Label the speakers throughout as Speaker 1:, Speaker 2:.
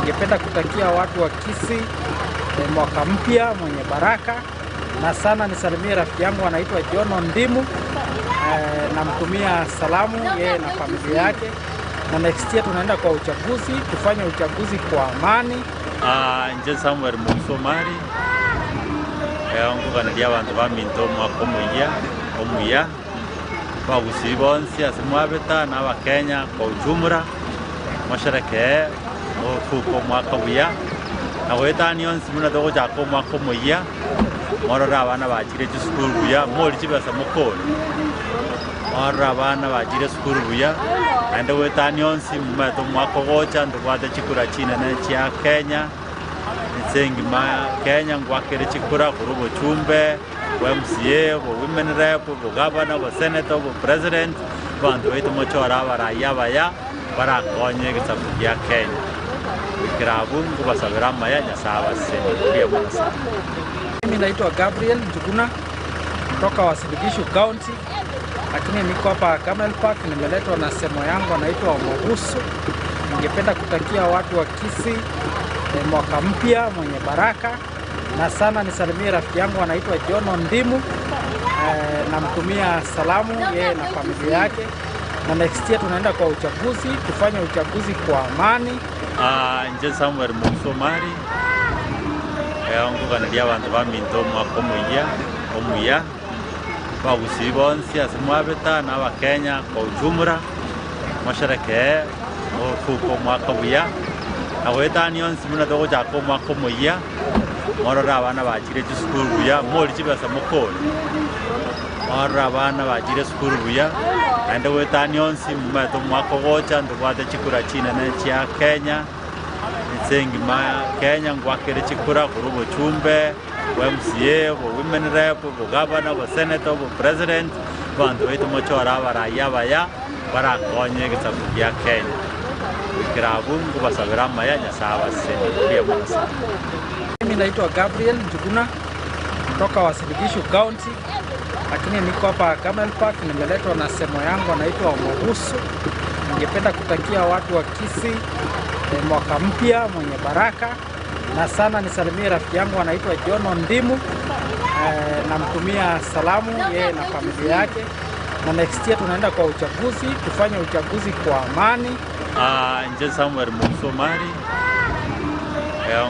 Speaker 1: Ningependa kutakia watu wa Kisii mwaka mpya mwenye baraka, na sana nisalimie rafiki yangu anaitwa John Ondimu. Namtumia salamu yeye na familia yake, na next year tunaenda kwa uchaguzi, tufanye uchaguzi kwa amani.
Speaker 2: Inche Samuel Moisomari, nkoganeria abanto baminto omwaka omoyia omuya, abagusii bonsi ase mwabeta na abakenya kwa ujumla, mosherekee mofuke omwaka buya, na goetania onsi buna togochaka omwaka omoyia, morore abana bachire chisukuru buya, morie chibesa mokore, morore abana bachire esukuru buya, naende goetania onsi momanyete omwaka ogocha ntobwate chikura chinene chia Kenya, ense engima Kenya ngwakere chikura korwa obochumbe, bwa MCA, obo women rep, obogavana, obosenator, obopresident, abanto baito mochore abarai abaya, barakonye egesaku gia Kenya. Goikera abwo nkobasabera amaya, Nyasae abasesenie. Mbuya mono sana.
Speaker 1: Mimi naitwa Gabriel Njuguna kutoka Uasin Gishu County, lakini niko hapa Camel Park, nimeletwa na semo yangu anaitwa Omogusu. Ningependa kutakia watu wa Kisii mwaka mpya mwenye baraka, na sana nisalimie rafiki yangu anaitwa John Ondimu. Namtumia salamu yeye na familia yake, na next year tunaenda kwa uchaguzi, tufanye uchaguzi kwa amani.
Speaker 2: Inche Samuel Moisomari, nkoganeria abanto baminto omwaka omoyia omuya, abagusii bonsi ase mwabeta na abakenya kwa ujumla, mosherekee mofuke omwaka buya, na goetania onsi buna togochaka omwaka omoyia, morore abana bachire chisukuru buya, morie chibesa mokore, morore abana bachire esukuru buya, naende goetania onsi momanyete omwaka ogocha ntobwate chikura chinene chia Kenya, ense engima Kenya ngwakere chikura korwa obochumbe, bwa MCA, obo women rep, obogavana, obosenator, obopresident, abanto baito mochore abarai abaya, barakonye egesaku gia Kenya. Goikera abwo nkobasabera amaya, Nyasae abasesenie. Mbuya mono sana.
Speaker 1: Mimi naitwa Gabriel Njuguna kutoka Uasin Gishu County, lakini niko hapa Camel Park, nimeletwa na semo yangu anaitwa Omogusu. Ningependa kutakia watu wa Kisii mwaka mpya mwenye baraka, na sana nisalimie rafiki yangu anaitwa John Ondimu. Namtumia salamu yeye na familia yake, na next year tunaenda kwa uchaguzi, tufanye uchaguzi kwa amani.
Speaker 2: Inche Samuel Moisomari,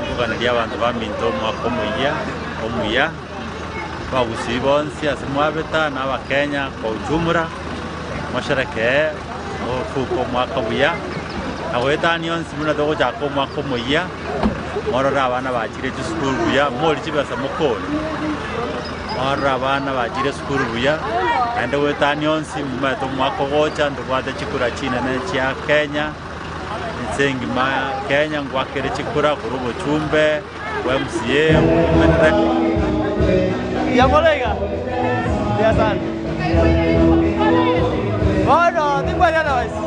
Speaker 2: nkoganeria abanto baminto omwaka omoyia omuya, abagusii bonsi ase mwabeta na abakenya kwa ujumla, mosherekee mofuke omwaka buya, na goetania onsi buna togochaka omwaka omoyia, morore abana bachire chisukuru buya, morie chibesa mokore, morore abana bachire esukuru buya, naende goetania onsi momanyete omwaka ogocha ntobwate chikura chinene chia Kenya, ense engima Kenya ngwakere chikura korwa obochumbe, bwa MCA, obo women rep.
Speaker 3: Ya kolega. Ya sana. Bono, timbwati otherwise.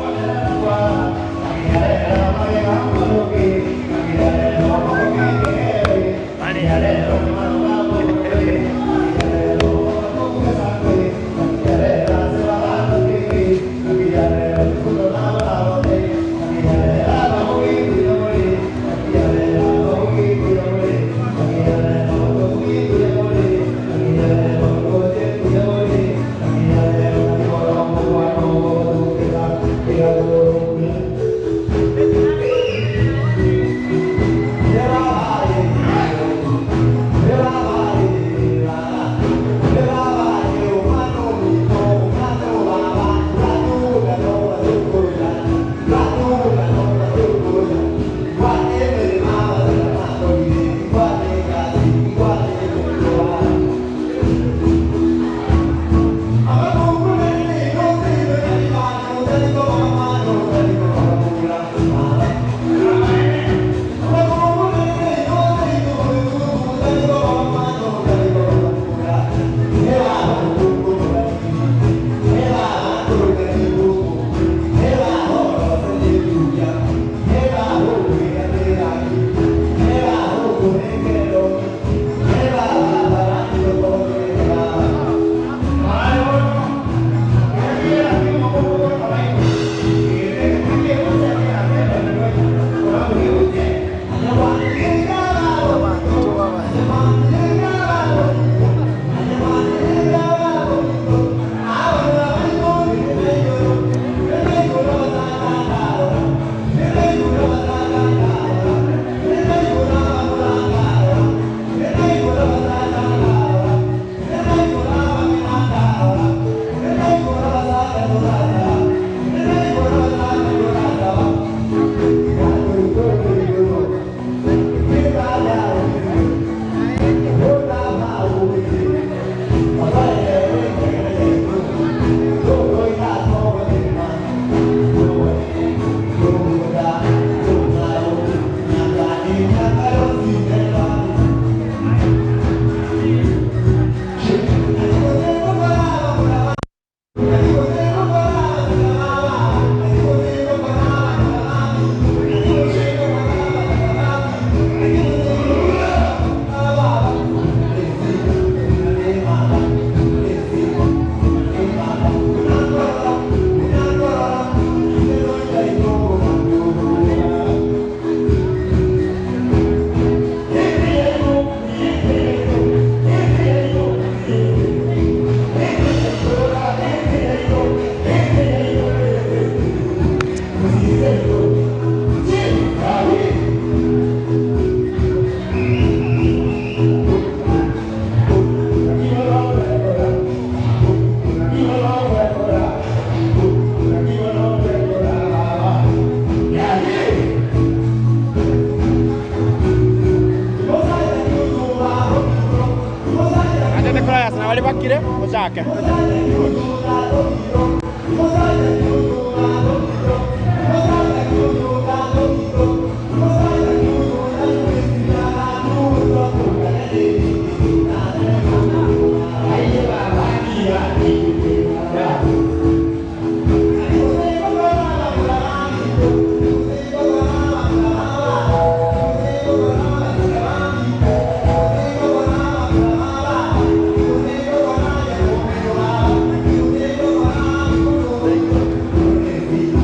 Speaker 4: Twaikire, tochake.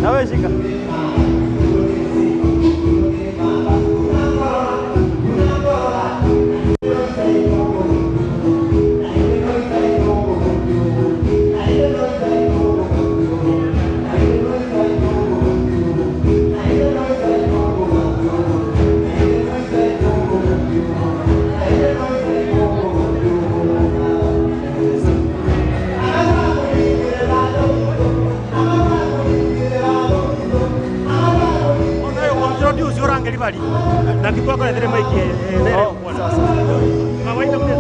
Speaker 3: Nawe shika.
Speaker 4: Introduce orangeri bari. Naki twakoretire mic nere
Speaker 3: Oh, sawa sawa.
Speaker 4: Kawaida mne.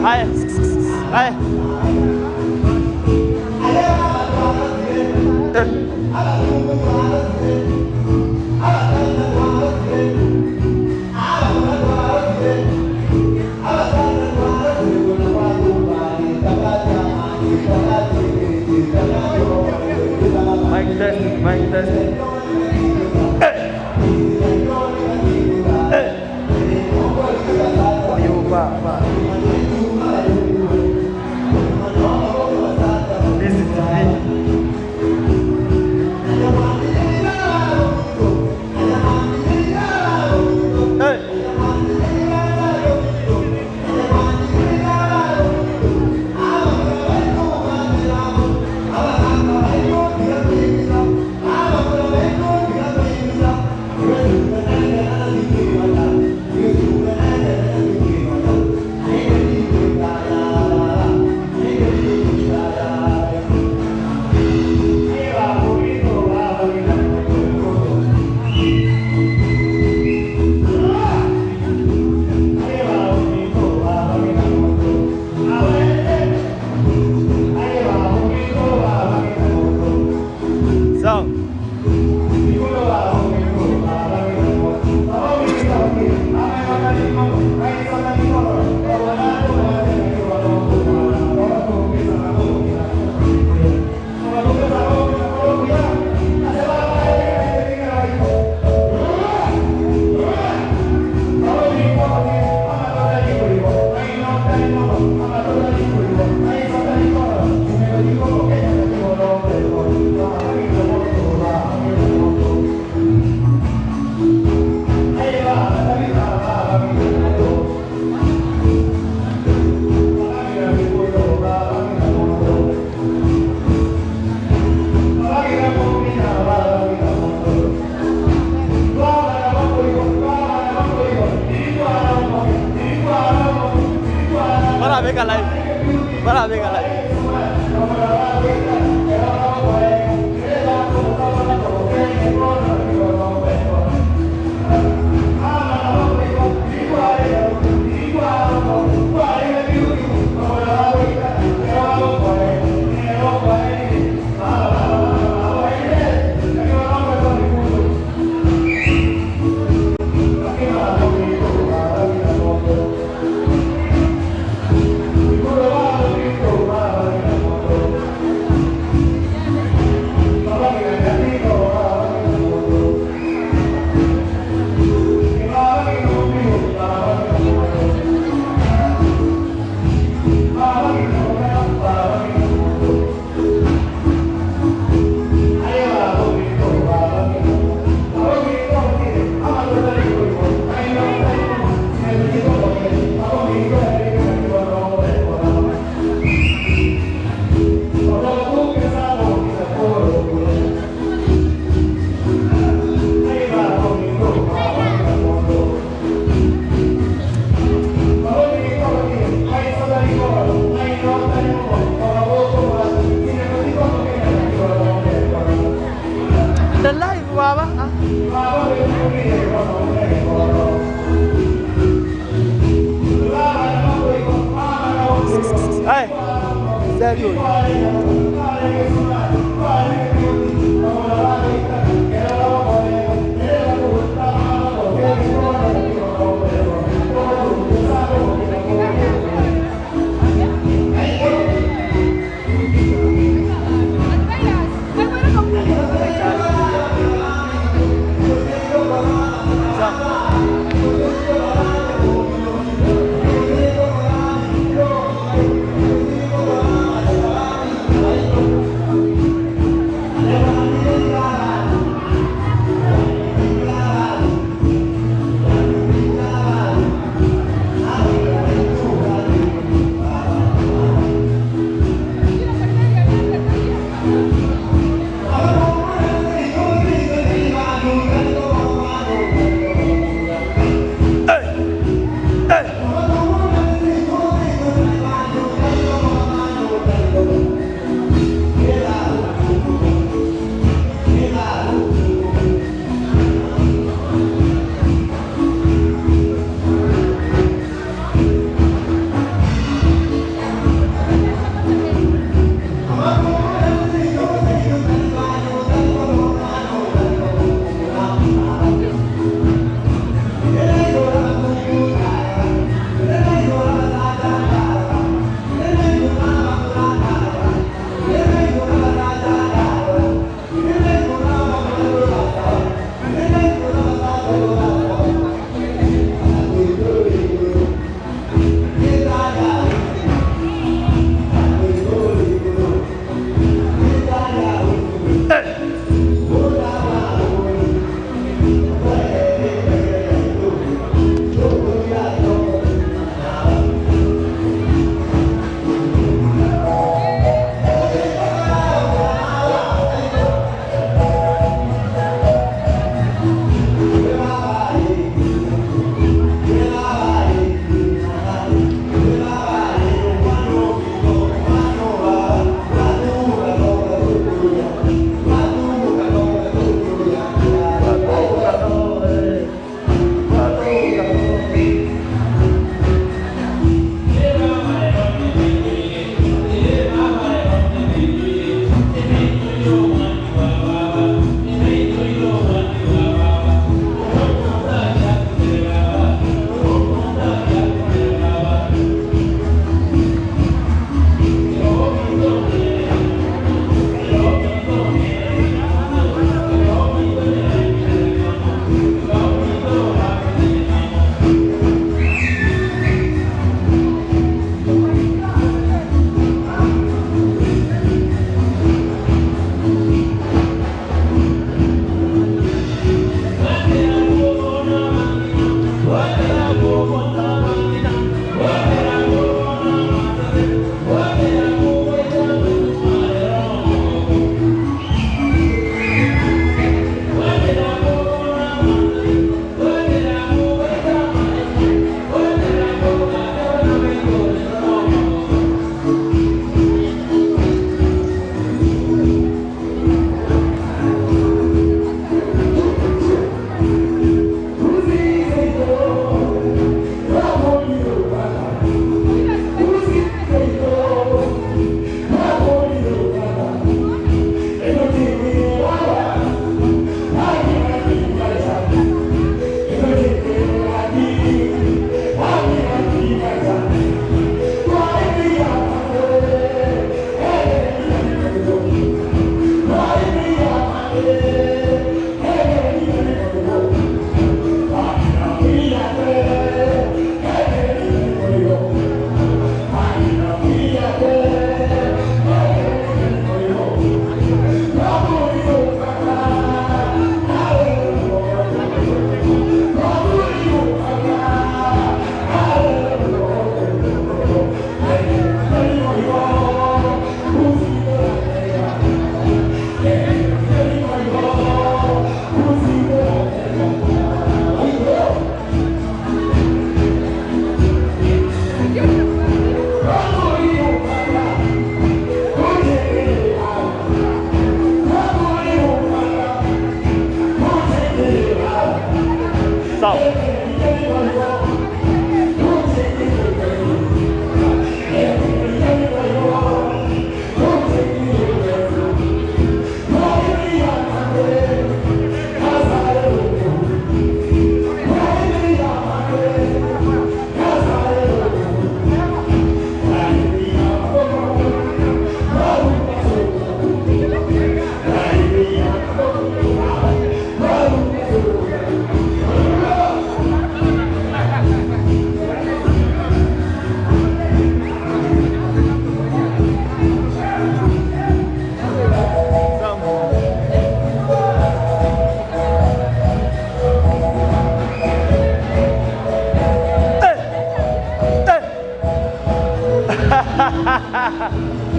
Speaker 3: Haya. Haya. Mic test, mic test. Yo, ba, ba. This is TV. Hey. Sawa. Bora beka live. Bora beka live. Aye, seri oyo.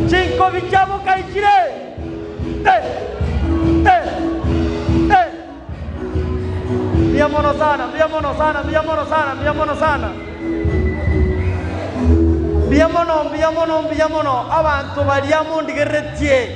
Speaker 3: Chinkobi chiabo kaichire. Eh, eh, eh. Mbuya mono sana, mbuya mono sana, mbuya mono sana, mbuya mono sana. Mbuya mono, mbuya mono, mbuya mono abanto baria mondigereretie,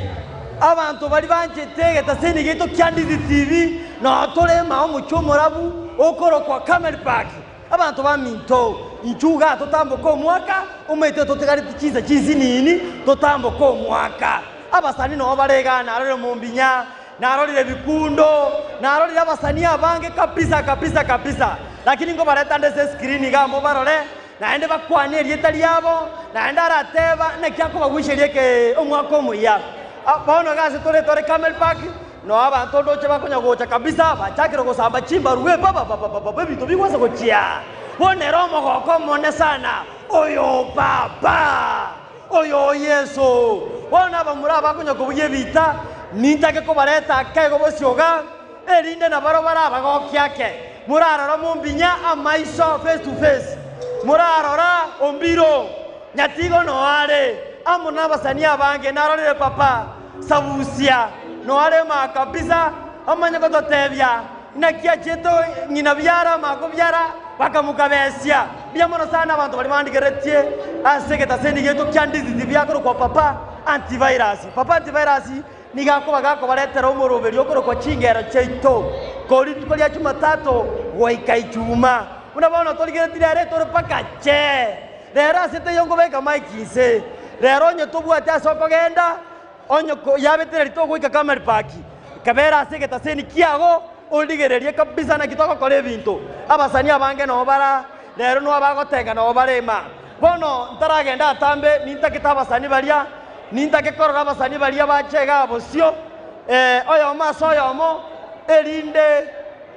Speaker 3: abanto baria banchete egetaseni giaito kia Ndizi TV, noo tore ime omochie omorabu okorokwa Camel Park. Abanto baminto, inchuo igaa totamboke omwaka, omanyete totigareti chinsa chinsinini totamboke omwaka. Abasani noo bare igaa narorire mombinya, narorire bikundo, narorire abasani abange kabisa kabisa kabisa. Lakini nkobareta nde ase escreen igaa mobarore, naende bakwane erieta riabo, naende arateba naki akobagwisheria eke omwaka omuya. Bono iga ase tore tore Camel Park, Noo abanto ndoche bakonya gocha kabisa, bachakire gosamba chimbaru, ebababababa, ebinto bigwansa gochia. Bono ere omogoko omone sana, Oyo Baba! Oyo Yeso! Bono abamura abakonya kobugia ebiita, nintake kobareta ake igo bosio iga, erinde nabarabwo barabagokie ake. Morarora mombinya amaiso face to face, morarora ombiro, nyatigo noo are, amo nabasani abange narorire Papa. Sabusia noarema kabisa, amanye gototebia naki achiete ng'ina biara amako biara bakamokabesia. Mbuya mono sana abanto baria bandigeretie ase egetaseni giaito kia Ndizi TV akorokwa Papa Antivirus. Papa Antivirus nigo akoba gakobaretera omoroberio okorokwa chingero chiaito korwa rituko ria Jumatatu goika Ijumaa. Buna bono torigeretie rero etore mpaka chee. Rero ase taiyo nkobeka mic inse, rero onye tobwati ase okogenda, onye yabetereria togoika Camel Park, kabera ase egetaseni kiago, origererie kabisa naki togokora ebinto. Abasani abange noo bara, rero noo abagotenga noo bare ima. Bono ntaragenda atambe, nintagete abasani baria, nintake korora abasani baria bache igaa bosio, oyomo ase oyomo, erinde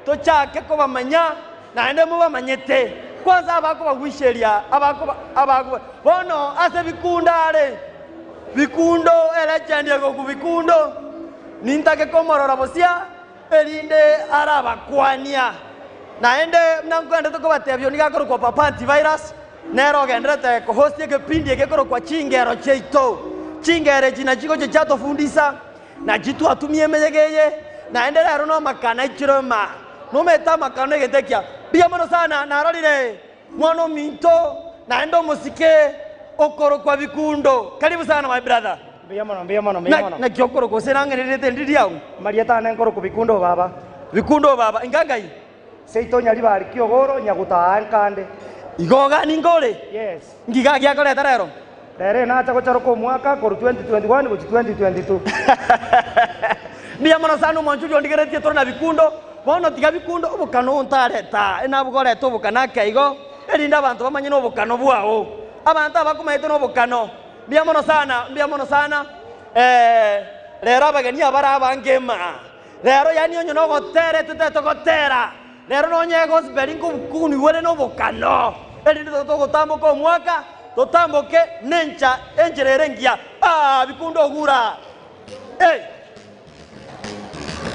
Speaker 3: tochake kobamanya. Naende mobamanyete, kwansa abakobagwisheria, abakoba, abakoba. Bono ase bikundo are, bikundo, elegend egoku bikundo, nintake komorora bosia, erinde arabakwania. Naende buna nkoendete kobatebia nigo akorokwa Papa Antivirus, nere ogenderete kohost egepindi eke gekorokwa Chingero Chiaito. Chingero echi nachio chigochia chiatofundisa, Naki twatumia emeyega eye, naende rero namakano aichire ime. Nomanyete amakano negento ekiya. Mbuya mono sana narorire mwana ominto naende omosike okorokwa Bikundo. Karibu sana my brother.
Speaker 4: Mbuya mono, mbuya mono, mbuya mono.
Speaker 3: Naki okorokwa gose nang'enerete ndiri riao?
Speaker 4: Amarieta ane nkorokwa Bikundo baba.
Speaker 3: Bikundo baba, inga ngai?
Speaker 4: Seito Nyaribari Kiogoro Nyagutaa Nkande.
Speaker 3: Igo gani nkore?
Speaker 4: Yes.
Speaker 3: Ngiga giakoreta rero?
Speaker 4: Rero nacha gocharoka omwaka korwa 2021 gochia 2022.
Speaker 3: Mbuya mono sana omwancho oria ondigeretie tore na bikundo, bono tiga bikundo obokano ontareta, enabogorete obokano ake igo, erinde abanto bamanye nobokano bwao. Abanto abakomaete nobokano. Mbuya mono sana, mbuya mono sana. Eh, rero abageni abare abange imaa. Rero yaani onye nogotera etotete gotera, rero nonye egospel nkobukunigwa ere nobokano, erinde togotamboka omwaka, totamboke nencha enchera ere engiya. Aah bikundo ogura eh.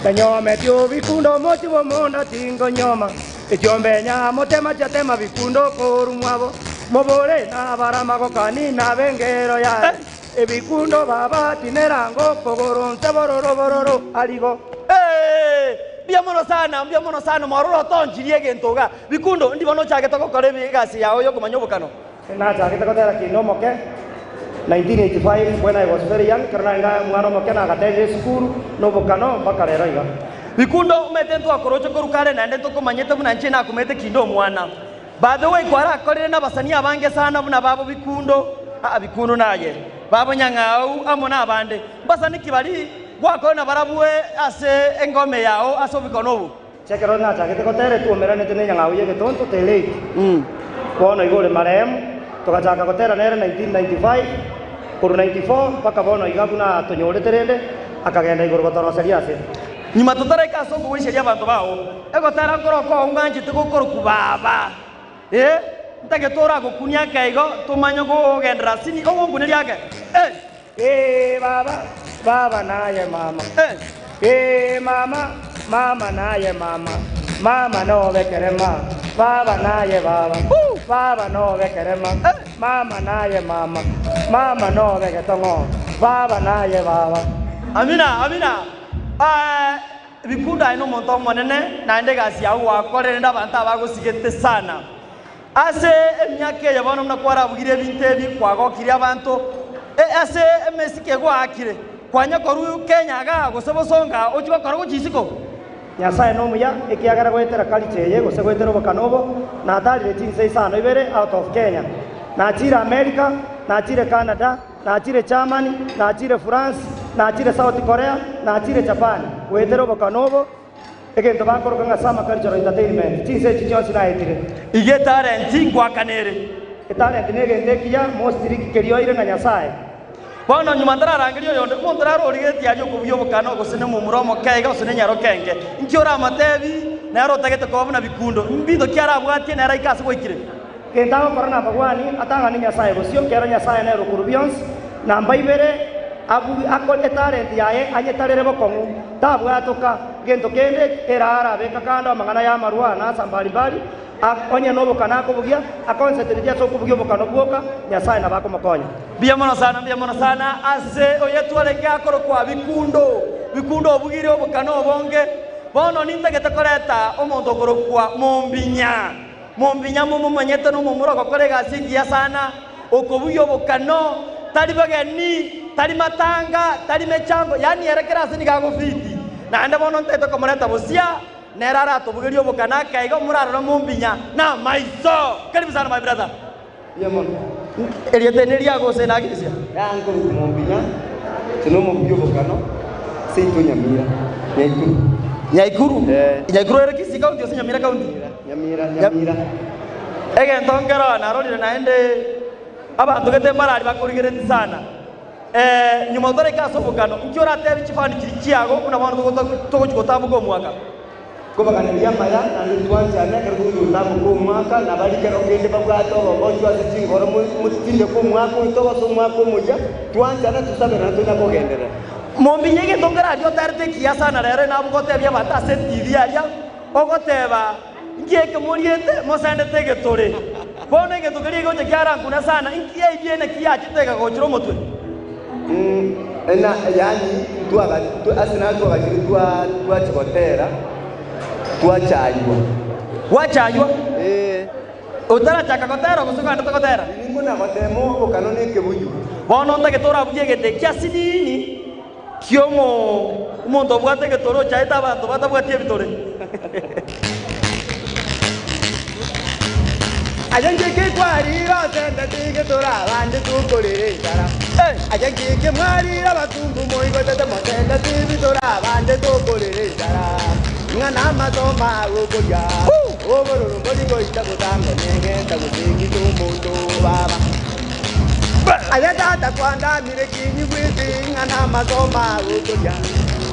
Speaker 4: Tanyometi obikundo omochi bw'omonda tingonyoma, echiombe nyamotema chiatema bikundo korwa mwabo, mobore nabare amagokani nabe engero yaye. Ebikundo baba tinerango okogoro nse bororo bororo arigo.
Speaker 3: Ee, mbuya mono sana, mbuya mono sana, mwarora otonchirie egento iga. Bikundo, ndi bono ochagete gokora ebi egasi yao yokomanya obokano?
Speaker 4: Nachagete gotera kinde omoke 1985 when I was very young, ekero narenge omwana omoke nagaterire esukuru na obokano mpaka rero iga.
Speaker 3: Bikundo, omanyete ntwakoroche korwa kare naende ntokomanyete buna inche nakomanyete kinde omwana. By the way kwarakorire nabasani abange sana buna babo Bikundo, aa Bikundo naye, babo Nyang'au amo nabande. Mbasani ki bari gwakorire nabarabwo ase engome yao ase obikono obo?
Speaker 4: Inche ekero nachagete gotera etwomeranete ne Nyang'au y'egetonto the late, bono iga ore marehemu, togachaka gotera nere 1995, korwa 94 mpaka bono iga buna atonyorete rende akagenda igoro gotoroseria ase.
Speaker 3: Nyuma totaraika ase okogoicheria abanto bao, egotera nkoro okoo ng'anchete gokorokwa Baba. Ee, ntagete oragokunia ake igo tomanye kogenderera asini ogonkuneria ake. Ee.
Speaker 4: Ee baba, baba naye mama. Ee mama, mama naye mama, mama nobe kerema. Baba naye baba, baba nobe kerema, mama naye mama, mama nobe getong'o, baba naye baba.
Speaker 3: Amina, amina. Eh, Bikundo aye nomonto omonene, naende egasi yao gwakorire rende abanto aba bagosigete sana. Ase emiaka eye bono buna kwarabugire ebinto ebi, kwagokirie abanto, e, ase emesike gwaakire, kwanya korwa Kenya igaa gose bosongo aa ochie gokora gochia isiko.
Speaker 4: Nyasae nomuya, ekiagera goetera culture eye gose goetera obokano obo, natarire chinse isano ibere out of Kenya. Nachire America, nachire Canada, nachire Germany, nachire France, nachire South Korea, nachire Japan goetera obokano obo, egento bakoroka ng'a Summer Cultural Entertainment. Chinse echi chionsi naetire.
Speaker 3: Iga etalenti ngoakana ere.
Speaker 4: Etalenti negento ekiya, mostly kerioire na Nyasae.
Speaker 3: Bono nyuma ntararangeria oyonde, omonto nare origetie aria okobugia obokano, gose nomomura omoke iga, gose nenyaroka enke. Inki oramotebi? Nere otagete koba buna bikundo. Mbinto ki arabwatie nere aike ase gwaikire?
Speaker 4: Gento agokora namagwani, atang'ane Nyasae bosio, kero Nyasae nere okorua bionsi. Namba ibere, abugie akore etalenti yaye anyetarere bokong'u, tabwatoka. Gento kende erarabeka kando amang'ana y'amarwa na asa mbari mbari, Onye nobokano akobugia, akonsentreti ase okobugia obokano bwoka, Nyasae nabo akomokonya.
Speaker 3: Mbuya mono sana, mbuya mono sana ase oyetwarenge akorokwa Bikundo. Bikundo obugire obokano obonge. Bono nintagete koreta omonto okorokwa Mombinya. Mombinya momomanyete nomomura ogokora egasi engiya sana, okobugia obokano, tari bageni, tari matanga, tari mechango, yaani ere kera ase nigo agofiti. Naende bono ntagete komoreta bosia. Nere aratobugerie obokano akaiga omorarore mombinya namaiso. Karibu sana my brother.
Speaker 5: Mbuya mono.
Speaker 3: Erieta eri neriago gose nagesia?
Speaker 5: Yaya nkorokwa mombinya, inche nomobugi obokano, seito Nyamira, Nyaikuru.
Speaker 3: Nyaikuru?
Speaker 5: Eh.
Speaker 3: Nyaikuru ere Kisii county gose Nyamira county?
Speaker 5: Nyamira, Nyamira.
Speaker 3: Egento nkero narorire naende abanto gete mbarari bakorigeretie sana. Nyuma otareke ase obokano, inki orateebie chifani chiria chiago buna bono togochia gotamboka omwaka?
Speaker 5: Nkobaganeria amaya, naende twanchane ekero togochia gotamboka omwaka, na baria kero kende babwate obogochwa ase chingoro motindeke omwaka oyo togose omwaka omoyia, twanchane tosaberane tonya kogenderera.
Speaker 3: Mombinya egento nkeraria otarete ekiya sana rero nabwo gotebia abanto ase etibi aria, ogoteba, Inki eke moriete mosendete egetore? Bono egento keria egocha kiarankuna sana, inki ebiene ki yachete ekagochera omotwe?
Speaker 5: Na yaani twaga ase natwagachire twa twachigotera twachaywa.
Speaker 3: Gwachaywa?
Speaker 5: Ee.
Speaker 3: Otarachaka gotera gose ogendete gotera?
Speaker 5: Nigo nagotema obokano na ekebuyu.
Speaker 3: Bono ntagete orabugie egento ekia asinini ki'omonto obwate egetore ochaete abanto batabwati ebitore.
Speaker 5: Aye ngiki kwarire osendete egetore abande tokorera enchara. Aye ngiki mwarire abakungu moigotete mosendete ebitore abande tokorera enchara. Ng'a namasomo agokoria obororo mbori goita botambe negenta gose ng'ite omonto baba. Aye tata kwandamire kinyigwete ng'a namasomo agokoria.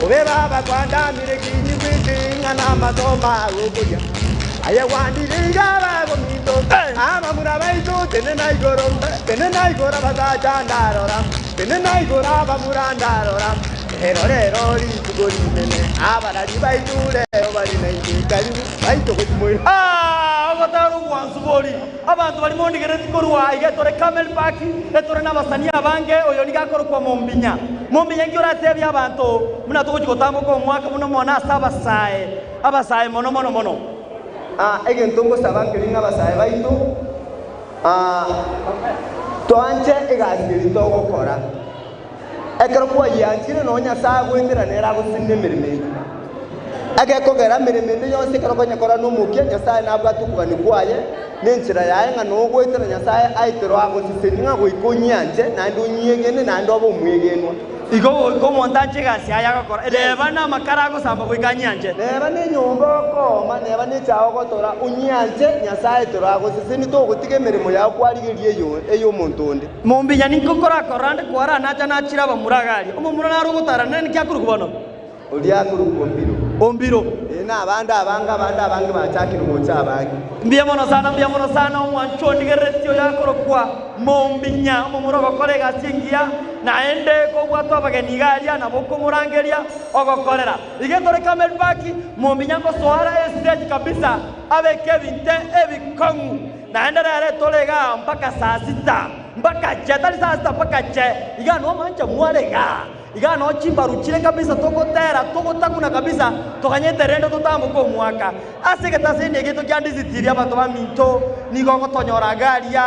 Speaker 5: Obe baba kwandamire kinyigwete ng'a namasomo agokoria. Aye gwandire iga abagominto, abamura baito, tenena igoro, tenena igoro abasacha ndarora, tenena igoro abamura ndarora. Rero rero rituko rinene, abarari baito rero bari naintwe karibu, baito gochia
Speaker 3: Aa, ogotara ogwansu bori. Abanto baria mondigereti korwa iga etore Carmel Park, etore nabasani abange, oyo nigo akorokwa Mombinya. Mombinya inki oratebie abanto buna togochia gotamboka omwaka buna mono ase abasae, abasae mono mono mono.
Speaker 5: Aa, egento ngosaba nkeri ng'a abasae baito, aa, toanche egasi eria togokora. Ekero kwayianchire, nonya Nyasae agoetera nere agosinda emeremo eyio. Egekogera emeremo ende yonsi ekero okonyekora nomokia, Nyasae nabwate okogania kwaye, na enchera yaye ng'a nogoetera Nyasae aeterwe agosesenie ng'a goika onyianche, naende onyiegene, naende obe omwegenwa.
Speaker 3: Igo goika omonto anche egasi yaye agokora, neba namakara agosamba goika anyianche.
Speaker 5: Neba nenyomba okooma, neba nechae ogotora, onyianche, Nyasae aeterwe agosesenie, togotiga emeremo yao kwarigeria eyomonto onde.
Speaker 3: Mombinya ninko nkorakorora ande kwaranacha nachire abamura iga aria. Omomura nare ogotara nere ninki akorokwa bono?
Speaker 5: Oria akorokwa Ombiro.
Speaker 3: Ombiro.
Speaker 5: Na abande abange, abande abange bachakire gocha abange.
Speaker 3: Mbuya mono sana, mbuya mono sana, omwanchwa ondigereretie oyo akorokwa Mombinya, omomura ogokora egasi engiya, naende kobwatwa abageni iga aria nabo okomorangeria ogokorera. Iga tore Camel Park, Mombinya ngosoara estage kabisa abeke ebinto ebikong'u. Naende rero tore igaa mpaka saa sita, mpaka che, tari saa sita mpaka che, igaa nomancha mware igaa. Igaa noo chimbaru chire kabisa togotera togotaguna kabisa toganyete rende totamboke omwaka. Ase egetaseni eke gieto kia Ndizitiri abanto baminto nigo ogotonyora iga aria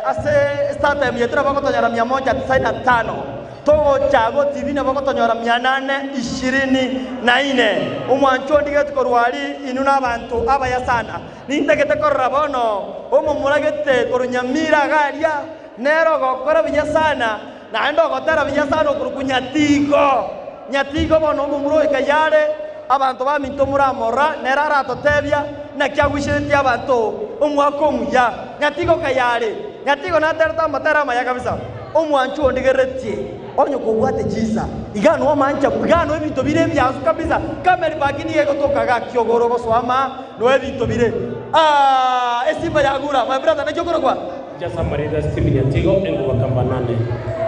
Speaker 3: ase StarTime yaito nabo ogotonyora mia moja tisaini na tano. Togocha GoTv nabo ogotonyora mia nane ishirini na ine. Omwancho ondigetie korwa aria inwe nabanto abaya sana. Nintagete korora bono omomura gete korwa Nyamira iga aria nere ogokora buya sana. Naende ogotera buya sana okorokwa Nyatigo. Nyatigo bono omomura oyo Kayare, abanto baminto moramorora, nere aratotebia naki agwicheretie abanto omwaka omuya. Nyatigo Kayare, Nyatigo naterete amatera amaya kabisa, omwancho ondigereretie, onye kobwate chinsa, iga nomancha, iga no ebinto bire ebiansu kabisa, Camel Park nigo egotoka iga Kiogoro gosoa ama no ebinto bire. Aah esimba yagura, my brother naki okorokwa?
Speaker 6: Jasamarira Stephen Nyatigo enguba kamba nane.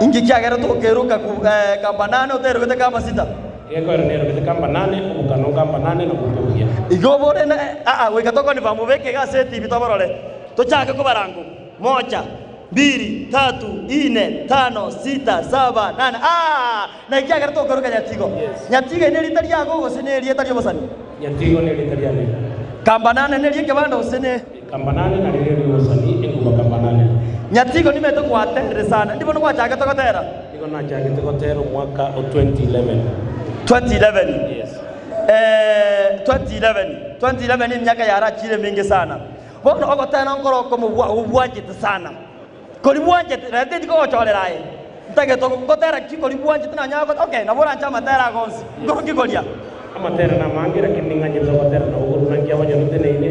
Speaker 3: Inki kiagera tokeroka kamba nane oterogete kamba sita?
Speaker 6: Egekoero nerogete kamba nane, obokano nkamba nane na bokobugia.
Speaker 3: Igo obore na aa goika tokonifirm obeke iga ase etibi toborore. Tochake kobarango moja, mbiri, tatu, ine, tano, sita, saba, nane aa naki kiagera tokeroka Nyatigo. Nyatigo eri nerieta riago gose nerieta ri'obosani?
Speaker 6: Nyatigo nerieta riane.
Speaker 3: Kamba nane neria ekebanda gose ne.
Speaker 6: Kambanane na riria ri'obosani, enguba kambanane.
Speaker 3: Nyatigo nimete gwaterire sana. Ndi bono gwachagete gotera?
Speaker 6: Nigo nachagete gotera omwaka o 2011.
Speaker 3: 2011?
Speaker 6: Yes.
Speaker 3: Eh, 2011. 2011 emiaka yarachire eminge sana. Bono ogotera nkoro okomo bwa obwanchete sana. Kori bwanchete, rero tindi kogochorera aye. Ntagete gotera ki kori bwanchete nanyara gotera, okay, nabo oranche amatera ago onsi. Nkoro ki koria?
Speaker 6: Amatera namange, lakini ning'anyete ogotera nabo korwa naki abanyoni teneine,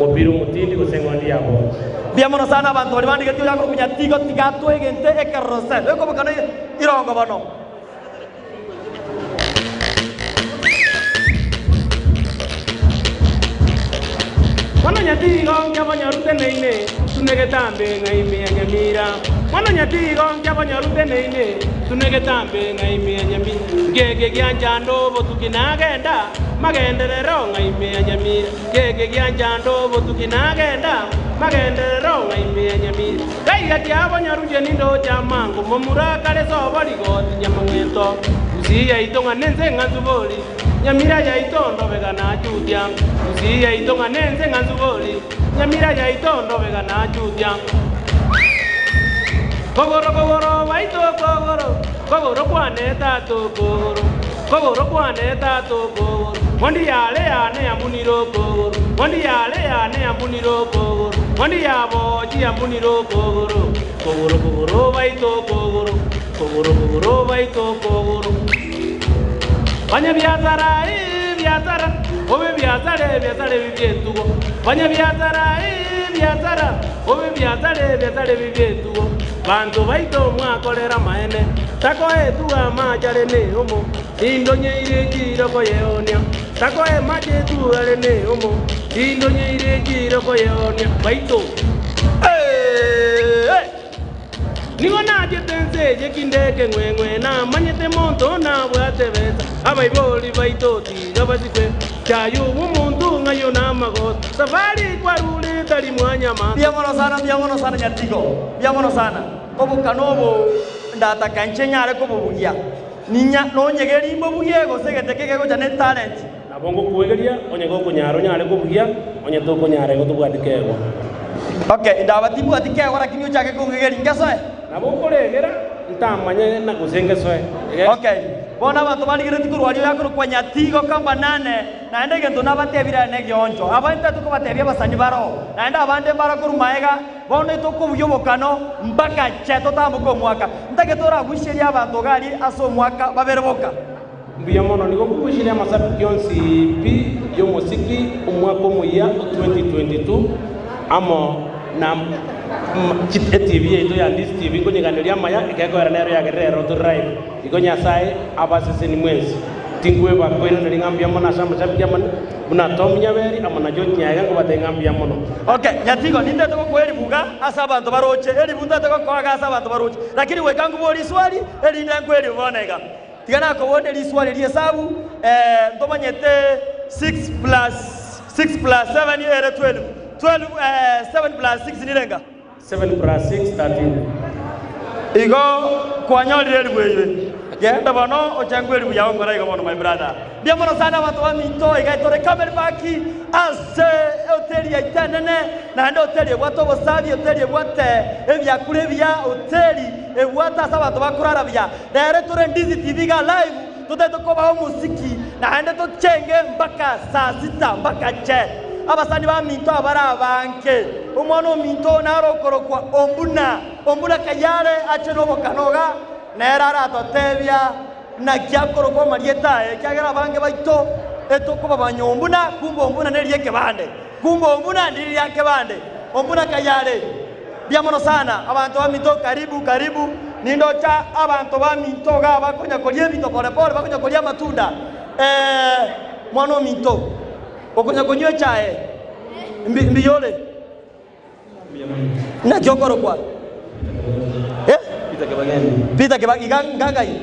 Speaker 6: omopira omotindi, gose eng'ondi ya bono.
Speaker 3: Mbuya mono sana abanto baria bandigetie oria akorokwa Nyatigo tiga atoe egento ekeroro se ekobokana irongo bono.
Speaker 6: Bono nyatigo nkiabanyaruteneine, tunegetambe ng'a ime ya Nyamira. Bono nyatigo nkiabanyaruteneine, tunegetambe ng'a ime ya Nyamira. Ngeke gianchando obotuki nagenda, magenderero ng'a ime ya Nyamira. Ngeke gianchando obotuki nagenda, magenderero ng'a ime ya Nyamira. Gaiga kiabonyaruche nindoche amango, momura kare sobo rigoti nyamang'ento. Gusii yaito ng'a nense ng'ansu bori, Nyamira yaito ndobega nachutia. Gusii yaito ng'a nense ng'ansu bori, Nyamira yaito ndobega nachutia. Kogoro kogoro gwaito kogoro, kogoro kwane tato kogoro, kogoro kwane tato kogoro, Mondi yare yane yamunire okogoro, mondi yare yane yamunire okogoro, mondi yabochi yamunire okogoro, kogoro kogoro baito kogoro, kogoro kogoro baito kogoro. Banyabiasara ee biasara, obe biasara ebiasara ebi bi'etugo, Banyabiasara ee biasara, obe biasara ebiasara ebi bi'etugo, Banto baito mwakorera amaene, takoetuga amache are neomo, Nindonyeire echiiro koyeoonia, takoe amache etugo are neomo, Nindonyeire echiiro koyeoonia, baito. Nigo nachete ense eye kinde ekeng'weng'we, namanyete monto nabwate besa, abaibori baito tiga basikwe, chayubwa omonto ng'ayio namagoso, safari kwarure tari mwanyamanto.
Speaker 3: Mbuya mono sana, mbuya mono sana Nyatigo, mbuya mono sana. Obokano obo ndataka inche nyare kobobugia, ninya nonyegerie mbobugie gose egete eke kegocha ne talent.
Speaker 6: Nabo ngokwegeria, onye gokonyara onyare kobugia, onye tokonyara igo tobwati keegwa.
Speaker 3: Okay, indaba tibwati keegwa lakini ochake kong'egeria ngesoe.
Speaker 6: Nabo nkoregera, ntamanye na gose ngesoe.
Speaker 3: Okay, bono abanto barigeretie korwa aria oyakorokwa Nyatigo Kambanane, naende egento nabatebire aye negeoncho. Aba intwe tokobatebia abasani baroo, naende abande mbaro korwa maega, bono itokobugia obokano mpaka che totamboke omwaka. Ntagete oragusierie abanto iga aria ase omwaka babere boka.
Speaker 6: Mbuya mono, nigo nkogoicheria amasabiki onsi pi y'omosiki omwaka omoyia o 2022 amo na etv yaito ya Ndisi TV nkonyeganeria amaya ekegoera nero yagerire ero tore live. Igo Nyasae abaseseni mwensi. Tinkweba koiraneria ng'a mbuya mono ase amashabiki amanene, buna Tom Nyaberi amo na George Nyaega nkobatebia ng'a mbuya mono.
Speaker 3: Okay, Nyatigo, nintete gokoa eribuga ase abanto baroche, eribu ntete gokoa iga ase abanto baroche, lakini goika nkobore riswali, erinde nkoe eribu bono iga. Tiga nakoborie riswali ri'esabu, eh, ntomanyete six plus six plus seven ere twelve, twelve, eh, seven plus six nirenga?
Speaker 6: Seven plus six, 13.
Speaker 3: Igo kwanyorire eribu eywe, genda bono ochengwe eribu yao nkore igo bono my brother. Mbuya mono sana abanto baminto iga tore Camel Park ase hoteli yaito enene naende hoteli ebwate obosabi, hoteli ebwate ebiakura ebiya, hoteli ebwate ase abanto bakorara buya. Rero tore Ndizi TV iga live totagete kobaa omosiki naende tochenge mpaka saa sita mpaka che. Abasani baminto abare abange. Omwana ominto nare okorokwa Ombuna. Ombuna kayare ache nobokano iga, nere aratotebia naki akorokwa amarieta aye, ekiagera abange baito etokobamanya Ombuna, kumbe Ombuna neria ekebande. Kumbe Ombuna ndiri ria kebande. Ombuna kayare. Mbuya mono sana abanto baminto, karibu karibu. Nindocha abanto baminto iga bakonya koria ebinto pole pole, bakonya koria amatunda. Eh, mwana ominto. Okonya konywa echae, mbuya ore? Naki okorokwa? Eh? Peter Kibaki, iga ngangai?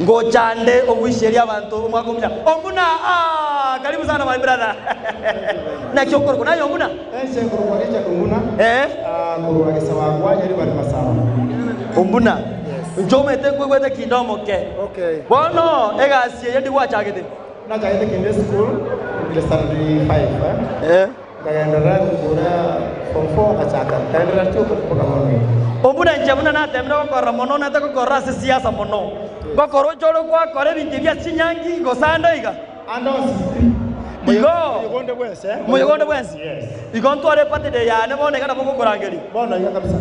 Speaker 3: Ngochande ogoicheria abanto omwaka omuya. Ombuna, ah, karibu sana my brother. Naki okorokwa? Naye Ombuna?
Speaker 7: Ense nkorokwa Richard Ombuna,
Speaker 3: Eh?
Speaker 7: ah, korwa Gesabakwa, Nyaribari Masaba.
Speaker 3: Ombuna. Inche omanyete nkoigwete kinde omoke.
Speaker 7: Okay.
Speaker 3: Bono egasi eye ndigwachagete.
Speaker 7: Nachagete kende esukuru nkire standard 5
Speaker 3: Eh.
Speaker 7: nkagenderera gokora form 4 ngachaka nkagenderera chuo mpaka bono iga.
Speaker 3: Ombuna inche buna natemire gokorora mono nete gokorora ase siasa mono. Ngokora oche ore gwakora ebinto ebi ase chinyangi gose ande iga.
Speaker 7: Ande onsi pi.
Speaker 3: Igo
Speaker 7: Moyega onde bwensi eh.
Speaker 3: Moyega onde bwensi.
Speaker 7: Yes.
Speaker 3: Igo ntware ebirthday yane bono iga nabo ngokorangeria.
Speaker 7: Bono iga kabisa.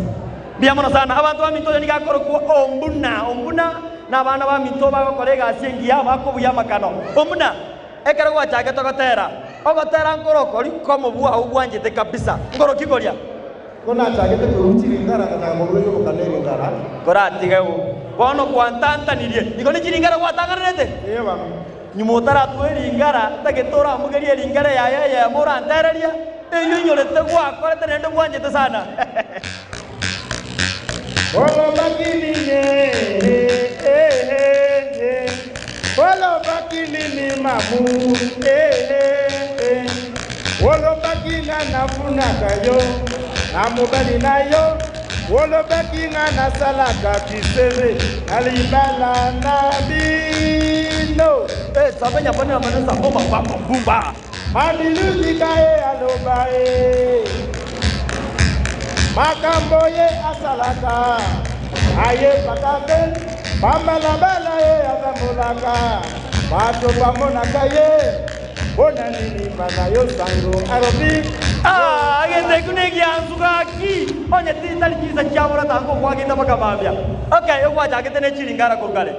Speaker 3: Mbuya mono sana. Abanto baminto oyo nigo akorokwa Ombuna. Ombuna nabana baminto bagokora egasi engiya, bakobuya amakano. Ombuna, ekero gwachagete gotera, ogotera nkorokori komobua agwo bwanchete kabisa. Nkoroki koria?
Speaker 7: Ko nachagete korua chiringara, ngachaka korua eyobokano eringara.
Speaker 3: Koratige bo. Bono gwantantanirie. Igo ne chiringara gwatang'anerete?
Speaker 7: Ee baba.
Speaker 3: Nyuma otaratwa eringara, ntagete oramugerie eringara yaye eyemo orantereria, eyio inyorete gwakorete naende bwanchete sana. Eh, sabe nyapane na manesa bomba bamba bumba.
Speaker 4: Madilutika ye aloba ye makambo ye asalaka ayebaka te bambalabala ye atambolaka bato bamonaka ye mpona nini bana yo sango alobi
Speaker 3: Ah, agete kune giansu gaki. Onye titari chisa chiabora tango kwagenda mpaka mambia. Okay, ogwachagete ne chiringara korwa kare.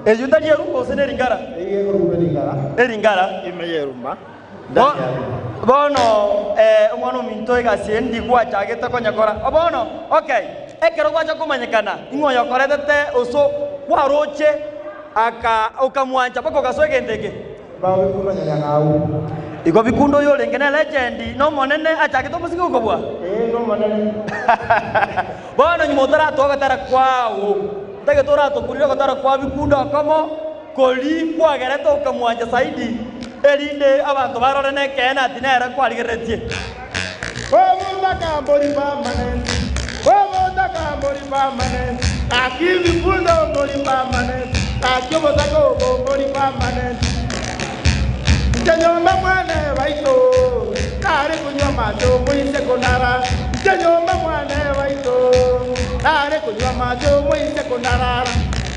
Speaker 3: Eyio tari erumba gose neringara? Eringara.
Speaker 7: Ime yerumba.
Speaker 3: Bo- Bono eh, omwana ominto egasi eye ndi gwachagete konyekora. O bono, okay, ekero gwacha komanyekana ing'o oyokoretete oso kwaroche aka okamwancha mpaka ogasoa egento eke.
Speaker 7: Bao bikundo nyanyang'au.
Speaker 3: Igo bikundo oyo orenge ne legend na omonene achagete omosike okobua.
Speaker 7: Ee nomonene.
Speaker 3: Bono nyuma otaratoa ogotera kwao, ntagete oratokurire ogotera kwa bikundo okomo, kori kwagerete okamwancha zaidi, erinde abanto barore nekeene ati nere kwarigereretie.
Speaker 4: Obotaka mbori permanent, obotaka mbori permanent, gaki ebikundo mbori permanent, gaki obotaka obo mbori permanent. Inche nyomba mwane baito, nare konywa amache omoise konara. Inche nyomba mwane baito, nare konywa amache omoise konarara.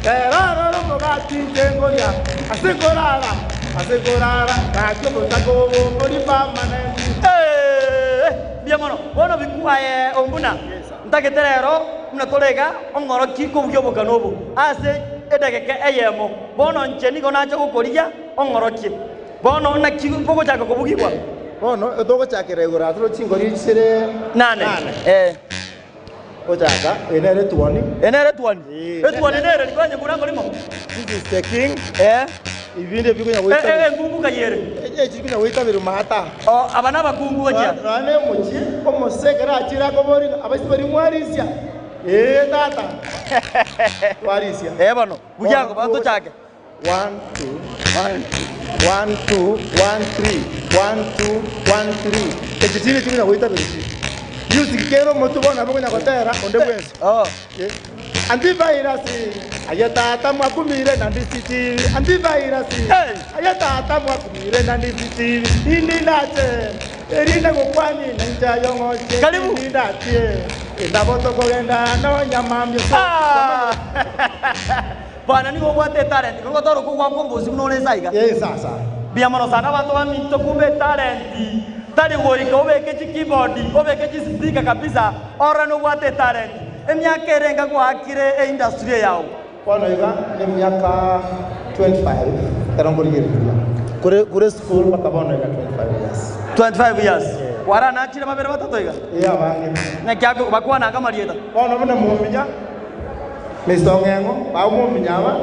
Speaker 4: Ero ororo omogati inche nkoria, ase nkorara, ase nkorara, gaki obotaka obo mbori permanent.
Speaker 3: Ee, mbuya mono. Bono biku aye ombuna, ntagete rero buna tore iga, ong'orokie kobugia obokano obo ase edageka eyemo. Bono inche nigo nacha gokorigia ong'orokie. Bono naki bogochaka kobugigwa?
Speaker 7: Bono togochakera igoro ase chingori chire
Speaker 3: Nane.
Speaker 7: nane.
Speaker 3: Eh.
Speaker 7: Gochaka, eye nere etuoni.
Speaker 3: Eye nere etuoni.
Speaker 7: Eh.
Speaker 3: Etuoni nere riko onye buna nkorimo.
Speaker 7: This is the king.
Speaker 3: Eh.
Speaker 7: Ibinde bikonya
Speaker 3: Eh,
Speaker 7: goita.
Speaker 3: eh, enkungu kayere.
Speaker 7: Echi bikonya goita biri mata.
Speaker 3: Oh, aba nabakungu gochia.
Speaker 7: Nonya na omochie omose ekero achire akobori ng'a abaiseke baria mwarisia? Ee tata, twarisia.
Speaker 3: Eh bono, bugia bono tochake.
Speaker 7: One, two, one, one, two, one, three, one, two, one, three. Echi chire chikonya goita biri chi. Music kere omotwe bono nabo okonya gotera onde bwensi.
Speaker 3: Oh.
Speaker 7: Eh, Antivirus, aye tata mwakumire na ndisichibi. Antivirus,
Speaker 3: Hey!
Speaker 7: aye tata mwakumire na ndisichibi. Indi ndache, erinde gokwani na inchayo ng'oche.
Speaker 3: Karibu.
Speaker 7: Indi ndache, endabo tokogenda nonya mambia.
Speaker 3: Ah! Bwana nigo obwate etalent, nigo tore okogwakwa obosi buna ore nsa iga.
Speaker 7: Ee sasa.
Speaker 3: Mbuya mono sana abanto baminto kumbe etalent tari goika obeke chikeyboard obeke chispeaker kabisa orore nobwate etalent. Emiaka ere enga gwaakire eindustry eye yao.
Speaker 7: Bono iga nemiaka 25 ekero nkorigereria kore kore esukuru mpaka bono iga 25 years.
Speaker 3: 25 years. Kwaranachire babere batato iga?
Speaker 7: Ee abange.
Speaker 3: Naki ako bakwananga amarieta?
Speaker 7: Bono buna mominya Mister Ong'eng'o, bao mominya aba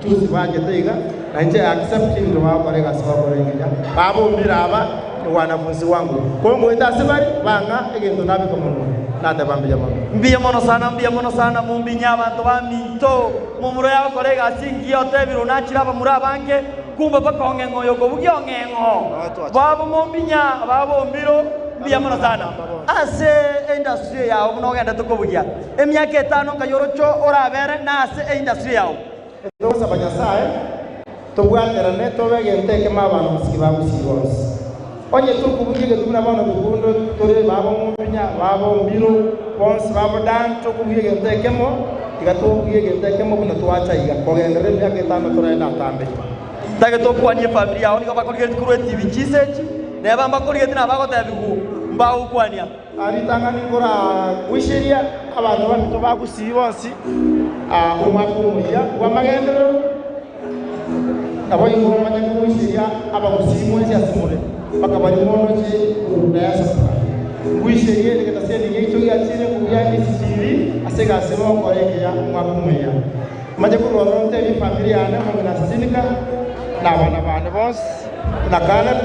Speaker 7: juzi bachete iga na inche I accept ebinto bagokora egasi bagokora engiya. Babombire aba ni wanafunzi wangu. Ko ngoeta ase bare bang'a egento nabeka monwa nateba mbuya mono.
Speaker 3: Mbuya mono sana, mbuya mono sana mombinya abanto baminto. Momura oyo agokora egasi engiya otebire onachire abamura abange kumbe mpaka ong'eng'o oyo okobugia ong'eng'o. Babo mombinya, babo ombiro, mbuya mono sana. Ase eindustry yao buna ogendete kobugia emiaka etano nkai oroche orabere na ase eindustry yao.
Speaker 7: Togosaba Nyasae tobwaterane tobe egento ekemo abana omosiki ba Gusii bonsi. Onye tokobugia egetu buna bono bikundo tore babo Ng'umbinya, babo Mbiro, bonsi babo Dan tokobugia egento ekemo, tiga tobugie egento ekemo buna twacha iga kogenderera emiaka etano torende atambe.
Speaker 3: Ntagete okwanie efamiri yao nigo bakorigeretie korwa etibi chinse echi, neba mbakorigeretie nabagotebigwa mbagokwania.
Speaker 7: Ritang'ani nkoragoicheria abanto baminto ba Gusii bonsi omwaka omoyia bw'amagenderero, naboigo manye kogoicheria Abagusii mwensi ase more, mpaka baria monoche korwa diaspora. Ngoicherie egetaseni giaito giachire kobuya ECTV ase egasi mogokora engiya omwaka omoyia. Manye korwa ororo ntebie efamiri yane, omong'ina Sinika, na abana bane bonsi, buna Caleb,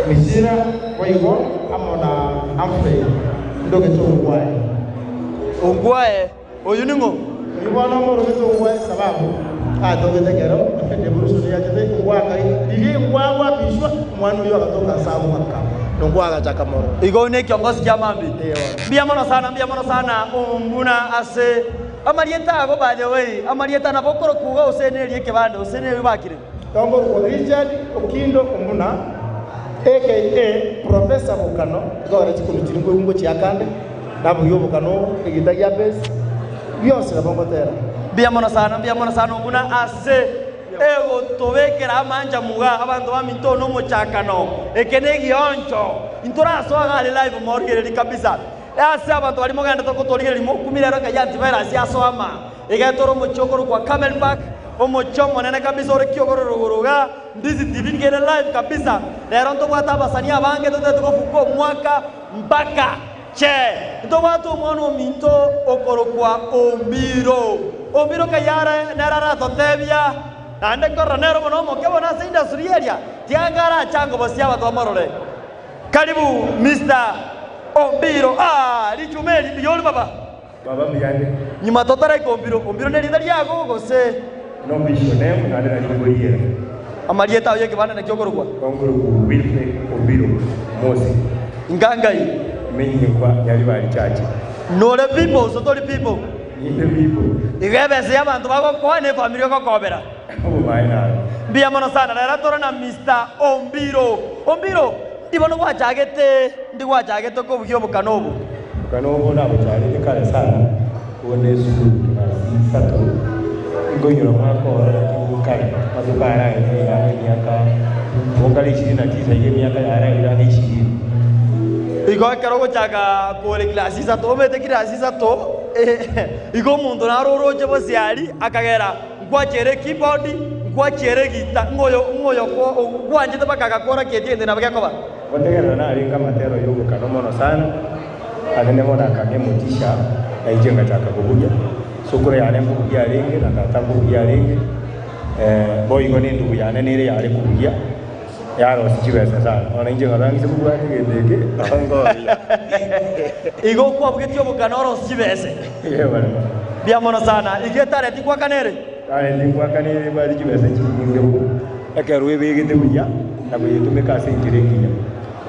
Speaker 7: Mishira boigo amo na Humphrey ndogete ongwae.
Speaker 3: Ongwae, Oyio ning'o?
Speaker 7: Oyio bono omorogete ongwae sababu atogete ekero devolution yachete ngwaka riria ngwa gwapishwa omwana oyio agatoka ase agwaka nongwa agachaka moro.
Speaker 3: Igo oyio nekiongosi kia mambia.
Speaker 7: Ee bono.
Speaker 3: Mbuya mono sana, mbuya mono sana ombuna ase amarieta ago by the way, amarieta nabo okorokwa iga gose neria ekebande gose neria bakire.
Speaker 7: Tongorokwa Richard Okindo Omuna, aka Professor Bokano, ekogera chikonu chiria nkoigwa ngochiakande, naboria obokano obo, egita gia bass, bionsi nabo ngotera.
Speaker 3: Mbuya mono sana, mbuya mono sana Omuna ase egotobekera amancha muga abanto baminto one omochakano, eke negioncho, intorasoa iga are live morigereria kabisa. Ase abanto baria mogenderete gotorigereria mokumire ero nkai antivirus yasoa ama. Iga etore omochie okorokwa Camel Park, omochie omonene kabisa ore kiogoro rogoro iga, Ndizi TV nigo ere live kabisa. Rero ntobwate abasani abange totagete gofuka omwaka mpaka che. Ntobwate omwana ominto okorokwa Ombiro. Ombiro kai are nere aratotebia naende nkorora nere bono omoke bono ase industry eria, tiga arachange bosie abanto bamorore. Karibu Mister Ombiro aah richuma eri mbuya ore baba.
Speaker 8: Baba mbuya ande.
Speaker 3: Nyuma totaraika Ombiro, Ombiro nerieta riago gose?
Speaker 8: Nombisho nemo naende nari nkoriera.
Speaker 3: Amarieta ao yekebanda naki okorokwa?
Speaker 8: Nkorokwa Wilfred Ombiro Mose.
Speaker 3: Inka ngai?
Speaker 8: Menyekwa Nyaribari Church.
Speaker 3: Nore people gose tori people?
Speaker 8: Ninde people.
Speaker 3: Igo ebesa yabanto bagokoa ne efamiri ogokobera.
Speaker 8: Obomaene naro.
Speaker 3: Mbuya mono sana rero tore na Mister Ombiro. Ombiro, ndi bono gwachagete ndi gwachagete kobugia obokano obo?
Speaker 8: Obokano obo nabochagete kare sana, bono esukuru class isato, nkoinyora omwaka oro naki kare, amatuko aya araerire iga ang'e emiaka, nigo nkare ishirini na tisa iga emiaka yaraerire ang'e ishirini.
Speaker 3: Igo ekero ogochaka kore class isato, omanyete class isato, igo omonto naro oroche bosiari akagera Nkwachiere ekeyboard, nkwachiere egita, ng'oyo ng'oyo gwanchete mpaka agakora ketie gento nabo gekoba.
Speaker 8: Ngotegerera narenge amatero y'obokano mono sana, Anene bono akang'a emotisha, na inche ngachaka kobugia. Sokoro yane nkobugia arenge, na tata nkobugia arenge, boigo na endugu yane nere yare kobugia, yarosia chibesa sana. Bono inche nkarora ng'ise kobwata egento eke, nabo nkobugia.
Speaker 3: Igo okwabugetie obokano orosie chibese. Mbuya mono sana. Igo etalenti nkwakana ere?
Speaker 8: Talenti nkwakana ere ebwate chibesa chinyinge bo, ekero oebegete buya na koyetumeka ase enchera engiya.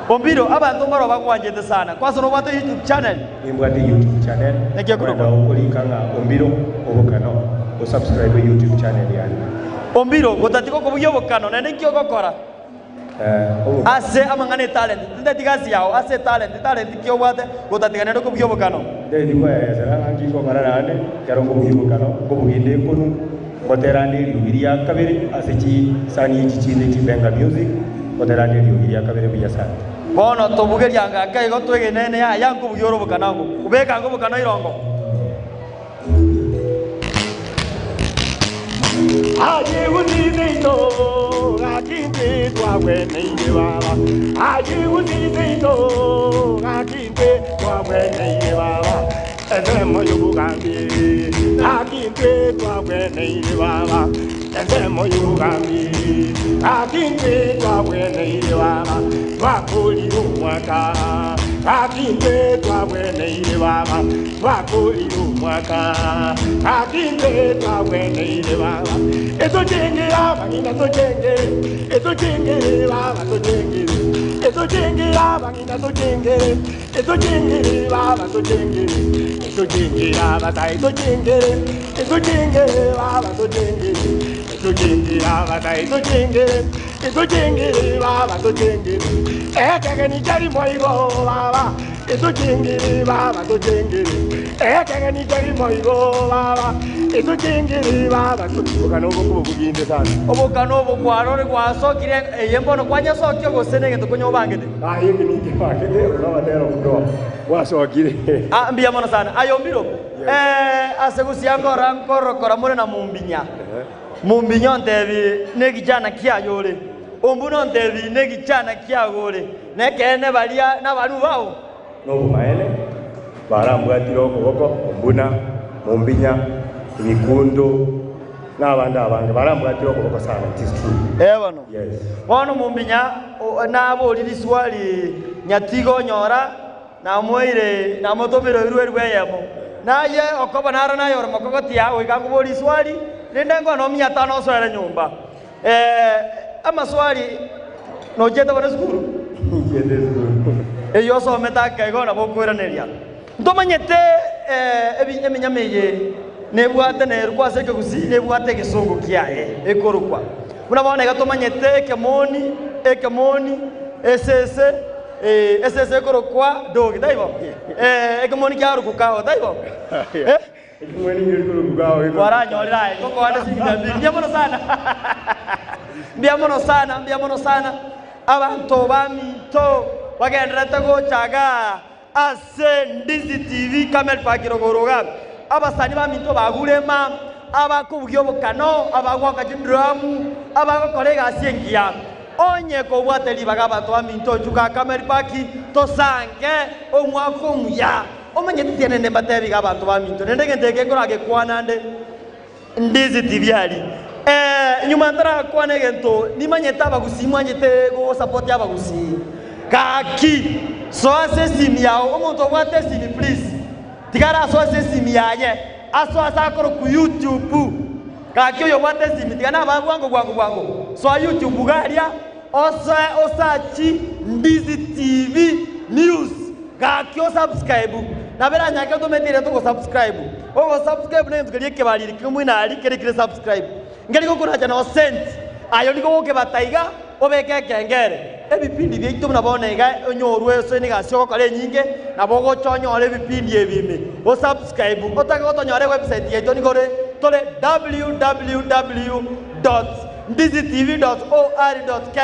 Speaker 3: Ombiro, abanto mbaro bagwanchete sana. Kwanza nobwate YouTube channel?
Speaker 8: Nimbwate YouTube channel.
Speaker 3: Naki ekorokwa?
Speaker 8: Kwenda okorika ng'a Ombiro Obokano o subscribe YouTube channel yane.
Speaker 3: Ombiro, gotatiga okobugia obokano, naende nki ogokora?
Speaker 8: Eh, obokano.
Speaker 3: Ase amang'ana etalent, tinteti gasi yao ase etalent, etalent ki obwate gotatiga naende okobugia obokano?
Speaker 8: Nteti koeresera ng'a nki ngokora naende ekero nkobugia obokano, nkobugia inde ekonu, ngotera ande eriogi ria kabere ase chisani echi chinde chibenga music, ngotera ande eriogi ria kabere buya sana.
Speaker 3: Bono tobugeria anga ake igo twegenene yaya nkobugia ore obokano abwo. Beka ango obokano irongo.
Speaker 4: Aye gusiteito gaki intwe twagweneire baba Aye gusiteito gaki intwe twagweneire baba Ensemo y'obogambi gaki intwe twagweneire baba Ensemo y'obogambi gaki intwe twagweneire baba Twakorire omwaka gaki intwe twagweneire baba Twakorire omwaka, gaki intwe twagweneire baba. Etochengere abang'ina tochengere, etochengere baba tochengere, etochengere abang'ina tochengere, etochengere baba tochengere, etochengere abasae tochengere, etochengere baba tochengere, etochengere abasae tochengere, etochengere baba tochengere, ekegeni keri moigo baba. Etochengere baba tochengere ekegeni keri moigo baba etochengere baba Obokano obo nkobobuginde sana.
Speaker 3: Obokano obo kwarore gwasokire eye mbono kwanyesokia gose negento konya obangete?
Speaker 8: Aye eke ninche mbangete oro nobatera omonto gwasokire.
Speaker 3: Ah mbuya mono sana. Aye Ombiro, eh ase gosianka ora nkorokora more na mombinya. Mombinya ontebi negichana kiaye ore. Ombu nontebi negichana kiago ore. Nekeene baria nabaruu bao.
Speaker 8: Nobomaene, barambwatire okoboko, ombuna, mombinya, ebikundo, na abande abange, barambwatire okoboko sana, it is true.
Speaker 3: Ee bono.
Speaker 8: Yes.
Speaker 3: Bono mombinya naborie riswali nyatiga onyora namoeire namotomire oirwe erwe eyemo. Naye okoba naro naye ore mokogoti aa goika nkoborie riswali, rende nkwane omiya tano osoere nyomba. Amaswali, Nochiete bono esukuru?
Speaker 8: Ninchiete esukuru.
Speaker 3: Eyio osomete ake igo nabo okoiraneria. Ntomanyete eminyama eye nebwate nerukwa ase ekegusii nebwate egesongo kiaye ekorokwa. Buna bono iga tomanyete ekemoni, ekemoni, esese, esese ekorokwa dog, taibo? Ekemoni kiarokwa cow, taibo? Kwaranyorire aye ngokoande chinkita mbiri. Mbuya mono sana. Mbuya mono sana, mbuya mono sana. Abanto baminto bagendererete gocha igaa ase Ndizi TV Camel Park rogoro igaa. Abasani baminto bagure ema, abakobugia obokano, abagoaka chidrum, abagokora egasi engiya. Onye kobwate ribaga abanto baminto nchuka Camel Park tosange omwaka omuya. Omanyete tienende mbatebi iga abanto baminto, naende egento eke nkoragekwana nde Ndizi tibiari. Eh, nyuma ntarakwana egento, nimanyete abagusii mwanchete go support abagusii. Gaki, soa ase esimi yao, omonto obwate esimi please, tiga arasoe ase esimi yaye, asoe ase akorokwa YouTube. Gaki oyobwate esimi tiga nabae bwango bwango bwango, soa YouTube iga aria, Osoe osachi Ndizi TV news gaki o subscribe nabo eranyake otomete ere togo subscribe ogo subscribe negento keria ekebariri kemwina aria kere kire subscribe nkeri gokonacha no sent aye nigo gokebata iga obeke ekengere ebipindi biaito buna bono iga onyorwe ase negasi ogokora enyinge nabo ogocha onyore ebipindi ebi ime o subscribe otake gotonyora ewebsite yaito nigo ore tore www dot ndizitv.or.ke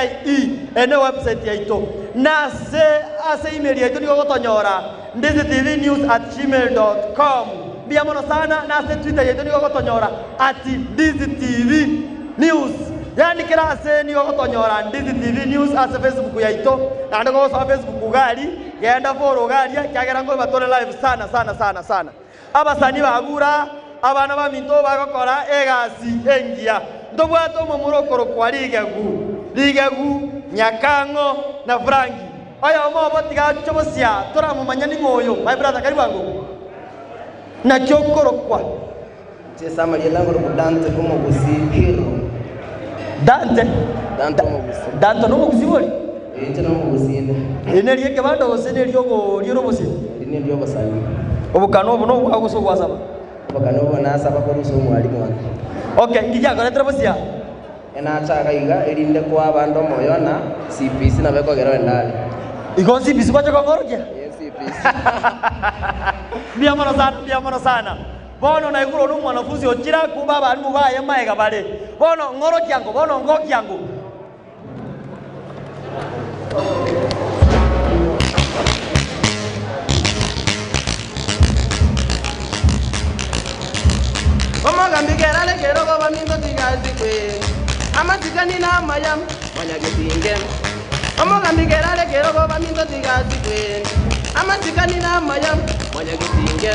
Speaker 3: Eye ne website yaito. Na ase ase email yaito nigo ogotonyora ndizitvnews@gmail.com. Mbuya mono sana. Na ase Twitter yaito nigo ogotonyora at ndizitvnews. Yaani kera ase nigo ogotonyora Ndizi TV News ase Facebook yaito, naende gogosoa Facebook iga aria, genda follow iga aria ekiagera nkoba tore live sana sana sana sana. Abasani bagure abana baminto bagokora egasi engiya. Ntobwate omomura okorokwa Rigegu, Rigegu, Nyakang'o na Franki. Oyomo obo tiga ache bosia toramomanya ning'o oyo. My brother karibu ango. Naki okorokwa?
Speaker 9: Inche ase amarieta nkorokwa Dante Omogusii Hero.
Speaker 3: Dante?
Speaker 9: Dante Omogusii.
Speaker 3: Dante nomogusii bori?
Speaker 9: Ee, inche nomogusii inde.
Speaker 3: Eri neri ekebanda gose neri ri'obosie?
Speaker 9: Eri neri obosani.
Speaker 3: Obokano obo nobwao gose obwasaba?
Speaker 9: Obokano obo nasaba korwa ase omwalimu one.
Speaker 3: Okay, inki giakoretire bosia?
Speaker 9: Enachaga iga, erinde koa abande omoyo na CPC nabo ekogera oende are.
Speaker 3: Igo CPC gwacha kong'orokia?
Speaker 9: Ee, CPC.
Speaker 3: Mbuya mono sana, mbuya mono sana. Bono naigure one omwanafunsi ochire akumbe abalimu baye maega bare. Bono ng'orokia ango, bono ngokia ango.
Speaker 10: Omogambi kerare kerogo baminto tigasikwe, amasikani namaya mwanyagetinge. Omogambi kerare kerogo baminto tigasikwe, amasikani namaya mwanyagetinge.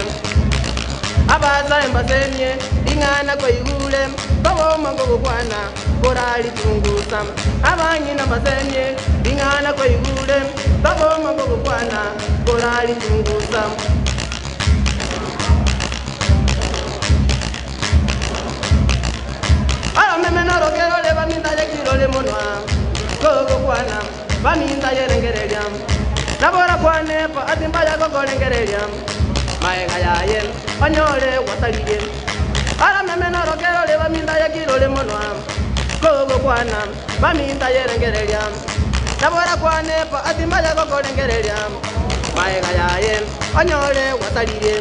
Speaker 10: Abasae mbasemie ring'ana kwaigure, koboma nkogokwana korarichungusa. Abang'ina mbasemie ring'ana kwaigure, koboma nkogokwana korarichungusa. Oromeme norokero ore baminto aye kirore monwa kogokwana, baminto aye rengereria. Nabo orakwane po ase mbaya gokorengereria, magega yaye onyore gwasaririe. Oromeme norokero ore baminto aye kirore monwa kogokwana, baminto aye rengereria. Nabo orakwane po ase mbaya gokorengereria, magega yaye onyore gwasaririe.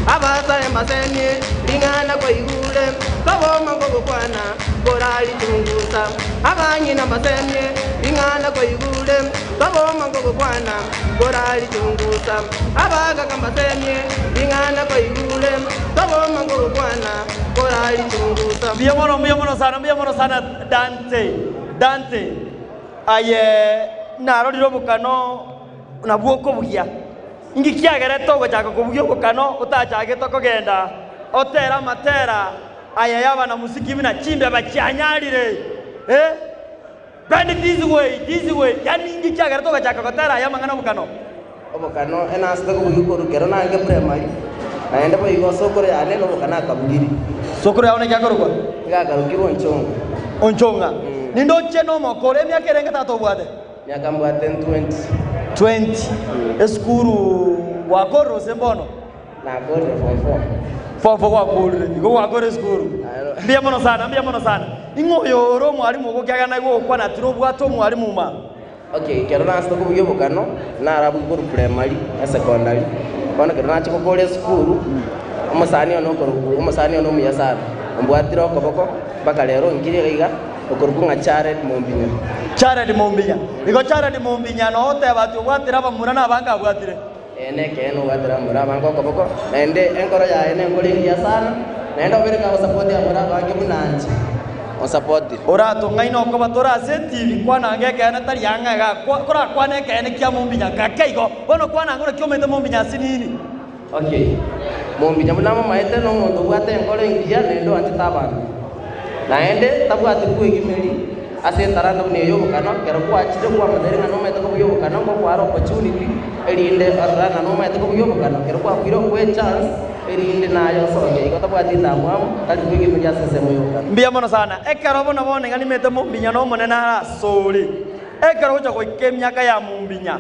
Speaker 10: Abasae mbasemie ring'ana kwaigure, koboma nkogokwana korarichungusa. Abang'ina mbasemie ring'ana kwaigure, koboma nkogokwana korarichungusa. Abagaka mbasemie ring'ana kwaigure, koboma nkogokwana korarichungusa.
Speaker 3: Mbuya mono, mbuya mono sana, mbuya mono sana Dante, Dante. Aye narorire obokano nabwo okobugia. Inki kiagerete ogochaka kobugia obokano otachagete kogenda otere amatera aya y'abanamusiki buna chimbeba chianyarire? Eh? Bend this way, this way. Yaani inki kiagerete ogachaka gotera aya amang'ana obokano?
Speaker 9: Obokano enasete kobugia korwa kero nange primary, naende boigo sokoro yane nobokano akabugiri.
Speaker 3: Sokoro yao naki akorokwa?
Speaker 9: Nigo akarokirwe Onchong'a.
Speaker 3: Onchong'a. Ninde ochie nomoko ore emiaka erenge tata obwate?
Speaker 9: Miaka mbwate 20.
Speaker 3: 20. Esukuru gwakorire gose mbono?
Speaker 9: Nakorire form 4.
Speaker 3: Form 4 gwakorire. Igo gwakorire esukuru. Mbuya mono sana, mbuya mono sana. Ing'o oyo ore omwalimu ogokiagera naigwe ogokwana ati nobwate omwalimu ma?
Speaker 9: Okay, ekero nasete kobugia obokano, narabugia korwa primary na secondary. Bono ekero nachia gokora esukuru, omosani one okorokwa, omosani one omuya sana, ombwatire okoboko mpaka rero nkire iga iga. Okorokwa ng'a Jared Mombinya.
Speaker 3: Jared Mombinya. Igo Jared Mombinya noo oteba ati obwatire abamura na abange abwatire.
Speaker 9: Ee nekeene obwatire abamura abange okoboko, naende enkoro yaye nenkoro engiya sana, naende obeire kagosapoti abamura abange buna inche, onsapotire.
Speaker 3: Oratong'aine okoba tore ase etibi, kwana ange ekeene tari ang'e igaa, korakwane ekeene kia Mombinya gake igo. Bono kwana ange naki omanyete Mombinya ase nini?
Speaker 9: Okay. Mombinya buna momaete nomonto obwate enkoro engiya naende oanchete abanto. Naende tabwati bwegimeri ase etalanta buna eye y'obokano, ekero gwachire kwamotebia ng'a nomaete kobugia obokano, ngokware opportunity erinde orore ng'a nomaete kobugia obokano. Ekero kwabuire okoe echance erinde naye osoke. Igo tabwati endamwamu, tari bwegimeri ase ensemo y'obokano.
Speaker 3: Mbuya mono sana. Ekero bono bono iga nimete mombinya n'Omonene are asore. Ekero ogocha goika emiaka ya mombinya,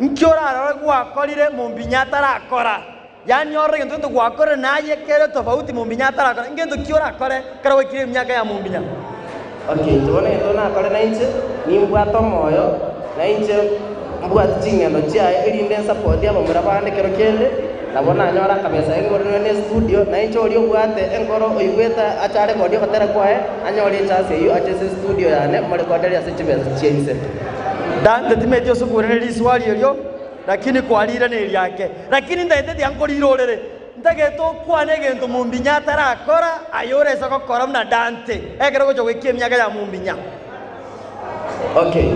Speaker 3: Nki orarore gwakorire mombinya atarakora? Yaani orore egento gento gwakorire naye kere tofauti mombinya atarakora. Ngento ki orakore ekero gwaikire emiaka ya mombinya?
Speaker 9: Okay, inche bono egento nakore nainche, nimbwate omoyo, nainche mbwate ching'endo chiaye erinde nsapoti abamura bande kero kende, nabo nanyora akabesa engoro ne estudio, nainche oria obwate enkoro oigwete ache arekodi ogotera kwaye, anyore echance eyio ache ase estudio yane morekodere ase chibesa chia inse.
Speaker 3: Dante timeti ase okoiraneria riswali erio, lakini kwariire neriake. Lakini ntaete tiga nkorire orere. Ntagete okwane egento mombinya atarakora, aye orese gokora buna Dante, ekero ogocha goikia emiaka ya mombinya.
Speaker 9: Okay.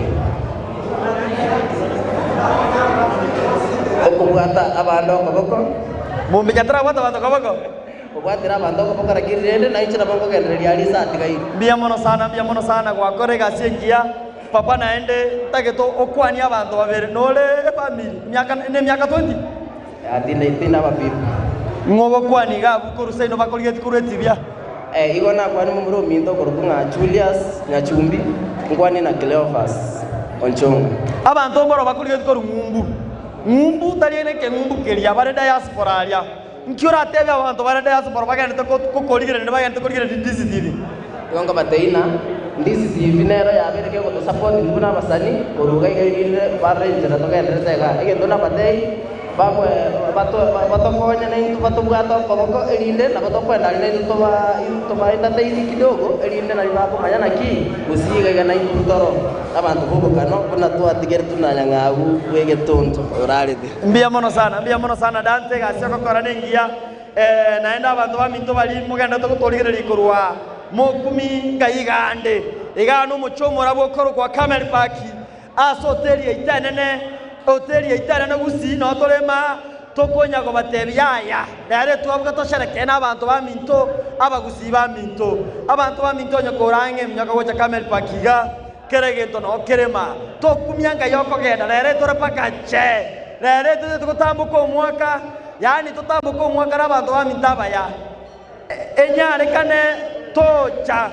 Speaker 9: Okobwata abande okoboko.
Speaker 3: Mombinya tarabwata abanto okoboko.
Speaker 9: Obwatire abanto okoboko lakini rende nainche nabo nkogendereria aria ase atigaire.
Speaker 3: Mbuya mono sana, mbuya mono sana gwakora egasi engiya papa naende ntagete okwanie abanto babere nore efamiri emiaka nemiaka 20?
Speaker 9: Yaya tinde tinde ababibi.
Speaker 3: Ng'o ogokwania iga abwo korwa seino bakorigetie korwa etibia?
Speaker 9: Eh, igo nakwane momura ominto okorokwa ng'a Julius Nyachumbi, nkwanie na Cleophas Onchonga.
Speaker 3: Abanto mboro bakorigetie korwa ng'umbu. Ng'umbu tari ere ekeng'umbu keria bare diaspora aria. Nki oratebie abanto bare diaspora bagenderete gokorigereria naende bagenderete korigereria Ndizi TV?
Speaker 9: Igo nkobatebia ng'a Ndizi TV nero yabeire kegotosupport intwe buna abasani korwa iga iga erinde barore enchera togendererete igaa. Egento nabatebie babwe bato batokonye naintwe batobwate okoboko erinde nabo tokoenda aria naintwe toba toba entertain kidogo erinde nario bakomanya naki gose iga iga naintwe ntoro abanto b'obokano buna twatigeretwe na Nyang'au bw'egetonto oyorarete.
Speaker 3: Mbuya mono sana, mbuya mono sana Dante, egasi ogokora nengiya, eh, naende abanto baminto baria mogenderete gotorigereria korwa mokumi ngai iga ande. Igaa nomochie omorabu okorokwa Carmel Park, ase hoteli yaito enene, hoteli yaito enene Gusii noo tore imaa, tokonya kobatebia yaya, rero etwabuga tosherekee na abanto baminto, abagusii baminto. Abanto baminto onye kore ang'e minyoka gocha Carmel Park iga. Kera egento noo kerema, tokumia ngai okogenda, rero etore mpaka che. Rero etotete gotamboka omwaka, yaani totamboke omwaka nabanto baminto abaya. Enyarekane tocha,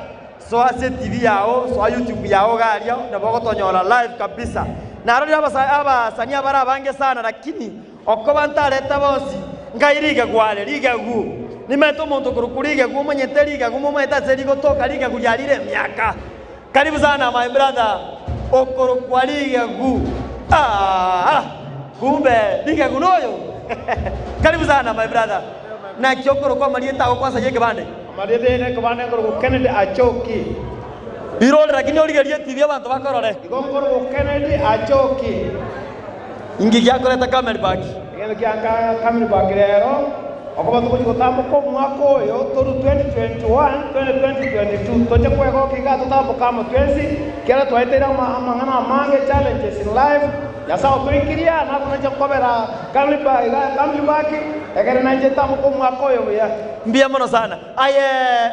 Speaker 3: soa ase etibi yao, soa youtube yao iga aria, nabo ogotonyora live kabisa. Narorire abasa abasani abare abange sana lakini okoba ntareta bonsi, ngai rigegu are, rigegu. Nimanyete omonto okorokwa rigegu, omanyete rigegu, momanyete ase rigotoka rigegu riarire emiaka. Karibu sana my brother okorokwa rigegu aah kumbe rigegu noyo karibu sana my brother naki okorokwa amarieta ago kwanza yekebande.
Speaker 7: Amarieta aye nekebande nkorokwa Kennedy Achoki.
Speaker 3: Birore lakini origerie etibi abanto bakorore.
Speaker 7: Igo nkorokwa Kennedy Achoki.
Speaker 3: Inki giakoreta Camel Park?
Speaker 7: Egento kia Camel Park rero, okoba togochia gotamboka omwaka oyo toru 2021 twende 2022 toche kwegokia igaa totamboke amo twensi, ekiagera twaeteire amang'ana amange, challenges in life, Nyasae otoikirie aa nabo nache nkobera Camel Park igaa Camel Park, ekere nainche ntamboke omwaka oyo buya.
Speaker 3: Mbuya mono sana. Aye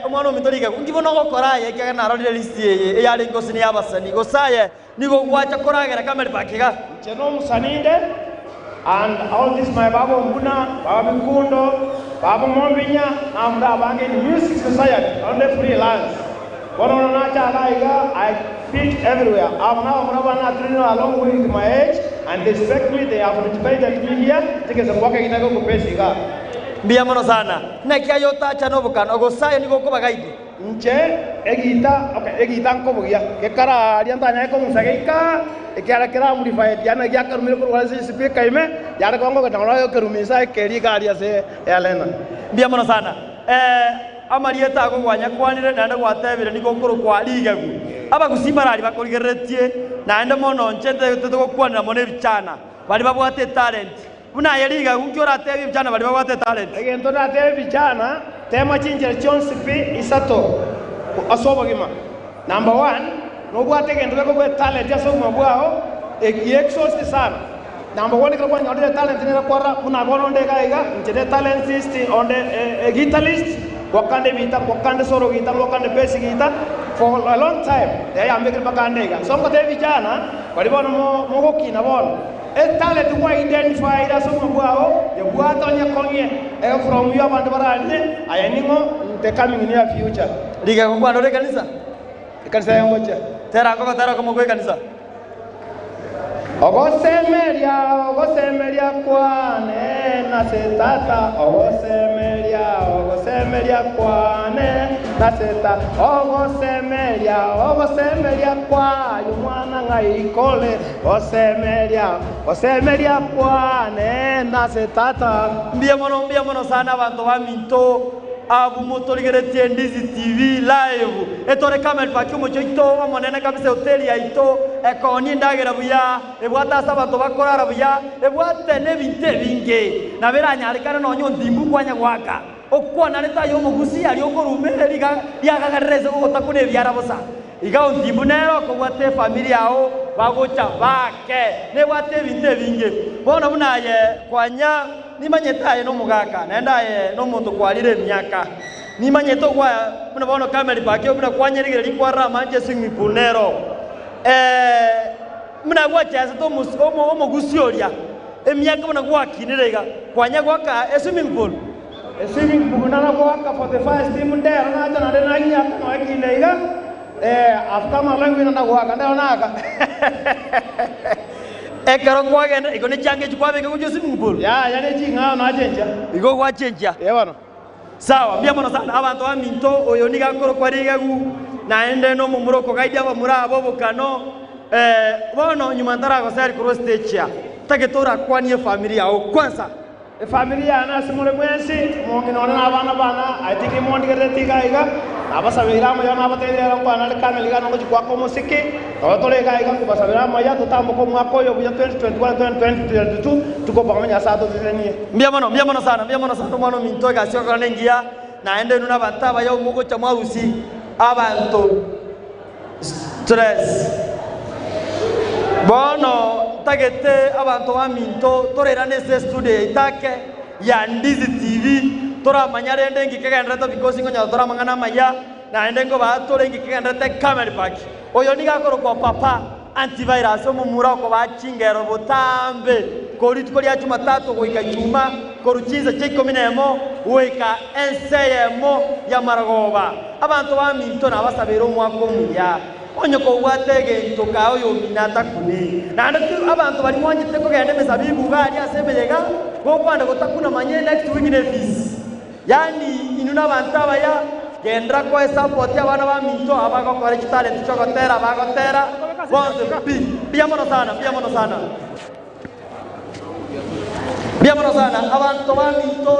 Speaker 3: omwana ominto rigegu, inki bono ogokora aye ekiagera narorire list eye eyarenge gose ney'abasani, gose aye Nigo gwacha koragera Camel Park iga.
Speaker 7: Inche nomusani inde, and all this my baba Ombuna, baba Bikundo, baba Mombinya, na abande abange in music society onde freelance. Bono bono nacha iga iga I fit everywhere. Aba nabamura bane natrainire along with my age and they respect me, they have invited me here ntigese goaka egita giokopesa iga.
Speaker 3: Mbuya mono sana. Naki aye otacha nobokano, gose aye nigo okoba guide?
Speaker 7: Inche egiita, okay, egiita nkobugia, gekara aria ntanyare kong'usa geika, ekiagera kere amplified, yaani giakarumire korwa ase espeaker ime, yare kongoka noro ekerumi inse ekeria iga aria ase earena.
Speaker 3: Mbuya mono sana. Eh, amarieta ago gwanyakwanire naende gwatebire nigo okorokwa rigegu. Abagusii mbarari bakorigereretie, naende mono inche ntagete gokwanera mono ebichana, baria babwate etalent. Buna aye rigegu, nki oratebie ebichana baria babwate etalenti?
Speaker 7: Egento ndatebie ebichana, tema chinchera chionsi pi isato ase obogima. Number one, nobwate egento gekobua etalenti ase obogima bwao, egiexhaust sana. Number one ekero kwanyorire etalenti nere kwarora buna bono onde iga iga, inche ne talentist, onde a guitarist, gwakande ebita, gwakande solo guitar, gwakande bass guitar, for a long time, yayambekire mpaka ande iga. So ngotebia ebichana, baria bono mogokina bono, Etalent gwa identified ase obogima bwao, yebwate onye kong'ie ege from you abanto bararire, aye ning'o the coming near future.
Speaker 3: Riga gokwana ore ekanisa.
Speaker 7: Ekanisa eye ngochia.
Speaker 3: Tera ngogotera okomo gwe ekanisa.
Speaker 7: Ogosemeria, ogosemeria kwane nase Tata, ogosemeria, ogosemeria kwane nase Tata, ogosemeria, ogosemeria kwaye Omwana ng'ai kore. Gosemeria, gosemeria kwane nase Tata.
Speaker 3: Mbuya mono mbuya mono sana abanto baminto abwo motorigeretie Ndizi TV live etore Camel Park omochie oito omonene kabisa ehoteli yaito Ekoonia endagera buya, ebwate ase abanto bakorara buya, ebwate nebinto ebinge. Nabo eranyarekane nonya ontimbu kwanya goaka. Okwanarete aye omogusi aria okoruma riga riagagarera ase ogotakuna ebiara bosa. Iga ontimbu nere okobwata efamiri yao bagocha baake. Nebwate ebinto ebinge. Bono buna aye kwanya nimanyete aye nomogaka, naende aye nomonto kwarire emiaka. Nimanyete ogwa buna bono Kameli Park buna kwanyerigereria kwarora amanche eswimming pool nero. Eh, buna gwachesete omosi omo omogusi oria emiaka buna gwakinire iga, kwanya goaka eswimming pool?
Speaker 7: Eswimming pool nara goaka for the first time ndero nacha naende nanyiaka nonya kinde iga, eh, after amaloe ngwina ndagoaka ndero naaka.
Speaker 3: Ekero kwagenda igo ne chianga echi kwabeka gochia eswimming pool?
Speaker 7: Yaya ne ching'ao nachenchia.
Speaker 3: Igo gwachenchia?
Speaker 7: Ee bono.
Speaker 3: Sawa, mbuya mono sana abanto baminto, oyo nigo akorokwa rigegu, naende nomomura okogaidia abamura aba obokano. Eh, bono nyuma ntaragoseri korwa stage aa, ntagete orakwanie efamiri yao kwanza.
Speaker 7: Efamiri yane ase more mwensi, omong'ina one na abana bane, I think mondigerereti iga iga, nabasabeire amaya nabatebirie rero nkwane are Camel iga nogochia goaka omosiki, nabo tore iga iga nkobasabera amaya totamboke omwaka oyo buya 2021 2022 tukobanga Nyasaye atosesenie.
Speaker 3: Mbuya mono, mbuya mono sana, mbuya mono sana omwana ominto egasi ogokora nengiya, naende inwe nabanto abaya mogocha mwarusia abanto stress. Bono ntagete abanto baminto torerane ase estudio yaito ake ya Ndizi TV toramanya rende nki kegenderete because nkonyora tore amang'ana amaya naende nkobaa tore nki kegenderete Camel Park. Oyo nigo akorokwa Papa Antivirus omomura okobaa chingero botambe korwa rituko ria Jumatatu goika Ijumaa korwa chinsa chia ikomi nemo goika ensa eyemo y'amarogoba. Abanto baminto nabasabeire omwaka omuya. Onye kobwate egento kaa oyomino atakune. Naende abanto baria mwanchete kogenda emesabibu iga aria ase emeyega, gokwanda gotakuna manye next week ne fees. Yaani inwe nabanto abaya, genderera koa esupport abana baminto abagokora chitalent chiogotera bagotera bonsi pi. Mbuya mono sana, mbuya mono sana. Mbuya mono sana abanto baminto.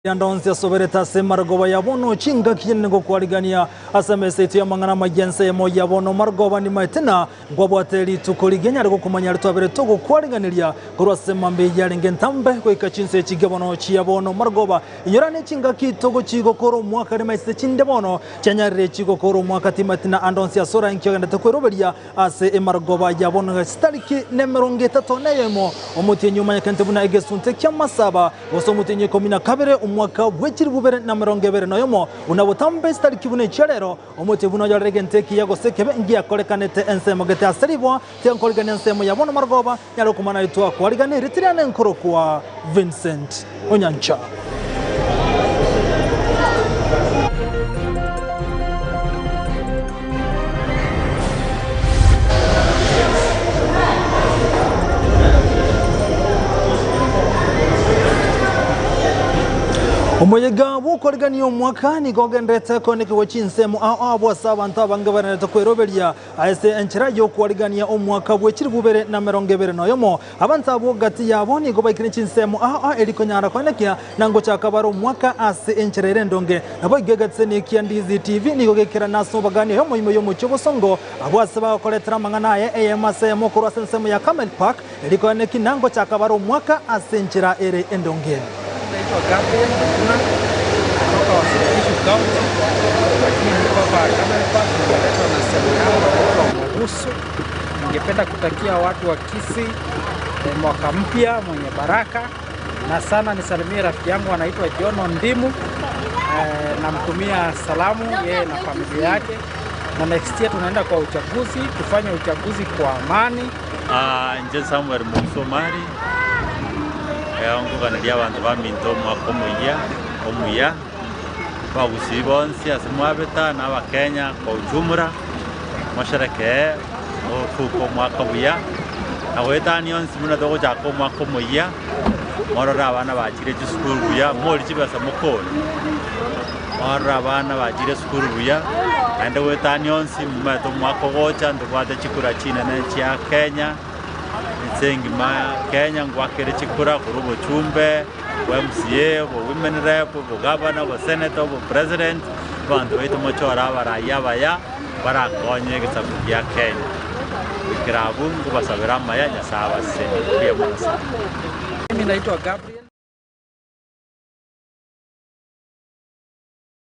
Speaker 11: Ande onsi asoberete ase marogoba ya bono, chingaki chinene gokwarigania ase emesa yaito y'amang'ana amayia ensemo ya bono marogoba nimaete na nkwabwate rituko rigiya nyare gokomanya aria twabere togokwariganeria korwa ase mambia yarenge entambe goika chinsa echi chia bono chia bono marogoba. Inyora ne chingaki togochi gokora omwaka rimaisete chinde bono chianyarire chigokora omwaka timati na ande onsi ase orainki ogendete kweroberia Ase emarogoba ya bono chitariki nemerongo etato neyemo, omotienyi omanyekente buna egesunte ki'amasaba, gose omotienyi o ikomi na kabere, omwaka bwe chilifu bibere na emerongo ebere noyomo, buna botambe chitariki buna echia rero, omotienyi buna oyorere egento ekiya gose ekebe ngiakorekanete ensemo gete ase riboa, tiankorigania ensemo ya bono marogoba, nyare okomana aitwa kwariganirie tiriane nkorokwa Vincent Onyancha. Omoyega bw'okorigania omwaka nigo ogenderete koenekigwa chinsemo ao ao ase abanto abange barenderete kweroberia Ase enchera y'okwarigania omwaka bwe chilifu ibere na emerongo ebere noyomo, abanto abwo gati yabo nigo baikire chinsemo ao ao eri konyara koenekia na ngochaka bare omwaka ase enchera ere endonge. Naboigo egeteseni kia Ndizi TV nigo gekerana ase obogani oyomo ime y'omochie obosongo, abwo ase bagokoretera amang'ana aye eyemo ase eyemo korwa ase ensemo ya Camel Park, eri koenekia na ngochaka bare omwaka ase enchera ere endonge.
Speaker 1: Naitwa Gabriel Njuguna kutoka Uasin Gishu County, lakini niko hapa Camel Park, nimeletwa na sehemu yangu naitwa Mogusu. Ningependa kutakia watu wa Kisii eh, mwaka mpya mwenye baraka, na sana nisalimie rafiki yangu anaitwa John Ondimu eh, namtumia salamu yeye na familia yake, na next year tunaenda kwa uchaguzi, tufanye uchaguzi kwa amani.
Speaker 2: Ah, inche Samuel Mogusu Omari, nkoganeria abanto baminto omwaka omoyia omuya, abagusii bonsi ase mwabeta na abakenya kwa ujumla, mosherekee mofuke omwaka buya, na goetania onsi buna togochaka omwaka omoyia, morore abana bachire chisukuru buya, morie chibesa mokore, morore abana bachire esukuru buya, naende goetania onsi momanyete omwaka ogocha ntobwate chikura chinene chia Kenya. Ense engima ya Kenya ngwakere chikura korwa obochumbe, bwa MCA, obo women rep, obogavana, obosenator, obopresident, abanto baito mochore abarai abaya barakonye egesaku gia Kenya. Goikera abwo nkobasabera amaya Nyasaye abasesenie. Mbuya mono sana.
Speaker 1: Mimi naitwa Gabriel.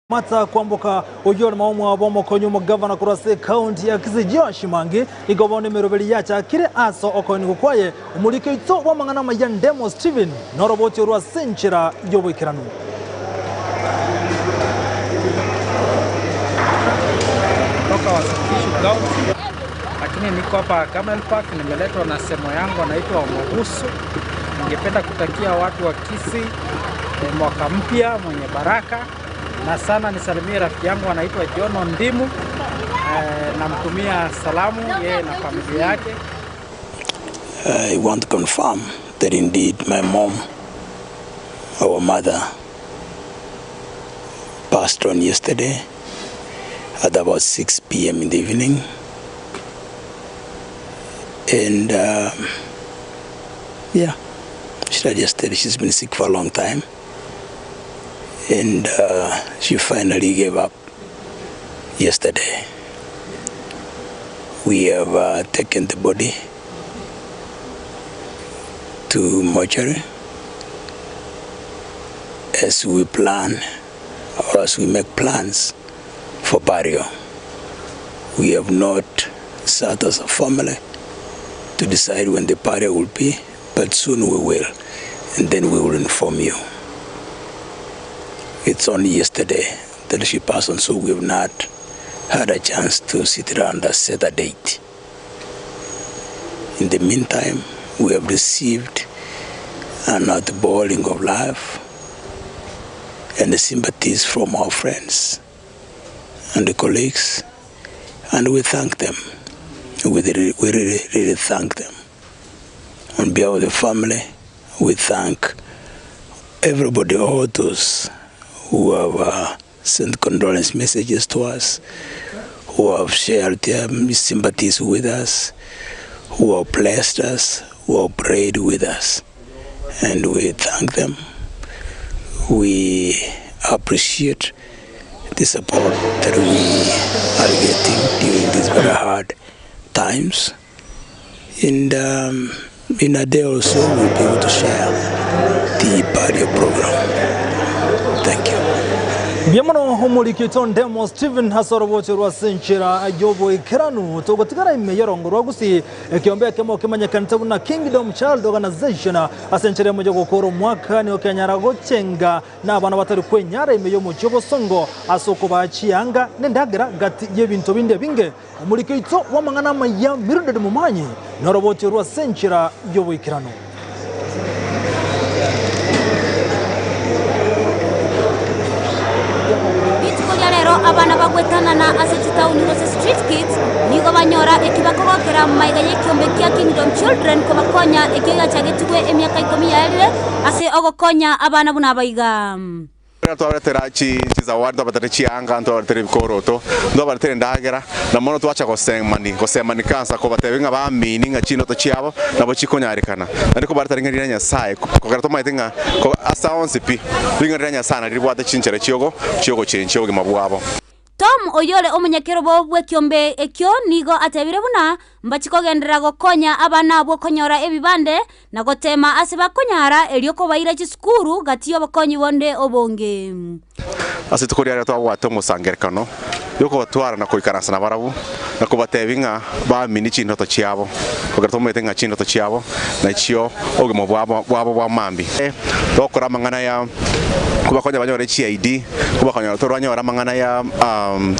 Speaker 11: Martha Kwamboka oyio ore omwabo omokonyi omogavana korwa ase ekaunti ya Kisii Joash Mwangi nigo bono emeroberi yachakire ase okoenigwa kwaye omoriko oito bw'amang'ana amaya Ndemo Stephen noroboti orwo ase enchera y'oboikeranu.
Speaker 1: Kutoka Uasin Gishu County, lakini niko hapa Camel Park, nimeletwa na semo yangu anaitwa Omogusu. Ningependa kutakia watu wa Kisii eh, mwaka mpya mwenye baraka, na sana nisalimie rafiki yangu anaitwa John Ondimu eh, namtumia salamu yeye na familia yake.
Speaker 12: I want to confirm that indeed my mom, our mother, passed on yesterday at about 6 p.m. in the evening. And yeah, she died yesterday. She's been sick for a long time. And she finally gave up yesterday. We have taken the body to mortuary as we plan or as we make plans for burial. We have not sat as a family to decide when the burial will be, but soon we will, and then we will inform you. It's only yesterday that she passed on, so we have not had a chance to sit around and set a date. In the meantime, we have received an outpouring of love and the sympathies from our friends and the colleagues, and we thank them. We really, we really, really thank them. On behalf of the family, we thank everybody, all those who have sent condolence messages to us, who have shared their sympathies with us, who have blessed us, who have prayed with us. And we thank them. We appreciate the support that we are getting during these very hard times. And um, in a day or so, we'll be able to share the burial program. Thank you.
Speaker 11: Mbuya mono omoriki Ndemo Stephen ase orobocho rwa ase enchera y'oboikeranu togotigara ime y'orongo rwa Gusii ekiombe ekemo kemanyekanete buna Kingdom Child Organization ase enchera emo y'ogokora omwaka nigo kenyara gochenga na abana batari kwenyara ime y'omochie obosongo ase okobaa chianga n'endagera gati y'ebinto binde ebinge. Omoriki oito bw'amang'ana amaya Mildred Momanyi norobocho rwa ase enchera y'oboikeranu.
Speaker 13: Rituko ria rero abana bagwetanana ase chitauni gose street kids nigo banyora eki bakogokera maiga y'ekiombe kia Kingdom Children kobakonya ekio giachagetigwe emiaka ikomi yaerire ase ogokonya abana buna abaiga.
Speaker 14: Ekero twabaretera chizawadi, ntwabaretera chianga, ntwabaretera ebikoroto, ntwabaretera endagera, na mono twacha gosemani, gosemani kansa kobatebia ng'a baamini ng'a chindoto chiabo nabo chikonyarekana. Naende kobaretera ring'ana riria Nyasaye, kogera tomaete ng'a ase onsi pi, ring'ana riria Nyasaye nario ribwate chinchera chiogo chiogochenchia obogima bwabo.
Speaker 13: Tom, oyore omonyakerobo bw'ekiombe ekio, nigo atebire buna mbachi kogenderera gokonya abana abwo konyora ebibande na goteema ase bakonyara erio kobaira chisukuru gati y'obokonyi bonde obonge.
Speaker 14: Ase rituko riaria twabwate omosangererekano yokobatwara na koikaransa nabarabwo, na kobatebia ng'a baamini chindoto chiabo, kogera tomaete ng'a chindoto chiabo nachio obogima bwabo bwabo bwa mambia. Togokora amang'ana ya kobakonya banyore chi-ID, kobakonya toranyore amang'ana ya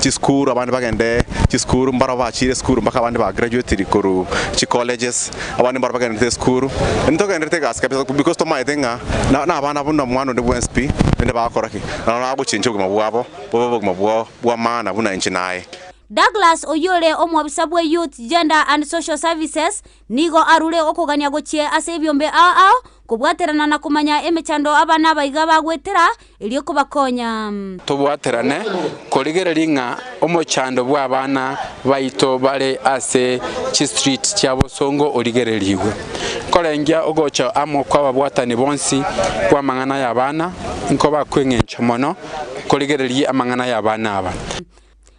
Speaker 14: chisukuru, abande bagende chisukuru, mbaro bachire esukuru mpaka abande ba graduatiri korwa chicolleges, abande mbaro bagenderete esukuru. Ntogenderete egasi kabisa because tomaete ng'a na abana buna omwana onde bwensi pi, rende bagokora ki? Nabo bagochenchia obogima bwabo bobe obogima bwa maana buna inche naye.
Speaker 13: Douglas oyore omwabisa bwe Youth, Gender and Social Services nigo arure okogania gochia ase ebiombe ao ao kobwaterana na komanya emechando abana abaiga bagwetera erio kobakonya.
Speaker 15: Tobwaterane korigereria ng'a omochando bw'abana baito bare ase chistreet chia bosongo origererigwe. Nkorengia ogocha amo kw'ababwatani bonsi bw'amang'ana y'abana nkoba kw'eng'encho mono korigereria amang'ana y'abana aba.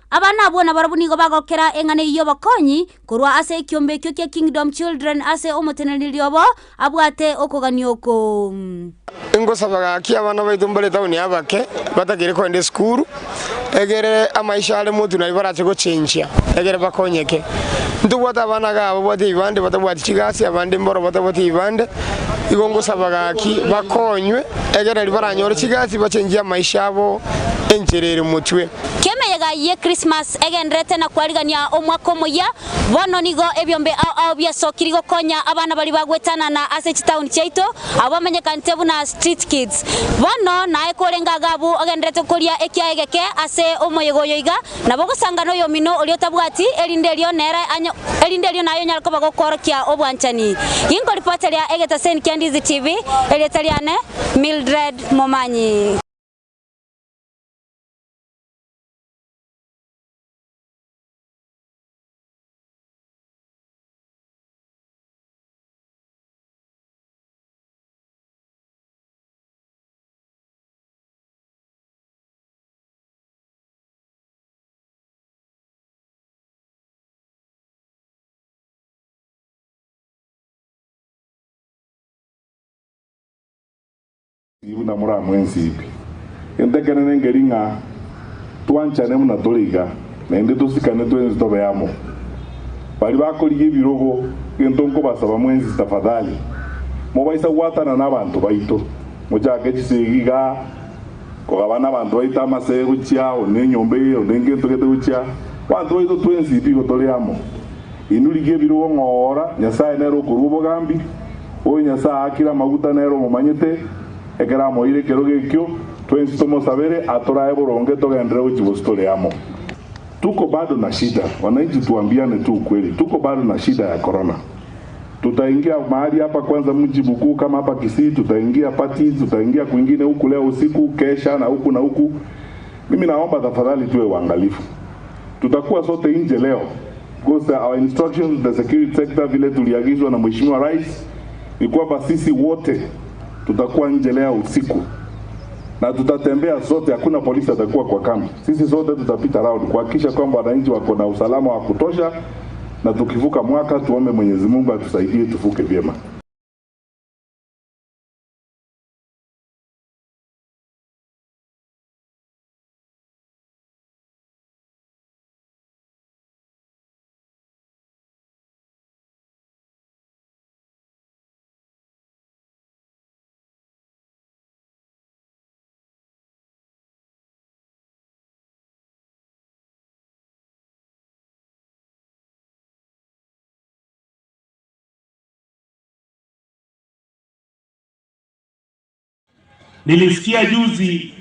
Speaker 13: Abana abwo nabarabwo nigo bagokera eng'ana eyio y'obokonyi korwa ase ekiombe ekio kia Kingdom Children ase omoteneneri obo abwate okogania oko.
Speaker 16: Ingosaba gaki abana baito mbare etaoni abake batakeire kogenda esukuru, egere amaisha are motwe nario barache gochenchia, egere bakonyeke. Ntobwate abana iga babwate ebibande batabwati chigasi, abande mboro batabwati ebibande, igo ngosaba gaki bakonywe, egere nario baranyore chigasi bachenchie amaisha abo enchera ere motwe.
Speaker 13: Kemeyega ye Christmas egendererete na kwarigania omwaka omoyia, bono nigo ebiombe ao ao biasokiri gokonya abana baria bagwetanana ase chitauni chiaito, abwo bamenyekanete buna street kids. Bono naye korenge Agabu ogendererete koria ekiaye egeke ase omoyega oyo iga, nabo ogosanga noyomino oria otabwati, erinde erio nere erinde erio naye onyare koba gokoorokia obwanchani. Ginkoripoteria egetaseni kia Ndizi TV, erieta riane Mildred Momanyi.
Speaker 17: Buna moramwe ensibi. Egento ekenene nkeri ng'a twanchane buna tore iga, naende tosikane twensi tobe amo. Baria bakorigia ebirogo, egento nkobasaba mwensi tafadhali, mobaisa gwatana nabanto baito, mochake chisegi igaa, kogabana abanto baito amasege gochia one enyomba eye, one ngento gete gochia, abanto baito twensi pi igo tore amo. Inwe rigia ebirogo ng'oora, Nyasae nere okorua obogambi, oyo Nyasae aakire amaguta nere omomanyete, ekero amoeire ekerogo ekio, twensi tomosabere atorae boronge togenderere gochia bosio tore amo. Tuko bado na shida, wananchi tuambiane tu ukweli, tuko bado na shida ya corona. Tutaingia mahali hapa kwanza mji mkuu kama hapa Kisii, tutaingia parties, tutaingia kwingine huku leo usiku, kesha na huku na huku. Mimi naomba tafadhali tuwe waangalifu. Tutakuwa sote nje leo because our instructions the security sector, vile tuliagizwa na Mheshimiwa Rais ni kwamba sisi wote tutakuwa nje leo usiku. Na tutatembea sote, hakuna polisi atakuwa kwa kambi. Sisi sote tutapita round kuhakikisha kwamba wananchi wako na usalama wa kutosha, na tukivuka mwaka tuombe Mwenyezi Mungu atusaidie tuvuke vyema.
Speaker 18: Nilisikia juzi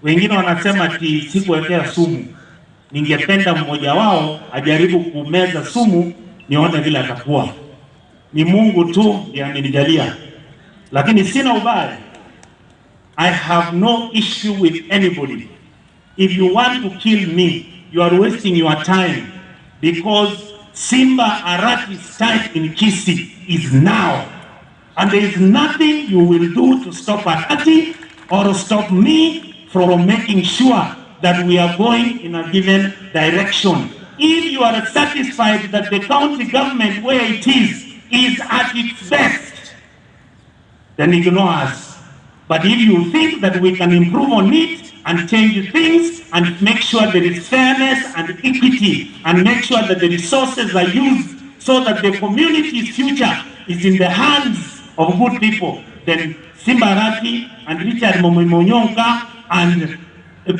Speaker 18: wengine wanasema ati sikuwekea sumu. Ningependa mmoja wao ajaribu kumeza sumu nione vile atakuwa. Ni Mungu tu ndiye amenijalia, lakini sina ubaya. I have no issue with anybody. If you want to kill me, you are wasting your time because Simba Arati's time in Kisii is now. And there is nothing you will do to stop Arati or stop me from making sure that we are going in a given direction. If you are satisfied that the county government where it is is at its best, then ignore us. But if you think that we can improve on it and change things and make sure there is fairness and equity and make sure that the resources are used so that the community's future is in the hands of good people, then Simba Arati and Richard Momoimonyoka and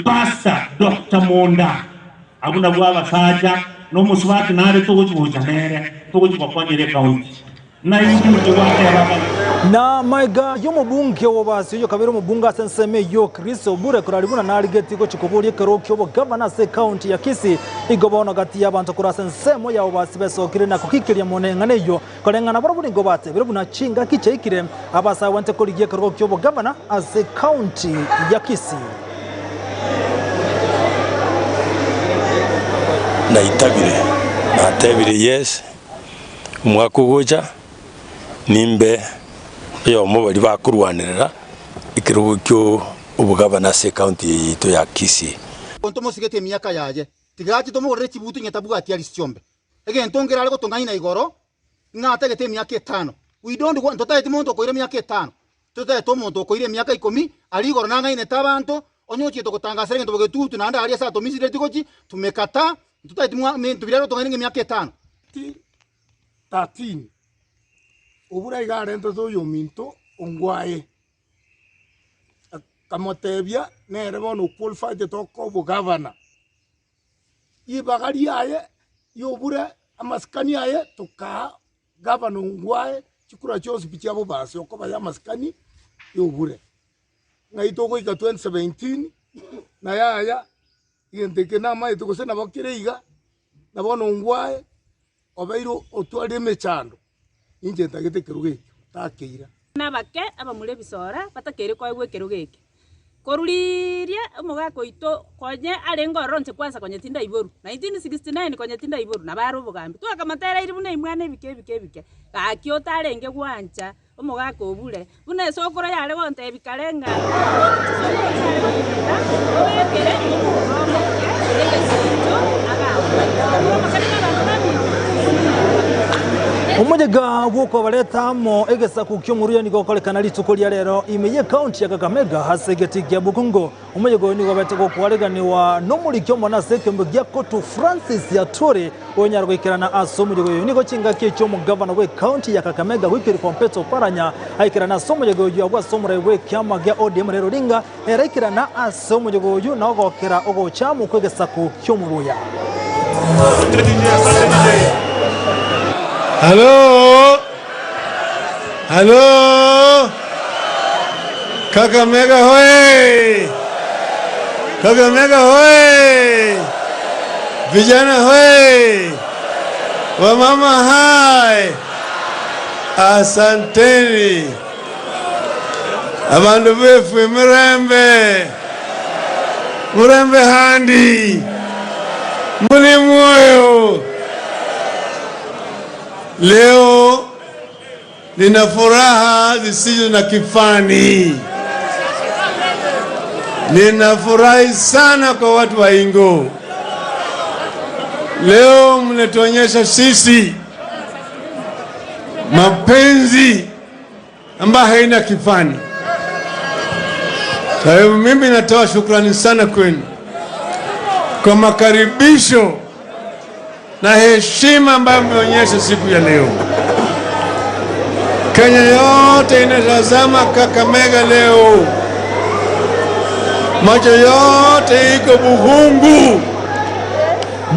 Speaker 18: Pastor Dr. Monda abuna bwa abasacha na omosubati nare togochi gocha nere togochi gokonyera ecounty na inchuche gwateba ng'a
Speaker 11: Na maiga y'omobunge obobasi oyo kabere omobunge ase ensemo eyio Chris Obure korari buna narigetie gochia koboria ekero ki'obogavana ase ecounty ya Kisii igo bono gati y'abanto korwa ase ensemo ya obobasi besokire na kogikeria mono eng'ana eyio koreng'ana barabwo nigo batebire buna chingaki chiaikire abasagwente korigia ekerogo ki'obogavana ase ecounty ya Kisii.
Speaker 12: Naitabire, natebire yes, omwaka ogocha nimbe oyomo baria bakorwanerera ekerogo kio obogavana ase ecounty eye yaito ya Kisii.
Speaker 19: Omonto mosigete emiaka yaye, tiga tomogorere chibutu onye tabwati arise chiombe. Egento nkerare gotong'aina igoro, ng'a atagete emiaka etano. We don't want, totageti monto okoira emiaka etano, totagete omonto okoira emiaka ikomi, aria igoro nang'ainete abanto, onye ochiete gotangasera egento bogetutu naende aria ase atomisireti gochi, tumekataa, ntotageti mwa minto biria arotong'aine ng'a emiaka etano.
Speaker 20: 13 Obura iga arentete oyominto ongwae, akamotebia nere bono oqualified toka obogavana. Ribaga riaye ri'obure amasikani aye tokaa gavana ongwae chikura chionsi pi chia bobasi okoba ya amasikani y'obure. Ng'ai togoika 2017 na yaya egento eke namaete gose nabo kere iga, na bono ongwae obeire otwarire emechando, inche ntagete ekerogo ekio, takeira.
Speaker 21: Nabake abamura ebisora batakeire koegwa ekerogo eke. Korwa riria omogaka oito konye arenge ororo inche kwanza konye tindaiborwa, 1969 konye tindaiborwa nabo are obogambi. Twakamotereiri buna imwana ebike ebike ebike, gaki otarenge gwancha omogaka obure, buna esokoro yare gontebia kare ng'a chisokoro chiare gotugeka obekere omomura omoke egesincho agakwe. Omoka nigo abanto baminto.
Speaker 11: Omoyega bw'okobareta amo egesaku ki'omoruya nigo okorekana rituko ria rero ime y'ekaunti ya Kakamega ase egetii kia Bukungu. Omoyega oyo nigo obete gokwariganiwa nomoriki omonene ase ekeombe gia Kotu Francis Atwoli onyare goikerana ase omoyega oyo. Nigo chingaki echio omogavana bw'ekaunti ya Kakamega Wycliffe Ompeta Oparanya aikerana ase omoyega oyio abwo ase omorai bw'ekiama gia ODM Raila Odinga ere aikerana ase omoyega oyio na ogokera ogocha amo kw'egesaku ki'omoruya.
Speaker 22: Halo! Halo! Kakamega hoye! Kakamega hoye! Vijana hoye! Wamama hai! Asanteni. Abandu befwe murembe. Murembe handi. Muli mwoyo. Leo nina furaha zisizo na kifani. Ninafurahi sana kwa watu wa Ingo. Leo mnatuonyesha sisi mapenzi ambayo haina kifani. Kwa hivyo mimi natoa shukrani sana kwenu kwa makaribisho na heshima ambayo mmeonyesha siku ya leo. Kenya yote inatazama Kakamega leo, macho yote iko Bukhungu.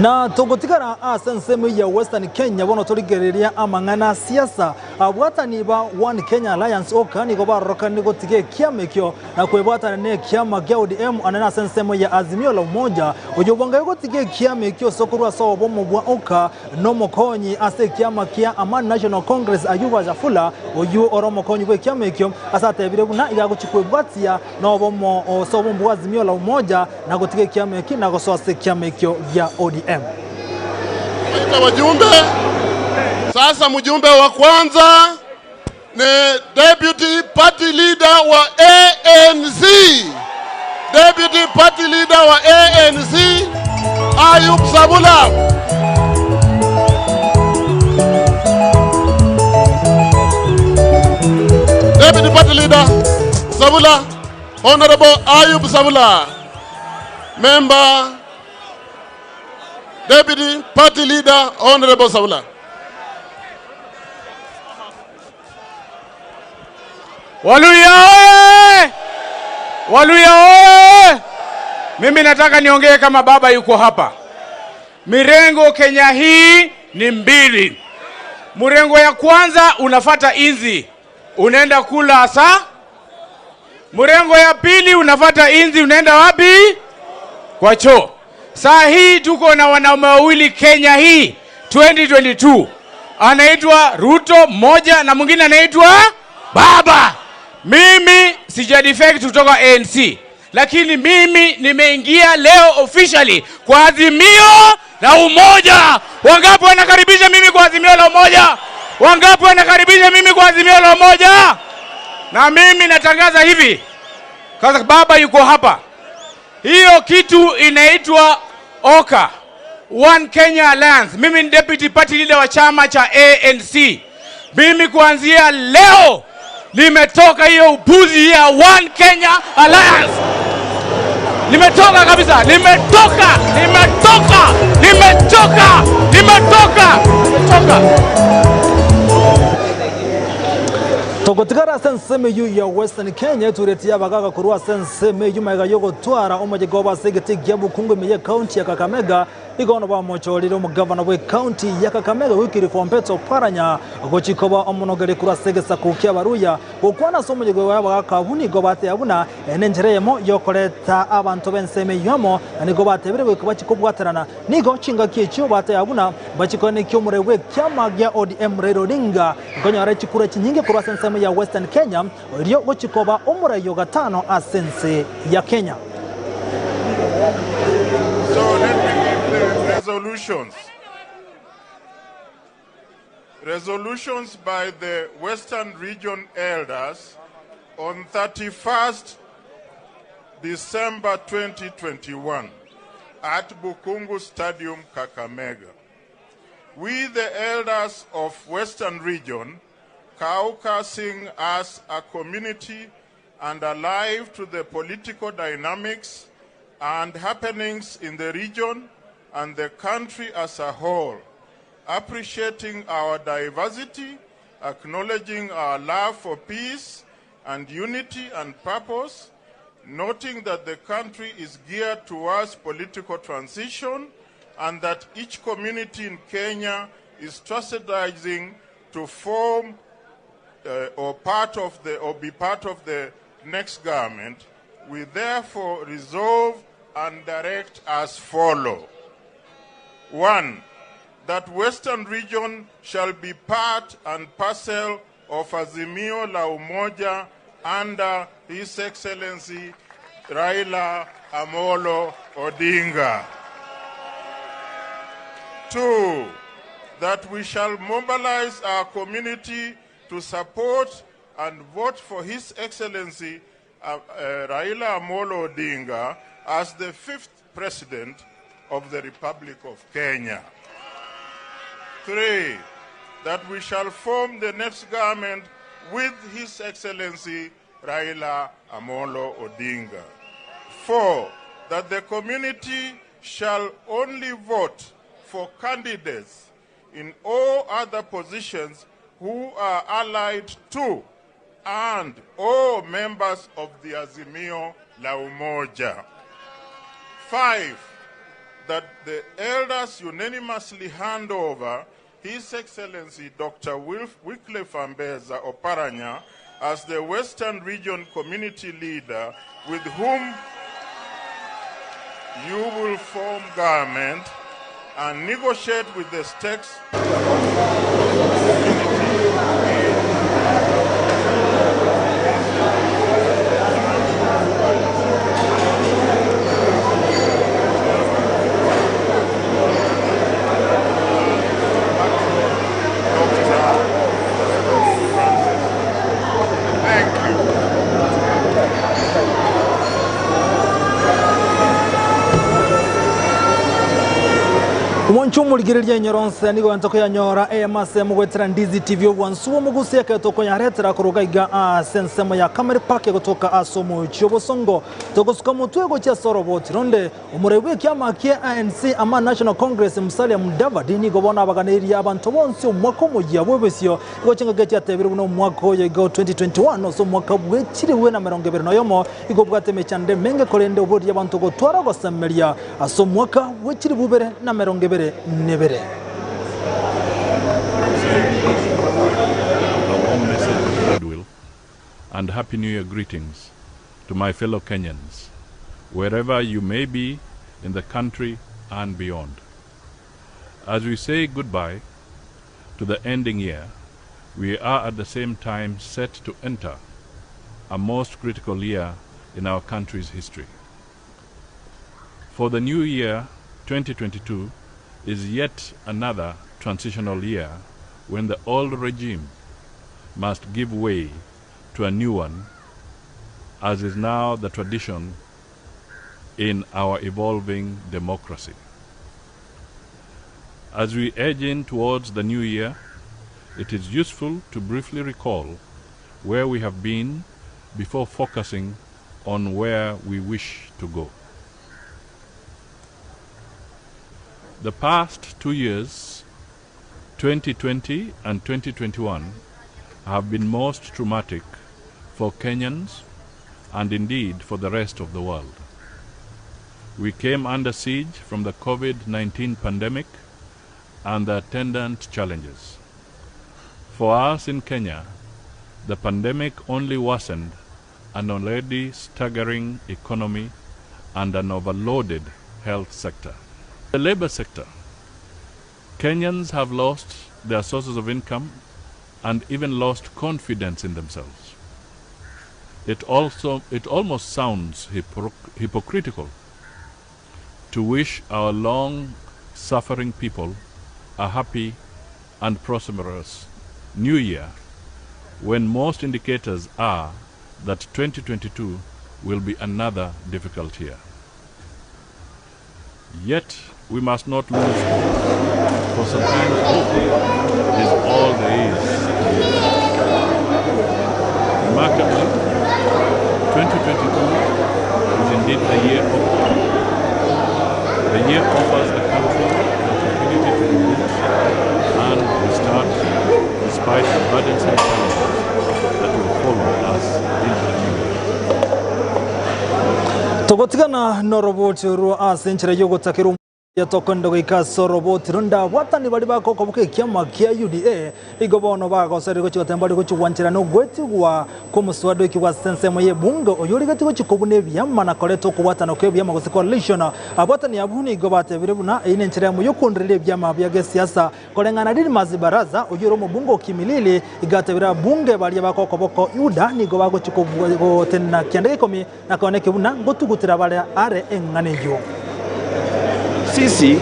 Speaker 11: Na togotigara ase ensemo ya Western Kenya bono torigereria amang'ana a siasa. Abwatani ba One Kenya Alliance oka nigo barorokanire gotiga ekiama ekio na kwebwatana na ekiama kia ODM anene ase ensemo ya Azimio la Umoja. Oyio bwangaye gotiga ekiama ekio ase okorwa ase obomo bwa oka na omokonyi ase ekiama kia Amani National Congress Ayuba Wafula oyio ore omokonyi bwa ekiama ekio ase atebire buna iga agochia kwebwatia na obomo ase obomo bwa Azimio la Umoja na gotiga ekiama eki na gosoa ase ekiama ekio gia ODM.
Speaker 5: Waita wajumbe. Sasa mjumbe wa kwanza ni deputy party leader wa ANC, deputy party leader wa ANC Ayub Savula. Deputy party leader Savula, Honorable Ayub Savula, member, deputy party leader Honorable Savula.
Speaker 6: Waluya oye! Waluya oye! Mimi nataka niongee kama baba yuko hapa. Mirengo Kenya hii ni mbili. Mrengo ya kwanza unafata inzi, unaenda kula saa. Mrengo ya pili unafata inzi, unaenda wapi? Kwa choo. Saa hii tuko na wanaume wawili Kenya hii 2022, anaitwa Ruto mmoja na mwingine anaitwa Baba. Mimi sija defect kutoka ANC, lakini mimi nimeingia leo officially kwa Azimio la Umoja. Wangapi wanakaribisha mimi kwa Azimio la Umoja? Wangapi wanakaribisha mimi kwa Azimio la Umoja? Na mimi natangaza hivi, kwa baba yuko hapa, hiyo kitu inaitwa OKA, One Kenya Alliance. Mimi ni deputy party leader wa chama cha ANC. Mimi kuanzia leo nimetoka hiyo upuzi ya One Kenya Alliance. Nimetoka kabisa, nimetoka, nimetoka, nimetoka, nimetoka, nimetoka.
Speaker 11: Togotigara ase ensemo eyio ya Western Kenya etureti y'abagaga korwa ase ensemo eyio magega y'ogotwara omojeko obo ase egete gia Bukhungu ime y'ekaunti ya Kakamega. Igo bono bamochorire omogavana bw'ekaunti ya Kakamega Wycliffe Ombetsa Oparanya gochia koba omonogeri korwa ase egesaku ki'Abaluhya. Gokwana ase omojeko bw'abagaka abwo nigo bateba buna eye nenchera eyemo y'okoreta abanto b'ensemo eyio amo, na nigo batebire goika bachie kobwaterana. Nigo chingaki echio bateba buna mbachie koenekia omorei bw'ekiama gia ODM Raila Odinga nkonyora chikura chinyinge korwa ase ensemo ya Western Kenya, erio gochia koba omorai o gatano ase ense ya Kenya.
Speaker 5: So let me give the resolutions. Resolutions by the Western Region Elders on 31st December 2021 at Bukhungu Stadium, Kakamega. We, the elders of Western Region, caucusing as a community and alive to the political dynamics and happenings in the region and the country as a whole, appreciating our diversity, acknowledging our love for peace and unity and purpose, noting that the country is geared towards political transition and that each community in Kenya is strategizing to form or part of the or be part of the next government. We therefore resolve and direct as follow. 1, that Western Region shall be part and parcel of Azimio la Umoja under His Excellency Raila Amolo Odinga. 2, that we shall mobilize our community to support and vote for His Excellency Raila Amolo Odinga as the fifth president of the Republic of Kenya. 3, that we shall form the next government with His Excellency Raila Amolo Odinga. 4, that the community shall only vote for candidates in all other positions who are allied to and all members of the Azimio La Umoja. 5, that the elders unanimously hand over His Excellency Dr. Wycliffe Ambeza Oparanya as the Western Region community leader with whom you will form government and negotiate with the states.
Speaker 11: Omonche omorigereria enyoronse nigo gento koyanyora eyemo ase mogwetera Ndizi TV obwansu bw'omogusi eketo koyaretera koruga iga ase ensemo ya Camel Park egotoka ase omochie obosongo togosuka motwe gochia ase oroboti ronde Omorei bw'ekiama kia ANC ama National Congress Musalia Mudavadi nigo bono abaganeirie abanto bonsi omwaka omoyia bw'ebisio igo chingaki echi atebire buna omwaka oyo iga o 2021 ase omwaka bwe chilifu na emerongo ebere na oyomo igo obwate emechando emenge korende oborie abanto gotwara ogosemeria ase omwaka bwe chilifu ibere na emerongo ebere na ebere.
Speaker 4: A warm message of goodwill and Happy New Year greetings to my fellow Kenyans, wherever you may be in the country and beyond. As we say goodbye to the ending year, we are at the same time set to enter a most critical year in our country's history. For the new year, 2022, is yet another transitional year when the old regime must give way to a new one, as is now the tradition in our evolving democracy. As we edge in towards the new year, it is useful to briefly recall where we have been before focusing on where we wish to go. The past 2 years, 2020 and 2021, have been most traumatic for Kenyans and indeed for the rest of the world. We came under siege from the COVID-19 pandemic and the attendant challenges. For us in Kenya, the pandemic only worsened an already staggering economy and an overloaded health sector. The labor sector, Kenyans have lost their sources of income and even lost confidence in themselves. It almost sounds hypocritical to wish our long-suffering people a happy and prosperous new year when most indicators are that 2022 will be another difficult year. Yet we must not lose hope, for sometimes hope is all there is. Remarkably, 2022 is indeed the year of hope. The year offers the country the opportunity to reboot and restart despite the burdensome challenges that will follow us into the new year.
Speaker 11: Togotigana noroboti orwo ase enchera y'ogotakera omoyia tokoenda goika ase oroboti ronde abwatani baria bagokoboka ekiama kia UDA igo bono bagosoire gochia goteba mbare gochia gwancherana ogoetigwa kw'omoswada oikigwe ase ensemo y'ebunge oyio origetie gochia kobuna ebiama na koreta okobwatana kw'ebiama gose coalition. Abwatani abwo nigo batebire buna eyio nenchera eyemo y'okoondereria ebiama bia gesiasa Koreng'ana Didmus Barasa, oyio ore omobunge o Kimilili, iga atebire abunge baria bakokoboko Yuda nigo bagochia gotenena kianda gia ikomi na koenekia buna ngotugutera bare are eng'ana eyio.
Speaker 8: Sisi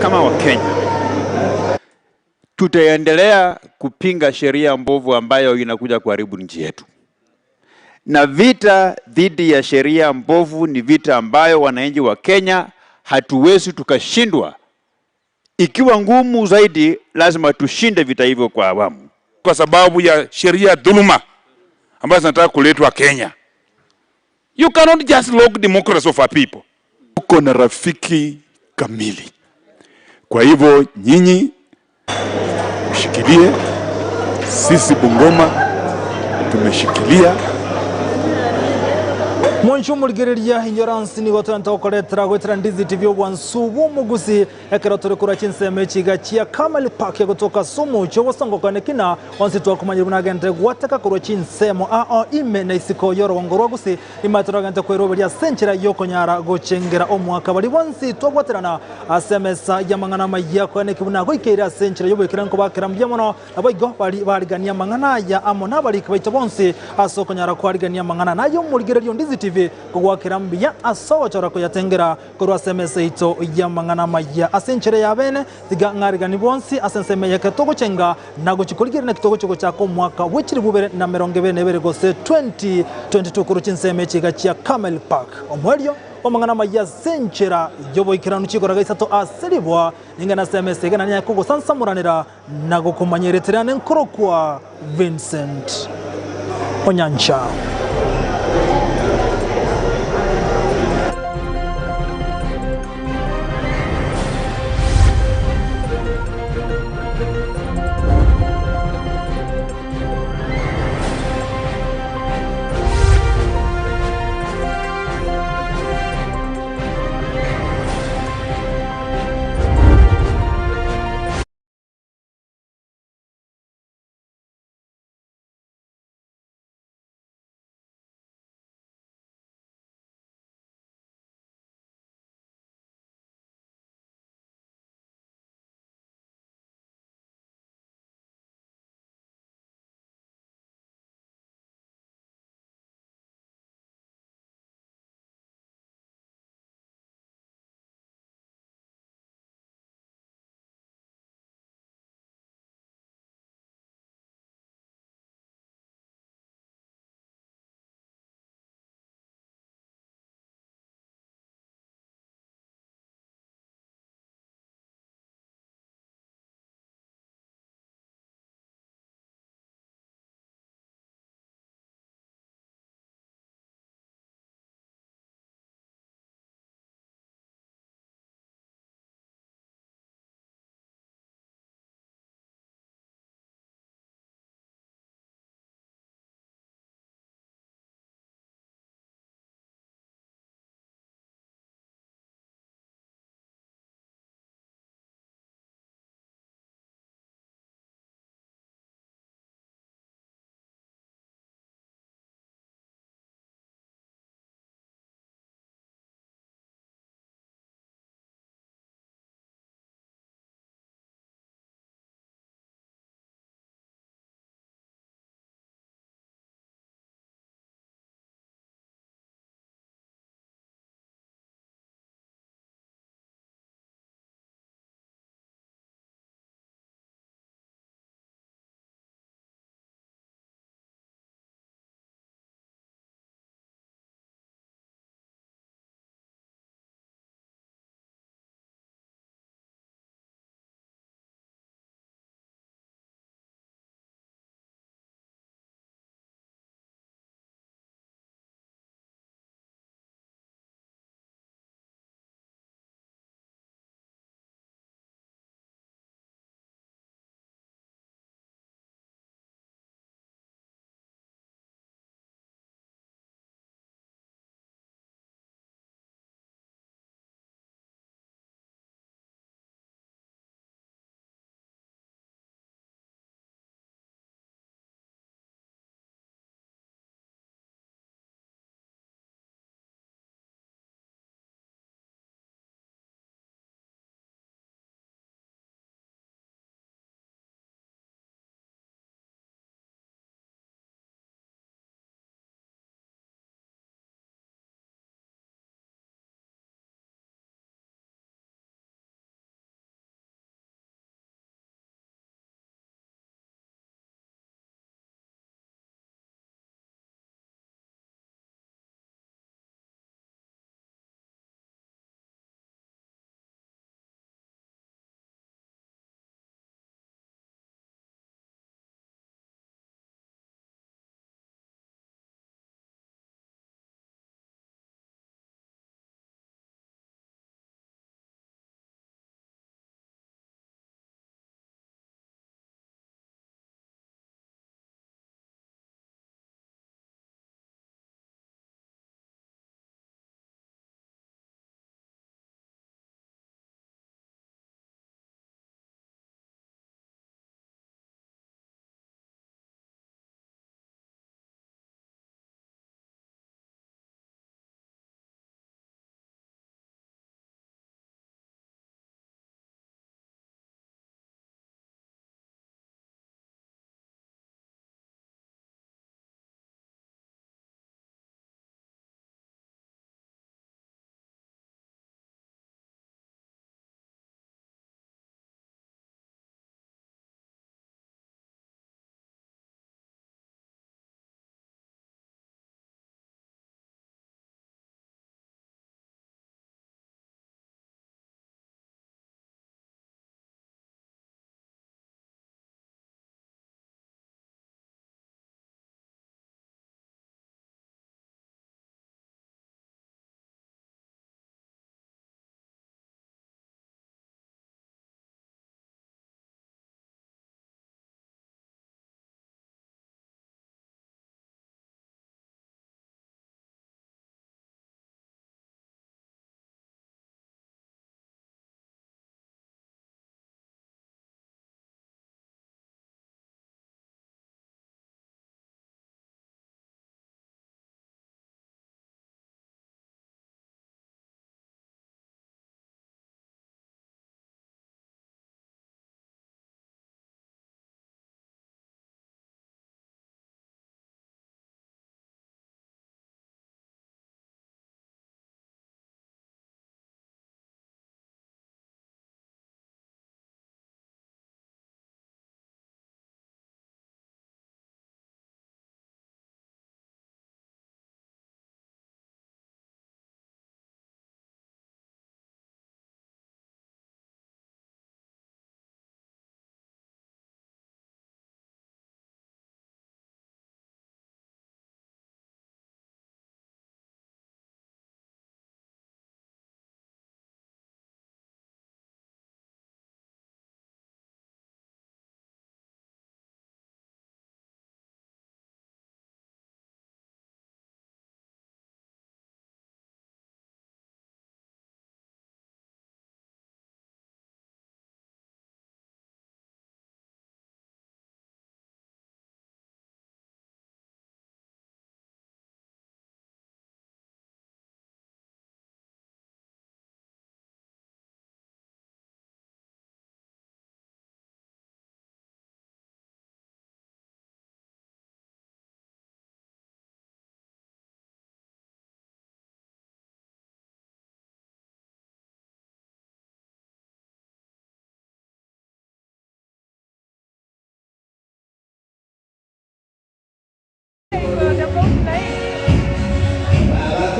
Speaker 8: kama Wakenya tutaendelea kupinga sheria mbovu ambayo inakuja kuharibu nchi yetu.
Speaker 9: Na vita dhidi ya sheria mbovu ni vita ambayo wananchi wa Kenya hatuwezi tukashindwa. Ikiwa ngumu zaidi, lazima tushinde vita hivyo kwa awamu.
Speaker 10: Kwa sababu ya sheria dhuluma ambazo zinataka kuletwa Kenya. You cannot just lock democracy of our people.
Speaker 23: Uko na rafiki kamili. Kwa hivyo nyinyi mshikilie, sisi Bungoma tumeshikilia.
Speaker 11: Moncho omorigereria inyoransi nigo togenta gokoretera goetera Ndizi TV obwansu bw'omogusi ekero tore korwa chinsemo echiga chia Camel Park egotoka ase omochie ogosongokana ekina onsi twakomanyire buna agente gwateka korwa chinsemo ao ime na isiko y'orogongo rwa Gusii Ime toragente kweroberia ase enchera y'okonyara gochengera omwaka baria bonsi twabwaterana ase emesa y'amang'ana amayia koeneki buna goikeire ase enchera y'oboikeranu kobakera mbuya mono. Naboigo baria barigania amang'ana aya amo nabariki baito bonsi ase okonyara kwarigania amang'ana naye omorigereria o Ndizi TV kogwakera mbuya ase ogochora koyatengera korwa ase emesa yaito y'amang'ana amayia ase enchera ya bene. Tiga ng'arigani bonsi ase ensemo eye ekero togochenga na gochia korigereria naki togochia gochaka omwaka bwe chilifu ibere na emerongo ebere na ebere gose 2022 korwa chinsemo echi iga chia Camel Park. Omoerio bw'amang'ana amayia ase enchera y'oboikeranu chigoraga isato ase riboa ninga nase emesa iga nanyare kogosansamoranera na gokomanyereteria nenkorokwa Vincent Onyancha.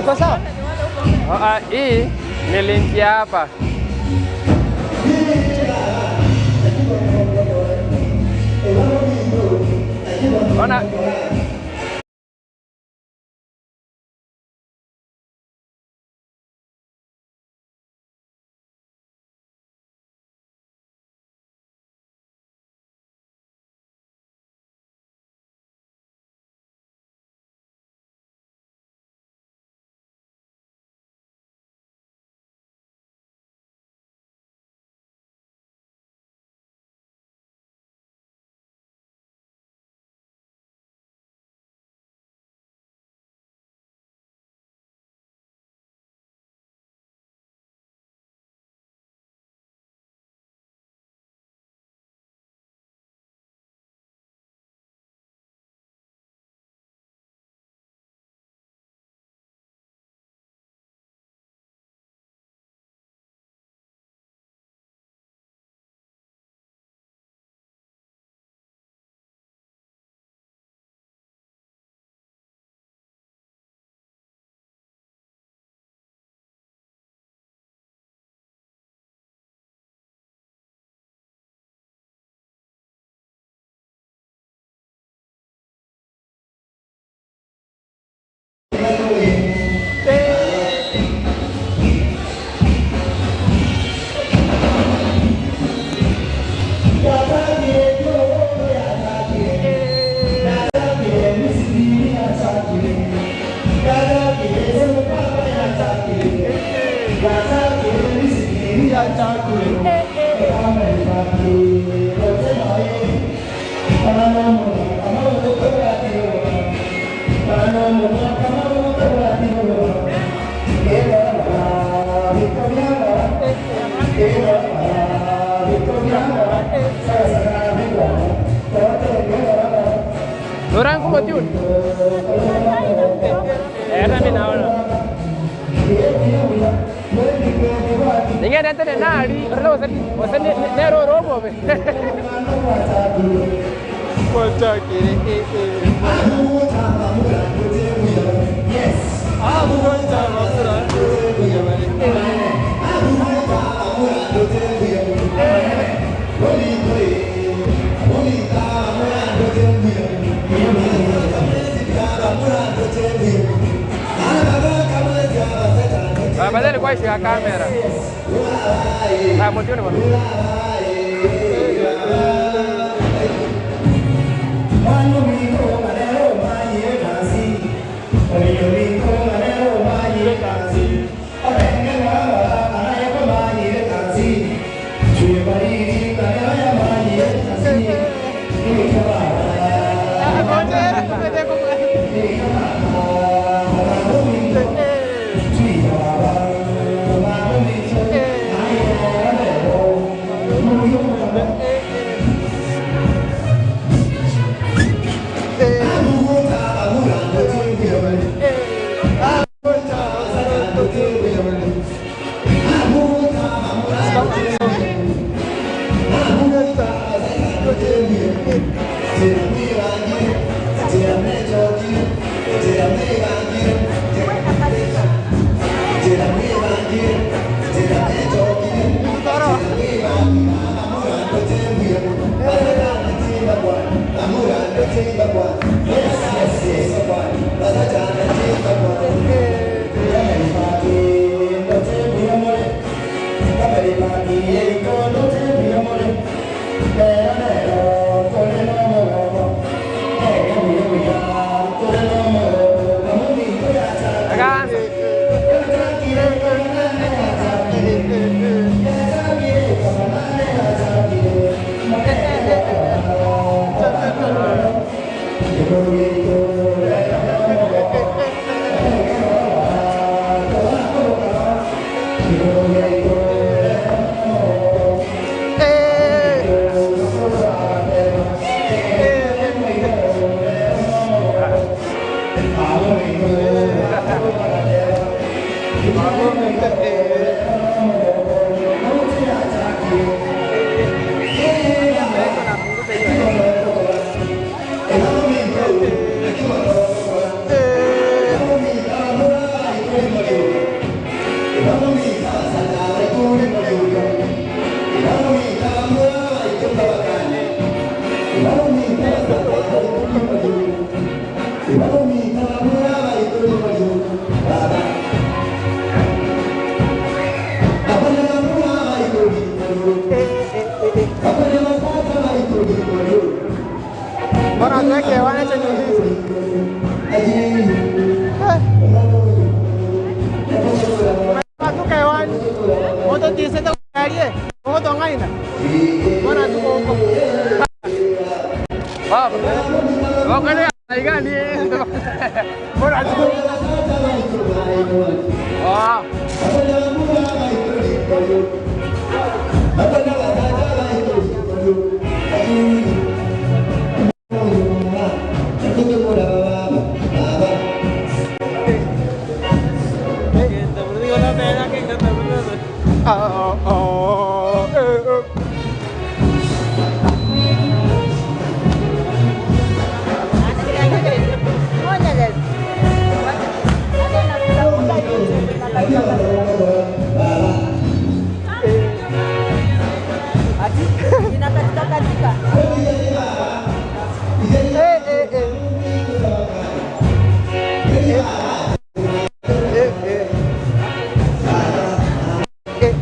Speaker 2: Iko sawa?
Speaker 3: Ah, hii ni link ya hapa. Ona. Orang kuma tune. Era mimi naona. Ninge nete nali, relo wasani wasani nero robo be. Afadhali kwa ya kamera. Ah, motione bwana. Mbona tuweke hewani chenye hizi? Tuka hewani. Moto tiseta kualie. Moto ngaina. Mbona tuko huko? Baba. Wakale aigani. Mbona tuko Ah. Ah, oh, eh, eh.
Speaker 1: Inakatika katika.
Speaker 3: Eh, eh, eh. Eh, eh. Eh.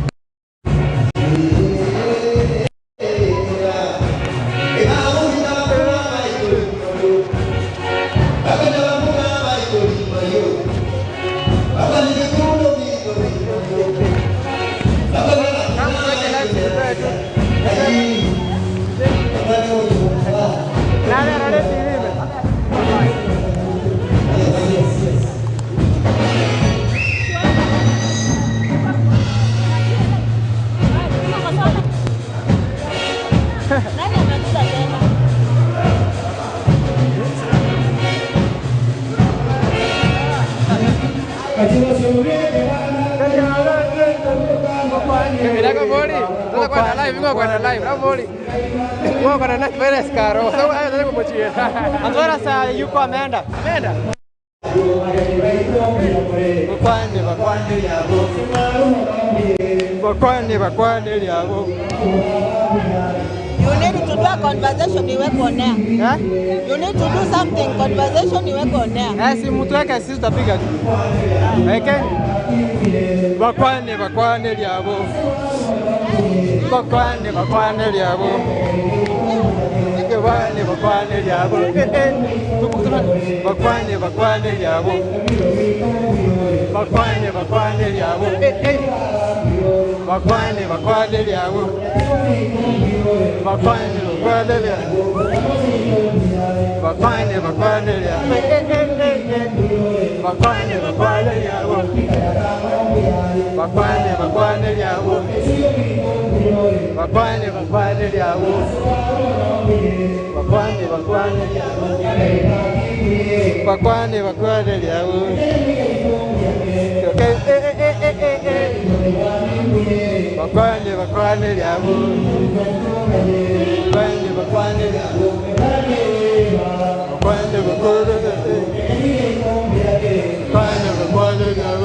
Speaker 1: Nani amekuja tena?
Speaker 3: Mira con Bori, sasa kwenda live, iko kwenda live, na Bori. Wewe kwenda live Perez Caro. Sasa wewe ndio kumchia.
Speaker 2: Anzora sa yuko ameenda.
Speaker 3: Ameenda.
Speaker 2: Bakwane bakwane lyabo. Bakwane bakwane lyabo.
Speaker 1: You need to do a conversation iweke on air.
Speaker 2: Eh?
Speaker 1: You need to do something conversation iweke on air.
Speaker 2: Eh, si mtu weke sisi tutapiga tu. Weke. Bakwane bakwane lyabo. Bakwane bakwane lyabo. Bakwane bakwane lyabo. Eh eh. Tukutana. Bakwane bakwane lyabo. Bakwane bakwane lyabo. Eh eh. Bakwane bakwane lyabo. Bakwane bakwane lyabo. Bakwane bakwane lyabo. Eh eh eh eh. Bakwane bakwane lyabo. Bakwane bakwane lyabo. Bakwane bakwane lyabo. Bakwane bakwane lyabo. Bakwane bakwane lyabo. Okay. Eh eh eh eh eh eh. Bakwane bakwane lyabo. Bakwane bakwane lyabo. Bakwane bakwane lyabo. Bakwane bakwane lyabo.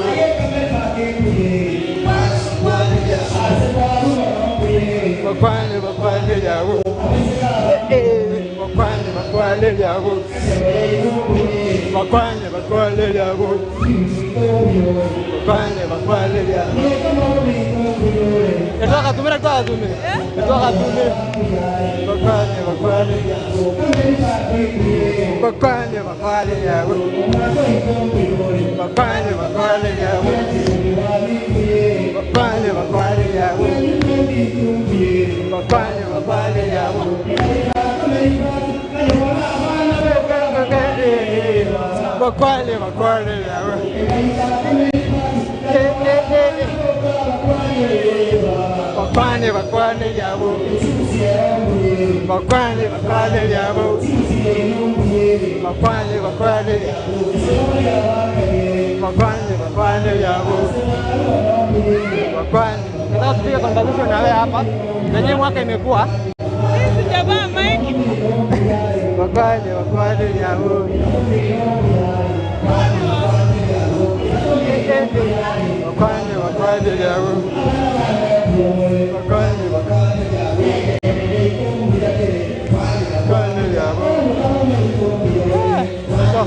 Speaker 2: Bakwane bakwane lyabo. Eh, bakwane bakwane lyabo. Bakwane bakwane lyabo. Bakwane bakwane lyabo. Etwaka tumira etwaka tumira. Etwaka tumira. Bakwane bakwane lyabo. Bakwane bakwane lyabo. Bakwane bakwane lyabo. Bakwane bakwane lyabo. Bakwane bakwane lyabo. Bakwane bakwane lyabo. Eh eh eh. Bakwane bakwane lyabo. Bakwane bakwane lyabo. Bakwane bakwane lyabo. Bakwane bakwane lyabo. Bakwane. Nataka tupige conversation na wewe hapa. Venye mwaka imekuwa.
Speaker 21: Sijavaa mic.
Speaker 2: Bakwane bakwane lyabo. Bakwane bakwane lyabo. Bakwane bakwane lyabo. Bakwane lyabo. Eh, so.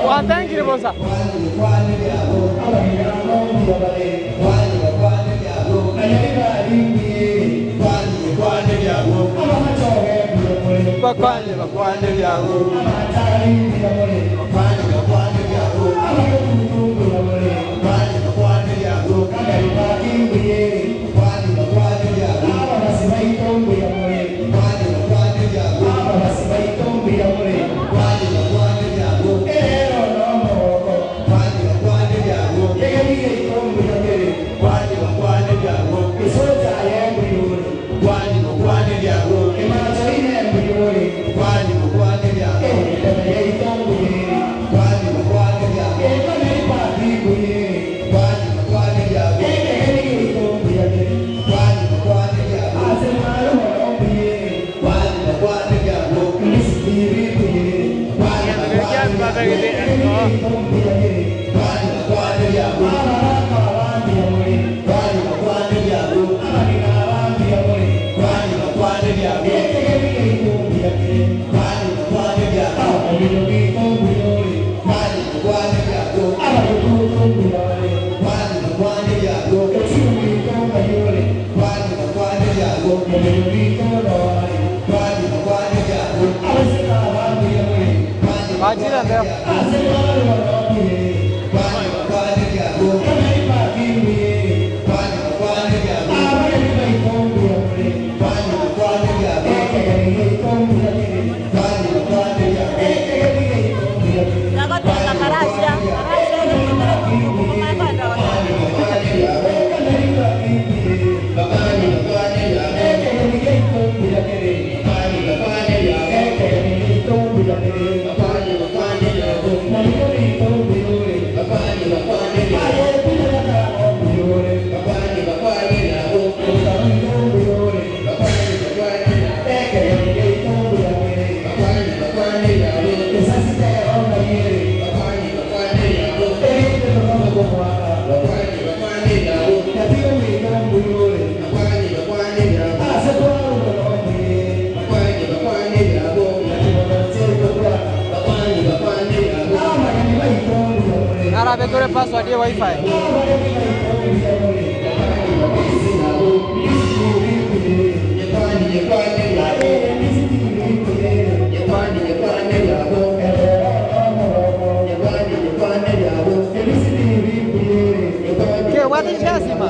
Speaker 2: Watangire bosa. Bakwane bakwane byabo. Majira leo.
Speaker 1: Ndagoteka karasha karasha
Speaker 2: Arabekore password ya wifi. Ke what is Jasima?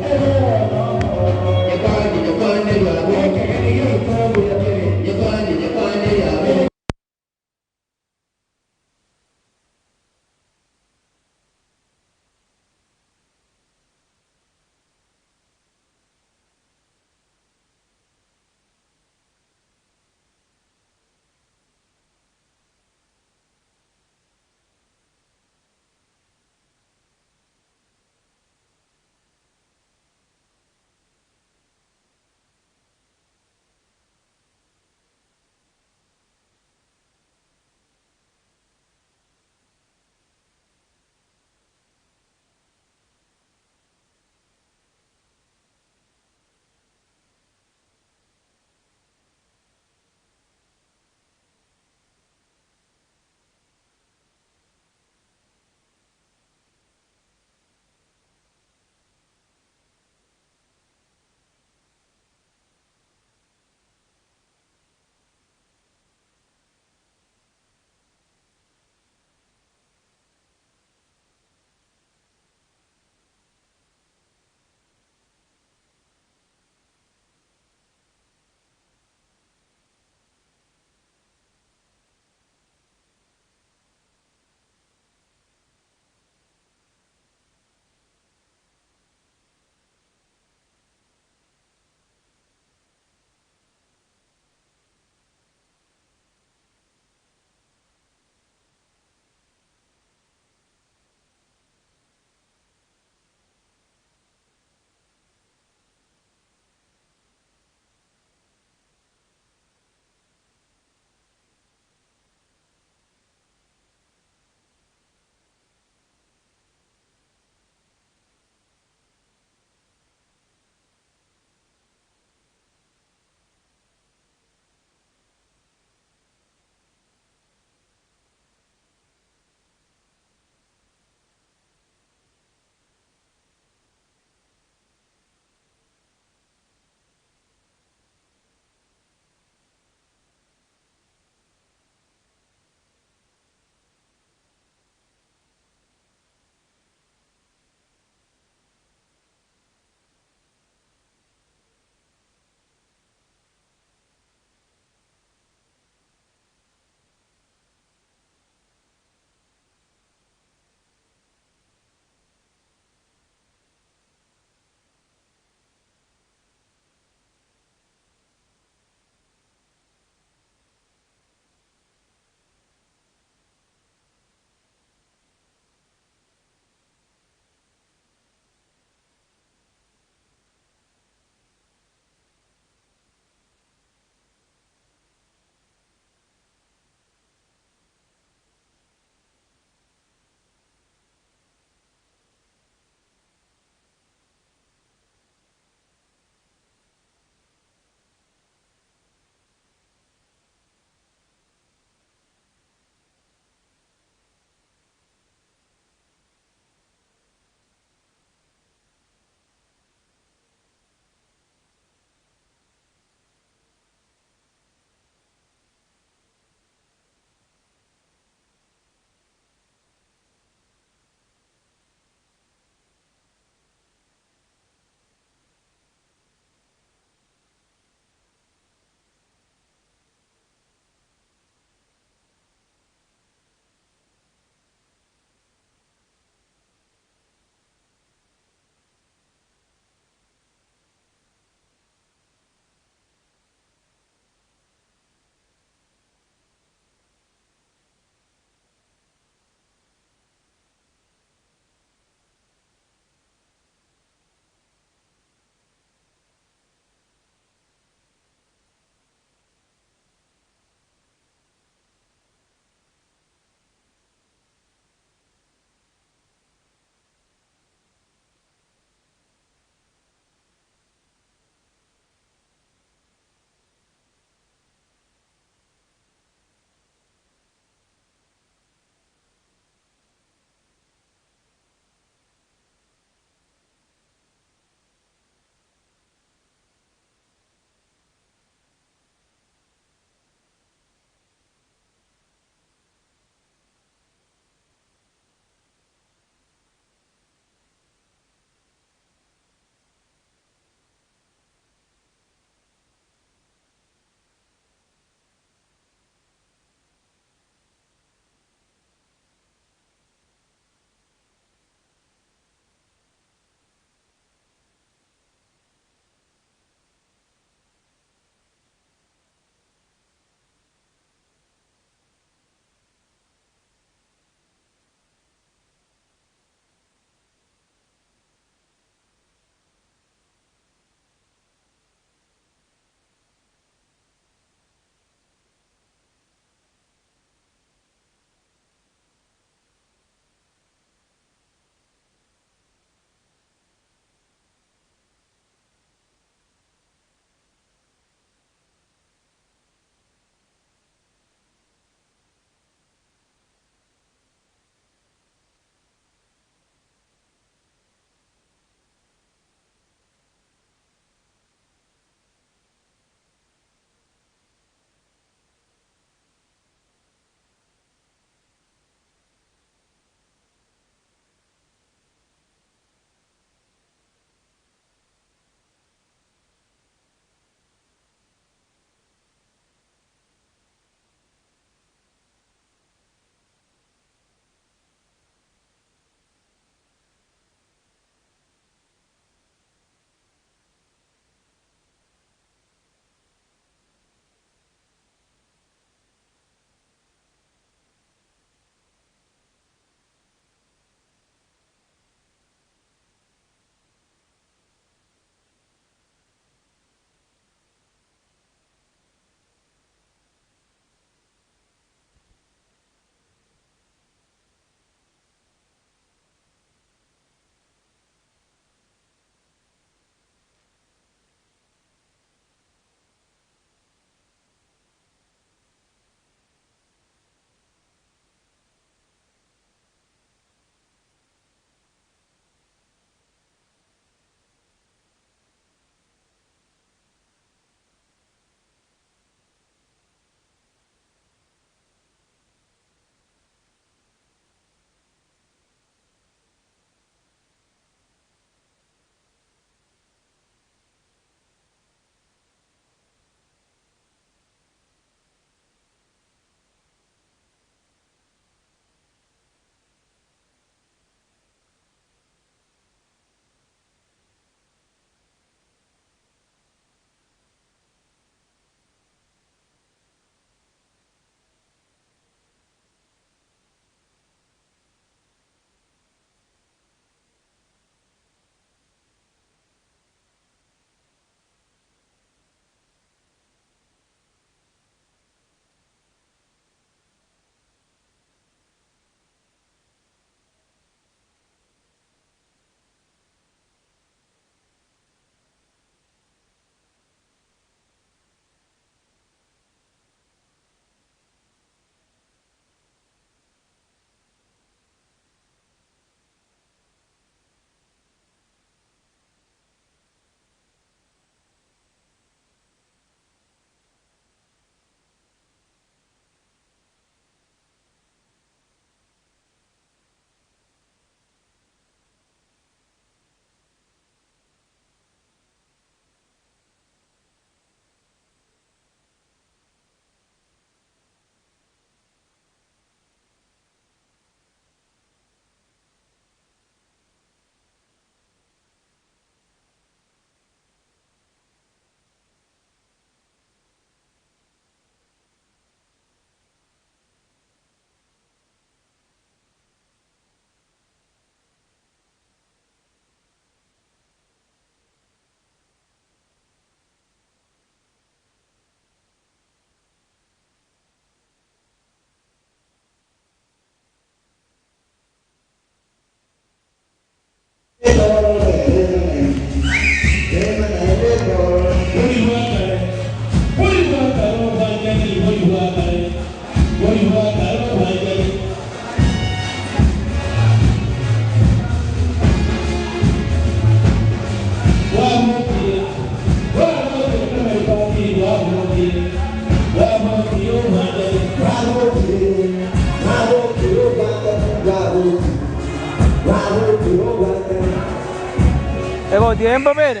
Speaker 7: Egoti eye mbobere,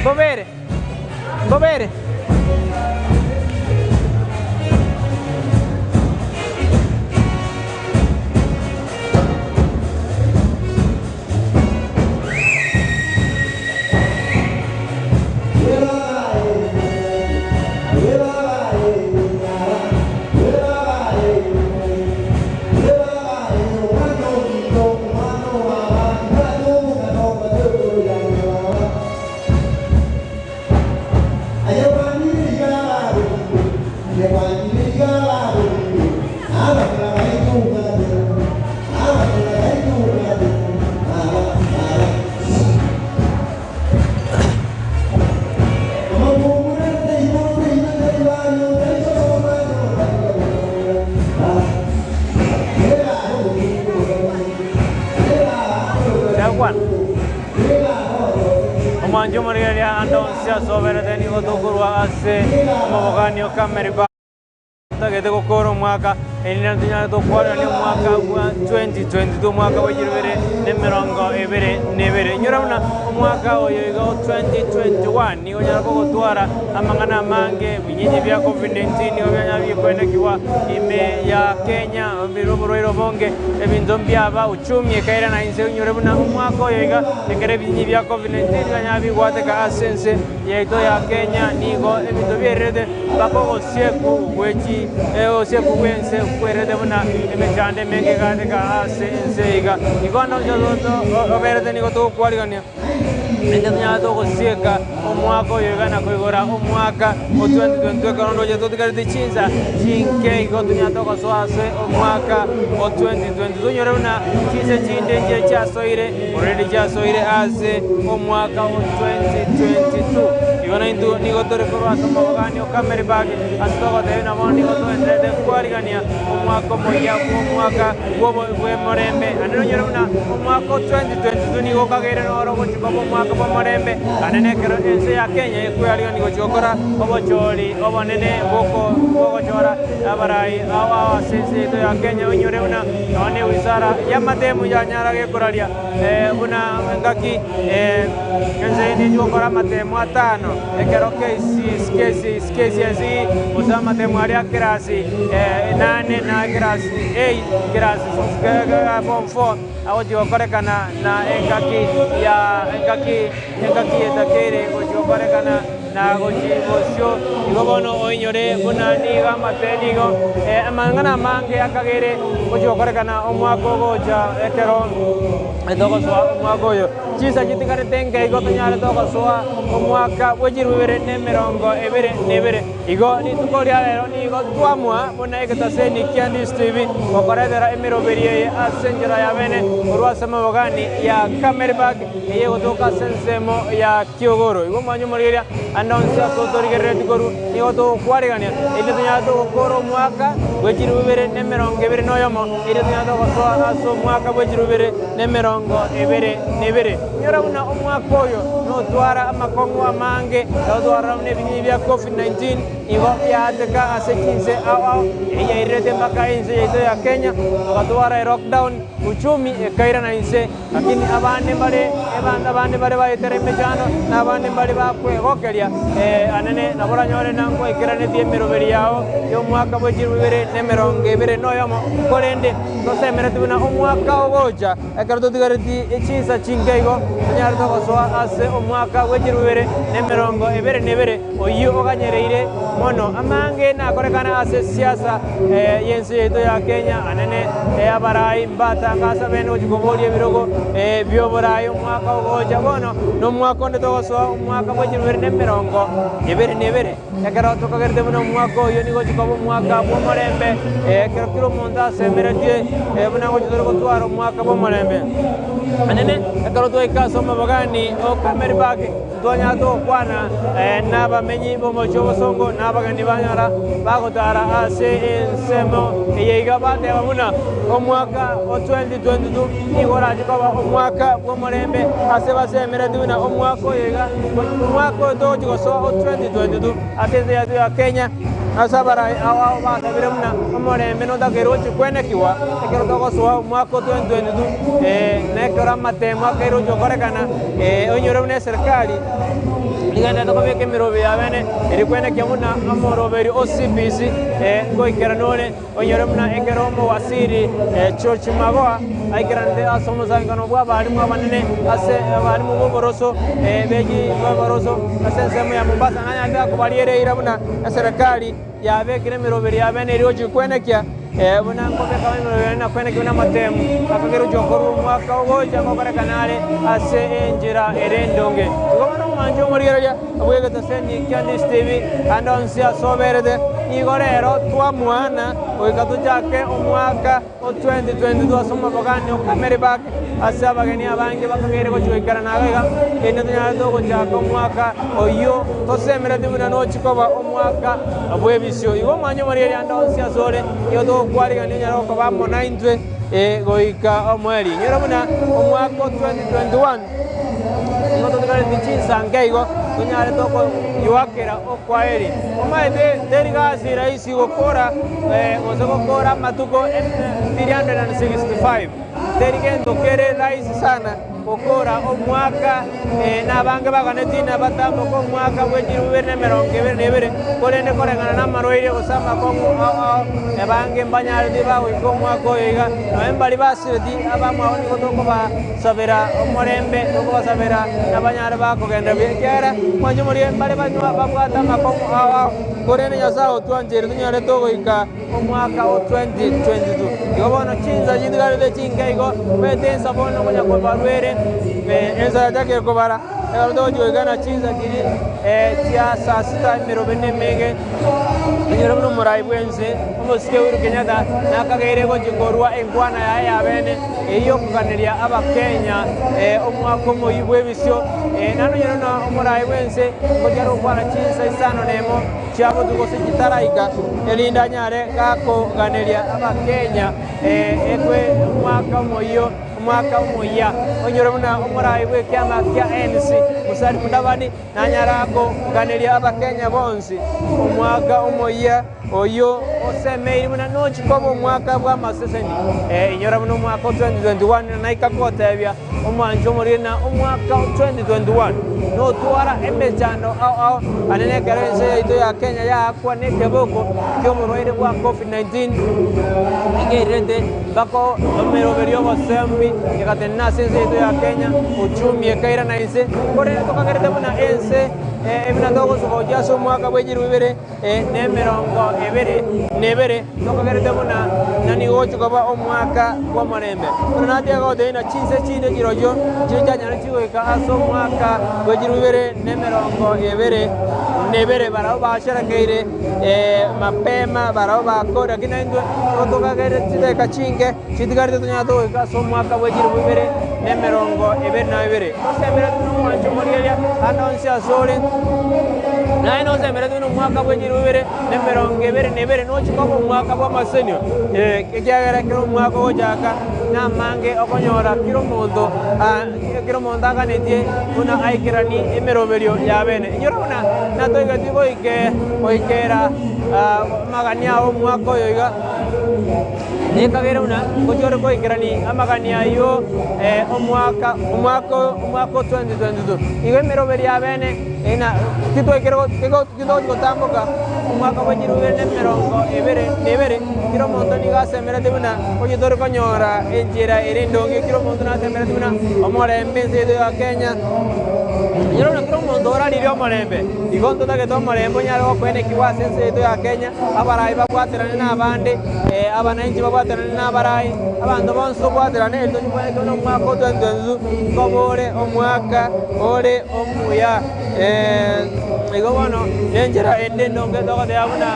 Speaker 7: mbobere, mbobere. Chakwana. Omwancho omorigereria ande onsi ase oberete nigo tokorwa ase omobogani o Kameri Bar totagete gokora omwaka erinde tonyare tokwarerania omwaka bwa 2022 omwaka bwa echirobere na emerongo ebere na ebere. Inyora buna omwaka oyo iga o 2021 nigo onyare kogotwara amang'ana amange, ebinyinyi bia Covid-19 nigo bianyara bikwenekigwa ime ya Kenya, oborwaire obonge, ebinto mbiaba, uchumi ekairana inse onyore buna omwaka oyo iga ekero ebinyinyi bia Covid-19 bianyara bigwateka ase ense yaito ya Kenya nigo ebinto biererete mpaka ogosieku gwechi ogosieku bwa ense kwererete buna emechando emenge egateka ase ense iga. Igo ande onsi oberete nigo togokwarigania naende tonyare togosieka omwaka oyo iga na koigora omwaka o 2022 ekero ndoche totigarete chinsa chinke igo tonyare togosoa ase omwaka o 2022 tonyore buna chinsa chinde nchire chiasoire already chiasoire ase omwaka o 2022. Igo naintwe nigo tore korwa ase omobogani o Kameri Park ase togotebia buna bono nigo toendererete kwarigania omwaka omoyia bwa omwaka bw'omorembe. Naende nonyore buna omwaka o 2022 nigo okageire noro ogochia koba omwaka bw'omorembe, naende nekero ense ya Kenya ekwearigania gochia gokora obochori obonene bw'ogochora abarai ao ao ase ense yaito ya Kenya. Onyore buna nonya na ewizara y'amatemu yanyara gekoraria buna engaki ense eye nechi gokora amatemu atano ekero KCSE gose amatemu aria a kerasi nane na ekerasi eight, kerasi form four agochi gokorekana na engaki ya engaki engaki etakeire gochi gokorekana na gochi bosio. Igo bono oinyore buna nigo amate nigo amang'ana amange akagere gochi gokorekana omwaka ogocha ekero togosoa omwaka oyo. Chinsa chitigarete nke igo tonyare togosoa omwaka bwe chilifu ibere na emerongo ebere na ebere. Igo rituko ria rero nigo twamua buna egetaseni kia Ndizi TV gokoretera emeroberi eye ase enchera ya bene korwa ase amabogani ya Camelback eye egotoka ase ensemo ya Kiogoro. Igo omwanya omorigereria ande onsi ase otorigereretie korwa nigo togokwarigania erinde tonyare togokora omwaka bwe chilifu ibere na emerongo ebere na oyomo erinde tonyare togosoa ase omwaka bwe chilifu ibere na emerongo ebere na ebere. Inyora buna omwaka oyo notwara amakong'u amange, notwara buna ebinyinyi bia Covid-19 nigo biaateka ase chinse ao ao, eyio yairerete mpaka ense yaito ya Kenya, togatwara elockdown, uchumi ekairana inse, lakini abande mbare abande mbare baetera emechando, na abande mbare bakwegokeria anene nabo oranyore na nkwaikeranetie emeroberi yao y'omwaka bwe chilifu ibere na emerongo ebere na oyomo, korende tosemeretie buna omwaka ogocha. Ekero totigaretie chinsa chinke igo, tonyare togosoa ase omwaka bwe chilifu ibere na emerongo ebere na ebere, oyio oganyereire mono. Amange nakorekane ase siasa y'ense yaito ya Kenya, anene abarai mbatang'ana. gochaka ase abene gochia koboria ebirogo bi'oboraai omwaka ogocha. Bono nomwaka onde togosoa omwaka bwe chibere na emerongo ebere na ebere, ekero tokagerete buna omwaka oyio nigo ogochia koba omwaka bw'omorembe, ekero kera omonto asemeretie buna ngochia tore gotwara omwaka bw'omorembe. Anene ekero twaika ase omobogani o Kameri Park, Ntwanyara togokwana nabamenyi b'omochie obosongo na abageni banyora bagotara ase ensemo eye iga bateba buna omwaka o 2022 nigo orache koba omwaka bw'omorembe ase basemeretie buna omwaka oyo iga omwaka oyo togochia gosoa o 2022 ase ense yaito ya Kenya ase abarai ao ao basabire buna omorembe notakeire gochia kwenekigwa ekero togosoa omwaka o 2022 na ekero amatemo akaire gochia gokorekana. Oinyore buna eserikari nigenderete kobeka emerobio ya bene erio kwenekia buna omoroberi o CBC ngoikeranu ore. Oinyore buna ekero omowaziri George Magoha aikeranete ase omosangererekano bw'abalimu abanene ase abalimu b'oboroso beki b'oboroso ase ensemo ya Mombasa nanyarete kobariera eira buna eserikari yabekire emeroberi ya bene erio gochia kwenekia buna nkobeka emeroberi na kwenekia buna amatemu akagera gochia korwa omwaka ogocha ngokorekana are ase enchera ere endonge. Igo bono omwancha omorigereria bw'egeteseni kia Nish TV ande onsi ase oberete, nigo rero twamoana goika tochake omwaka o 2022 ase omobogani o Kameri Park ase abageni abange bakageire gochia goikerana iga iga, erinde tonyare togochaka omwaka oyio tosemeretie buna nochia koba omwaka bw'ebisio. Igo omwanya omoriri ande onsi ase ore, nigo togokwarigania onyare gokoba amo naintwe goika omoerio. Inyora buna omwaka o 2021 nigo totigareti chinsa nke igo tonyare tokoyoakera okwaeri. Omanyete teri gasi rahisi gokora gose gokora amatuko 365. Teri gento kere rahisi sana gokora omwaka na abange baganetie nabatamboka omwaka bwe chilifu ibere na emerongo ebere na ebere, korende koreng'ana namarwaire gose amakong'u ao ao, abange mbanyareti bagoika omwaka oyo iga. Nonya mbaria basireti abamwabo nigo tokobasabera omorembe, tokobasabera nabanyare bakogenda buya, ekiagera mwanche moria mbare banywa babwate amakong'u ao ao, korende Nyasae otwancheire tonyare togoika omwaka o 2022. Igo bono chinsa chitigarete chinke igo, omanyete ensa bono konya kobarwa ere, ensa yachakire kobara, ekero togochia goika chinsa chiria chia saa sita emerobe na emenge, onyore buna omorai bwense, omosike Uhuru Kenyatta, nakageire gochia korwa enkwana yaye ya bene, eyio yokoganeria abakenya omwaka omoyio bw'ebisio, naende onyore buna omorai bwense, ngochia are gokwana chinsa isano na emo. chia botuko gose chitaraika, erinde anyare gakoganeria Abakenya ekwe omwaka omoyio, omwaka omoyia. Onyore buna omorai bw'ekiama kia ANC, Musalia Mudavadi, nanyare akoganeria Abakenya bonsi omwaka omoyia oyio osemeiri buna nochi koba omwaka bw'amaseseni. Inyora buna omwaka o 2021 naika kogotebia Omwancho omoriri na omwaka o 2021 notwara emechando ao ao anene ekero ense yaito ya Kenya yaakwa nekeboko ki'oborwaire bwa Covid-19 ekeirete mpaka emeroberi y'obosembi egatenena ase ense yaito ya Kenya, uchumi ekairana inse, korende tokagerete buna ense buna togosuka gochia ase omwaka bwe chilifu ibere na emerongo ebere na ebere, tokagerete buna nani gochia koba omwaka bw'omorembe. Buna natiga gotebia ng'a chinse chinde chirochio nchiria chianyare chigoika ase omwaka bwe chilifu ibere na emerongo ebere na ebere, barabwo basherekeire mapema, barabwo bakore, lakini naintwe nigo tokagerete chidakika chinke chitigarete tonyare togoika ase omwaka bwe chilifu ibere na emerongo ebere na ebere. Tosemeretie nomwancho omorigereria ande onsi asore, naye nosemeretie nomwaka bwe chilifu ibere na emerongo ebere na ebere nochie koba omwaka bw'amasenio, ekiagera ekero omwaka ogochaka namange okonyora kera omonto kera omonto aganetie buna aikeranie emeroberio ya bene. Inyora buna natoigetie goike goikera amagani ao omwaka oyo iga, nekagere buna ngochia ore goikerania amagani ayio omwaka omwaka omwaka o 2022. Igo emeroberio ya bene ena titwaikire Titochi gotamboka omwaka bwe chilifu ibere na emerongo ebere na ebere, kera omonto nigo asemeretie buna onye tori konyora enchera ere endonge, kera omonto nasemeretie buna omorembe ense yaito ya Kenya. Inyora buna kera omonto oraririe omorembe, igo ntotagete omorembe onyare gokoenekigwa ase ense yaito ya Kenya, abarai babwaterane na abande, abananchi babwaterane na abarai, abanto bonsi tobwaterane eri tochikwaneke buna omwaka o 2022 nkoba ore omwaka ore omuya. Igo bono nenchera ende endonge togoteba buna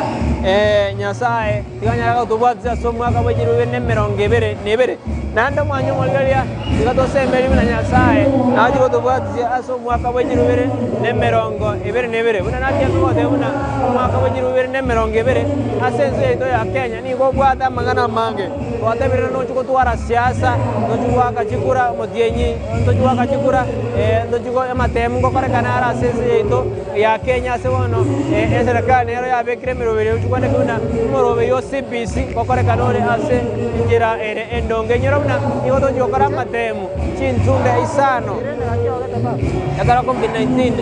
Speaker 7: Nyasaye tiga anyare gotobwatisia ase omwaka bwe chilifu ibere na emerongo ebere na ebere. Naende omwanya omorigereria tiga tosemerie buna Nyasaye nache gotobwatisia ase omwaka bwe chilifu ibere na emerongo ebere na ebere. Buna natieme goteba buna omwaka bwe chilifu ibere na emerongo ebere ase ense yaito ya Kenya nigo obwate amang'ana amange. Twatebire nochi gotwara siasa, nochi goaka chikura omotienyi, ntochi goaka chikura, ntochi amatemu ngokorekana are ase ense yaito ya Kenya ase bono eserekari nero yabekire emeroberi egochi kwaneka buna omoroberi o CBC ngokorekana ore ase enchera ere endonge. Enyora buna nigo tochi gokora amatemu chintunde isano ekero Covid-19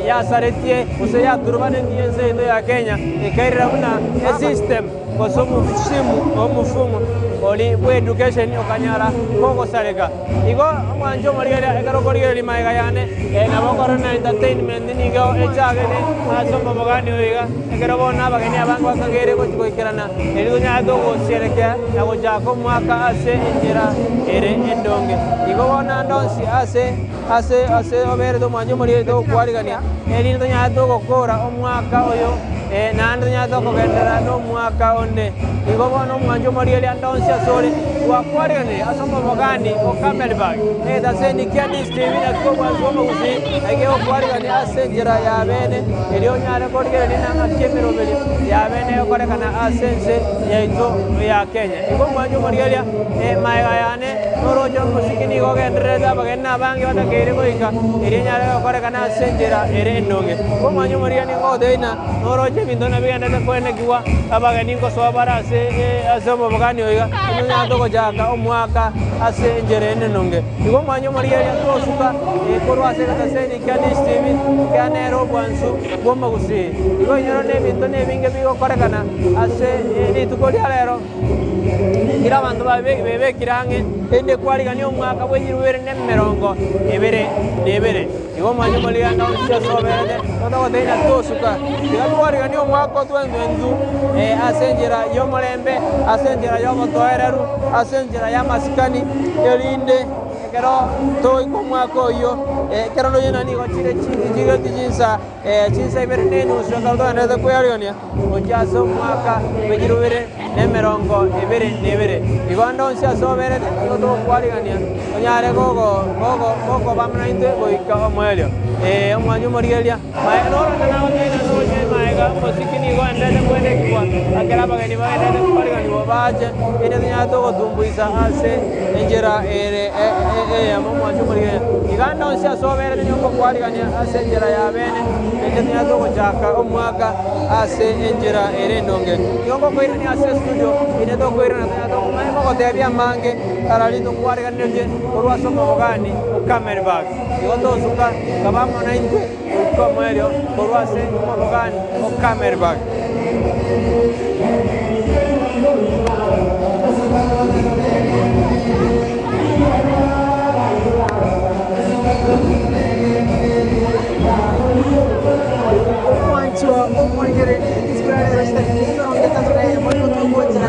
Speaker 7: yasaretie gose yaturubanetie ense yaito ya Kenya ekairera buna esystem gose omofusimu omofumu oria bwa education okanyora kogosareka. Igo omwancho omorigereria ekero okorigereria magega yane, nabo okorora na entertainment nigo echagete ase omobogani oyo iga, ekero bono abageni abange bakageire gochia goikerana, erio tonyare togosierekea na gochaka omwaka ase enchera ere endonge. Igo bono ande onsi ase ase ase oberete omwancho omorigereria togokwarigania, erinde tonyare togokora omwaka oyo naende tonyare tokogenderera na omwaka onde. Igo bono omwancho omorigereria ande onsi asore, Twakwariganirie ase omobogani o Camelback, egetaseni kia Dish TV naki kobwansu bw'omogusii, naki gegokwarigania ase enchera ya bene, erio onyare korigereria nang'aki emeroberio ya bene egokorekana ase ense yaito ya Kenya. Igo omwancho omorigereria, magega yane noroche omosiki nigo ogendererete abageni nabange batakeire goika, erio enyare gokorekana ase enchera ere endonge. Igo omwancho omorigereria nigo ngogotebia ng'a noroche ebinto nabigenderete koenekigwa, abageni nkosoa bare ase ase omobogani oiga, Onye togochaka omwaka ase enchera ende nonge. Igo omwanya omorigereria tosuka korwa ase egetaseni kia Dish TV ekiagera nere obwansu bw'omogusii. Igo inyora nebinto nebinge bigokorekana ase rituko ria rero kera abanto bebekire ang'e erinde kwarigania omwaka bwe chirubere na 2022. Igo omwanya omorigereria onsi ase oberete totagotebia ng'a tosuka tiga twariganie omwaka o 2022 ase enchera y'omorembe. Ase enchera y'obotoereru, ase enchera y'amasikani, erinde ekero togoika omwaka oyio, ekero nonya na nigo chire chigoti chinsa chinsa ibere na enusu ekero togendererete kwearigania gochia ase omwaka bwe chirobere na emerongo ebere na ebere. Igo ande onsi ase oberete nigo togokwarigania onyare gogo gogo gokoba amo naintwe goika omoerio. Omwancha omorigereria. Aye norore nagoteebia noche magega, omosiki nigo oenderete kwenekigwa, ekero abageni bagenderete koriganigwa bache, erinde tonyare togotumbuisa ase enchera ere eyemo omwancho omorigereria. Iga ande onsi ase oberete nigo ngokwarigania ase enchera ya bene, erinde tonyare togochaka omwaka ase enchera ere endonge. Nigo ngokoirania ase estudio, erinde tokoirana tonyare tokomanya gogotebia amange ararinde nkwariganetie korwa ase omobogani o Camelback. Igo tosuka kaba amo naintwe goika omoerio korwa ase omobogani o Camelback.
Speaker 14: Omwanchwa omorigereria rituko ria rero chitariki emerongo etato na eyemo nigo togochera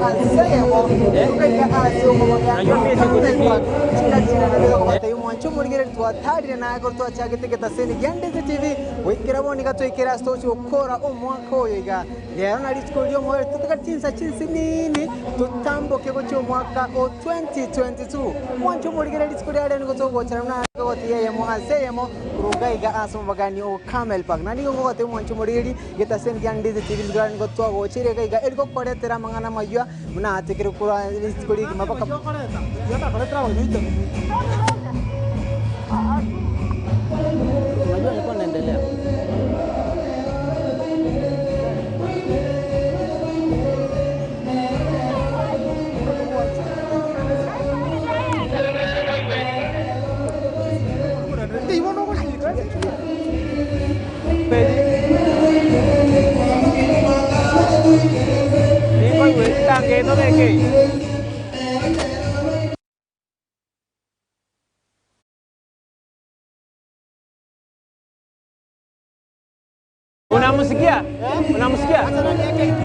Speaker 14: ase eyemo togaika ase omobogani o Camelback. Chingaki omorigereria twatarire naye ekero twachagete egetaseni gia Ndeze TV goikera bono iga twaikire ase togochia gokora omwaka oyo iga. Rero na rituko ri'omoerio totagete chinsa chinsinini totamboke gochia omwaka o 2022. Omwancho omorigereria rituko ria rero nigo togochera buna togotiga eyemo ase eyemo korwa iga iga ase omobagani o Camel Park. Naende nigo ngogotebia omwancho omorigereria egetaseni gia Ndeze TV rituko ria rero nigo twagocheire iga iga eri gokoretera amang'ana amayia Buna atekire korwa rituko rigima mpaka.
Speaker 7: Ninkoigwe chitange tobeke. Unamsikia? Unamsikia?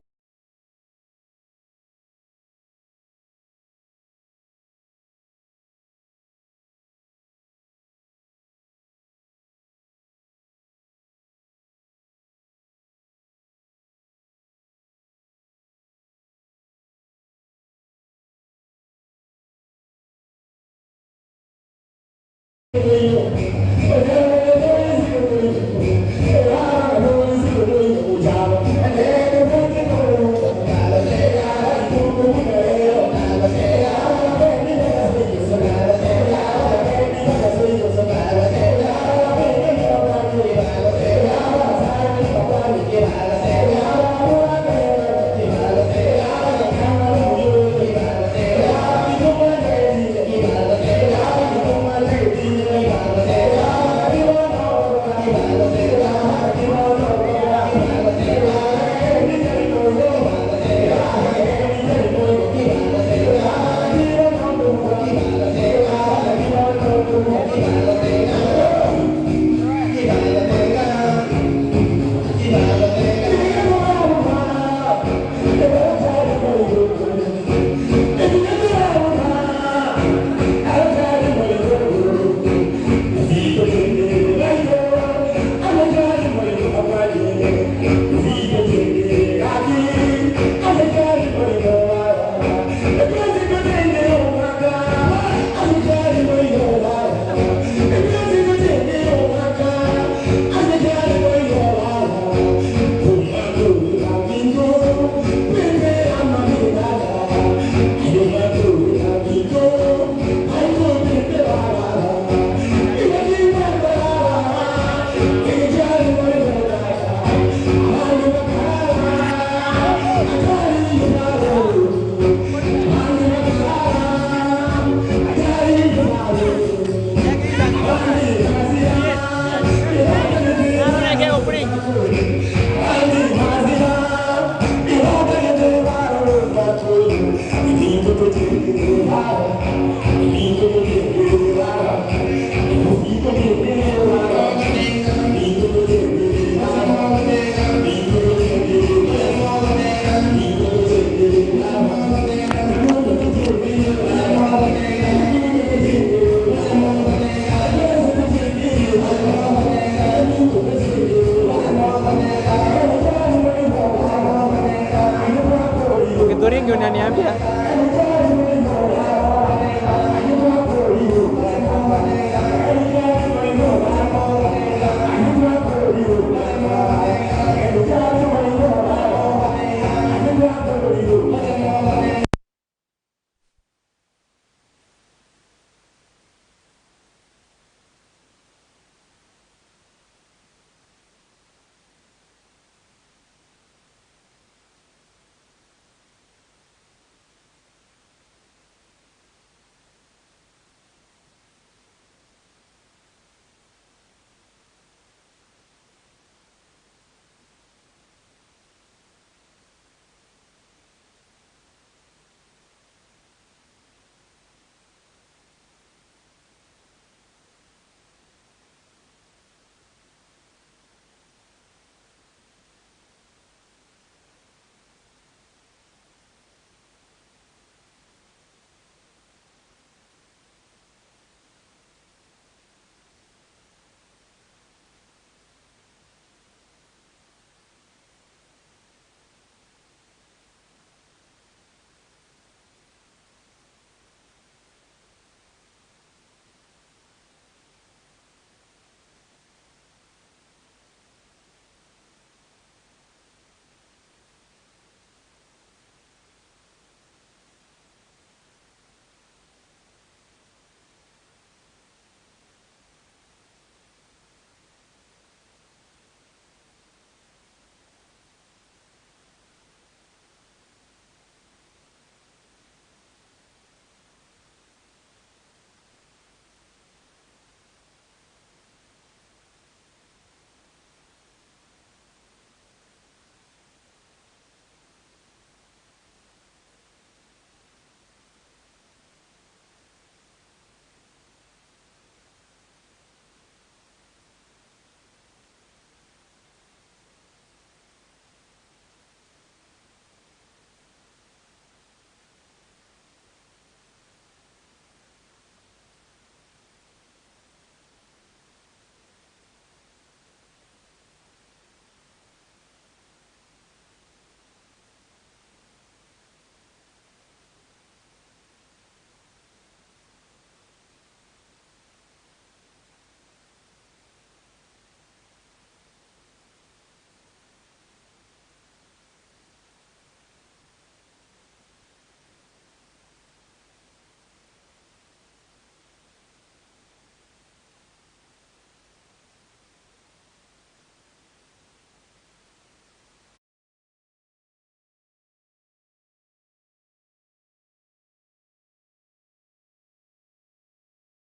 Speaker 7: Kituringi unaniambia?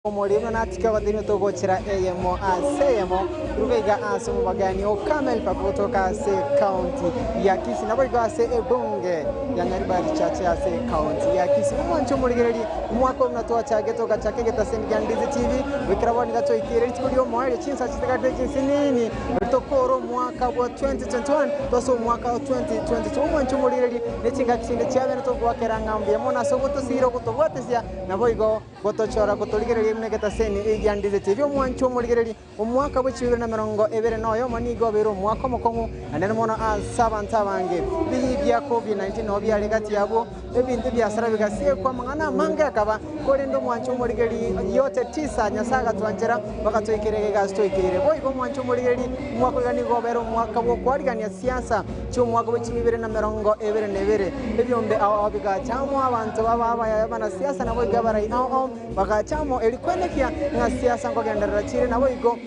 Speaker 14: Omorimo natike ogotebiwa togochera eyemo ase eyemo ruga iga ase omobagani o Carmel Park gotoka ase county ya Kisii naboigo ase ebunge ya Nyaribari Church ase county ya Kisii. Omwanche omorigereria omwaka oyo buna twachagete ogachaka egetaseni kia Ndizi TV goikera bono iga toikire rituko riomoerio chinsa chitigarete chinsinini tokore omwaka bwa 2021 tose omwaka o 2022. Omwanche omorigereria ne chingaki chinde chiabene togoakera ng'a mbuya mono ase ogotosira ogotobwatesia naboigo Gotochora gotorigereria buna egetaseni egiandiseti erio omwancho omorigereria omwaka bwe chibibere na emerongo ebere na oyomo nigo obeire omwaka omokong'u naende mono ase abanto abange. Ebiyi bia Covid-19 nao biare gati yabwo, ebinto ebiasara bigasiekwa, amang'ana amange akaba, korende omwancho omorigereria yote tisa Nyasae agatwanchera bagatoikera iga ase toikeire. Boigo omwancho omorigereria omwaka oiga nigo obeire omwaka bw'okwarigania siasa chi'omwaka bwe chibibere na emerongo ebere na ebere. Ebiombe ao ao bigacha amo, abanto baba abanasiasa naboigo abarai ao ao bagacha amo, erio kwenekia ng'a siasa nkogenderera chire, naboigo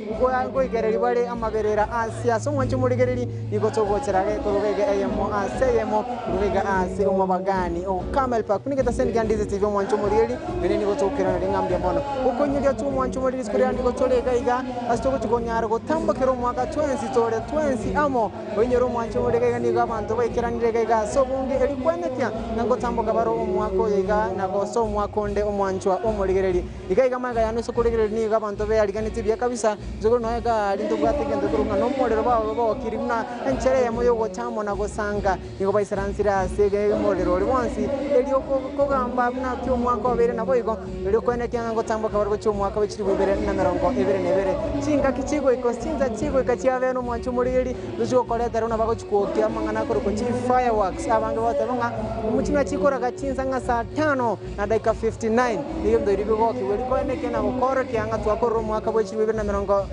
Speaker 14: nkoigereria bare amaberera a siasa. Omwancho omorigereria nigo togochera are korwa iga eyemo ase eyemo, korwa iga ase omobagani o Carmel Park. Buna egetaseni kia Ndizi TV omwancho omorigereria, naende nigo tokoiraneria ng'a mbuya mono. Okoinyoria tu omwancho omorigereria rituko riane nigo tore iga iga ase togochia konyara gotambokera omwaka twensi tore twensi amo. Oinyore omwancho ore iga nigo abanto baikeranire iga iga ase obonge, erio kwenekia ng'a ngotamboka bare omwaka oyo iga na gose omwaka onde omwanchwa omorigereria. Iga iga magega yane ase okorigereria nigo abanto beariganetie buya kabisa, inse korwa nonya iga aria ntobwate egento ekorokwa ng'a nomorero bao bogokiri buna enchera eyemo yogocha amo na gosanga. Nigo baisaransire ase omorero oria bwonsi, erio kogamba buna ki omwaka obeire naboigo, erio kwenekia ng'a ngotamboka bare gochia omwaka bwe chilifu ibere na emerongo ebere na ebere. Chingaki chigoika gose chinsa chigoika chiabe nomwancho omoriri, tochi gokoretera buna bagochi kwokia amang'ana akorokwa chi fireworks. Abange bagoteba ng'a omochie chikoraga chinsa ng'a saa tano na dakika 59, nigo ebinto biria bigokigwa erio kwenekia na gokorokia ng'a twakorire omwaka bwe chilifu ibere na emerongo.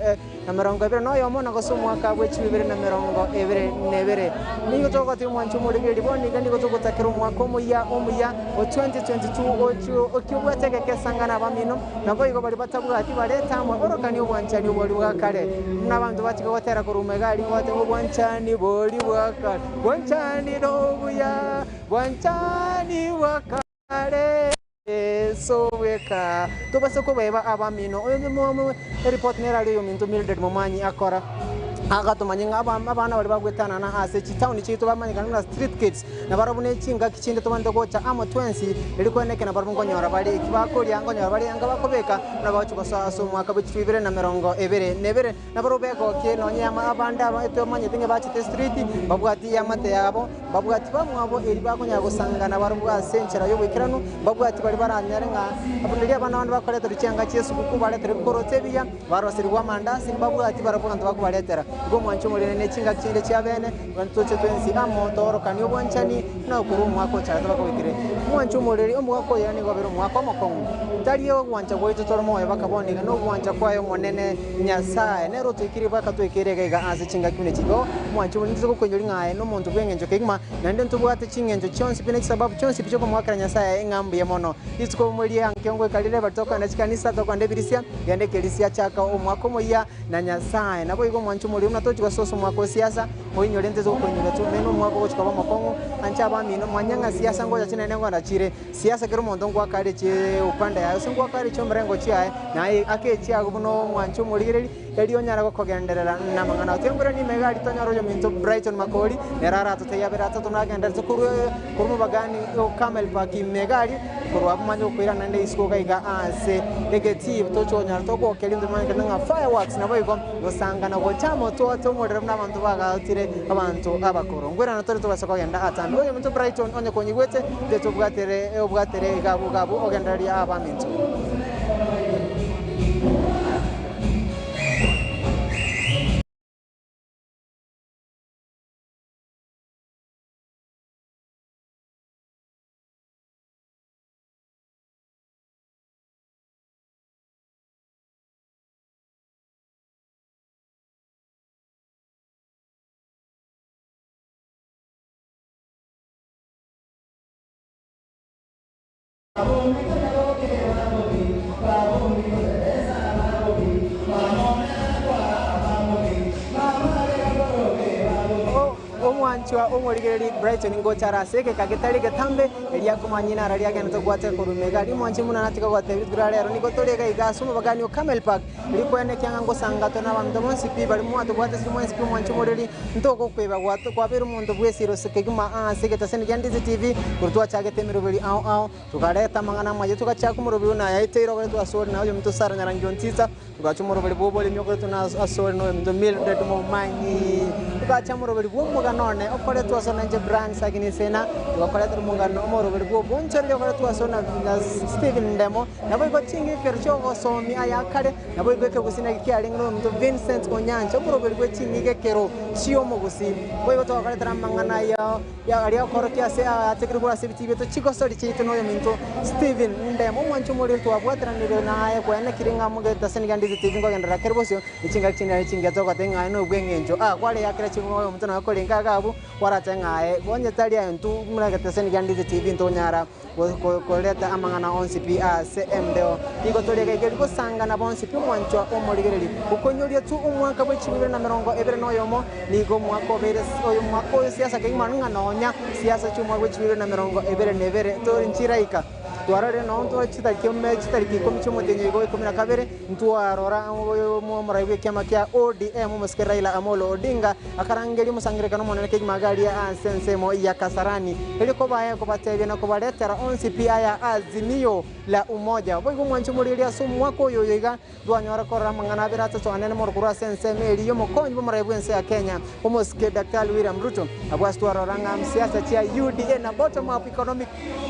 Speaker 14: na emerongo ebere noyomo, na gose omwaka bwe chibibere na emerongo ebere na ebere. Nigo togotebi omwancho omorigereria bono iga nigo togotakera omwaka omoyia omuya o 2022 ochio okiobwate egekesa ng'a nabamino, naboigo baria batabwati barete amo orokani obwanchani obori bwa kare. Buna abanto bachika gotera korwa omega aria bagoteba obwanchani bori bwa kare, bwanchani nobuya, bwanchani bwa kare. Yeso bweka tobase kobaeba abamino. Eripoti nere aria oyominto Mildred Momanyi akora agatomanya ng'a abana baria bagwetanana ase chitaoni chiaito bamanyekane buna street kids nabarabwo ne chingaki chinde tobwenerete gocha amo twensi erio kweneke nabarabwo nkonyora bare eki bakoria nkonyora bare anga bakobeka buna bagochi gosoa ase omwaka bwe chilifu ibere na emerongo ebere na ebere. Nabarabwo begokie nonya abande aba tomanyete ng'a bachete street babwati eamate yabo. Mbabwati bamwabo erio bakonyara gosangana barabwo ase enchera y'oboikeranu, mbabwati baria baranyare ng'a buna riria abana bande bakoreterwa chianga chi'esuguku, bareterwa ebikoroto ebiya, baroserigwe amandasi, mbabwati barabwo abanto bakobaretera. Igo omwancho omonene ne chingaki chinde chi'abeene, buna toche twensi amo toorokanie obwanchani buna okorwa omwaka ochagete baka goikire. Omwancho omoreri, omogaka oyo nigo obeire omwaka omokong'u, tari ogwancha gwaito tore moyo baka bono iga, nogwancha kwaye Omonene Nyasae nere otoikirie baka toikeire iga iga ase chingaki buna echi. Igo omwancho omonene tose gokoinyori ng'a aye nomonto bw'engencho kegima, naende ntobwate ching'encho chionsi pi ne chisababu chionsi pi chiokomoakera Nyasae ng'a mbuya mono. Rituko rimwe riankio ngoika rire bari tokogenda chikanisa, tokogenda ebirisia, genda ekerisia chaka omwaka omoyia na Nyasae. Naboigo omwancho omoria buna tochi gososa omwaka o siasa, oinyore ntose gokoinyora tumbe nomwaka ogochi koba omokong'u, anche abamino, manya ng'a siasa ngocha chinene ngona chire. Siasa kera omonto ngoaka are chiupande yaye, gose ngoaka are chiomorengo chiaye, naye ake echiago buna omwanchi omorigereria, erio onyare gokogenderera namang'ana ao. Tiga nkoiranie ime iga aria tonyore oyominto Brighton Makori, nere aratotebie abere atato nagenderete korwa korwa omobagani o Carmel Park ime iga aria, korwa abwo manye gokoirana naende isiko iga iga ase egetii toche konyora togokeria intwe tomanyekane ng'a fireworks naboigo gosangana gocha amo twote omorero buna abanto bagaotire abanto abakoro. Nkoirana tore tobase kogenda atambe. Oyominto Brighton onye konyigwete, inche tobwatere obwatere iga abwo iga abwo ogendererie abaminto.
Speaker 13: Omwanchwa omorigereri Brighton ngocha are ase egeka getari egetambe, erio akomanya inara riagenderete kobwateka korwa ime iga. Rimwanche buna natige gotebia rituko ria rero nigo tore iga iga ase omobagani o Camel Park, rikwene ekiang'a ngosanga tore nabaminto bonsi pi baria mwatobwate ase mwensi pi omwanche omoreri ntogokweba kwabeire omonto bw'esiro kegima ase egetaseni gia Ndizi TV korwa twachagete emeroberi ao ao tokareta amang'ana amaya togachaka omoroberi buna ayaeteire ogoretwa asore na oyominto Sarah Nyarangi Ontita. Togacha omoroberi bw'oboremi okoretwa na asore noyominto Mildred Momanyi. Togacha omoroberi bw'omogano one okoretwa asore nainche Brian Sagini Sena. Togakoretera omogano omoroberi bw'obonchoreria okoretwa asore na na Stephen Ndemo. Naboigo ching'ikero chi'ogosomia aya kare, naboigo ekegusii naki kiarenge noyominto Vincent Onyancha, omoroberi bwe ching'igekero chi'omogusii. Boigo togakoretera amang'ana aya aria okorokia ase ayatekire korwa ase ebitii biaito chigosori chiaito noyominto Stephen Ndemo, omwanchi omoriri twabwateranire naye kwenekire ng'a mogetasani gia Ndizi TV nkogenderera kere bosio ne chingaki chinde naende chingiya togoteba ng'a aye nobweng'encho. Ah kwareyakera ching'u oyomonto naye okorenga iga abwo kwarate ng'a aye onye tari aye intwe buna egetesani gia Ndizi TV ntonyara koreta amang'ana onsi pi ase embeo. Nigo tore iga iga gosangana bonsi pi omwanchwa omorigereri. Okonyoria tu omwaka bwe chibibere na merongo ebere na oyomo, nigo omwaka obeire oyo omwaka oyo siasa kegima ng'a nonya siasa chi'omwaka bwe chibibere na merongo ebere na ebere tori nchiraika. Twarorire nonye ntore chitariki ime chitariki ikomi chi'omotienyi oyo ikomi na kabere, ntwarora omorai bw'ekiama kia ODM omosike Raila Amolo Odinga akarangeria omosangererekano omonene kegima iga aria ase ensemo ya Kasarani erio kobae kobatebia na kobaretera onsi pi aya Azimio la Umoja. Boigo omwanchi omoriri ase omwaka oyo oyo iga ntwanyora korora amang'ana abere atato anene mono korwa ase ensemo eria y'omokonyi bw'omorai bw'ense ya Kenya omosike Daktari William Ruto. Abwo ase twarora ng'a siasa chia UDA na bottom up economic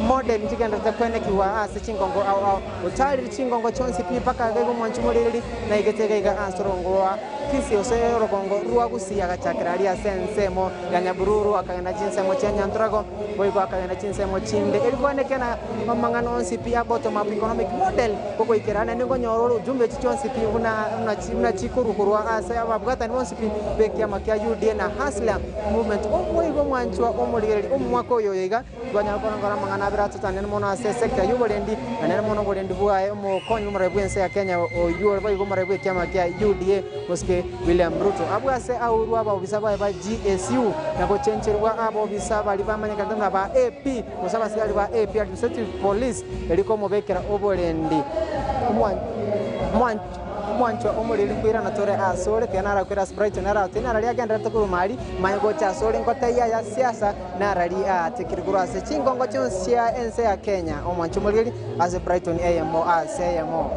Speaker 13: Model nchigenderete kwenekigwa ase chingongo ao ao, otarire chingongo chionsi pi mpaka agaiga omwanchi omorereri, na igete egaiga ase orogongo rwa Kisii gose orogongo rwa Gusii agachakera aria ase ensemo ya Nyabururu akagenda chinsemo chia Nyanturago boigo akagenda chinsemo chinde eri kwenekena amang'ana onsi pi a bottom up economic model gogoikera naende nkonyora ore ujumbe echi chionsi pi buna buna buna chikorwa korwa ase ababwatani bonsi pi b'ekiama kia UDA na Hustler movement. Oboigo omwanchwa omorigereri omwaka oyo oyo iga. Twanyara korongora amang'ana abere atotanene mono ase esector y'oborendi, na nere mono oborendi bwaye omokonyi bw'omorai bw'ense ya Kenya oyio ore boigo omorai bw'ekiama kia UDA Mosike William Ruto. Abwo ase aurwe abaobisa baye ba GSU na gochencherwa abaobisa baria bamanyekanete buna ba AP gose abasigari ba AP Administrative Police erio komobekera oborendi. Omwanchwa omoriri nkoirana tore asore, tiga narakwere ase Brighton aratoe nararia agendererete korwa Mali, manye gocha asore ngotebie aya siasa narari aatekire korwa ase chingongo chionsi chia ense ya Kenya. Omwanchwa omoriri ase Brighton eyemo ase eyemo.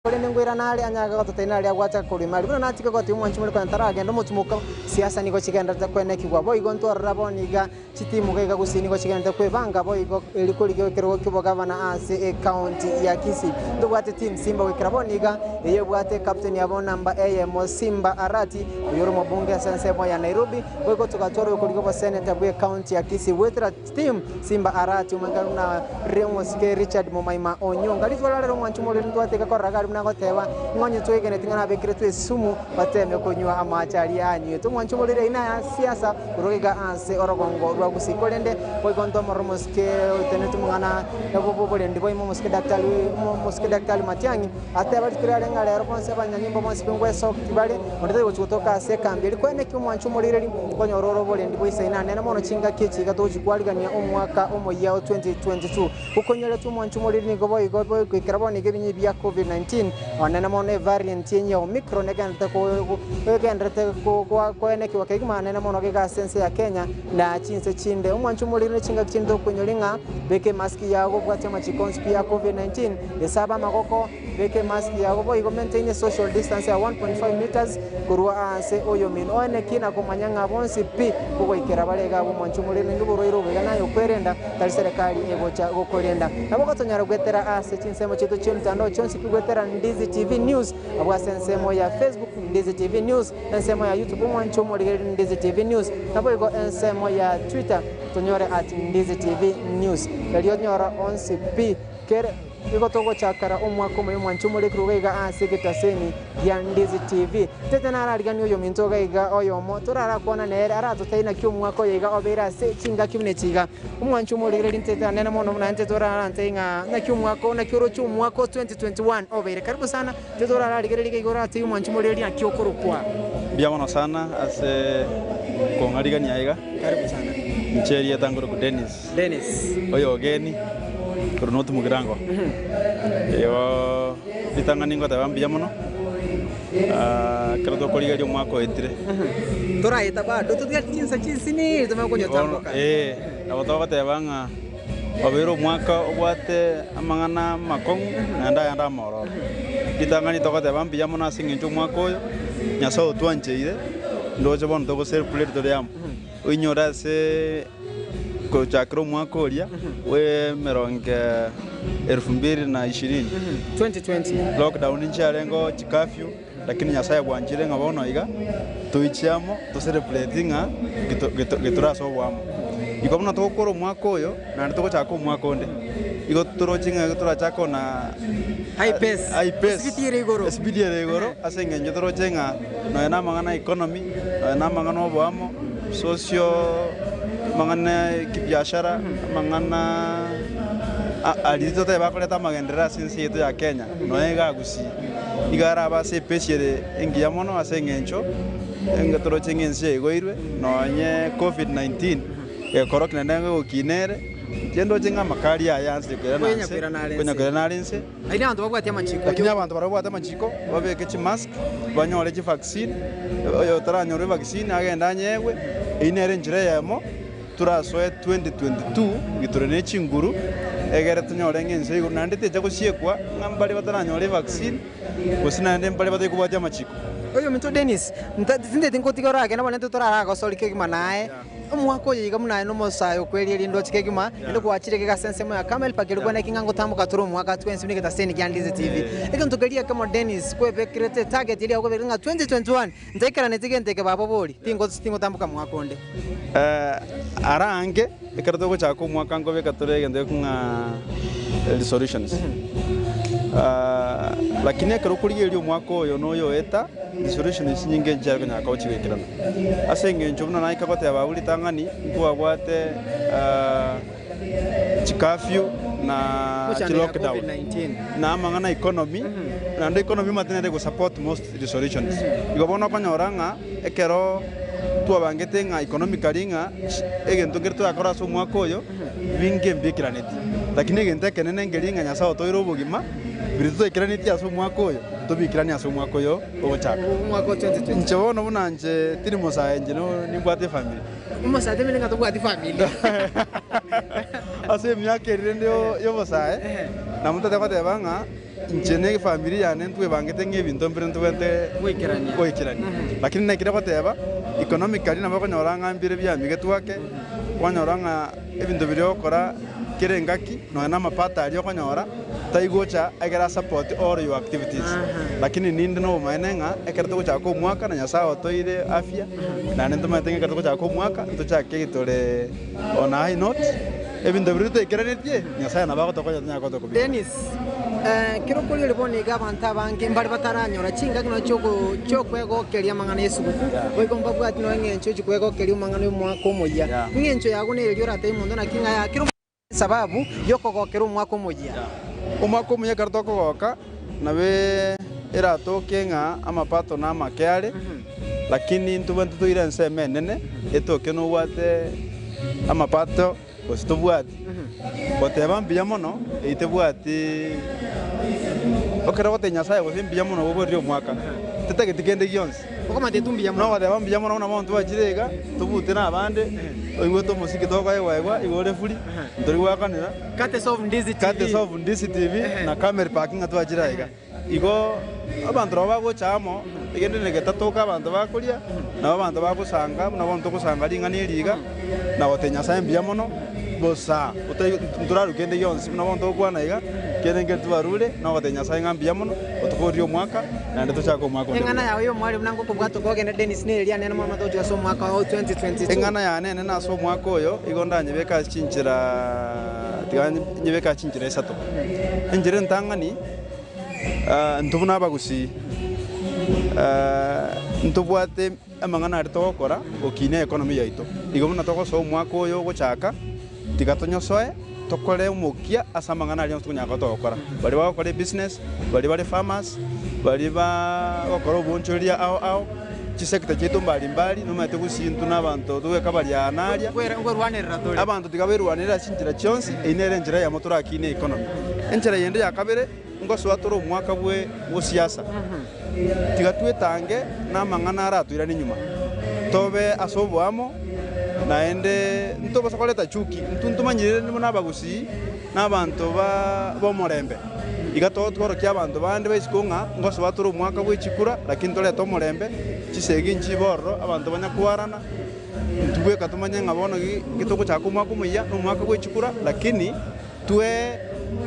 Speaker 13: Korende ngoirana are anyare gototenena aria gwacha korwa ime aria. Buna nachike gotebia omwanchi more konya taragenda omochimoka, siasa nigo chigendererete kwenekigwa. Boigo ntwarora bono iga chitimu iga iga gusii nigo chigendererete kwebanga boigo eri korigia ekerogo ki'obogavana ase ecounty ya Kisii. Ntobwate team Simba goikera bono iga eyio ebwate ecaptain yabo namba eyemo Simba Arati oyio ore omobunge ase ensemo ya Nairobi. Boigo togatwara oyokorigia oboseneta bwe ecounty ya Kisii goetera Team Simba Arati omanyekane buna Omosike Richard Momaima Onyonga. Rituko ria rero omwanchi omoreri ntwateke korora gari buna agoteba ng'a onye twegeneti ng'a nabekeretwe esumu bateme konywa amache aria anywete. Omwanchi omoreri ayio naya siasa korwa iga ase orogongo rwa Gusii. Korende boigo ntomorore omosike otenenete omong'ana bw'oborendi bwaime omosike Daktari omosike Daktari Matiang'i ateba rituko riare ng'a rero bonsi abanyanyimbo bonsi bengwesoki bare Onde tari gochia gotoka ase ekambi eria koeneki omwancho omorireri, konyora ore oborendi bwa isaina anene mono chingaki echi iga togochia kwarigania omwaka omoyia o 2022. Gokonyoretwe omwancho omoriri nigo boigo goikera bono iga ebinyi bia Covid-19 onene mono evariant enye ya Omicron egenderete egenderete koenekigwa kegima anene mono iga ase ense ya Kenya na chinse chinde. Omwancho omoriri ne chingaki chinde tokoinyori ng'a beka emaski yago obwatie amachiko onsi pi ya Covid-19, esaba amagoko, Beka emask yago boigo maintain social distance ya 1.5 meters korwa ase oyomino. Oeneki na komanya ng'a bonsi pi kogoikera bare iga abwo mwanche omorende naende oborwaire obo iga naye okwerenda tari serikali egocha gokorenda. Nabo gotonyara goetera ase chinsemo chiaito chi'emtandao chionsi pi goetera Ndizi TV News abwo ase ensemo ya Facebook Ndizi TV News, ensemo ya YouTube omwanche omorigereria Ndizi TV News, naboigo ensemo ya Twitter. Tonyore at Ndizi TV News. Erio onyora onsi pi kere igo togochakera omwaka omoyia omwanchi omorikire iga iga ase egetaseni gia Ndizi TV. Tete narariganie oyominto iga iga oyomo torarakwana nere aratotebie naki omwaka oyo iga obeire ase chingaki buna echi iga. Omwanchi omorigereria ntete anene mono buna intwe torarantebie ng'a naki omwaka oo naki oroche omwaka o 2021 obeire. Karibu sana intwe torararigereria iga iga oratebie omwanchi omorigereria naki okorokwa.
Speaker 15: Mbuya mono sana ase kong'arigania aiga.
Speaker 13: Karibu sana.
Speaker 15: Inche erieta nkorokwa Dennis.
Speaker 13: Dennis.
Speaker 15: Oyo ogeni korwa North Mugirango. Igo ritang'ani ngoteba mbuya mono ekero tokorigereria omwaka oetire.
Speaker 13: Toraeta bado totigare chinsa chinsinini tomanye konyotamboka.
Speaker 15: Ee, nabo togoteba ng'a obeire omwaka obwate amang'ana amakong'u naende ayande amororo. Ritang'ani togoteba mbuya mono ase eng'encho omwaka oyo, Nyasae otwancheire, ndoche bono togo celebrate tore amo. Oinyore ase gochakera omwaka oria bwa emerongo elfu mbili na ishirini,
Speaker 13: 2020.
Speaker 15: Lockdown nchiarengeo chi curfew, lakini Nyasae bwanchire ng'a bono iga toiche amo to celebrate ng'a getore ase oboamo. Igo buna togokora omwaka oyo naende togochaka omwaka onde, igo toroche ng'a torachake ona
Speaker 13: High pace.
Speaker 15: high pace,
Speaker 13: Esipidi ere igoro.
Speaker 15: esipidi ere igoro ase eng'encho toroche ng'a nonya na amang'ana a economy, nonya na amang'ana oboamo, socio, amang'ana ya kibiashara, amang'ana aria totebe bakoreta amagenderero ase ense yaito ya Kenya, nonya iga Gusii. Iga arabe ase epace ere engiya mono ase eng'encho enga toroche ng'a ense yaigoirwe, nonye covid 19 egekoroki naende egokina ere, inche ndoche ng'a amakari aya anse koirana
Speaker 13: Konya
Speaker 15: nse,
Speaker 13: koirana are
Speaker 15: konya
Speaker 13: nse.
Speaker 15: koirana are nse.
Speaker 13: Lakini abanto babwate amachiko
Speaker 15: Lakini abanto baria babwate amachiko babeke chimask, banyore chivaccine, oyo otaranyora evaccine agende anyegwe, eyio nere enchera eyemo torasoe 2022 gitore ne chinguru, egere tonyore ng'a ense igoro naende techa gosiekwa ng'a mbare bataranyora evaccine, gose naende mbare batari kobwatia amachiko.
Speaker 13: Oyominto Dennis, nta tinteti ngotiga oragende bono intwe toraragosori kegima naye. Omwaka oyo iga buna aye nomosae okweria rindoche kegima, naende gwachire iga ase ensemo ya Carmel Park erio kwane ki ng'a ngotamboka tore omwaka twensi buna egetaseni kia Ndizi TV. Egento keria ekemo Dennis kwebekerete etarget eria okobeka ng'a 2021 ntaikeraneti gento eke baba bori tingo tingotamboka mwaka onde.
Speaker 15: Ara ange ekero togochaka omwaka nkobeka tore egento gekong'a ng'a resolutions. Lakini ekero okorigereria omwaka oyo noyoeta, resolutions chinyinge nchiare konyara koba chigoikerana. Ase engencho buna naika goteba abwo ritang'ani, nkwabwate chicurfew na chilockdown na amang'ana a economy, naende economy omanyete nere egosupport most resolutions. Igo bono okonyora ng'a ekero twabangete ng'a economically ng'a egento nkere torakore ase omwaka oyo, binge mbikeraneti. Lakini egento ekenene nkeria ng'a Nyasae otoire obogima, biria totaikeranetie ase omwaka oyo, tobikeranie ase omwaka oyo. ogochaka.
Speaker 13: Omwaka o 2020.
Speaker 15: Inche bono buna inche tindi mosae inche nimbwate efamiri.
Speaker 13: Omosae temene ng'a tobwati famiri.
Speaker 15: Ase emiaka eria rende y'obosae, nabo ntote goteba ng'a inche na efamiri yane ntwebangete ng'a ebinto mbire ntobwate
Speaker 13: Goikerania.
Speaker 15: goikerania. Lakini naki goteba, economically nabo okonyora ng'a mbire biamigetwe ake, kwanyora ng'a ebinto biria ogokora kera engaki, nonya na amapato aria okonyora, taigocha egere a support all your activities. Lakini ninde nobomaene ng'a ekero togochaka omwaka na Nyasae otoire afya, naende ntomanyete ng'a ekero togochaka omwaka, ntochake getore on a high note, ebinto biria totaikeranetie, Nyasae nabo agotokonya tonyare koba tokobikora.
Speaker 13: Dennis, Ekero okorigereria bono iga abanto abange mbare bataranyora chingaki nonya chioko chiokwegokeria amang'ana y'esuguku, boigo mbabwati nonya eng'encho chikwegokeria amang'ana y'omwaka omoyia. Eng'encho yago neri oratebie omonto naki ng'a yakera Esababu y'okogokera omwaka omoyia.
Speaker 15: Omwaka omoyia ekero tokogoka, nabo eratoke ng'a amapato namake are, lakini intobwenerete toire ensemo enene etoke nobwate amapato gose tobwati. Goteba mbuya mono, eyio tebwati ekero ogotebia Nyasaye gose mbuya mono oborire omwaka, tetageti kende gionsi.
Speaker 13: Okomanya teti mbuya mono.
Speaker 15: Nogoteba mbuya mono buna bono twachire iga, tobute na abande, oigwete omosiki tokoegwa egwa, igo ore free, ntori goakanera.
Speaker 13: Courtesy of Ndizi TV.
Speaker 15: Courtesy of Ndizi TV na Camel Park ng'a twachire aiga. Igo abanto nabo bagocha amo, egende na egetatoka abanto bakoria, nabo abanto bagosanga, buna bono togosanga ring'ana eri iga, na gotebia Nyasae mbuya mono, bosa, otai ntoraru kende gionsi buna bono togokwana iga. Kende nkeri twarure, na ogotebia Nyasae ng'a mbuya mono, otokorie omwaka, naende tochake omwaka onde
Speaker 13: Eng'ana
Speaker 15: buya.
Speaker 13: yao y'omwarimu na ngokobwata okogenda Dennis nere riane mono togochika ase omwaka o 2022.
Speaker 15: Eng'ana yane enene ase omwaka oyo, igo ndanyebeke ase chinchera tiga nyebeke ase chinchera isato. Enchera entang'ani, intwe buna abagusii, ntobwate amang'ana aria togokora gokinia economy yaito. Igo buna togosoa omwaka oyo ogochaka, tiga tonyosoe tokore omokia ase amang'ana aria onsi tokonyara koba togokora. Baria bagokora ebusiness, baria bare farmers, baria bagokora oboonchoreria ao ao, chisector chiaito mbari mbari, nomanyete gusii intwe na abanto togweka baria aa na aria, abanto tiga berwanerere ase chinchera chionsi, eyio nere enchera eyemo torakinie economy. Enchera yende ya kabere, ngosoa tore omwaka bwe bosiasa, tiga twetange namang'ana aratoirane nyuma, tobe ase oboamo, naende ntobasa koreta chuki. Intwe ntomanyire buna abagusii na abanto ba b'omorembe, iga tworokia abanto bande ba isiko ng'a ngosoa tore omwaka bwe chikura, lakini torete omorembe, chisegi nchibe ororo, abanto banya kwarana, intwe bweka tomanye ng'a bono ki togochaka omwaka omoyia, na omwaka bwe chikura, lakini twe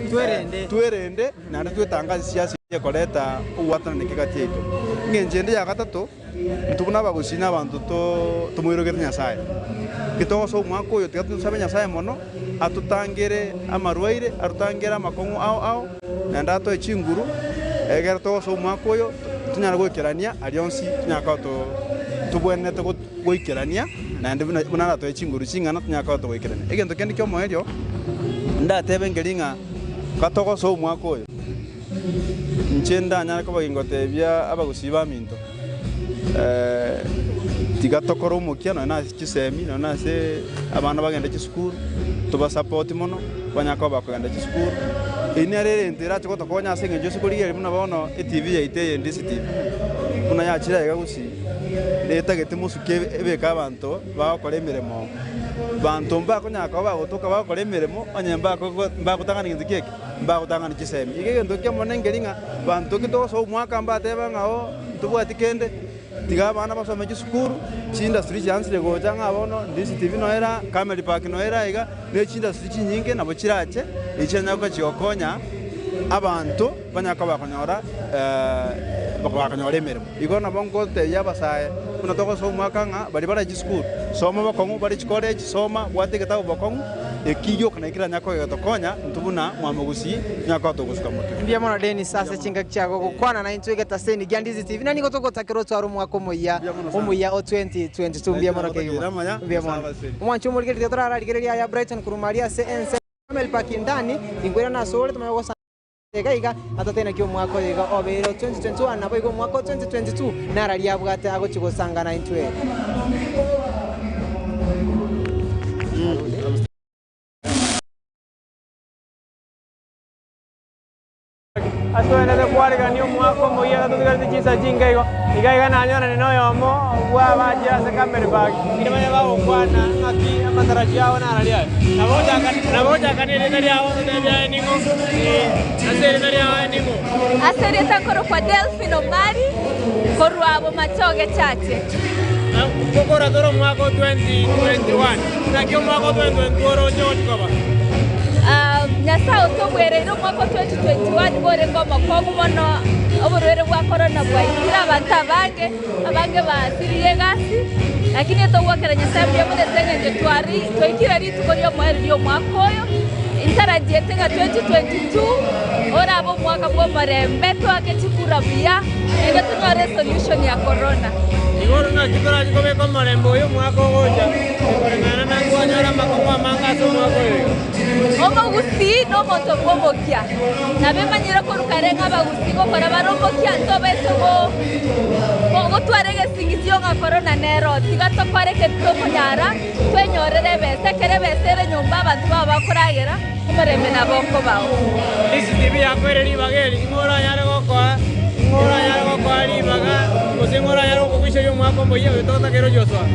Speaker 13: Twerende.
Speaker 15: twerende naende twetange ase siasa ekoreta ogwatananeka egati yaito. Engencho ende ya gatato, intwe buna abagusii na abanto to tomoirogete Nyasaye, getogosoa omwaka oyo tiga tosabe Nyasaye mono, atotangere amarwaire, atotangere amakong'u ao ao, naende atoe chinguru, egere togosoa omwaka oyo tonyare goikerania aria onsi tonyare koba to tobwenerete go goikerania, naende buna buna aratoe chinguru ching'ana tonyare koba togoikerania. Egento kende kia omoerio, ndatebe nkeri ng'a gatogosoa omwaka oyo, inche ndanyare koba gingotebia abagusii baminto, tiga tokore omokia nonye nase chisemi, nonye nase abana bagende chisukuru, tobasapoti mono, banyare koba bakogenda chisukuru. Eyio nere erento erache gotokonya ase eng'encho ase korigereria buna bono etv yaito eye Ndisi TV, buna yachire aiga gusii, netagete mosuke ebeke abanto bagokora emeremo. Banto mbakonyara koba bagotoka bagokora emeremo, onye mbagotang'ana gento ki eke? Mbagotang'ana chisemi. Iga egento ki'omonene nkeri ng'a banto ki togosoa omwaka mbateba ng'a oo ntobwati kende, tiga abana basome chisukuru, chiindustry chiansire gocha ng'a bono Ndisi TV noyo ere aa, Camel Park noyo ere aiga, ne chiindustry chinyinge nabo chirache, echi chianyare koba chigokonya abanto banyare koba bakonyora bakonyora emeremo. Igo nabo ngotebia abasae buna togosoa omwaka ng'a baria bare chisukuru, soma bokong'u, bare chikoleji soma, bwata egetabu bokong'u, eki gioka naki keranyare kogetokonya intwe buna mwamogusii tonyare koba togosuka motwe.
Speaker 13: Mbuya mono Dennis ase chingaki chiago gokwana naintwe egetaseni gia Ndizi TV na nigo togotakera otware omwaka omoyia omuya o 2022 mbuya mono kegima mbuya mono omwanchi omorigereria tiga torararigereria aya Brighton korwa maria ase ense ya Camel Park Ndani inkwirana asore tomanye gosa Iga iga atatari naki omwaka oyo iga obeire o 2021 naboigo omwaka o 2022 nararia abwate agochia gosangana intwe.
Speaker 7: Atwenerete kwarigania omwaka omoyia iga totigarete chinsa chinke igo. Iga iga nanyorane na oyomo bw'abachire ase Camel Park, erio banye bagokwana ng'aki amatarajio abo nararia aye. Nabo gochaka nabo gochaka na erieta riabo ototebie aye ning'o, ase erieta riao aye ning'o.
Speaker 16: Ase erieta nkorokwa Delphine Omari, korwa Bomachoge Chache.
Speaker 7: Ngokora tore omwaka o 2021, naki omwaka o 2022 oroche gochia koba?
Speaker 16: Nyasae otobwereire omwaka o 2021 borenge omokong'u mono, oborwaire bwa korona bwaitire abanto abange, abange basiririe egasi, lakini togwakera Nyasae mbuya mono ase eng'encho twari twaikire rituko ri'omoerio ri'omwaka oyo, intarajiete ng'a 2022 orabe omwaka bw'omorembe, toake chikura buya, naende tonyore esolution ya korona.
Speaker 7: Igoro naki torache kobeka omorembe oyo omwaka ogocha, ekoreng'ana na nkwanyora amakong'u amange ase omwaka oyo iga.
Speaker 16: Omogusii nomonto bw'omokia, na bemanyire korwa kare ng'a abagusii gokora bare omokia ntobaise gotwara egesingisio ng'a korona nero. Tiga tokore ekeri tokonyara, twenyorere ebesa. Ekero ebesa ere nyomba abanto bao bakoragera, omorembe nabo okobao.
Speaker 7: CCTV yakoire ribaga eri, ing'o oranyare gokoa, ing'o oranyare gokoa ribaga, gose ing'o oranyare gokoguiseria omwaka omoyia oyo totakeire ochie gosoa?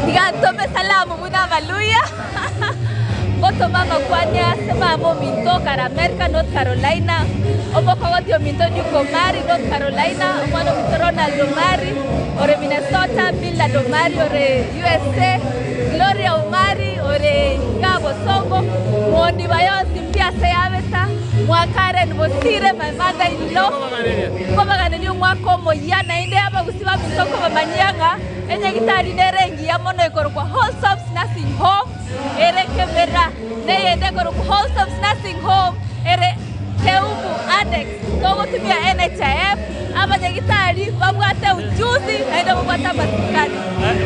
Speaker 16: Tiga ntome salamu buna Abaluya. Ngotoma amakwani ase mama ominto kare America, North Carolina, omokogoti ominto Duke Omari, North Carolina, omwana ominto Ronald Omari ore Minnesota, Bildad Omari ore USA, Gloria Omari ore. Iga Bosongo, Mondiba yonsi mbuya ase yabeta, mwa Karen Bosire, my mother in law, nkobaganeri omwaka omoyia naende abagusi baminto nkobamanyia ng'a enyagitari nere engiya mono ekorokwa Wholesomes Nursing Home ere Kemera, na eyende ekorokwa Wholesomes Nursing Home ere Keumbu Annex. Togotumia NHIF, abanyagitari babwate ujuzi naende babwate amasikani.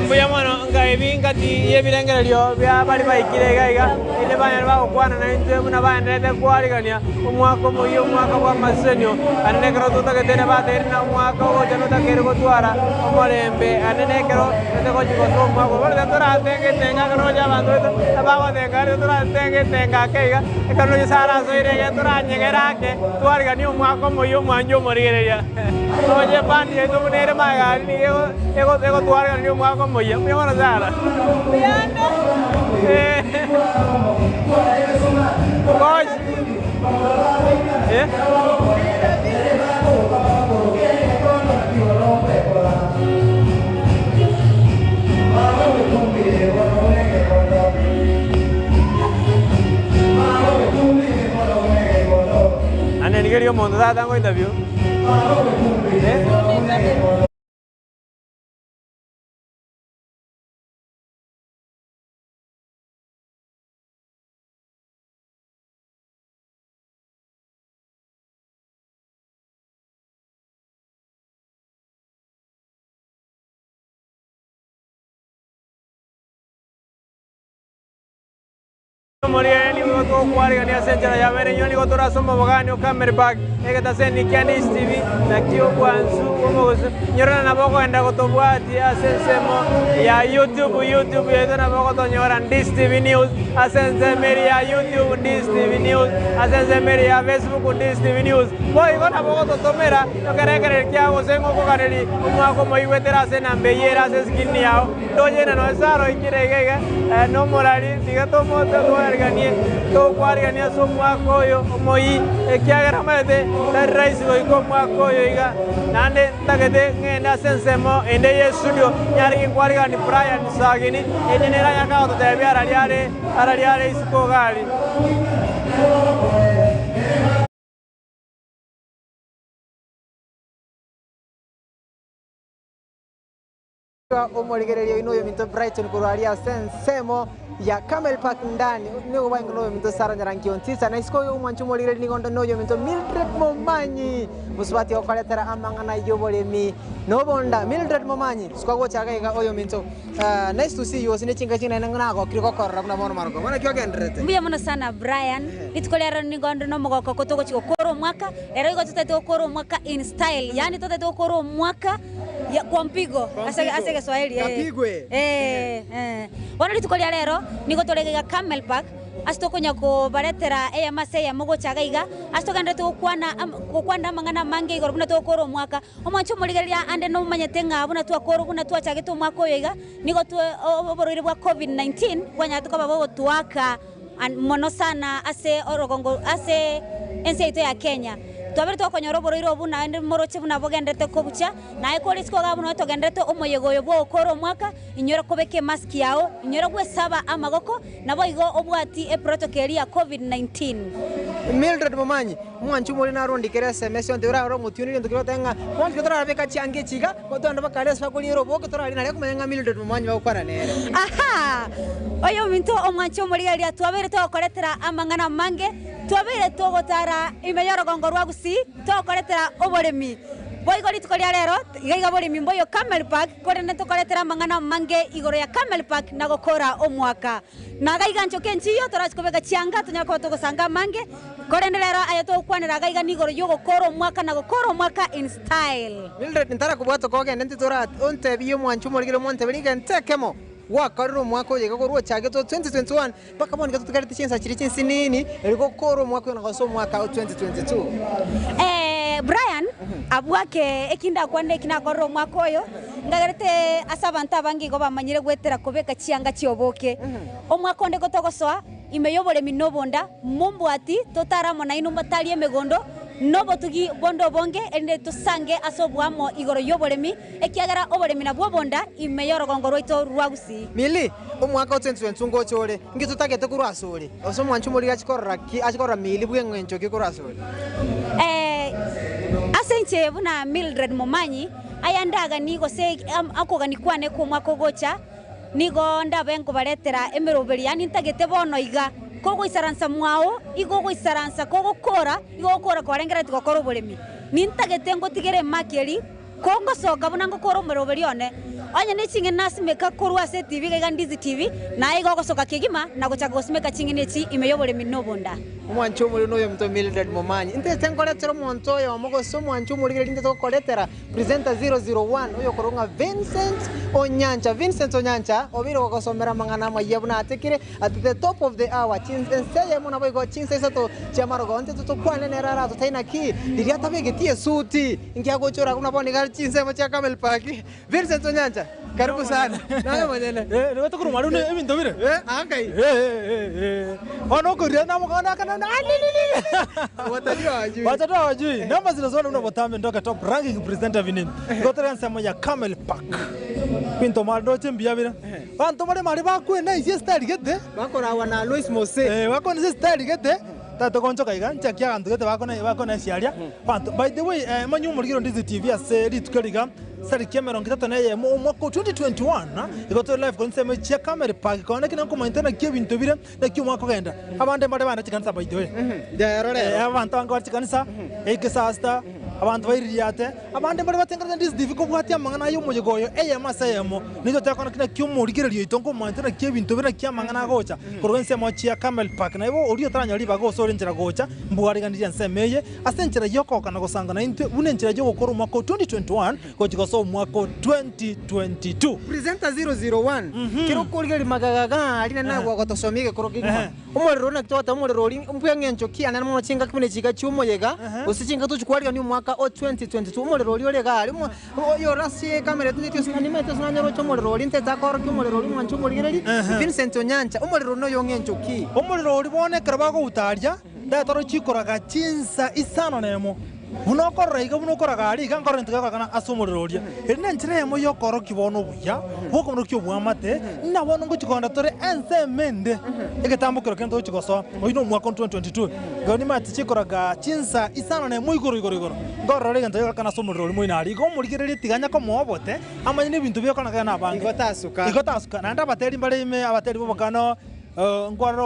Speaker 7: Mbuya mono nkaebi ngati y'ebirengererio bia baria baikire iga iga, erinde banyare bagokwana naintwe buna baendererete kwarigania omwaka omoyia, omwaka bw'amasesenio. Naende nekero totagete nebateire na omwaka ogocha notakeire gotwara omorembe, naende nekero togochia gosoa omwaka oyo. Bono ekero toratenge etenga ekero roche abanto baito bagotenga aria toratenge etenga ake iga, ekero roche Sarah arasoire iga toranyegere ake. Twariganie omwaka omoyia omwancha omorigereria. Roche ebandi yaito buna ere magega aria nigo egotwarigania omwaka omoyia. Mbuya mono Sarah. Coach. Eh? Ane rigereria omonto tata ngo interview. Eh? Omorere nigo tokwarigania ase enchera ya bene, inwe nigo tore ase omobogani o Camel Park, egetaseni kia Nice TV, naki obwansu bw'omogusu. Inyorana nabo okoenda gotobwatia ase ensemo ya YouTube, YouTube yaito nabo ogotonyora Ndish TV News, ase ensemo eria ya YouTube Ndish TV News, ase ensemo eria ya Facebook Ndish TV News. Boigo nabo ogototomera ekerekereri kiao gose ng'a okoganeria omwaka omoigwetera ase enamba eyio ere ase escreen yao. Ntoche na nonya Sara oikire iga iga, nomorari, tiga twariganie, tokwarigania ase omwaka oyo omoyia, ekiagera omanyete tari rahisi goika omwaka oyo iga. Naende ntagete ng'ende ase ensemo ende y'estudio, nyare ginkwarigani Brian Sagini, erio nere anyare gototebia arari are arari are isiko iga aria.
Speaker 13: Omorigereria oino oyominto Brighton korwa aria ase ensemo ya Camel Park ndani nigo bwange noyominto Sarah Nyarangi Ontisa na isiko omwanchi omorigereria nigo onde noyominto Mildred Momanyi mosubati okoretera amang'ana y'oboremi na obonda Mildred Momanyi isiko agocha iga iga oyominto nice to see you gose ne chingaki chinene nagokire gokorora buna bono marogoba naki ogendererete?
Speaker 12: Mbuya mono sana Brian, rituko riarero nigo onde nomogoko oko togochia gokora omwaka, rero igo totagete gokora omwaka in style, yaani totagete gokora omwaka Ya kwa mpigo ase ase egeswahili eh.
Speaker 13: Kapigwe.
Speaker 12: Eh, eh. Bono rituko ria rero nigo tore iga Camel Park ase tokonya kobaretera eyemo ase eyemo gocha iga iga ase togenderete gokwana am gokwanera amang'ana amange igoro buna togokora omwaka. Omwanche omorigereria ande nomanyete ng'a buna twakorwa buna twachagete omwaka oyo iga nigo twe oborwaire bwa covid 19 bwanyarete koba bogotoaka an mono sana ase orogongo ase ense yaito ya Kenya. Twabere twakonyora oborwaire obwo naende moroche buna bogenderete kobucha, naye kore isiko igaa buna togenderete omoyega oyo bw'ogokora omwaka, inyora kobeka emask yao, inyora gwesaba amagoko, naboigo obwati eprotocol eria ya covid 19.
Speaker 13: Mildred Momanyi, omwanchi omoriri narondikere SMS onte orarore omotioni gento keria otebe ng'a bono tiga torabeka chianga echi iga, togende bakare ase bakoriera oboke torarie naria akomanya ng'a Mildred Momanyi bagokwana nere.
Speaker 12: Ahaa! Oyominto omwanchi omorigereria twabeire togokoretera amang'ana amange, Twabeire togotara ime y'orogongo rwa Gusii tokoretera oboremi. Boigo rituko ria rero iga iga boremi mboyo Camel Park korende ntokoretera amang'ana amange igoro ya Camel Park na gokora omwaka. Na iga iga nchoke enchiyo torachi kobeka chianga tonyare koba togosanga amange korende rero aya togokwanera iga iga nigoro y'ogokora omwaka na gokora omwaka in style.
Speaker 13: Mildred ntarakobwata okogenda ntitora ontebie omwanchi omorigere omonteberie egento ekemo gwakorire omwaka oyo iga korwa ochagete o 2021 Mpaka bono nigo totigarete chinsa chiria chinsinini erio gokoora omwaka oyo na gosoa omwaka o 2022.
Speaker 12: Eh, Brian, abwo ake eki ndakwane eki nakorire omwaka oyo, ngagerete ase abanto abange igo bamanyire goetera kobeka chianga chi'oboke. Omwaka onde gotogosoa ime y'oboremi na obonda, mombwati, totare amo nainwe motarie emegondo, Nobotugi bonde obonge, erinde tosange ase oboamo igoro y'oboremi, ekiagera oboremi nabwo obonda ime y'orogongo rwaito rwa Gusii.
Speaker 13: Milly, omwaka o 2022 ngocha ore, inki totagete korwa asore? Gose omwanchi omoriri achie korora ki, achie korora Milly bw'eng'encho ki korwa asore?
Speaker 12: Eh, ase inche buna Mildred Momanyi, aya ndaganie gose okogania kwane kw'omwaka ogocha, Nigo ndabe nkobaretera emeroberi, yaani ntagete bono iga, kogoisaransa mwao, igo ogoisaransa kogokora, igo ogokora kwarengereretie gokora oboremi. Nintagete ngotigere emaki eria, kongosoka buna ngokora omeroberi one, onye ne ching'eni nasimeka korwa ase etibi iga iga Ndizi TV, naye igo ogosoka kegima na gochaka gosimeka ching'eni echi ime y'oboremi na obonda.
Speaker 13: Omwanchi omoriri noyominto Mildred Momanyi. Intete nkoretere omonto oyomo gose omwanchi omorigereria intete gokoretera Presenter 001 oyokorwa ng'a Vincent Onyancha. Vincent Onyancha obeire gogosomera amang'ana amayia buna atekire at the top of the hour chinsa ense eyemo naboigo chinsa isato chi'amarogo intwe totokwane nere aratotebi naki riria atabegeti esuti inki agochora buna bono iga are chinsemo chia Camel Park. Vincent Onyancha karibu sana naye omonyene.
Speaker 11: Eh, nigo tokorwa mwarwa buna ebinto bire.
Speaker 13: Eh, angai.
Speaker 11: Eh, eh, eh. Bono okoria namokana akana na
Speaker 13: Watalii hawajui.
Speaker 11: Watalii hawajui. Namba zinazoona buna botambe ndoke top ranking presenter vinini. Igo tore ensemo ya Camel Park. Binto mare ndoche mbuya bire. Banto bare mare bakwena ase estyle gete.
Speaker 13: Bakorawa na Alois Mose.
Speaker 11: Eh, bakwena ase estyle gete. Tata gonchoka iga nchakia aganto gete bakona bakona esiaria. Banto by the way, eh, manywe omorigiro Ndizi TV ase rituko riga. Tariki emerongo etato na eyemo omwaka o 2021, igo tore live korwa ensemo chia Camel Park konya naki nakomaete naki ebinto bire naki omwaka ogenda. Abande mbare bande chikanisa by the way.
Speaker 13: Rero rero.
Speaker 11: Eh, abanto abange bare chikanisa, ekesasta, abanto baiririate, abande mbare batengerete Ndizi TV kobwatia amang'ana aya omoyega oyo eyemo ase eyemo. Nigo toteba naki naki omorigererio oito nkomaete naki ebinto bire naki amang'ana agocha korwa ensemo chia Camel Park. Naibo oria otaranyora ribaga gose ore nchera gocha, mbwariganirie ensemo eye. Ase enchera y'okogoka na gosanga naintwe, buna enchera y'ogokora omwaka o 2021 gochia gosoa omwaka o 2022.
Speaker 13: Presenter 001, Kera okorigereria magega iga aria naende nagwo ogotosomia egekoro kegima. Omorero naki togoteba omorero oria mbweng'encho ki anene mono chingaki buna echi iga chi'omoyega gose chingaki tochia kwarigania omwaka o 2022 omorero oria ore iga aria oyore ase ecamera etinteti ase nimanyete ase nanyeroche omorero oria ntete akorokia omorero oria omwanche omorigereria Vincent Onyancha omorero oria noyong'encho ki?
Speaker 11: Omorero oria bono ekero bagouta aria. Ndetoro chikoraga chinsa isano nemo, buna okorora iga, buna okoraga aria iga, nkorora egento gekorekana ase omorero oria. Eri nenchera eyemo y'okoorokia bono obuya bw'okomorokia oboamate, ng'a bono ngochia kogenda tore ensemo ende, egetambokero kende togochia gosoa, oyio nomwaka o 2022. Igo nimanyete chikoraga chinsa isano nemo igoro igoro igoro, nkorora egento gekorekana ase omorero oria moino aria. Igo omorigereria tiga anya komoa obote, amanye nebinto biokorekana nabange.
Speaker 13: Igo tasuka.
Speaker 11: Igo tasuka. Naende abateri mbare ime, abateri b'obokano. Nkwarora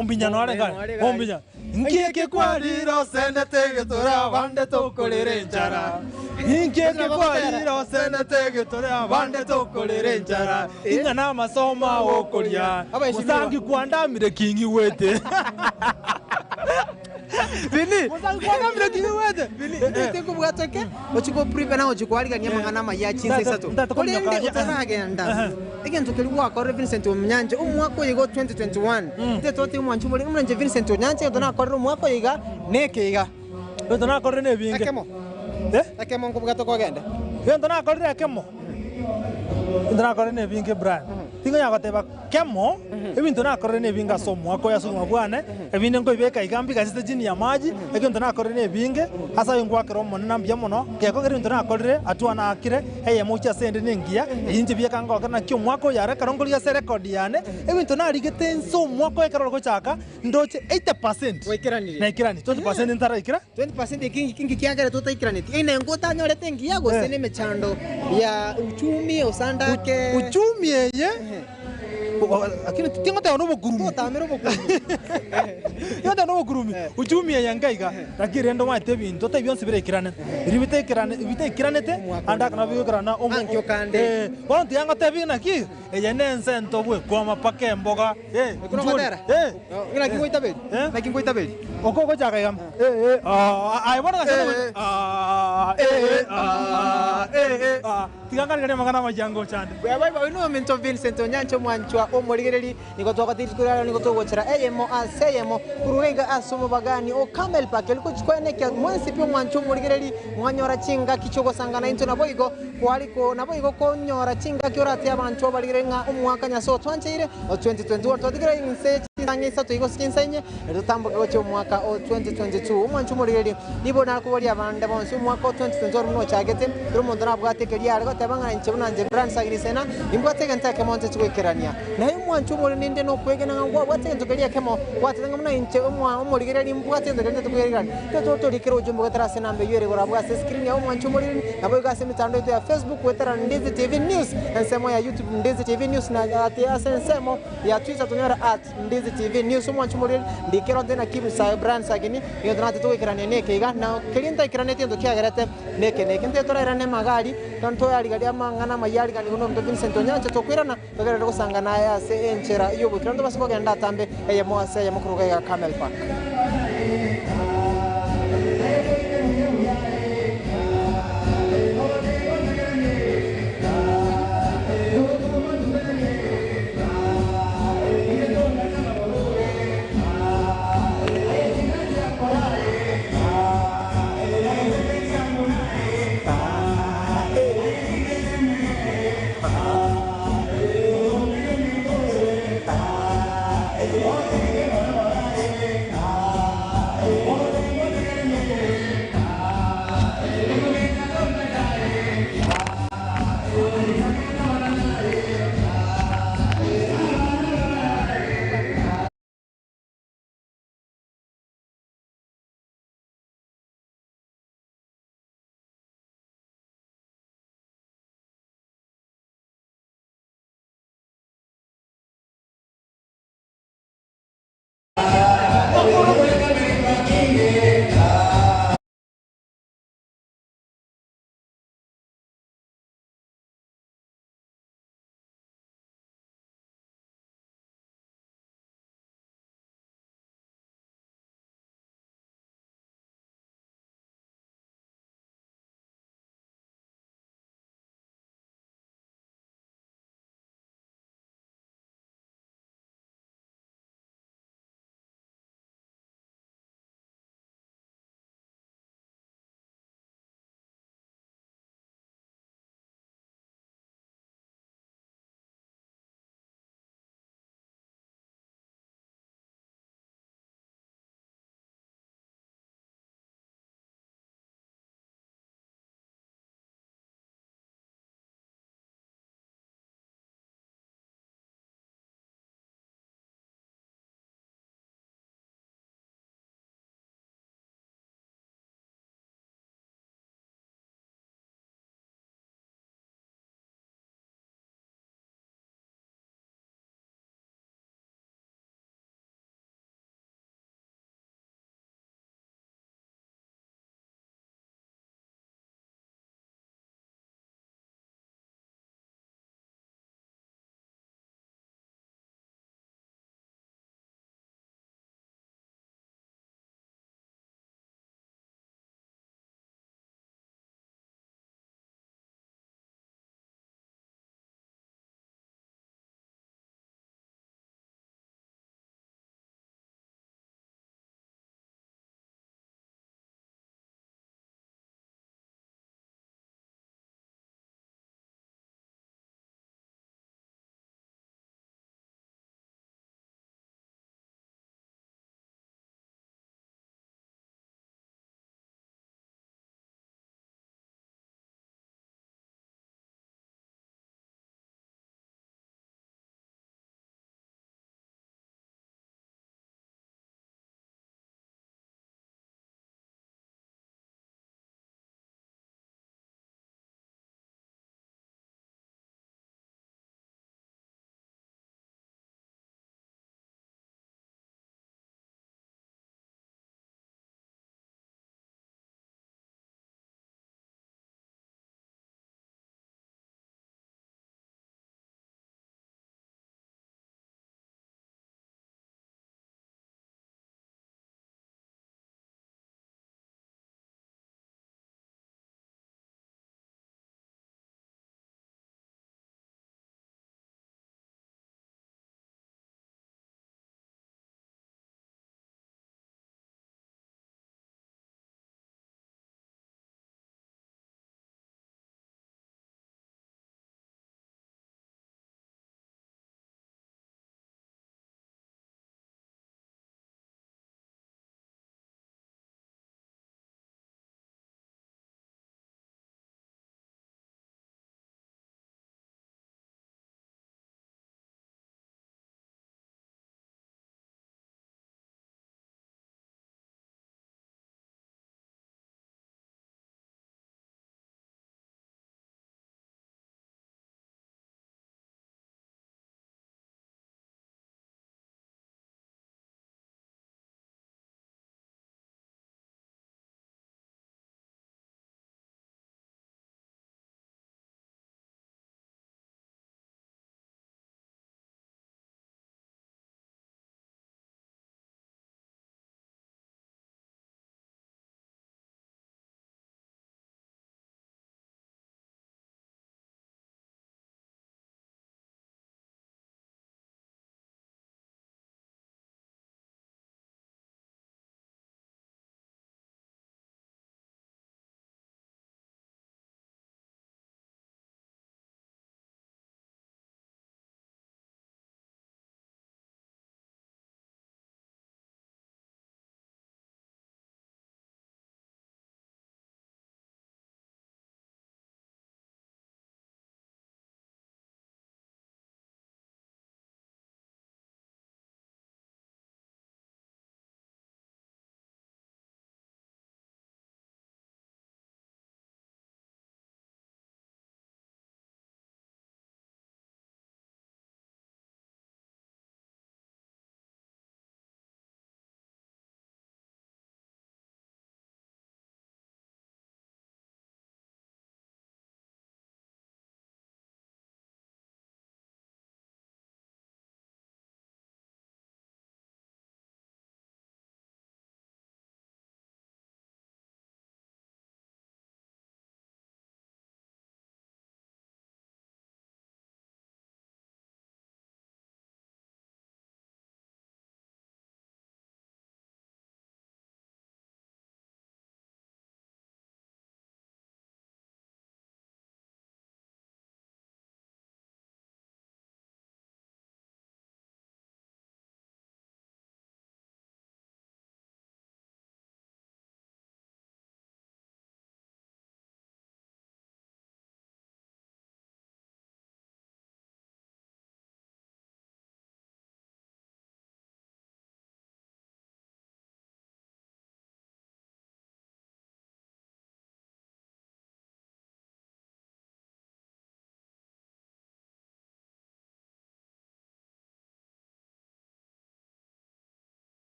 Speaker 11: ombinyano are kare, ombinya. Nki eke kwarire osendete egetore abande tokorera enchara? Nki eke kwarire osendete egetore abande tokorera enchara? Ing'a namasomo agokoria, mosangi kwandamire king'igwete.
Speaker 13: Bini.
Speaker 11: Mosangi kwandamire king'igwete.
Speaker 13: Bini, intete nkobwata ke, ochie ko prepare na gochia koarigania amang'ana amaya a chinsa isato. Korende otaragenda, egento keria gwakorire Vincent Onyancha omwaka oyo iga o 2021, intete totebe omwanchi omorenge buna inche Vincent Onyancha egento nakorire omwaka oyo iga, neke iga.
Speaker 11: Egento nakorire nebinge.
Speaker 13: Ekemo. Ekemo nkobwate kogenda.
Speaker 11: Egento nakorire ekemo, egento nakorire nebinge Brian. Tingonyara goteba kemo, ebinto nakorire nebinge ase omwaka oyo ase obogima bwane, ebinde nkoibeka iga mbigachete chini ya maji, egento nakorire nebinge, ase ayio ngoakera Omonene mbuya mono, gekogera ebinto nakorire hatua naakire, eyemo gochia ase ende nengiya, eyio inche bieka ngokera naki omwaka oyo are ekero nkorigia ase erecord yane, ebinto narigete inse omwaka oyo ekero ore gochaka, ndoche 80%
Speaker 13: Gwaikeranirie.
Speaker 11: naikeranie, 20% ntaraikera.
Speaker 13: 20% eki inki kiagerete otaikeranitie? Einengo otanyorete engiya gose nemechando ya uchumi osandake.
Speaker 11: Uchumi eye lakini tingoteba nobokurumi.
Speaker 13: Totamera obokurumi.
Speaker 11: Tingoteba nobokurumi. Uchumi eye enke iga lakini rende omanyete ebinto tari bionsi biraikerane. Biria bitaikerane bitaikeranete ande aka nabo bigoikerana omo
Speaker 13: Ankio kande.
Speaker 11: Bono tiga ngotebi naki eye nense entobwe kwama mpaka emboga. Eh,
Speaker 13: Ekero ogotera?
Speaker 11: Eh.
Speaker 13: Naki ngoitaberi? Naki ngoitaberi?
Speaker 11: Oko ogochaka iga. Eh, eh, ah, aye bono gase
Speaker 13: Eh,
Speaker 11: ah, eh, ah, eh, ah. Tiga nkariganie amang'ana amaya ngocha ande.
Speaker 13: Buya boigo, oyio nominto Vincent Onyancha omwanchwa omorigereri, nigo twagotebi rituko riarero nigo togochera eyemo ase eyemo korwa iga ase omobagani o Camel Park erio gochia koenekia mwensi pi omwanchwa omorigereri mwanyora chingaki chiogosangana intwe naboigo kwariko naboigo konyora chingaki orate abanchwa obarigereri ng'a omwaka Nyasae otwancheire o 2021 twatigire inse. Chinsa isato igo ase chinsa inye, erio totamboke gochia omwaka o 2022. Omwancho omorigereria, nigo nakoboria abande bonsi, omwaka o 2022 ore buna ochagete, kera omonto nabwate ekeria are goteba ng'a inche buna inche Brian Sagini Sena, nimbwate egento ekemo ncheche goikerania. Naye omwancho omorigereria ninde nokwegena ng'a nkwabwate egento keria ekemo, gwateba ng'a buna inche omwa omorigereria nimbwate egento keria nchete koikerania. Intwe totorikere ojumbe goetera ase enamba eyio ere igoro abwo ase escreen yao omwancho omorigereria, naboigo ase emetandao yaito ya Facebook goetera Ndizi TV News, ensemo ya YouTube Ndizi TV News na ase ensemo ya Twitter tonyore at Ndizi TV News omwanchi omoriri ndikero nte naki Musayo Brian Sagini egento natete goikerania neke iga na keria ntaikeranetie egento kiagerete neke neke nte torairane magari ntoyarigaria amang'ana amaya ariganiwe na omonto Vincent Onyancha tokoirana togerere gosangana aye ase enchera yoboikeranu tobase kogenda atambe eyemo ase eyemo koruga iga Camel Park.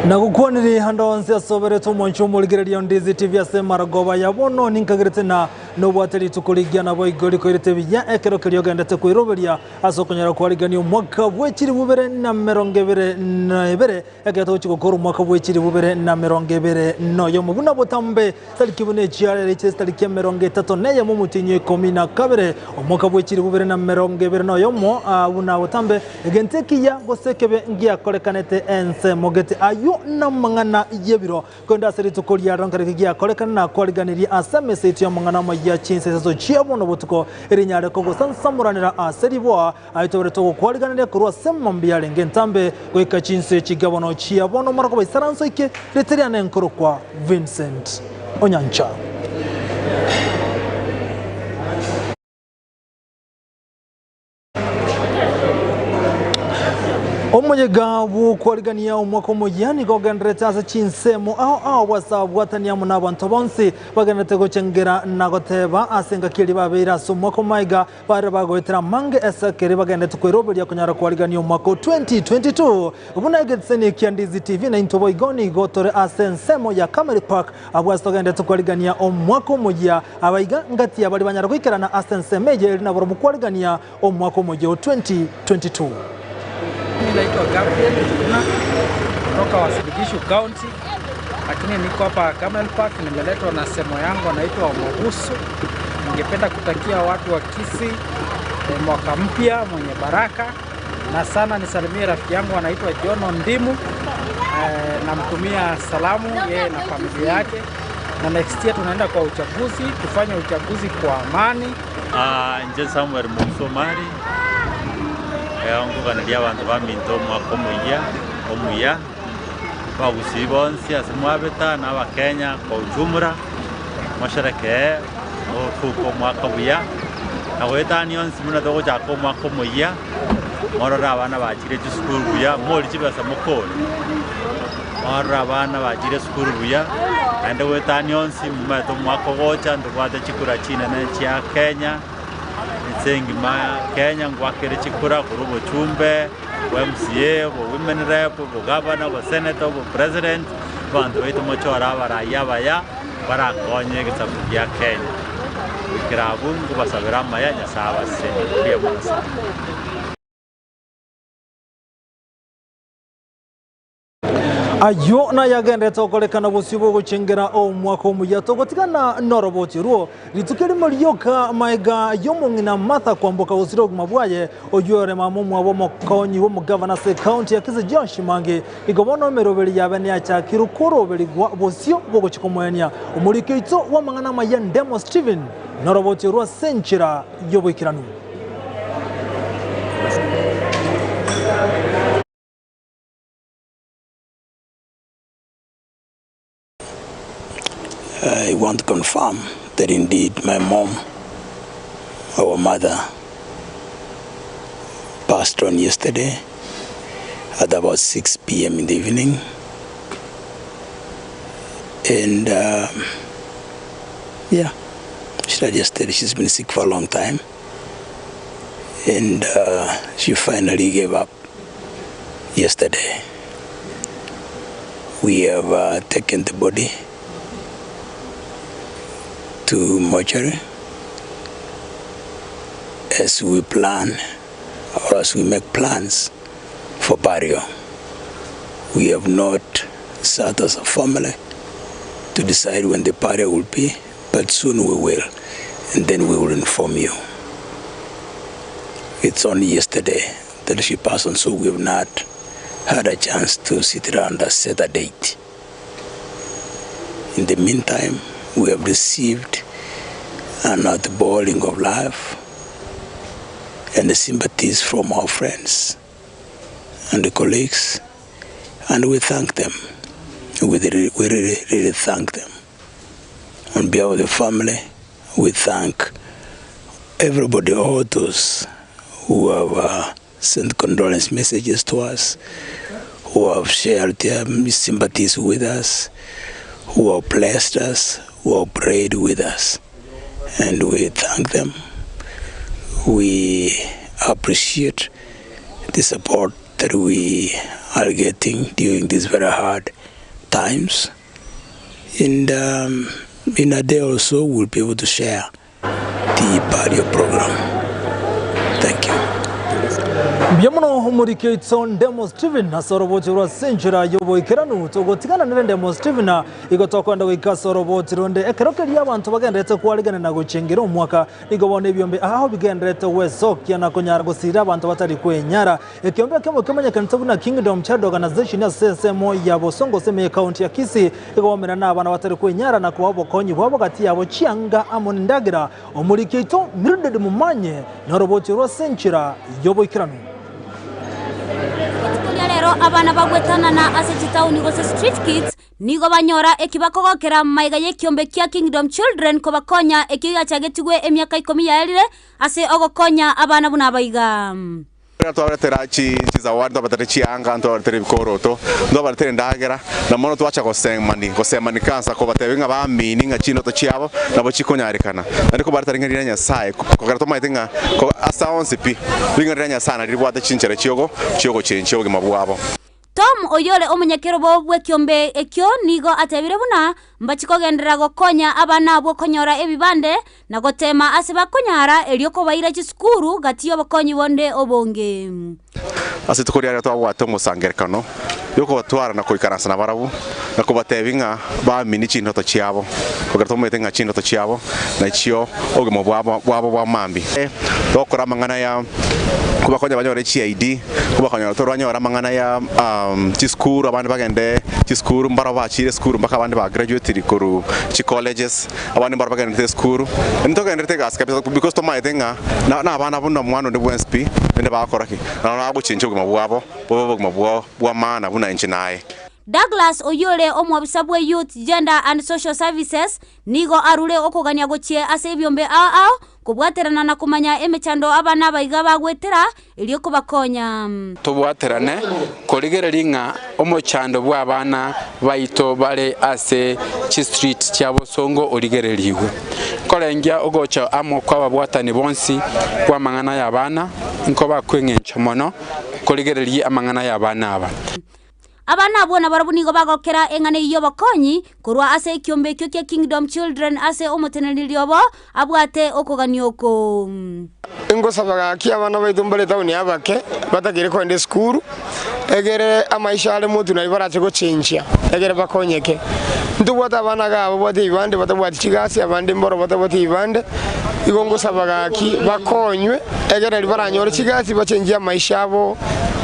Speaker 11: Nagokwanire ande onsi ase oberete omwancho omorigereria Ndizi TV ase maragoba ya bono ninkagerete na nobwate rituko rigiya naboigo rikoirete buya ekero keria ogendete koiroberia ase okonyara kwarigania omwaka bwe chilifu ibere na emerongo ebere na ebere ekero togochia gokora omwaka bwe chilifu ibere na emerongo ebere na oyomo buna botambe Tariki buna echiarere chire chitariki emerongo etato na eyemo omotienyi o ikomi na kabere, omwaka bwe chilifu ibere na emerongo ebere na oyomo, buna botambe egento ekiya gose ekebe ngiakorekanete ensemo gete. Ayio namang'ana y'ebiro. Korende ase rituko ria rero nkereki giakorekana na kwariganirie ase emesa yaito y'amang'ana amayia chinsa isato chia bono botuko, erinyare kogosansamoranera ase riboa. Aye tobere togokwariganeria korwa ase emambia yarenge entambe goika chinse chigabono chia bono omoroko baisaranso ike rite riane nkorokwa Vincent Onyancha. Omoyega bw'okwarigania omwaka omoyia nigo ogendererete ase chinsemo ao ao bwasabwatania amo n'abanto bonsi bagendererete gochengera na goteba ase engaki eria babeire ase omwaka omaiga Baria bagoetera amange ase ekeri bagenderete kweroberia konyara kwarigania omwaka o 2022. Buna egeteseni kia Ndizi TV naintwe boigo nigo tore ase ensemo ya Camel Park abwo ase togenderete kwarigania omwaka omoyia. Abaiga ngati ya baria banyara goikerana ase ensemo eye eri nabarobwo kwarigania omwaka omoyia o 2022.
Speaker 17: Mimi naitwa Gabriel Njuguna kutoka Uasin Gishu County, lakini niko hapa Camel Park, nimeletwa na semo yangu anaitwa Omogusu. Ningependa kutakia watu wa Kisii mwaka mpya mwenye baraka, na sana nisalimie rafiki yangu anaitwa John Ondimu, namtumia salamu yeye na familia yake, na next year tunaenda kwa uchaguzi, tufanye uchaguzi kwa amani.
Speaker 18: Inche Samuel Musomari, nkoganeria abanto baminto omwaka omoyia omuya, abagusii bonsi ase mwabeta na abakenya kwa ujumla, mosherekee motuke omwaka buya, na goetania onsi buna togochaka omwaka omoyia, morore abana bachire chisukuru buya, mori chibesa mokore, morore abana bachire esukuru buya, naende goetania onsi momanyete omwaka ogocha ntobwate chikura chinene chia Kenya, ense engima ya Kenya ngwakere chikura korwa obochumbe, bwa MCA, obo women rep, obogavana, obosenator, obopresident, abanto baito mochore abarai abaya barakonye egesaku gia Kenya. Goikera abwo nkobasabera amaya Nyasaye abasesenie. Mbuya mono sana.
Speaker 11: Ayio nayagenderete gokorekana bosio bw'ogochengera omwaka omuya togotigana noroboti orwo. Rituko erimo rioka magega y'omong'ina Martha kwamboka gosira obogima bwaye, oyio ore mama omwabo omokonyi bw'omogavana ase ekaunti ya Kisii Joash Mange, igo bono emeroberi yabe neyachakirwe koroberigwa bosio bw'ogochia komoenia omoriki oito bw'amang'ana amaya Ndemo Stephen noroboti orwo ase enchera y'oboikeranu.
Speaker 19: I want to confirm that indeed my mom, our mother, passed on yesterday at about 6 p.m. in the evening. And yeah, she died yesterday. She's been sick for a long time. And she finally gave up yesterday. We have taken the body to mortuary as we plan or as we make plans for burial. We have not sat as a family to decide when the burial will be, but soon we will, and then we will inform you. It's only yesterday that she passed on, so we have not had a chance to sit around and set a date. In the meantime, we have received an outpouring of love and the sympathies from our friends and the colleagues, and we thank them. We really, we really, really thank them. On behalf of the family, we thank everybody, all those who have sent condolence messages to us, who have shared their sympathies with us, who have blessed us, who have prayed with us. And we thank them. We appreciate the support that we are getting during these very hard times. And um, in a day or so, we'll be able to share the burial program. Thank you.
Speaker 11: Mbuya mono omoriki oito Ndemo Stephen ase orobochi rwa ase enchera y'oboikeranu. Togotigana nere Ndemo Stephen igo tokoenda goika ase orobochi ronde ekero keria abanto bagenderete kwarigana na gochengera omwaka. Nigo bono ebiombe ao bigendererete gwesokia na konyara gosirera abanto batari kwenyara. Ekiombe ekemo kemanyekanete buna Kingdom Child Organization ase ensemo ya Bosongo ase ime y'Ekaunti ya Kisii egomera nabana batari kwenyara na kobaa obokonyi bwabo gati yabo chianga amo nendagera. Omoriki oito Mildred Momanyi norobochie rw'ase enchera y'oboikeranu.
Speaker 12: Rituko ria rero abana bagwetanana ase chitauni gose street kids nigo banyora eki bakogokera magega y'ekiombe kia Kingdom Children kobakonya ekio giachagetigwe emiaka ikomi yaerire ase ogokonya abana buna abaiga.
Speaker 6: Ekero twabaretera chizawadi, ntwabaretera chianga, ntwabaretera ebikoroto, ntwabaretera endagera, na mono twacha gosemani, gosemani kansa kobatebia ng'a baamini ng'a chindoto chiabo nabo chikonyarekana. Naende kobaretera ring'ana riria Nyasae, kogera tomaete ng'a ko ase onsi pi, ring'ana riria Nyasae nario ribwate chinchera chiogo chiogochenchia obogima bwabo.
Speaker 12: Tom, oyore omonyakerobo bw'ekiombe ekio, nigo atebire buna mbachie kogenderera gokonya abana abwo konyora ebibande na goteema ase bakonyara erio kobaira chisukuru gati y'obokonyi bonde obonge.
Speaker 6: Ase rituko riaria twabwate omosangererekano yokobatwara na koikaransa nabarabwo, na kobatebia ng'a baamini chindoto chiabo, kogera tomaete ng'a chindoto chiabo nachio obogima bwabo bwabo bwa mambia. Togokora amang'ana ya kobakonya banyore chi-ID, kobakonyora toranyore amang'ana ya chisukuru, abande bagende chisukuru, mbarabwo bachire esukuru mpaka abande ba graduatiri korwa chicolleges, abande mbarabwo bagenderete esukuru. Naende togendererete egasi kabisa because tomaete ng'a na na abana buna omwana onde bwensi pi, rende bagokora ki? Nabo bagochenchia obogima bwabo, bobe obogima bwao bwa maana buna inche naye.
Speaker 12: Douglas oyio ore omwobisa bwe Youth, Gender and Social Services nigo arure okogania gochia ase ebiombe ao ao kobwaterana na komanya emechando abana abaiga bagwetera erio kobakonya.
Speaker 20: Tobwaterane korigereria ng'a omochando bw'abana baito bare ase chistreet chia bosongo origererigwe. Nkorengia ogocha amo kw'ababwatani bonsi bw'amang'ana y'abana nkoba kw'eng'encho mono korigereria amang'ana y'abana aba.
Speaker 12: Abana abwo nabarabwo nigo bagokera eng'ana eyio y'obokonyi korwa ase ekiombe ekio kia Kingdom Children ase omoteneneri obo abwate okogania oko.
Speaker 23: Ingosaba gaki abana baito mbare etaoni abake batakeire kogenda esukuru, egere amaisha are motwe nario barache gochenchia, egere bakonyeke. Ntobwate abana iga babwate ebibande batabwati chigasi, abande mboro batabwati ebibande, igo ngosaba gaki bakonywe, egere nario baranyore chigasi bachenchie amaisha abo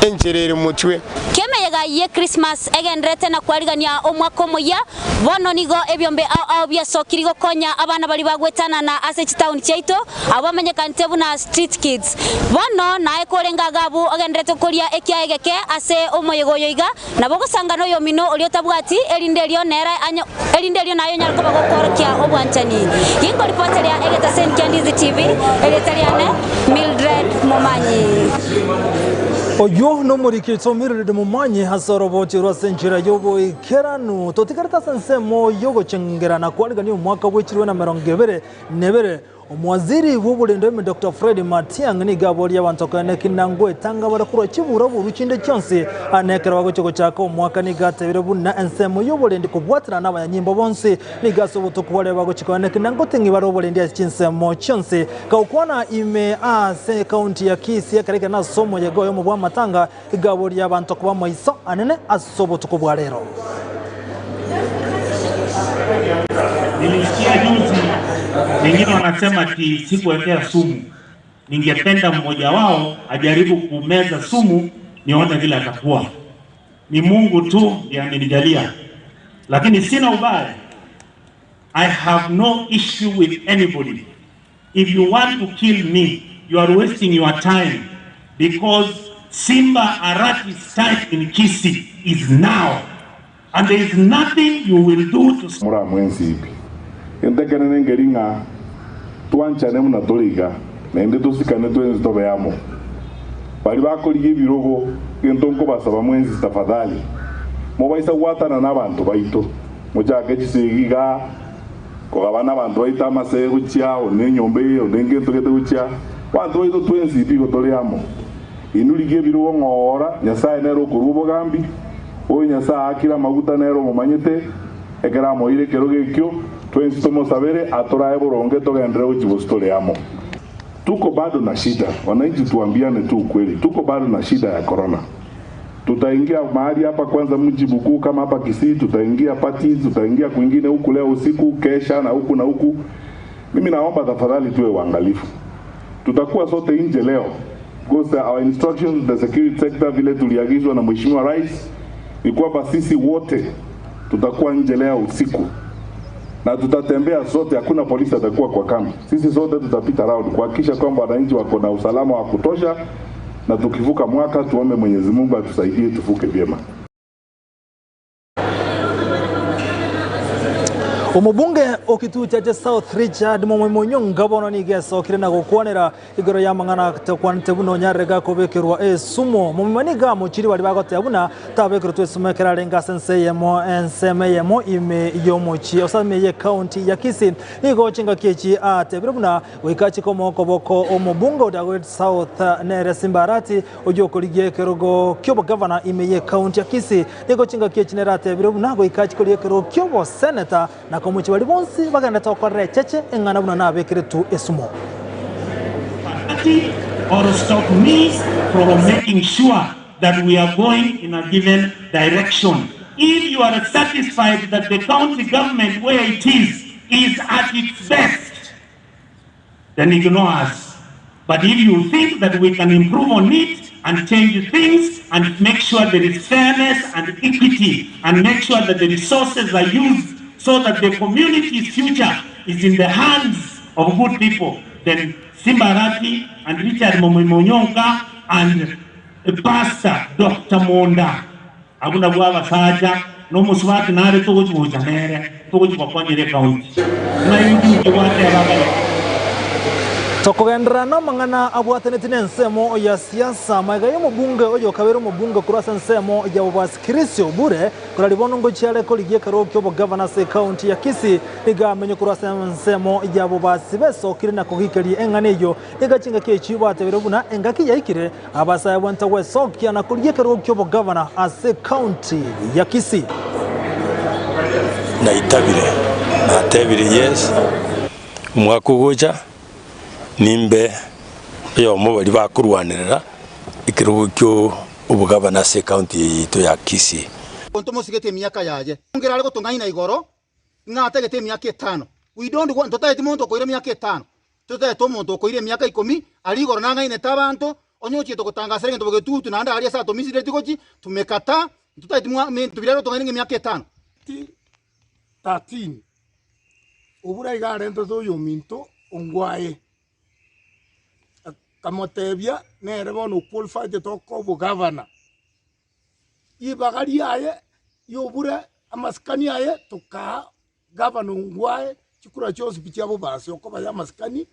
Speaker 23: enchera ere motwe.
Speaker 12: Kemeyega ye Christmas egendererete na kwarigania omwaka omoyia, bono nigo ebiombe ao ao biasokirie gokonya abana baria bagwetanana ase chitaoni chiaito, abwo bamenyekanete buna street kids. Bono naye korenge Agabu ogendererete koria ekiaye geke ase omoyega oyo iga, nabo ogosanga noyomino oria otabwati, erinde erio nere anyo erinde erio naye onyare koba gokoorokia obwanchani. Ginkoripoteria egetaseni kia Ndizi TV, erieta riane Mildred Momanyi.
Speaker 11: Oyio nomoriki oito Mildred Momanyi ase orobochi rwa ase enchera y'oboikeranu. Totigarete ase ensemo y'ogochengera na kwarigania omwaka bw'echirwe na 21. Omowaziri bw'oborendo ime Doctor Fred Matiang'i nigo aborie abanto koeneki na ngoetanga bare korwa chiburaburu chinde chionsi ane ekero bagochia gochaka omwaka nigo atebire buna ensemo y'oborendi kobwaterana n'abanyanyimbo bonsi nigo ase obotuko baria bagochia koeneki na ngoting'i bare oborendi ase chinsemo chionsi Gakwana ime ase ekaunti ya Kisii ekero ekere nase omoyega oyomo bw'amatanga igo aborie abanto koba maiso anene ase obotuko bwa rero.
Speaker 22: Nilisikia juzi wengine wanasema ati sikuwekea sumu. Ningependa mmoja wao ajaribu kumeza sumu nione vile atakuwa. Ni Mungu tu ndiye amenijalia, lakini sina ubaya. I have no issue with anybody. If you want to kill me, you are wasting your time because Simba Arati's time in Kisii is now. And there is nothing you will do to
Speaker 24: Moramwensibi, egento ekenene nkeri ng'a twanchane buna tore iga, naende tosikane twensi tobe amo. Baria bakorigia ebirogo, egento nkobasaba mwensi tafadhali, mobaisa gwatanana abanto baito, mochake chisegi igaa, kogabana abanto baito amasege gochia, one enyomba eye, one ngento gete gochia, abanto baito twensi pi igo tore amo. Inwe rigia ebirogo ng'oora, Nyasae nere okorua obogambi, oyo Nyasae aakire amaguta nere omomanyete, ekero amoeire ekerogo ekio, twensi tomosabere atorae boronge togenderere gochia bosio tore amo. Tuko bado na shida, wananchi tuambiane tu ukweli, tuko bado na shida ya corona. Tutaingia mahali hapa kwanza mji mkuu kama hapa Kisii, tutaingia parties, tutaingia kwingine huku leo usiku, kesha na huku na huku. Mimi naomba tafadhali tuwe waangalifu. Tutakuwa sote nje leo because our instructions the security sector, vile tuliagizwa na Mheshimiwa Rais ni kwamba sisi wote tutakuwa nje leo usiku na tutatembea sote, hakuna polisi atakuwa kwa kambi. Sisi sote tutapita round kuhakikisha kwamba wananchi wako na usalama wa kutosha, na tukivuka mwaka tuombe Mwenyezi Mungu atusaidie tuvuke vyema.
Speaker 11: Omobunge o Kitui Chache South Richard Momoi-Monyonga bono nigo esokire na gokwanera igoro y'amang'ana takwanete buna onyarire gakobekerwa esumo. Momima nigo amochirie baria bagoteba buna tabekerwetwe esumo ekero arenge ase ense eyemo ensemo eyemo ime y'omochie ase ime y'ecounty ya Kisii. Nigo chingaki echi atebire buna goika achike omokoboko omobunge o Dagoretti South nere Simba Arati Oyio okorigia ekerogo ki'obogavana ime y'ekaunti ya Kisii nigo chingaki echi nere atebire buna goika achie koria ekerogo ki'oboseneta na komochia baria bonsi bagenderete gokorera echeche eng'ana buna nabekeretwe esumo.
Speaker 22: Party or stop me from making sure that we are going in a given direction. If you are satisfied that the county government where it is is at its best, then ignore us. But if you think that we can improve on it and change things and make sure there is fairness and equity and make sure that the resources are used so that the community's future is in the hands of good people, then Simba Arati and Richard Momoi Monyonka and Pastor Dr. Monda abwo nabwo abasacha na omosubati nare togochi gocha nere togochi gokonyera ecounty. Ng'ai inki gwateba kare?
Speaker 11: Tokogenderera namang'ana abwataneti nensemo ya siasa, magega y'omobunge oyokabeire omobunge korwa ase ensemo ya Bobasi Chris Obure korari bono ngochia are korigia ekerogo ki'obogavana ase ekaunti ya Kisii nigo amenye korwa ase ensemo ya Bobasi besokire na kogikeria eng'ana eyio nigo chingaki echi batebire buna engaki yaikire Abasae bwenta gwesokia na korigia ekerogo ki'obogavana ase ekaunti ya Kisii.
Speaker 4: Naitabire, natebire yes, omwaka ogocha nimbe oyomo baria bakorwanerera ekerogo kio obogavana ase ecounty eye yaito ya Kisii.
Speaker 5: Onto mosigete emiaka yaye. Ongera are gotong'aina igoro, ng'a atagete emiaka etano. We don't want, totageti monto okoira emiaka etano. Totagete omonto okoira emiaka ikomi, aria igoro nang'ainete abanto, onye ochiete gotangasera egento bogetutu naende aria ase atomisireti gochi, tumekataa, ntotageti mwa minto biria arotong'aine ng'a emiaka etano.
Speaker 8: 13 Obura iga arentete oyominto ongwae, akamotebia nere bono oqualified toka obogavana. Ribaga riaye ri'obure amasikani aye tokaa gavana ongwae chikura chionsi pi chia bobasi okoba y'amasikani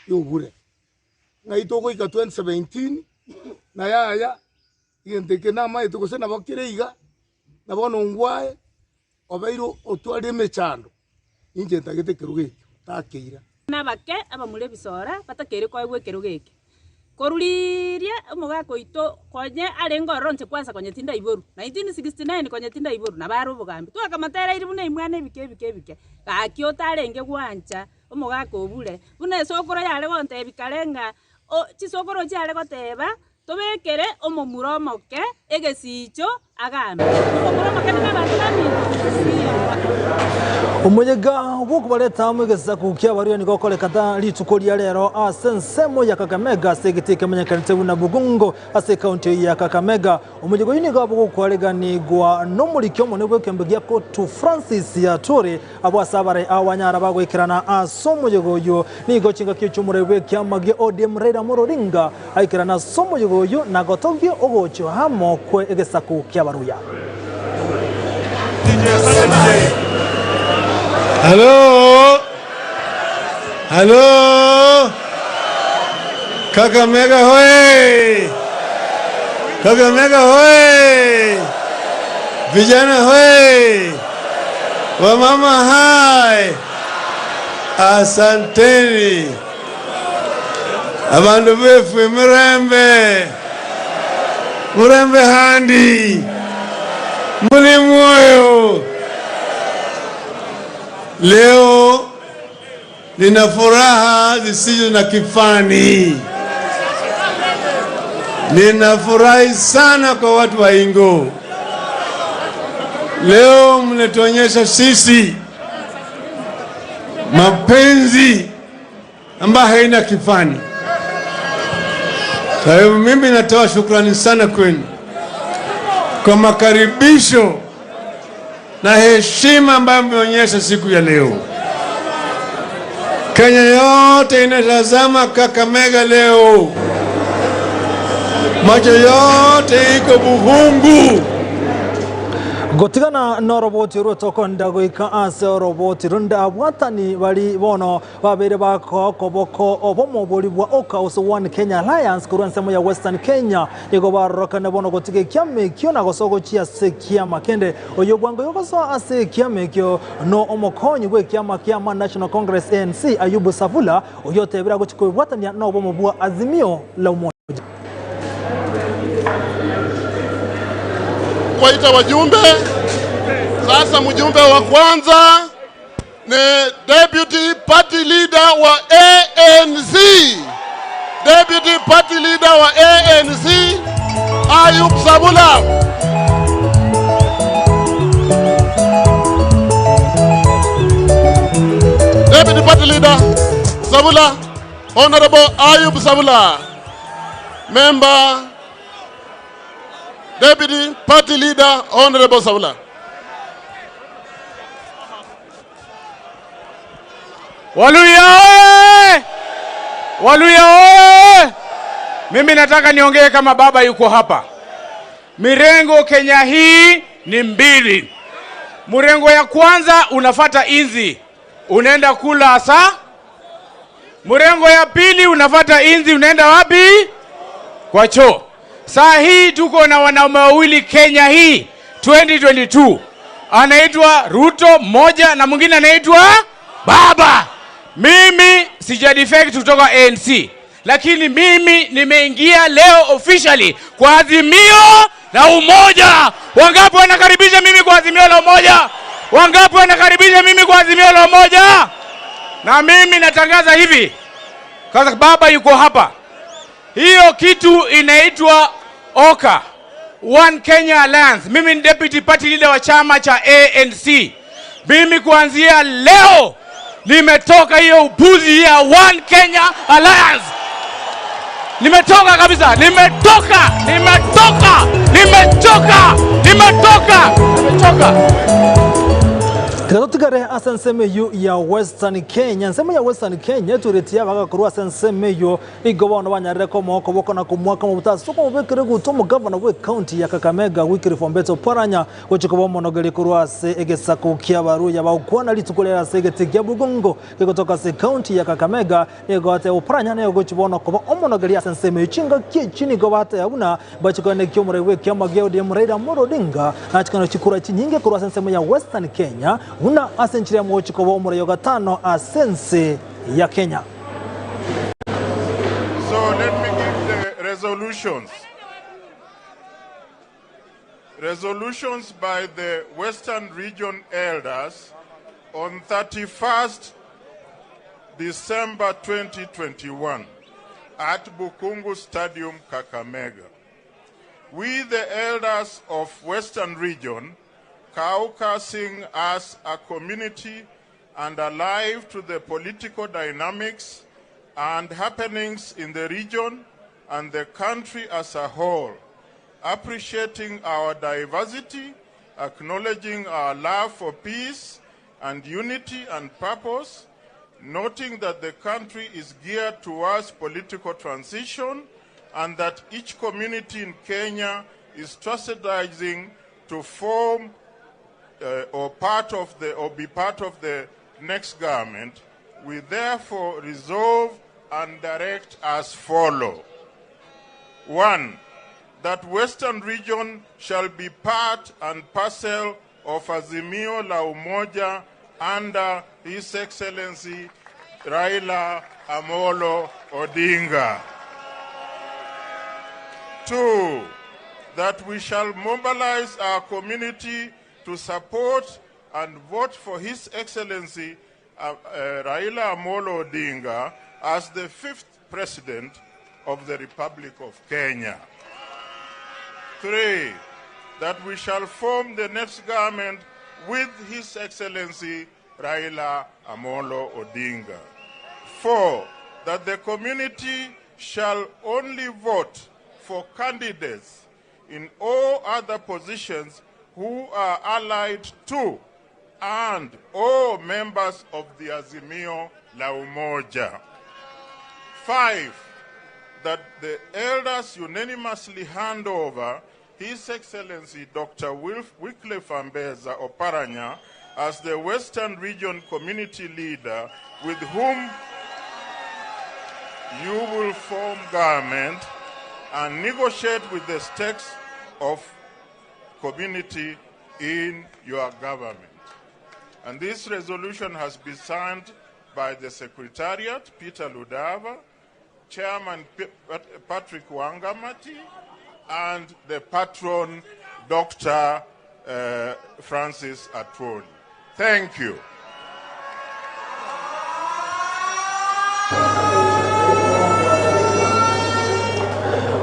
Speaker 8: y'obure. Ng'ai togoika 2017 na yaya egento eke namaete gose nabo kere iga, na bono ongwae obeire otwarire emechando, inche ntagete ekerogo ekio, takeira.
Speaker 21: Nabake abamura ebisora batakeire koegwa ekerogo eke. Korwa riria omogaka oito konye arenge ororo inche kwanza konye tindaiborwa, 1969 konye tindaiborwa nabo are obogambi. Twakamotereiri buna imwana ebike ebike ebike, gaki otarenge gwancha omogaka obure, buna esokoro yare gontebia kare ng'a o chisokoro chiare goteba tobekere omomura omoke egesicho agambe. Omomura omoke nigo abanto baminto siyara.
Speaker 11: Omoyega bw'okobareta amo egesaku ki'abaruya nigo okorekana rituko ria rero ase ensemo ya Kakamega ase egetii kemenyekanete buna Bugungo ase ekaunti ya Kakamega. Omoyega oyio nigo bogokwareganigwa nomoriki omonene bw'ekeombe gia Kotu Francis Atwoli Abwo ase abare abanyara bagoikerana ase omoyega oyio, nigo chingaki chi'omorweri bw'ekiama gia ODM Raila Amolo Odinga aikerana ase omoyega oyio na gotogia ogochia amo kwe egesaku ki'Abaluya.
Speaker 9: Halo! Halo! Kakamega hoye! Kakamega hoye! Vijana hoye! Wamama hai! Asanteni. Abandu befu emirembe. Murembe handi. Muli moyo. Leo nina furaha zisizo na kifani. Ninafurahi sana kwa watu wa Ingo. Leo mnatuonyesha sisi mapenzi ambayo haina kifani. Kwa hivyo mimi natoa shukrani sana kwenu kwa makaribisho na heshima ambayo mmeonyesha siku ya leo. Kenya yote inatazama Kakamega leo, macho yote iko Buhungu.
Speaker 11: Gotigana noroboti rotokonda goika ase oroboti runde abwatani bari bono babeire bakoa okoboko obomo bori bwa Oka ase One Kenya Alliance korwa ensemo ya Western Kenya nigo barorokane bono gotiga ekiama ekio na gosoa gochia ase ekiama kende. Oyo bwango yogosoa ase ekiama ekio no omokonyi bw'ekiama kia Amani National Congress ANC Ayubu Savula oyio otebire agochia koebwatania nobomo bwa Azimio la Umoja.
Speaker 1: Kwaita wajumbe. Sasa mjumbe wa kwanza ni deputy party leader wa ANC, deputy party leader wa ANC Ayub Savula. Deputy party leader Savula, Honorable Ayub Savula, member, deputy party leader Honorable Savula.
Speaker 2: Waluya oye! Waluya oye! Mimi nataka niongee kama baba yuko hapa. Mirengo Kenya hii ni mbili. Mrengo ya kwanza unafata inzi, unaenda kula asa. Mrengo ya pili unafata inzi, unaenda wapi? Kwa choo. Saa hii tuko na wanaume wawili Kenya hii 2022, anaitwa Ruto mmoja na mwingine anaitwa Baba. Mimi sija defect kutoka ANC, lakini mimi nimeingia leo officially kwa Azimio la Umoja. Wangapi wanakaribisha mimi kwa Azimio la Umoja? Wangapi wanakaribisha mimi kwa Azimio la Umoja? Na mimi natangaza hivi, kwa baba yuko hapa, hiyo kitu inaitwa OKA, One Kenya Alliance. Mimi ni deputy party leader wa chama cha ANC. Mimi kuanzia leo nimetoka hiyo upuzi ya One Kenya Alliance. Nimetoka kabisa, nimetoka, nimetoka, nimetoka, nimetoka, nimetoka.
Speaker 11: Tiga totigare ase ensemo eyio ya Western Kenya. Ensemo ya Western Kenya eturetie abagakorwa ase ensemo eyio nigo bono banyarire komoa okoboko na komoaka amabuta ase okomobekera egutwa omogavana bw'ecounty ya Kakamega Wycliffe Ombeta Oparanya gochia koba omonogeri korwa ase egesaku ki'Abaluhya bagokwana rituko riare ase egete kia Bugongo kegotoka ase ecounty ya Kakamega. Nigo ateba Oparanya nigo gochia bono koba omonogeri ase ensemo eyio. Chingaki echi nigo bateba buna mbache koenekia omorai bw'ekiama gia ODM Raila Amolo Odinga nachikane chikura chinyinge korwa ase ensemo ya Western Kenya buna ase enchera ya mogochia koba omorai o gatano ase ense ya Kenya.
Speaker 3: So let me give the resolutions. Resolutions by the Western Region Elders on 31st December 2021 at Bukungu Stadium, Kakamega. We, the elders of Western Region, caucusing as a community and alive to the political dynamics and happenings in the region and the country as a whole, appreciating our diversity, acknowledging our love for peace and unity and purpose, noting that the country is geared towards political transition and that each community in Kenya is strategizing to form or part of the or be part of the next government. We therefore resolve and direct as follow. 1, that Western Region shall be part and parcel of Azimio la Umoja under His Excellency Raila Amolo Odinga. 2, That we shall mobilize our community to support and vote for His Excellency Raila Amolo Odinga as the fifth President of the Republic of Kenya. 3. That we shall form the next government with His Excellency Raila Amolo Odinga. 4. That the community shall only vote for candidates in all other positions who are allied to and all members of the Azimio la Umoja. 5. That the elders unanimously hand over His Excellency Dr. Wilf Wycliffe Ambeza Oparanya as the Western Region community leader with whom you will form government and negotiate with the stakes of community in your government. And this resolution has been signed by the Secretariat, Peter Ludava, Chairman Patrick Wangamati, and the patron, Dr. Francis Atwoli. Thank you.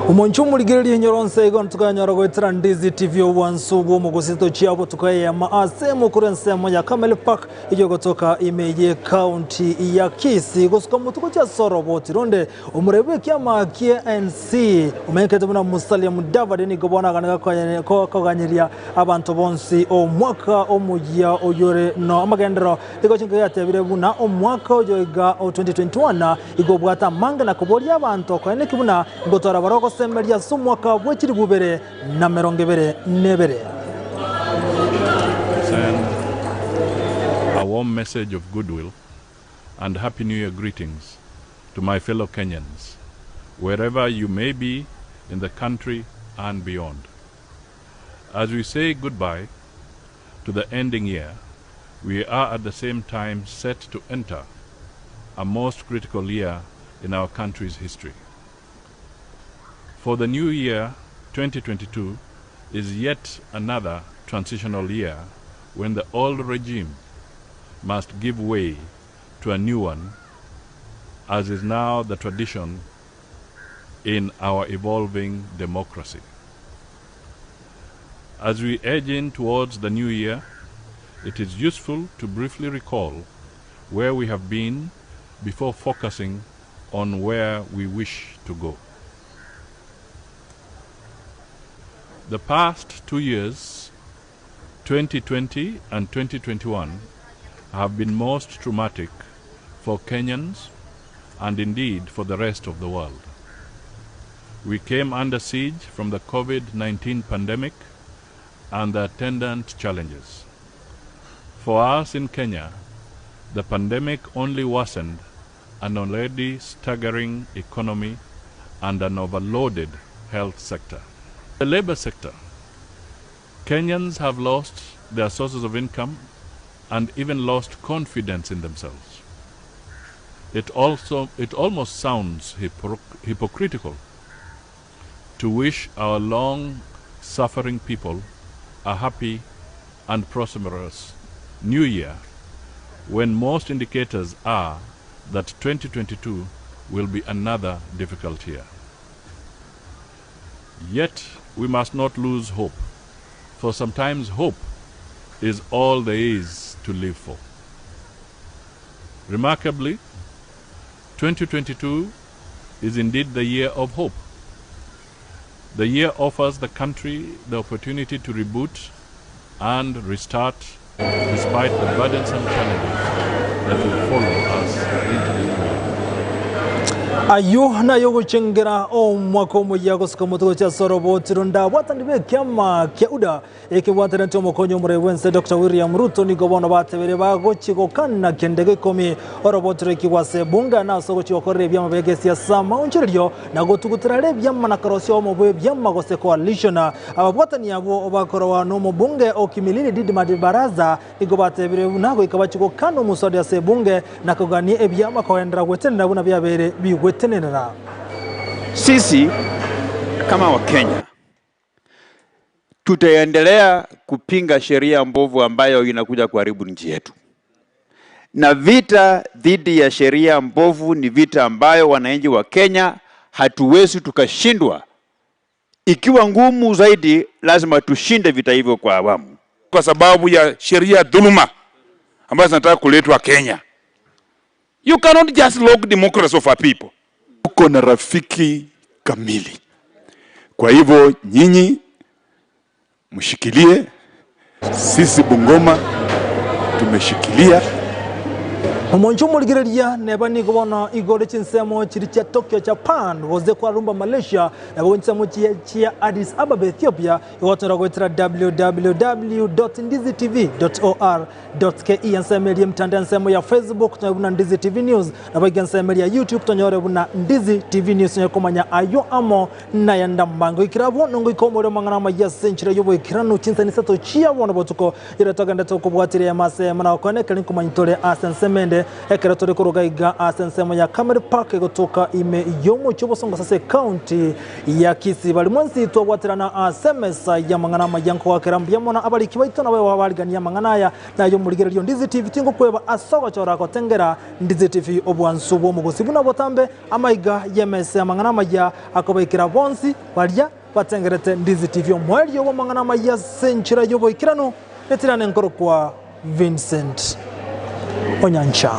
Speaker 11: Omonche omorigereria enyoro nse igo ntukanyora goetera Ndizi TV obwansu bw'omogosito chiabo tukayema ase mokoro ensemo ya Camel Park eyio gotoka ime ye county ya Kisii gosuka motuko chia Soroboti ronde Omoremi bw'ekiama kie NC omenyekete buna Musalia Mudavadi nigo bono aganeka koganyeria abanto bonsi omwaka omoyia oyore no amagenderero. Nigo chinka yatebire buna omwaka oyo iga o 2021 igo obwate amange na koboria abanto koeneki buna ngotwara bare ogosemeria ase omwaka bwe chilifu ibere na merongo ebere nebere.
Speaker 10: Send a warm message of goodwill and Happy New Year greetings to my fellow Kenyans, wherever you may be in the country and beyond. As we say goodbye to the ending year, we are at the same time set to enter a most critical year in our country's history. For the new year, 2022, is yet another transitional year when the old regime must give way to a new one, as is now the tradition in our evolving democracy. As we edge in towards the new year, it is useful to briefly recall where we have been before focusing on where we wish to go. The past 2 years, 2020 and 2021, have been most traumatic for Kenyans and indeed for the rest of the world. We came under siege from the COVID-19 pandemic and the attendant challenges. For us in Kenya, the pandemic only worsened an already staggering economy and an overloaded health sector. The labor sector, Kenyans have lost their sources of income and even lost confidence in themselves. It almost sounds hypocritical to wish our long-suffering people a happy and prosperous new year when most indicators are that 2022 will be another difficult year. Yet we must not lose hope, for sometimes hope is all there is to live for. Remarkably, 2022 is indeed the year of hope. The year offers the country the opportunity to reboot and restart despite the burdensome challenges that will follow us into the new year.
Speaker 11: Ayio naye ogochengera omwaka omoyia gosuka omotwe gochia ase oroboti ronde abwatani b'ekiama kia UDA ekebwataneti omokonyi omorei bw'ense Doctor William Ruto nigo bono batebire bagochia gokana kende gekomi oroboti roikigwe ase ebunge na ase ogochia gokorera ebiama bia gesiasa amaonchorerio na gotugutera are ebiama na korosia obomo bw'ebiama gose coalition. Ababwatani abwo bakorogwa nomobunge o Kimilili Didmat Baraza nigo batebire buna goika bachie gokana omoswada ase ebunge na kogania ebiama kogenderera gwetenenera buna biabeire bigwetenenera.
Speaker 14: Sisi kama Wakenya
Speaker 7: Tutaendelea kupinga sheria mbovu ambayo inakuja kuharibu nchi yetu, na vita dhidi ya sheria mbovu ni vita ambayo wananchi wa Kenya hatuwezi tukashindwa. Ikiwa ngumu zaidi, lazima tushinde vita hivyo kwa awamu.
Speaker 14: Kwa sababu ya sheria dhuluma ambazo zinataka kuletwa Kenya. You cannot just lock democracy of a people.
Speaker 15: Uko na rafiki kamili. Kwa hivyo nyinyi mshikilie, sisi Bungoma tumeshikilia.
Speaker 11: Omonche omorigereria neba nigo bono igoro chinsemo chiri chia Tokyo Japan gose Kuala Lumpur Malaysia nabo chinsemo chie chia Addis Ababa Ethiopia igotonyora goetera www.ndizitv.or.ke ensemo eria emitandao ensemo ya Facebook tonyore buna Ndizi TV News nabo iga ensemo eria YouTube tonyore buna Ndizi TV News tonyare komanya aywo amo nayende amange. Goikera abwo nongoika omorero amang'ana amaya ase enchera y'oboikeranu chinsani isato chia bono botuko Ere togendete gokobwatiria emasemo na gokwana ekero nkomanya tore ase ensemo ende, ekero tore koruga iga ase ensemo ya Camel Park egotoka ime y'omochie obosongo ase ecounty ya Kisii. Bari mwensi twabwaterana ase emesa y'amang'ana amaya nkogakera mbuya mono abariki baito nabo abarigania amang'ana aya naye omorigererio Ndizi TV tingokweba ase ogochora gotengera Ndizi TV obwansu bw'omogosi buna botambe amaiga y'emesa y'amang'ana amaya akobaikera bonsi baria Batengerete Ndizi TV omoerio bw'amang'ana amaya ase enchera y'oboikeranu, retirane nkorokwa Vincent Onyancha.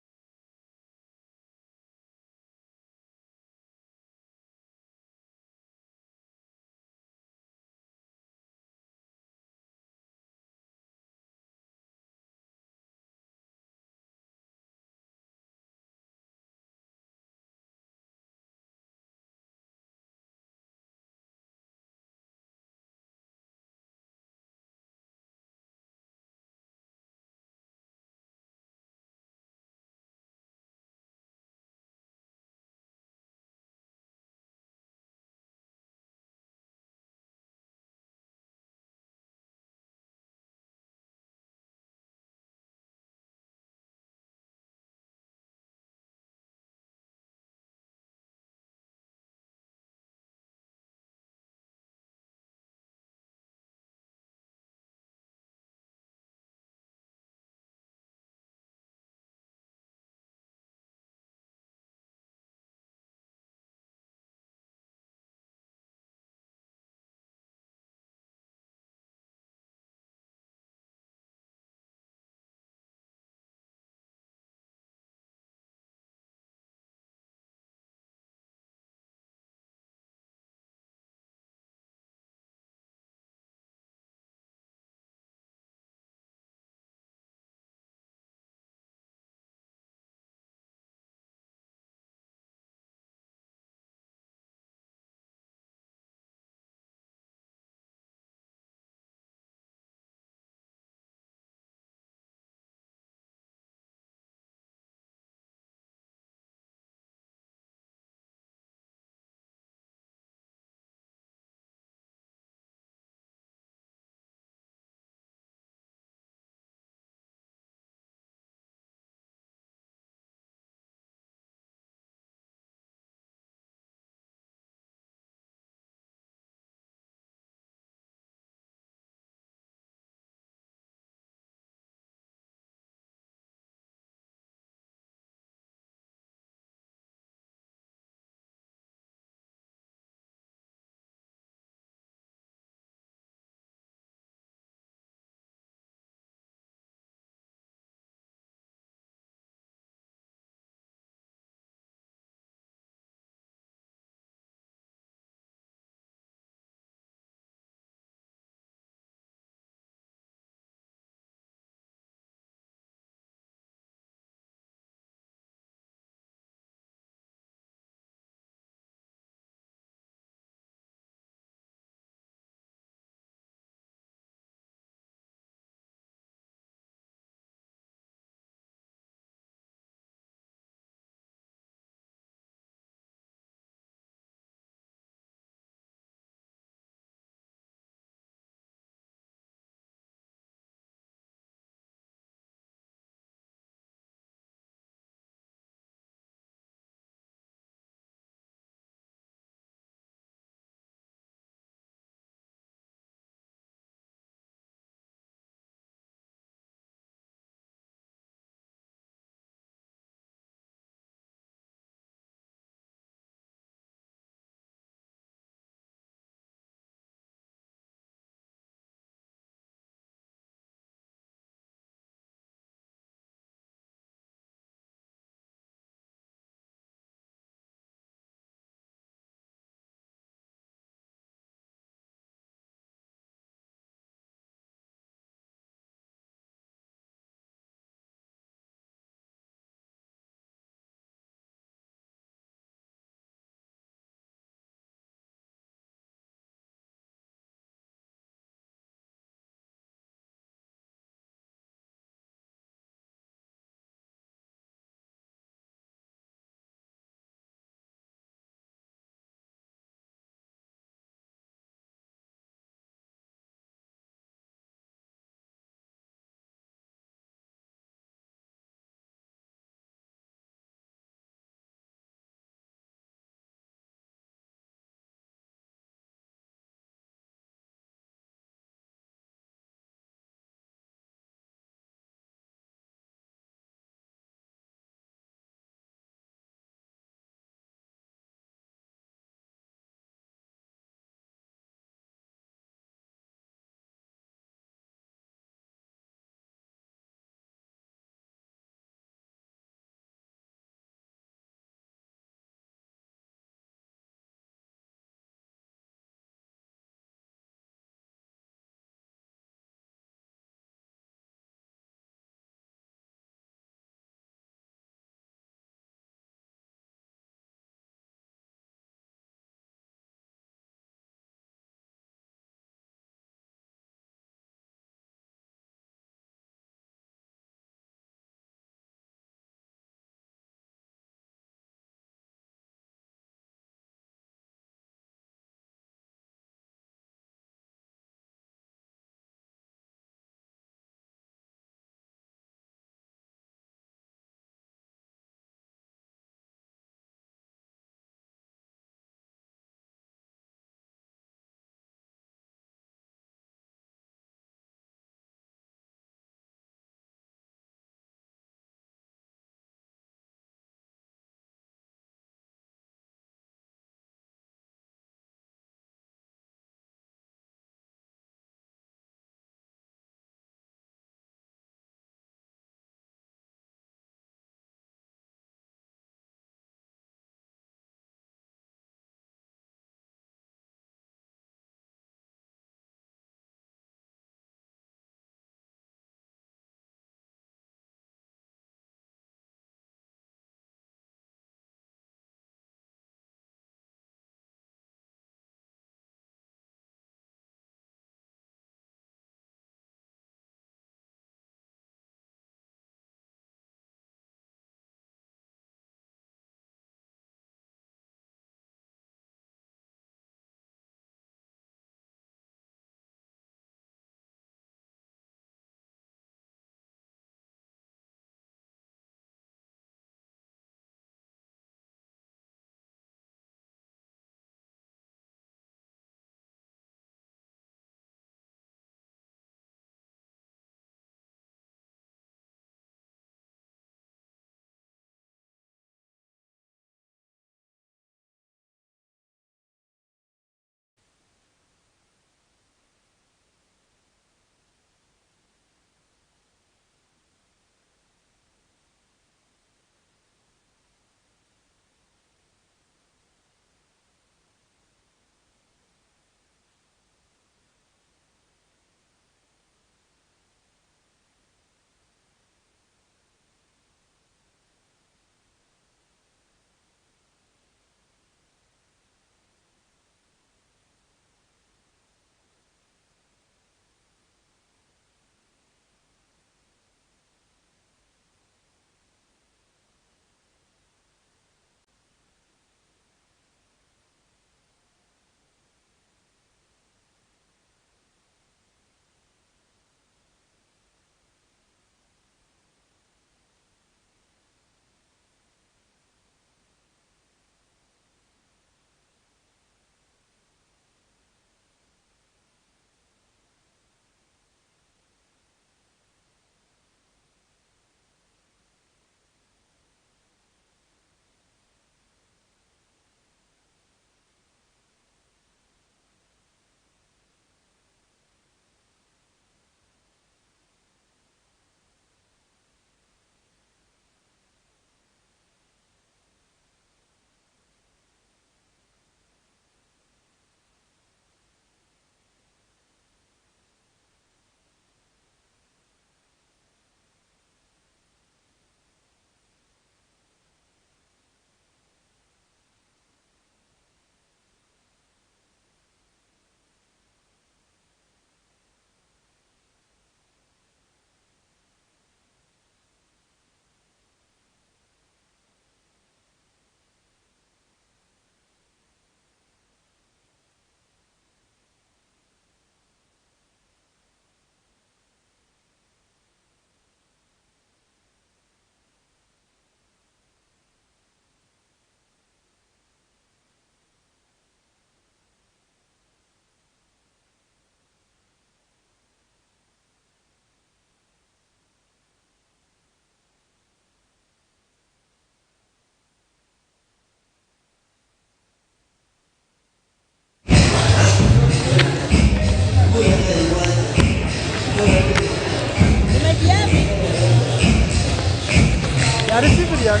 Speaker 13: Ari civilian.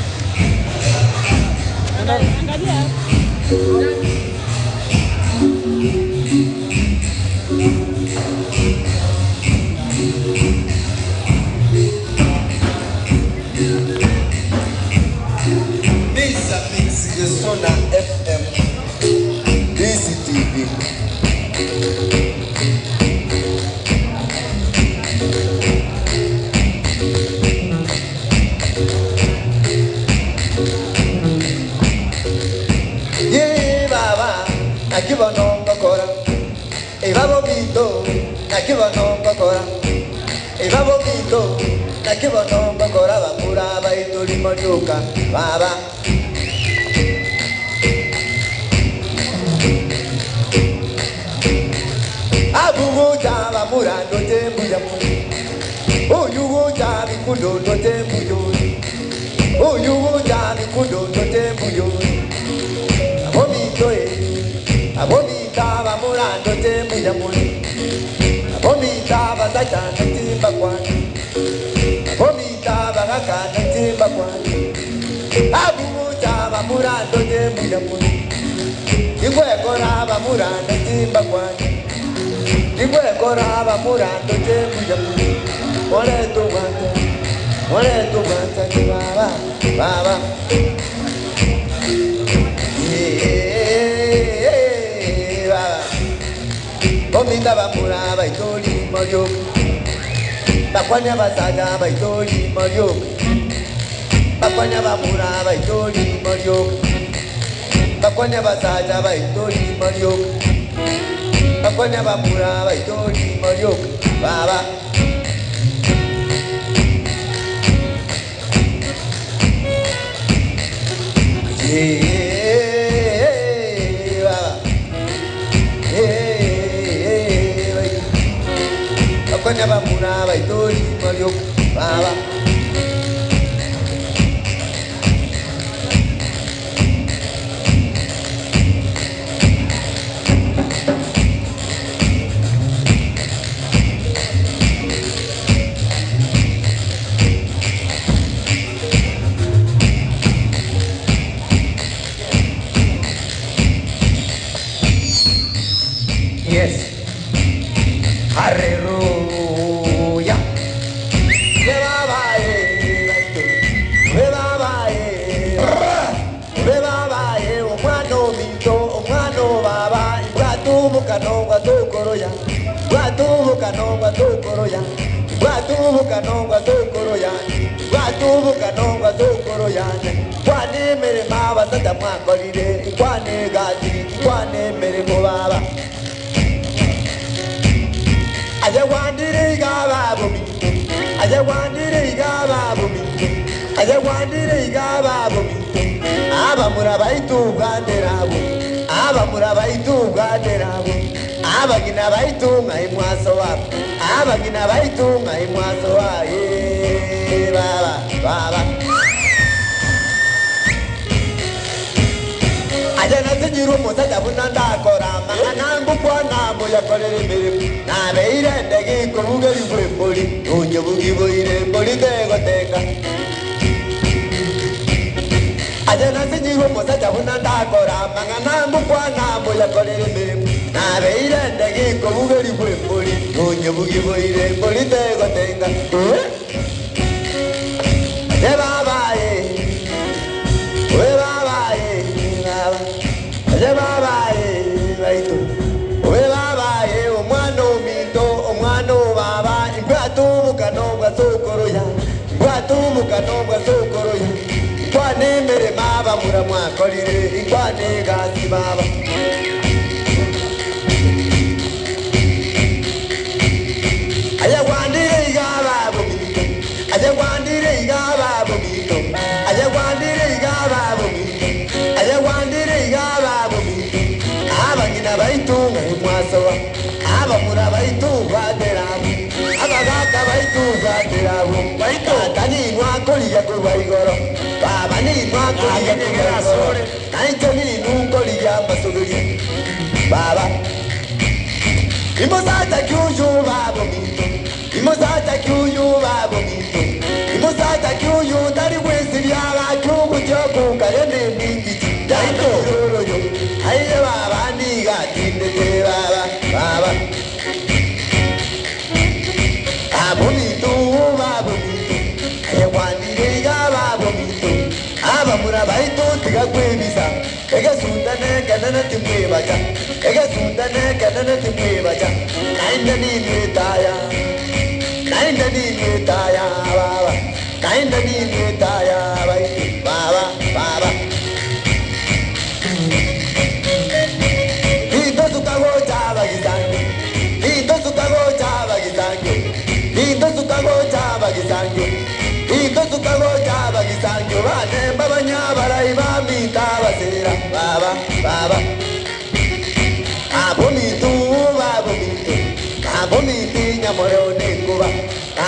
Speaker 16: Misa Mix Gesona FM DCTV. Ye baba nakibono ngokora ebabo bito nakibono ngokora ebabo bito nakibono ngokora bakura baitolimo lyoka baba. Abuguja bamurando tembuya uyuguja bikudondo tembuyo uyuguja bikudondo tembuyo abomito e abomita bamurando tembuya muli abomita basajana timba kwani abomita bagakana timba kwani abuguja bamurando tembuya muli ingwekora bamurando timba kwani ingwekora bamurando tembuya muli moleto bwanta moleto bwanta ni baba baba. Eh, baba bomita bamura baitoli molyoka bakwanya basaja baitoli molyoka bakwanya bamura baitoli molyoka bakwanya basaja baitoli molyoka bakwanya bamura baitoli molyoka baba. Eh, baba. Eh, bai. Bakwanya bamura baitoli molyoka baba. Yes. Hallelujah. We baba eh, we baba eh, we baba eh, omwana ominto, omwana obaba, bwatubuka nobwa tukoroya, bwatubuka nobwa tukoroya, bwatubuka nobwa tukoroya, bwatubuka nobwa tukoroya. Kwana emirimo abasajja mwakolire, kwana egasi, kwana emirimo baba. Aje wandire igaba bominto, aje wandire igaba bominto, aje wandire igaba bominto. Abamura baitu bwanderabo, abamura baitu bwanderabo, abagina baitu ngai mwaso wabo, abagina baitu ngai mwaso wa eh, baba baba. Aje nasinyira omusajja buna ndakora amang'ana ngukwana muyakorera emirimu nabeire ndege ikubuga ibwe embori onye bugi boire embori tegoteka aje nasinyirwe omusajja buna ndakora amang'ana ngukwana muyakorera emirimu nabeire ndege ikubuga ibwe embori onye bugi boire embori tegotenga. Eh? Aje baba eh, we baba eh, baba aje baba eh, baitu we baba eh, omwana ominto omwana obaba mbwatubuka nobwa sokoroya mbwatubuka nobwa sokoroya nkwana emirimo abamura mwakorire nkwana egasi baba. Aye gwandire igaba bominto, aye gwandire igaba bominto, aye gwandire igaba bominto, aye gwandire igaba bominto. Abangina baitu mwasowa, abamura baitu baterabo, abagaka baitu baterabo. Tata ninwa koriya kurwa igoro, baba ninwa koriya kurwa igoro, nainche ninu nkoriya masuguria, baba. Imusacha kyuyu babo minto, imusacha kyuyu babo minto, imusacha kyuyu tari gwesiria Egesunda nekenene timwebacha, egesunda nekenene timwebacha, naende ninwe etaya, naende ninwe etaya baba, naende ninwe etaya baito baba baba. Ninto tukagocha abagisangi, ninto tukagocha abagisangi, ninto tukagocha abagisangi, ninto tukagocha abagisangi, banemba banyabarai baminto abasera baba baba. Abo minto babo minto, abo minto nyamoreo nenkuba,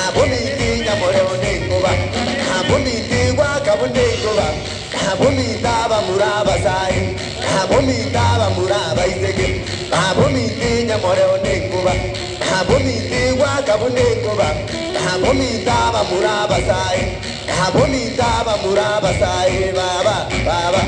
Speaker 16: abo minto nyamoreo nenkuba, abo minto gwakabunde nkuba, abo minto abamura abasae, abo minto abamura abaiseke, abo minto nyamoreo nenkuba, abo minto gwakabunde nkuba, abo minto abamura abasae, abo minto abamura abasae baba baba.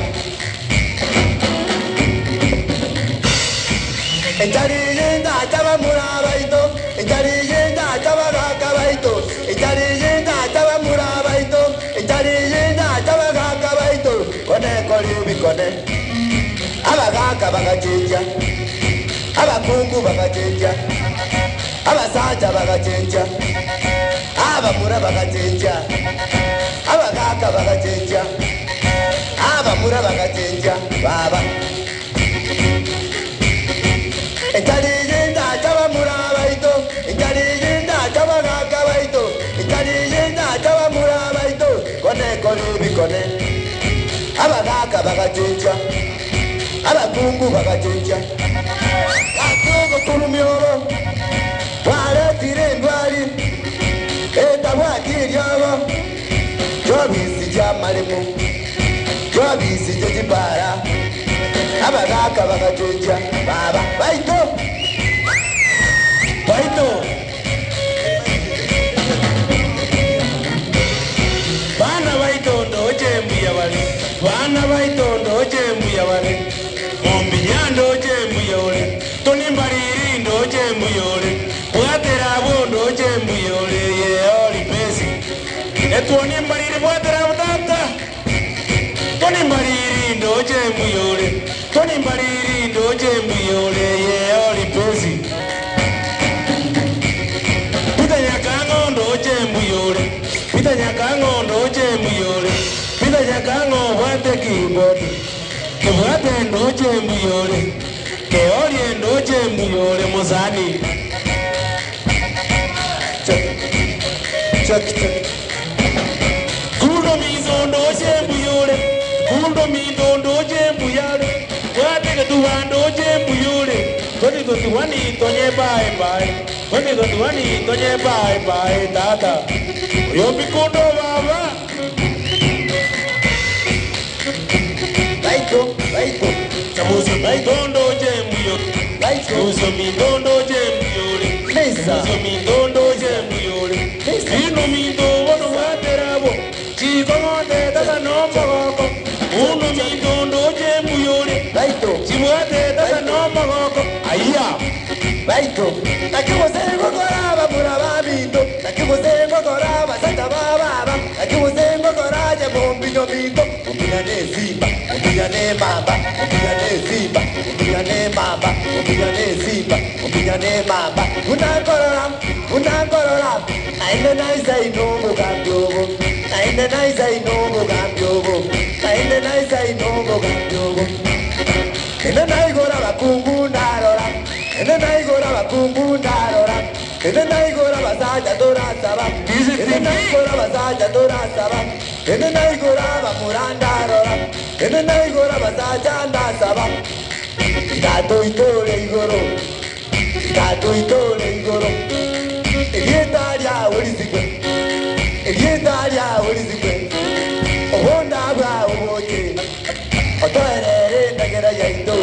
Speaker 16: Echari yenda achabamura baito, echari yenda achabagaka baito, echari yenda achabamura baito, echari yenda achabagaka baito, kone kori bikone, abagaka bagachenja, abakungu bagachenja, abasacha bagachenja, abamura bagachenja, abagaka bagachenja, abamura bagachenja, baba. Echari yenda achabamura baito, echari yenda achabagaka baito, echari yenda achabamura baito, kone kori bikone, abagaka bagachenja, abakungu bagachenja, bakungu kurumyoro, baretire endwari, etabwakiryobo, jobisi jamalimo, jobisi jejibara, abagaka bagachenja, baba baito,
Speaker 13: baito. Bana baito ndoche mbuya bale, bana baito ndoche mbuya bale, mombinya ndoche mbuya ole, toni mbariri ndoche mbuya ole, bwatera abo ndoche mbuya ole, ye oli pesi. Etwoni mbariri bwatera abo tata, toni mbariri ndoche mbuya ole, toni mbariri ndoche mbuya ole, ye oli pesi. Pita nyakango ndoche mbuya ole, Pita nyakango ndoche mbuyore, Pita nyakango bwate keyboard, kebwate ndoche mbuyore, keorie ndoche mbuyore mozani. Check, check, check. Kundo mizo ndoche mbuyore, kundo mindo ndoche mbuyare, bwate ketuba ndoche mbuyore, 2021 tonye bye bye, 2021 tonye bye bye tata. Oyobikundo baba.
Speaker 16: Baito, baito.
Speaker 13: Chabuzo mindondo jembuyo. Chabuzo mindondo jembuyore. Chabuzo mindondo jembuyore. Ino mindo wono waterabo. Chiko ngonde tata no mogoko. Uno mindondo jembuyore.
Speaker 16: Baito.
Speaker 13: Chibwate tata no mogoko. Aya.
Speaker 16: Baito. Nakibusengo koraba muraba mindo. Nakibusengo koraba sata baba. Nakibusengo koraje bombinyo mindo. Umbinya ne simba, umbinya ne mamba, umbinya ne simba, umbinya ne mamba, umbinya ne simba, umbinya ne mamba. Unangorora, unangorora. Naende naisa inongo kambyobo. Naende naisa inongo kambyobo. Naende naisa inongo kambyobo. Ene naigora bakungu ndarora. Ene naigora bakungu ndarora. Ene naigora basaja torasaba. Ene naigora basaja torasaba. Ene naigora bamura ndarora. Ene naigora basaja ndasaba. Tato itore igoro. Tato itore igoro. Erieta rya orizigwe. Erieta rya orizigwe. Obonda bwa oboke. Otoerere ndagera yaito.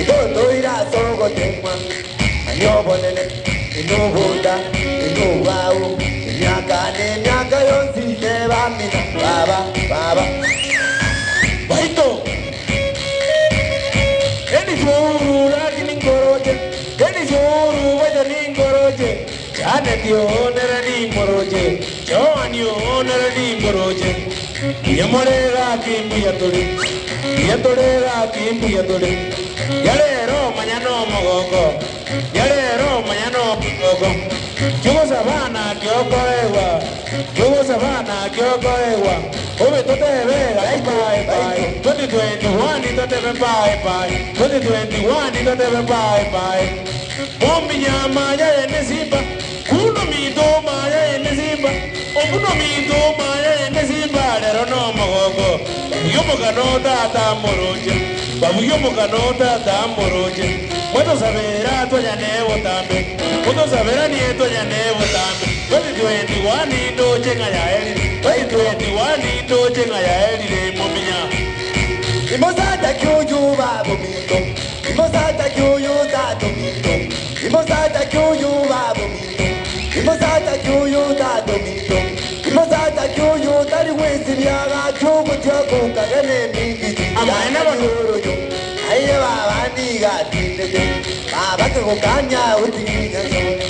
Speaker 16: Itoto irasogotemwa. Anyobonene. Inobunda. Inobao. Emyaka n'emyaka yonsi tebamina. Baba, baba.
Speaker 13: Baito. Eni shuru laki ningoroje. Eni shuru waja ningoroje. Chane tionere ningoroje. Joani onere ningoroje. Nyamorera kimbuya tuli. Mbuya tore gaki mbuya tore Yarero manya nomogoko Yarero manya nomogoko Kiogosaba naki okoegwa Kiogosaba naki okoegwa Obe totebe gaki bye bye 2021 totebe bye bye 2021 totebe bye bye Mominyama yaye nesimba Kuno minto maya enesimba Obuno minto maya enesimba Rero nomogoko Babugia omogano tata moroche Babugia omogano tata moroche Mwetosabera twanyane botambe Motosaberanie twanyane botambe 2021 ndoche ng'a yaerire 2021 ndoche ng'a yaerire mominya
Speaker 16: Imosata kyuyu babo minto Imosata kyuyu tato minto Imosata kyuyu babo minto Imosata kyuyu tato minto Imosata kyuyu tari gwesi byaga kyugu tyokukaga nemingiji
Speaker 13: Amaene bono.
Speaker 16: Aye baba niga tindete Baba kegukanya utiginya sone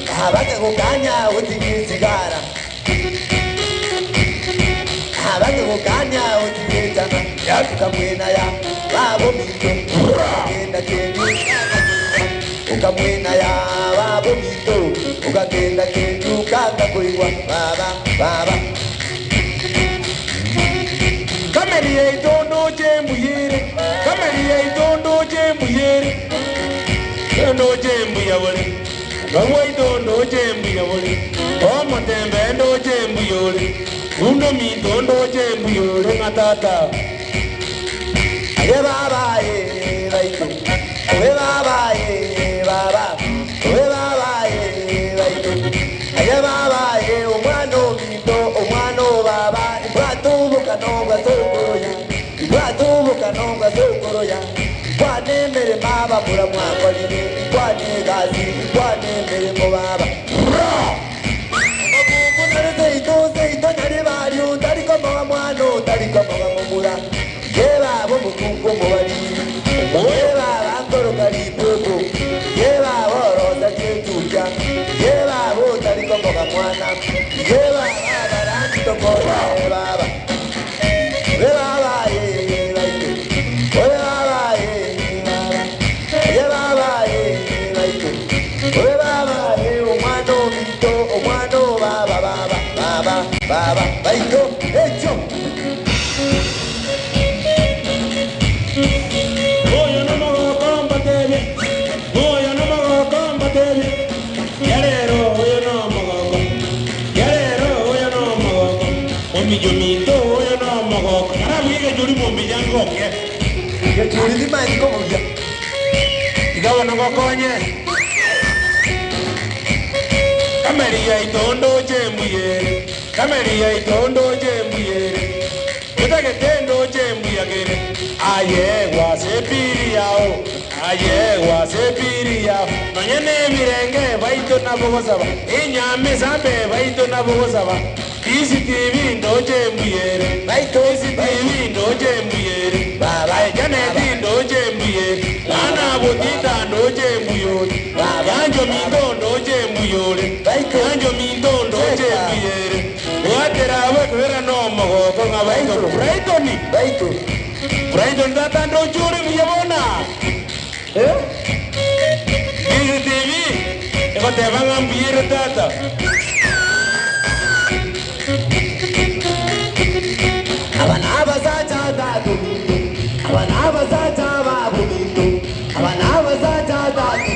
Speaker 16: Baba kegukanya utigisigara abakegukanya otigechana ukamwena ya babo minto ukagenda kendi ukamwena ya babo minto ukagenda kendi ukanga kuigwa baba baba
Speaker 13: Kameri yaito ndoche mbuyere Kameri yaito ndoche mbuyere Ndoche mbuya bole Bamwe ito ndoche mbuya bole Omotembe ndoche mbuyore Undo minto ndoche mbuyore ng'atata
Speaker 16: Aye baba ye baito Owe baba ye baba Owe baba ye baito Aye baba ye omwana ominto omwana obaba Ibwatubuka nobwa sokoroya Ibwatubuka nobwa sokoroya Kwana emirimo abamura mwakorire Kwana egasi kwana emirimo baba Omukungu seito seito nyari bari utarikomoga mwana utarikomoga mumura Ye baba omukungu omubariri Ye baba nkoroka ripuku Ye baba orosa chetuja Ye baba utarikomoga mwana Ye baba abarangi tokora ye baba Ye baba ye baito Oye baba ye baba Ye baba ye baito Oye baba ye omwana ominto omwana obaba baba baba baba baito echo
Speaker 13: Oyo nomogoko mbatebie Oyo nomogoko mbatebie Yarero oyo nomogoko Yarero oyo nomogoko Omiyo minto oyo nomogoko Arabugie gechuri mominya ngoke
Speaker 16: Gechuri timanyi kobugia
Speaker 13: Iga bono ngokonye Kameri yaito ndoche mbuyere Kameri yaito ndoche mbuyere Otagete ndoche mbuyagere Aye gwase piri yao Aye gwase piri yao Nonye nemirenge baito nabo gosaba Inyame sambe baito nabo gosaba DCTV ndoche mbuyere DCTV ndoche mbuyere Aye Janet ndoche mbuyere Mwana botita ndoche mbuyore Yanjo minto ndoche mbuyore Yanjo minto ndoche mbuyere Gwatera abekubera nomogoko ng'a baito Brighton
Speaker 16: Baito
Speaker 13: Brighton tata ndochore buya bona Eh DCTV egoteba ng'a mbuyere tata
Speaker 16: Abana abasacha tatu minto Abana abasacha babo minto Abana abasacha tatu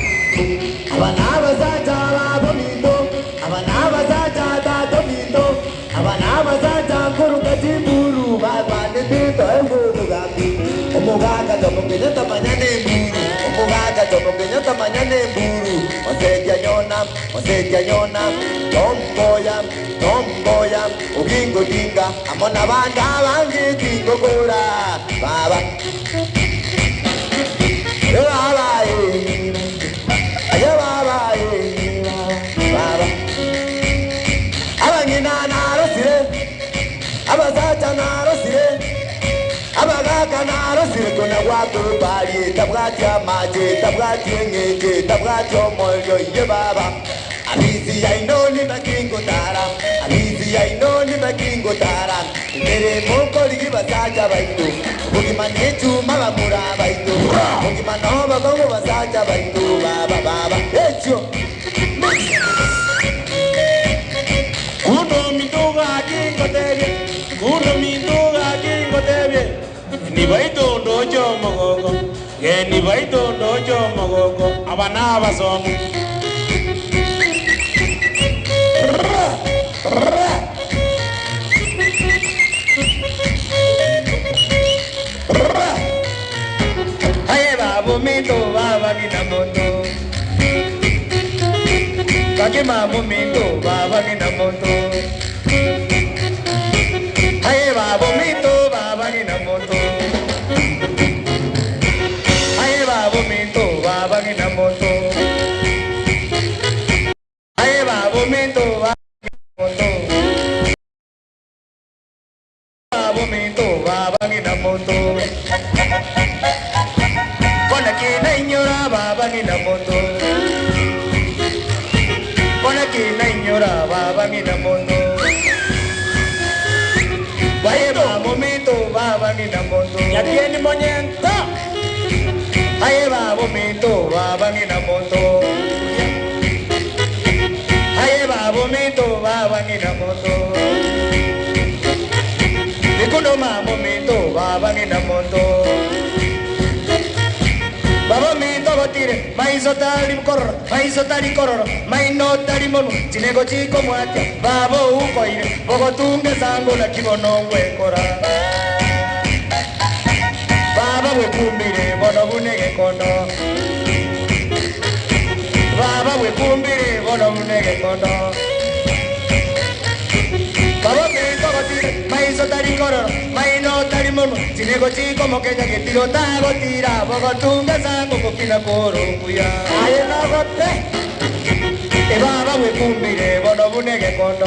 Speaker 16: Abana abasacha babo minto Abana abasacha tatu minto Abana abasacha nkoruka chimburu barwane tinto engubu gambi Omogaka Jomo Kenyatta manya nemburu Omogaka Jomo Kenyatta manya nemburu Osetia nyona Osetia nyona Tomboya Tomboya Oginga Odinga Amona banda bange tingokora Baba Ye baba ye Aye baba ye baba Abang'ina narosire Abasacha narosire Abagaka narosire kona gwakobari tabwati amache tabwati eng'enche tabwati omorero ye baba Abizi yainoni bakingotara Abizi yainoni bakingotara togotara emeremo nkorigi basacha baito obogima na echuma bamura baito obogima nobokongo basacha baito baba baba echio.
Speaker 13: Kuno minto gaki ngotebie, kuno minto gaki ngotebie, geni baito ndoche omogoko, geni baito ndoche omogoko, aba na abasomu.
Speaker 16: Aye babo minto baba ng'ina monto Kake mamo minto baba ng'ina monto Aye babo minto baba ng'ina monto Aye babo minto baba ng'ina monto Aye babo minto baba ng'ina monto Babo minto baba ng'ina monto Kona kina inyora baba ng'ina monto Kona kina inyora baba ng'ina monto Baye babo minto baba ng'ina monto
Speaker 13: Nyatieni monyento.
Speaker 16: Aye babo minto baba ng'ina monto Aye babo minto baba ng'ina monto Bikundo mamo minto baba ng'ina monto Baba minto gotire maiso tari kororo maiso tari kororo maino tari mono chinego chiko mwatia babo ukoire bogotunge sango na kibono ngwekora Baba bwekumbire bono bunege kondo Baba bwekumbire bono bunege kondo Baba minto gotire maiso tari kororo maino tari mono chinego chiko mokenya getiro tagotira bogotunga sango gokina korunguya
Speaker 13: Aye nogote.
Speaker 16: E baba bwekumbire bono bunege kondo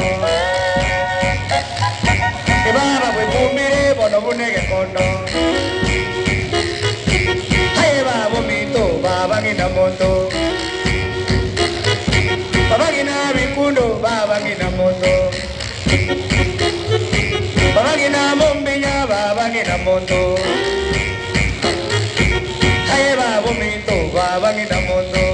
Speaker 16: E baba bwekumbire bono bunege kondo Aye babo minto baba ng'ina monto Baba ng'ina bikundo baba ng'ina monto Baba ng'ina mombinya baba ng'ina monto Aye babo minto baba ng'ina monto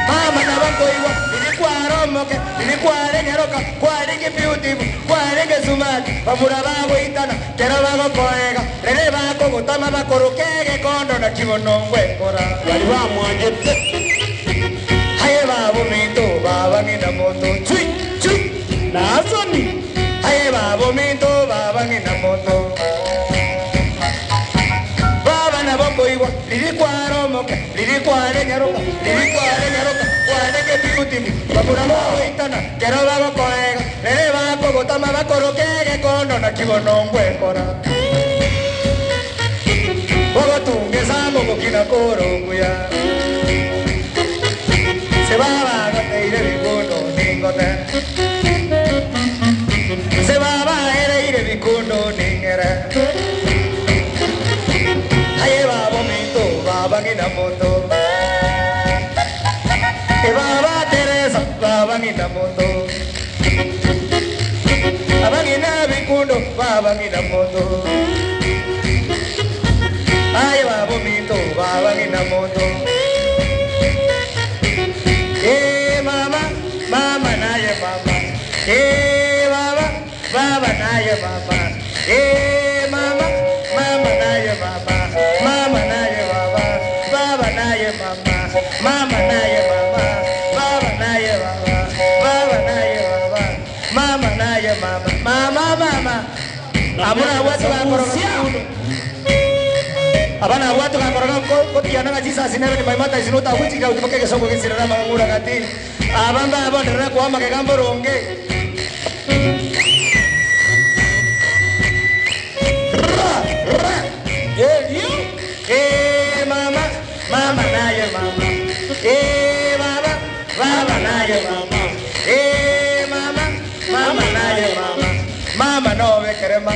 Speaker 16: Mama nabankoiwa ilikwara omoke ilikwara enyaroka kwarenge beautiful kwarenge smart bamura bagoitana kero bagokoega rere bakogotama bakorokege kondo na kibono ngwekora
Speaker 13: Bari bamwanjete.
Speaker 16: Aye babo minto baba ng'ina monto chui chui
Speaker 13: Nasoni.
Speaker 16: Aye babo minto baba ng'ina monto Baba nabo koigwa lilikwara omoke lilikwara enyaroka lilikwara enyaroka kwarenge beautiful bamura bagoitana kero bagokoega rere bakogotama bakorokege kondo na kibono ngwekora Bogotunge sango gokina korunguya Se baba goteire bikundo ningote Se baba ereire bikundo ningere Aye babo minto baba ng'ina monto E baba Teresa baba ng'ina monto Abang'ina bikundo baba ng'ina monto Aye babo minto baba ng'ina monto Eh mama, mama naye mama. Eh baba, baba naye mama. Eh mama, mama naye mama. Mama naye baba, baba naye mama. Mama naye baba, baba naye baba. Baba naye baba, mama naye mama. Mama mama. Amuna watu bakoroga Abana watu bakoroga kotiana nga Jesus nebe ni maimata isinota kuchika utiboke kesongo kisirana mangura kati. Abamba abonderera kwama kegamboronge. Eh mama, mama naye mama. Eh baba, baba naye mama. Eh mama, mama naye mama. Mama no bekerema,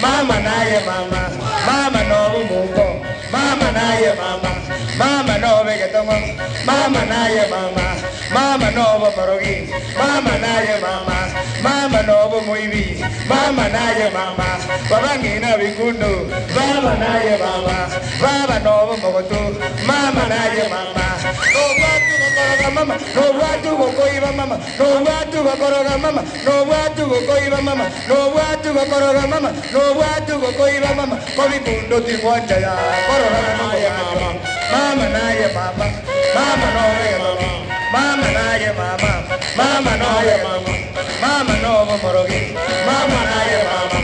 Speaker 16: mama naye mama. Mama no bumungo, mama naye mama. Mama no begetongo, mama naye mama. Mama no bomorogi, mama naye mama. Mama no
Speaker 13: Mama naye mama, baba ng'ina bikundo, baba naye baba, baba nobo mogoto, mama naye mama. Nobwatu gokoroga mama, nobwatu gokoiba mama, nobwatu gokoroga mama, nobwatu gokoiba mama, nobwatu gokoroga mama, nobwatu gokoiba mama, kobikundo tingwancha ya korora naye mama, mama naye mama, mama nobe mama, mama naye mama, mama noye mama, mama nobo morogi, mama naye mama.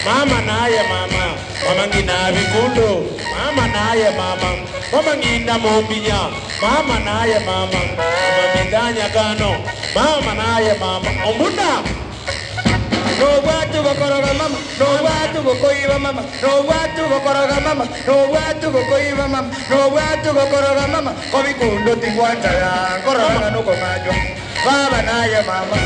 Speaker 6: Mama naye mama, mama ngina bikundo, mama naye mama, mama ngina mombinya, mama naye mama, mama midanya kano, mama naye mama, ombuna.
Speaker 13: Nobwatu gokoroga mama, nobwatu gokoiba mama, nobwatu gokoroga mama, nobwatu gokoiba mama, nobwatu gokoroga mama, kobikundo tingwancha ya korora nokong'achwa. Baba naye mama,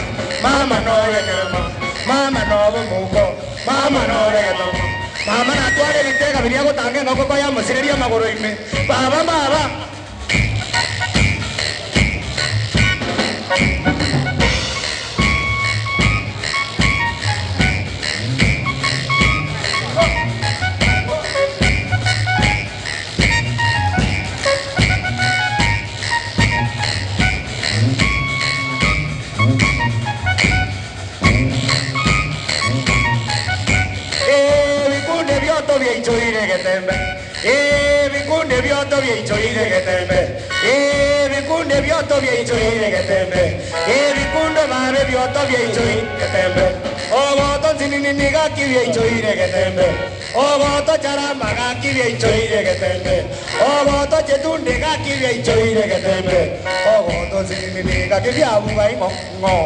Speaker 13: mama noye mama, mama nobo muko, mama noye mama. Mama natware bitega biria gotanga engoko koyamosereria amagoro ime. Baba baba. Bikunde byoto byeichoire getembe. Bikunde byoto byeichoire getembe. Bikunde byoto byeichoire getembe. Bikunde babe byoto byeichoire getembe. Ogoto nsinini gaki byeichoire getembe. Ogoto charamba gaki byeichoire getembe. Ogoto chetunde gaki byeichoire getembe. Ogoto nsinini gaki byabuga ing'o ng'o.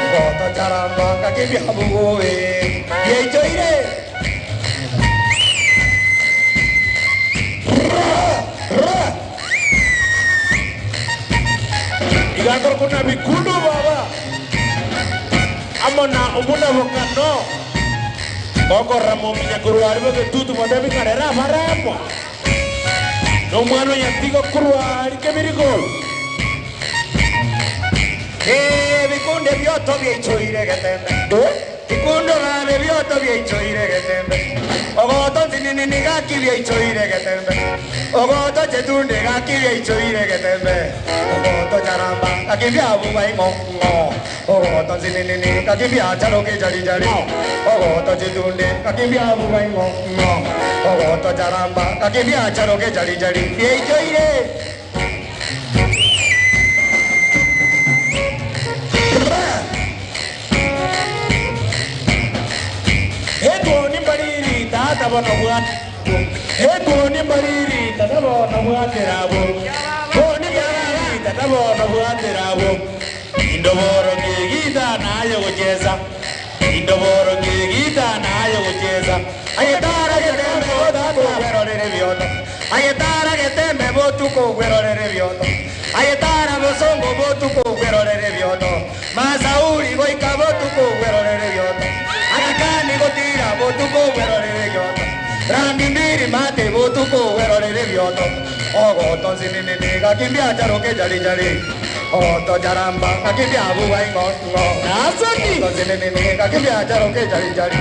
Speaker 13: Ogoto charamba gaki byabugoe. Byeichoire.
Speaker 6: Igakor kuna bikundo baba. Amona omuna bokano. Gokora mominya kurwari bogetutu bote bikarera baremo. No mwana yatigo kurwari kebiriko.
Speaker 13: Bikunde byoto byeichoire getembe. Bikundo babe byoto byeichoire getembe. Ogoto nsinini gaki byeichoire getembe. Ogoto chetunde gaki byeichoire getembe. Ogoto charamba gaki byabuga ing'o ng'o. Ogoto nsinini gaki byacharoke jari jari. Ogoto chetunde gaki byabuga ing'o ng'o. Ogoto charamba gaki byacharoke jari jari. Byeichoire.
Speaker 6: Etwoni mbariri tata bono bwa. Etwoni mbariri tata bono bwaterabo. Boni mbariri tata bono bwaterabo. Indoboro kigita nayo gocheza. Indoboro kigita nayo gocheza.
Speaker 13: Ayetara getembe botuko gwerorere bioto. Ayetara getembe botuko gwerorere bioto. Ayetara bosongo botuko gwerorere bioto. Masauri goika botuko gwerorere bioto. Agakani gotira botuko gwerorere bioto. Rangi mbiri mate botuko gwerorere bioto. Ogoto nsinini gakimbia charoke jari jari. Ogoto charamba gakimbia buga ing'o ng'o.
Speaker 6: Nasoni.
Speaker 13: Ogoto nsinini gakimbia charoke jari jari.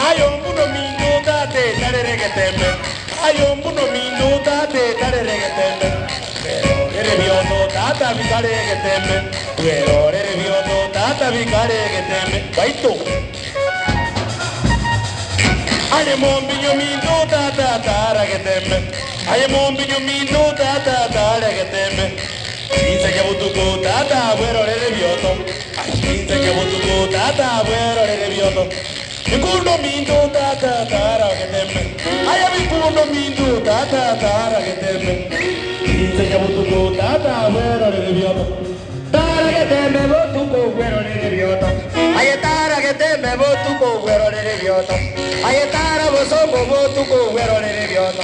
Speaker 6: Ayo mbuno mindu tate tarere getembe. Ayo mbuno mindu tate tarere getembe. Rere bioto tata bikare getembe. Rere bioto tata bikare getembe. Baito. Aye mombinyo mindu tata tara getembe. Aye mombinyo mindu tata tara getembe. Inse que butuku tata buero rere bioto. Inse que butuku tata buero rere bioto. Bikundo mindu tata tara getembe. Aya bikundo mindu tata tara getembe. Inse que butuku tata buero rere bioto.
Speaker 13: Tara getembe botuko gwerorere bioto. Ayetara getembe
Speaker 16: getembe botuko bwerorere bioto aye tara bosongo botuko bwerorere bioto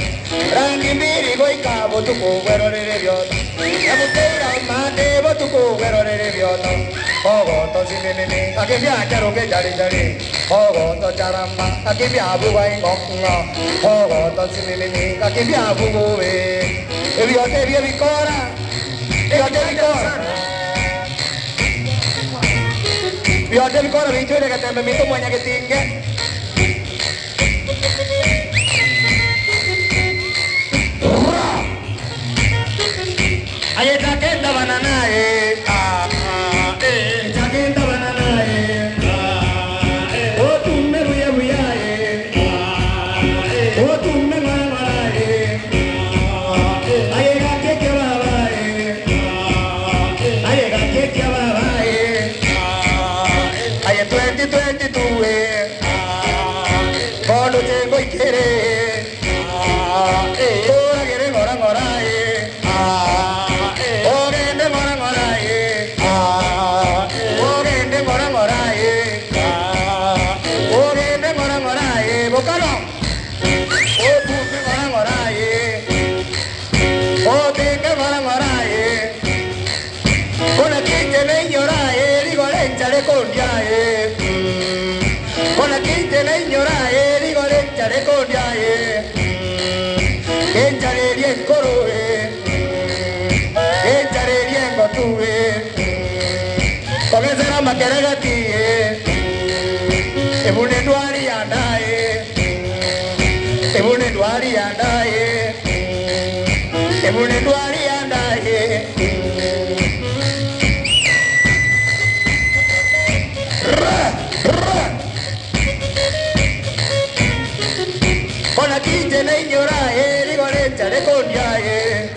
Speaker 16: rangi mbiri goika botuko bwerorere bioto ebuteira mande botuko bwerorere bioto ogoto sinenene akibyacharuke jarijari ogoto charamba akibyabugwa ing'ong'o ogoto sinenene akibyabuguwe ebioto ebio bikora ebioto bikora biote bikora bichwire getembe mito mwanya getinge aye takenda banana eh ah ah eh takenda banana eh ah eh o tumme buya buya eh ah eh o tumme mara mara eh ah eh aye ga ke ke baba eh ah eh aye ga ke ke baba eh ah eh aye 2022 eh ah kono tengo ikere ah eh ora gere ngora ngora eh ah eh ogende ngora ngora eh ah eh ogende ngora ngora eh ah ogende ngora ngora eh bokalo o tume ngora ngora eh o tenge ngora ngora eh kona kite ne inyora eh rigore nchare kondia eh kona kite ne inyora eh rigore nchare kondia eh enchare rien koro eh enchare rien gotu eh kogezera makeregati eh ebune ndwari yanda eh ebune ndwari yanda eh ebune ndwari yanda eh kona kije ne inyora eh rigore nchare kondia eh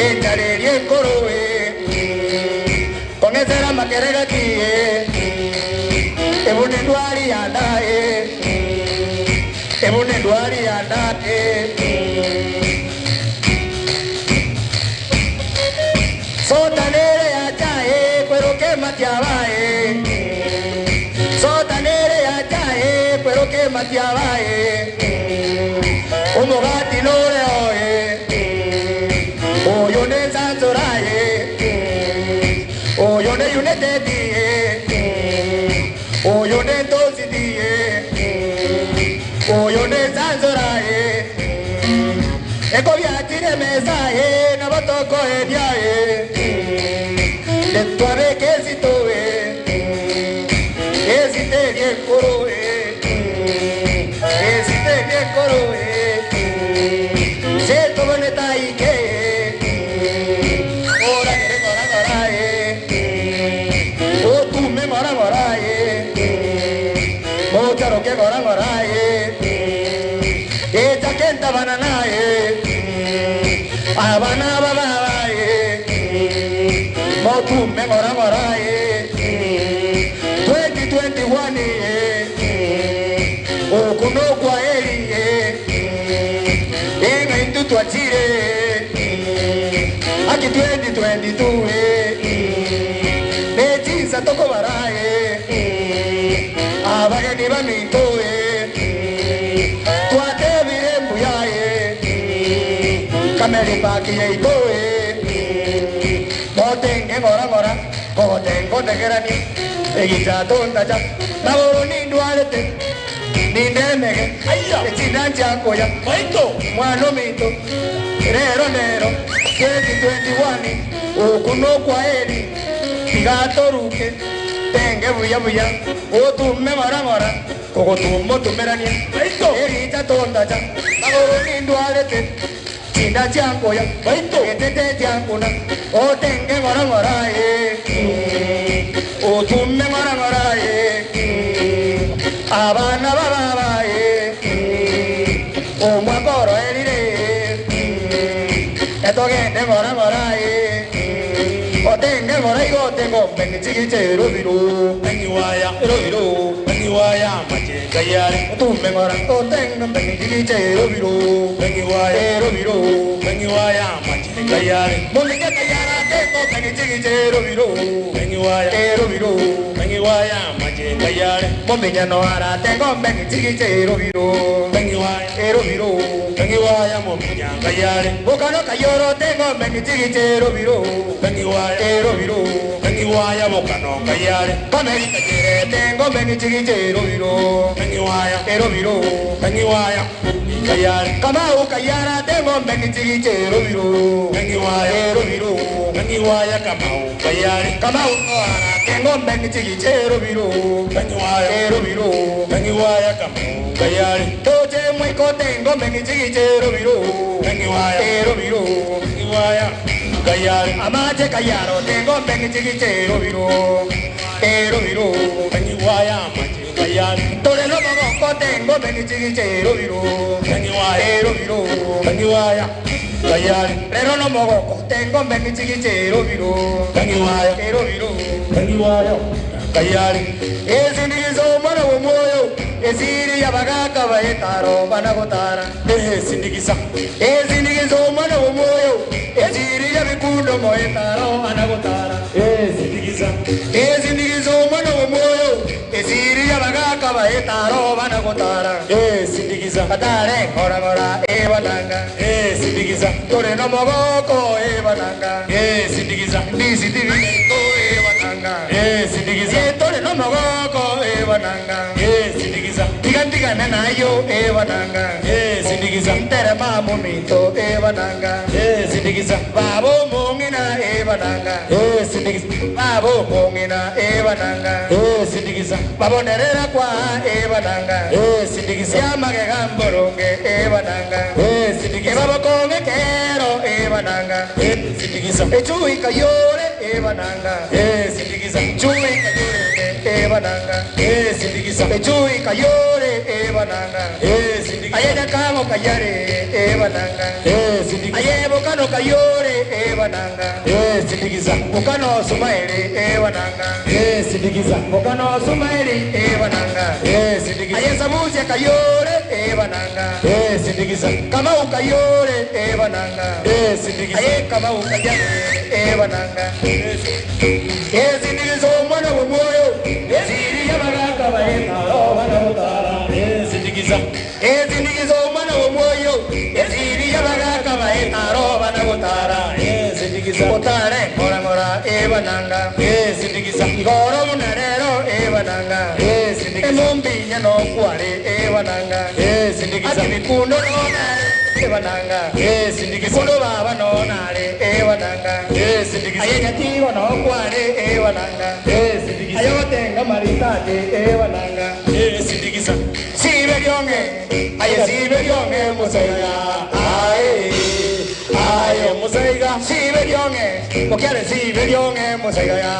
Speaker 16: enchare rien koro eh kongezera makeregati eh ebune ndwari yanda eh ebune ndwari yanda eh sotanere ya chae kwero ke matiaba eh sotanere ya chae kwero ke matiaba eh omogati nore oe oyo ne sanzora eh oyo ne united eh oyo ne tositi eh oyo ne sanzora eh eko byatire mesa eh nabatoko edia eh letware kesito eh kesite bien koro eh kesite bien koro eh se toboneta ike ora gere ngora ngora eh o tume ngora ngora eh mocharo ke ngora ngora eh e jakenta banana eh abana baba eh motume ngora ngora eh 2021 eh okuno kwa eri eh enga intu twachire aki 2022 eh nechinsa tokobara eh abageni baminto eh twatebire mbuya eh kameri paki yeito eh motenge ngora ngora kogotengo tegerani egichatontacha magoro nindwarete nindemege echinda nchiakoya mwana ominto rero nero 2021 oku nokwa eri tigatoruke tenge buya buya otume ngora ngora kogotuma otumeranie ericha tondacha magoro nindwarete chinda chiankoya etete chiankuna otenge ngora ngora eh otume ngora ngora eh abana bababa eh omwaka oroerire eh etogende ngora ngora eh otenge ngora igo otengo mbengichigiche erobiro
Speaker 6: Engiwaya
Speaker 16: erobiro
Speaker 6: Engiwaya machenga yare
Speaker 16: otume ngora otengo mbengichigiche erobiro
Speaker 6: Engiwaya
Speaker 16: erobiro
Speaker 6: Engiwaya machenga yare
Speaker 16: Muminga kayara tengo
Speaker 6: ng'ombe ng'ichigichero biro ero biro Mominyano arate ng'ombe ng'ichigichero biro ero biro Bokano kayorote ng'ombe ng'ichigichero biro ero biro Kameri kacherete ng'ombe ng'ichigichero biro ero biro Kamau kayarate ng'ombe ng'ichigichero biro ero biro Kamau arate ng'ombe ng'ichigichero biro ero biro Toche mwikote ng'ombe ng'ichigichero biro ero biro Amache kayaro te ng'ombe ng'ichigichero biro ero biro Tore no mogoko te ng'ombe ng'ichigichero biro ero biro Rero no mogoko te ng'ombe ng'ichigichero biro ero biro Esindikizo omwana w'omwoyo esiri yabagaka baetaro banagotara Esindikizo omwana w'omwoyo esiri yabikundo moetaro banagotara Esindikizo omwana w'omwoyo esiri yabagaka baetaro banagotara Batare ngorangora ebananga Tore no mogoko ebananga Ndisi tibineko ebananga Tore no mogoko ebananga Tigantigana nayo ebananga Nterema mumito ebananga Babo mongina ebananga Babo mongina ebananga Babonerera kwa ebananga Yamage gamboronge ebananga Ebabokonge kero ebananga Echui kayore ebananga Chui kayore ebananga Echui kayore ebananga Ayenya kamo kayare ebananga Aye bokano kayore ebananga Bokano sumaere ebananga Bokano sumaere ebananga Aye sabuche kayore ebananga Kamau kayore ebananga Aye kamau kayare ebananga Esindikizo omwana w'omwoyo esiri yabagaka baetaro banagotara Esindikizo omwana w'omwoyo esiri yabagaka baetaro banagotara Otare ngorangora ebananga Igoro munarero ebananga Emombinya nokware ebananga Akibikundo nonare ebananga Ikundo baba nonare ebananga Ayenyatigo nokware ebananga Ayotenga maritati ebananga Sibe lyonge aye sibe lyonge musaiga aye aye musaiga sibe lyonge mokyare sibe lyonge musaiga ya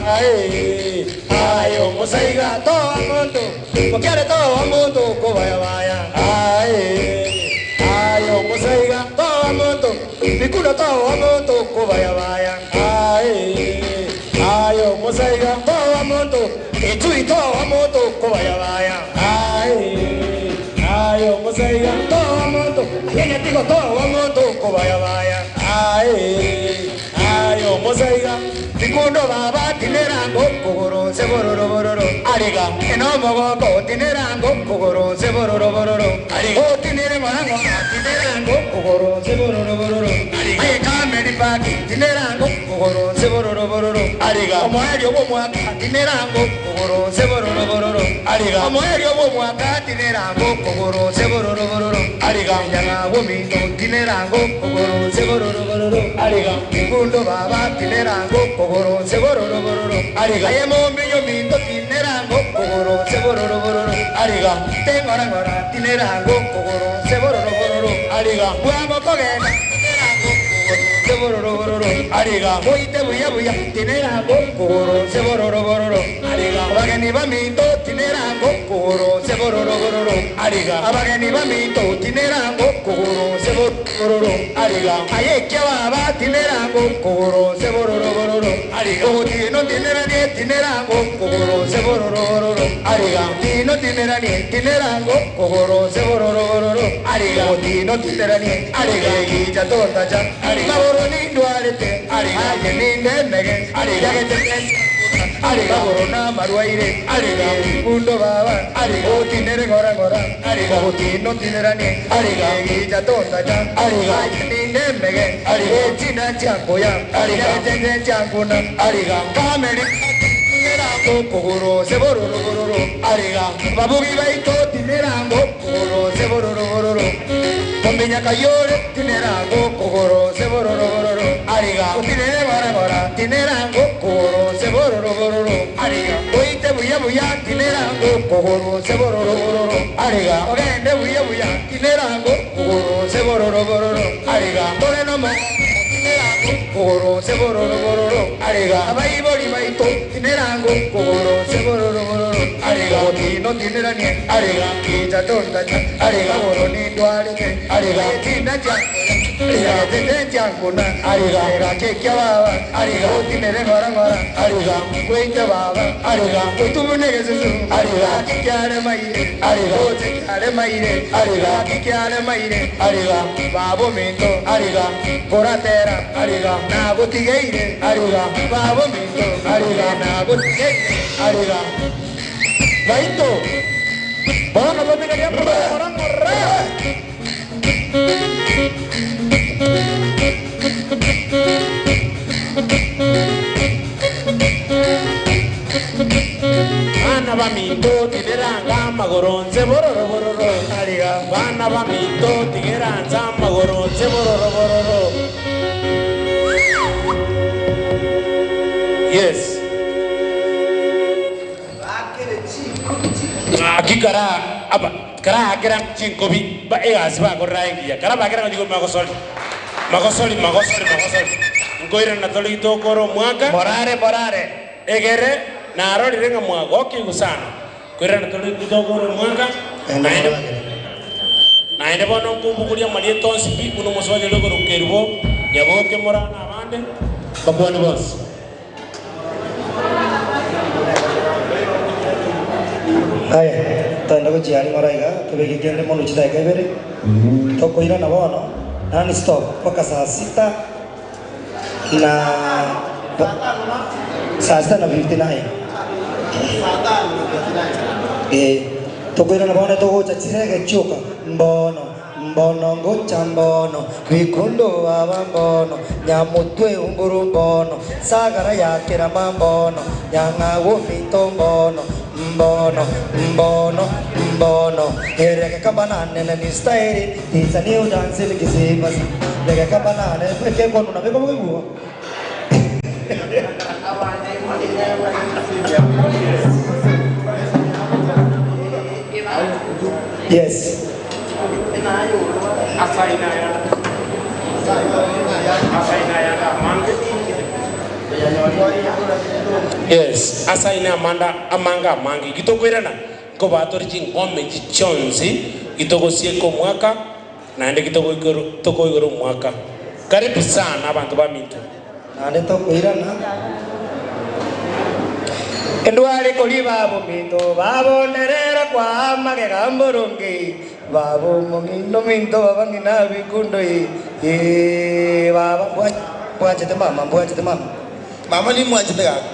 Speaker 6: aye aye musaiga to muntu mokyare to muntu kobaya baya aye aye musaiga to muntu bikuno to muntu kobaya baya aye aye musaiga to muntu echui to muntu kobaya baya aye aye musaiga to muntu ayenyatigo to muntu kobaya baya aye aye musaiga Bikundo baba tinerango kogoro sebororo bororo ariga eno mogoko tinerango kogoro sebororo bororo ariga o tinere mango tinerango kogoro sebororo bororo ariga aye kameri paki tinerango kogoro sebororo bororo ariga omoerio bw'omwaka tinerango kogoro sebororo bororo ariga omoerio bw'omwaka tinerango kogoro sebororo bororo ariga nyanga bw'ominto tinerango kogoro sebororo bororo ariga bikundo baba tinerango kogoro sebororo bororo ariga aye mombinyo minto tinerango kogoro sebororo bororo ariga tengora ngora tinerango kogoro sebororo bororo ariga bwango kogenda tinerango kogoro sebororo bororo ariga moite buya buya tinerango kogoro sebororo bororo ariga abageni baminto tinerango kogoro sebororo bororo ariga abageni baminto tinerango kogoro sebororo ariga aye kia baba tinerango kogoro sebororo bororo ariga otino tineranie tinerango kogoro sebororo bororo ariga tino tineranie tinerango kogoro sebororo bororo ariga otino tineranie ariga egicha tontacha ariga maboro nindwarete
Speaker 16: Aye ninde emege, yagechete magoro na amarwaire, ebibundo baba, otinere ng'ora ng'ora, ogotina otineranie, egicha tontacha. Aye ninde emege, echina chiankoya, yagechete chiankuna, kameri tinerango okogoro ase bororo bororo, ababugi baito tinerango okogoro ase bororo bororo, kominyaka yore tinerango okogoro ase bororo bororo, otinere ng'ora ng'ora tinerango okogoro ase bororo bororo, oite buya buya tinerango okogoro ase bororo bororo, ogende buya buya tinerango okogoro ase bororo bororo, tore nomogoko tinerango okogoro ase bororo bororo, abaibori baito tinerango okogoro ase bororo bororo, ogotina otineranie, gicha tontacha, magoro nindwarete, etinda chiankoya, etete chiankuna, egaki ekia baba, otinere ng'ora ng'ora, gweite baba, otubune egesusu, gaki kiare maire, oche kiare maire, gaki kiare maire, baba ominto, koratera, nagotigeire, baba ominto, nagotigeire. Baito, bono botigarie ng'ora ng'ora.
Speaker 13: Bana baminto tigeranga amagoro nse bororo bororo, Bana baminto tigeransa amagoro nse bororo bororo. Yes. Ng'aki kara aba karaakera chinkobi ba egasi bakorera engiya kara bakera ng'a chikobi magosori magosori magosori magosori nkoirana tore gitokore omwaka
Speaker 16: Morare morare.
Speaker 13: Egere narorire ng'a mwagokigwe sana koirana tore gitokore omwaka naende naende bono nkobogoria amarieta onsi pi buna omosoja oria okorokwa Kerubo Nyaboke Moraa na abande mbakwane bonsi.
Speaker 17: Aye, togende gochia aria ng'ora iga, tobeke kende mono chidakika ibere, tokoirana bono non stop mpaka saa sita na saa sita na 59. Eh, tokoirana bono togocha chirege chioka mbono. Mbono ngocha mbono, bikundo baba mbono, nyamotwe unguru mbono, sagara ya kerama mbono, nyang'au ominto mbono, mbono, mbono, mbono. Ereke kabanane ni style, it's a new dance in Kisii. Reke kabanane, ekekonuna beko Yes.
Speaker 13: Yes, asaine amanda amange amange gitokoirana nkobatore chingome echi chionsi gitogosieka omwaka naende gitokoigora omwaka. Karibu sana abanto baminto.
Speaker 17: Naende tokoirana. Endware koria babominto babonerera kwa amagega mboronge babo omong'ina ominto baba ng'ina bikundo ee baba mbwachete mama mbwachete mama.
Speaker 6: Mama nimwanchete gaki.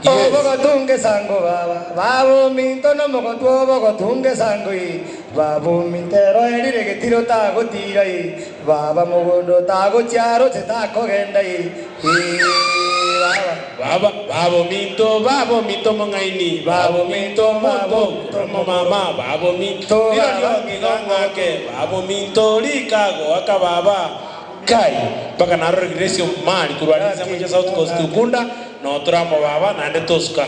Speaker 17: Obogotunga esango baba baba ominto nomogotu obogotunga esango ee baba ominto ero erire getiro tagotira ee baba mogondo tagochia aroche takogenda ee ee baba.
Speaker 13: Baba baba ominto baba ominto omong'aini baba ominto omonto omo mama baba ominto rirorio ng'igo ng'ake baba ominto rika goaka baba Kai, mpaka narore Grace Omari korwa aria ensemo chia South Coast Ukunda, noo tore amo baba naende tosuka.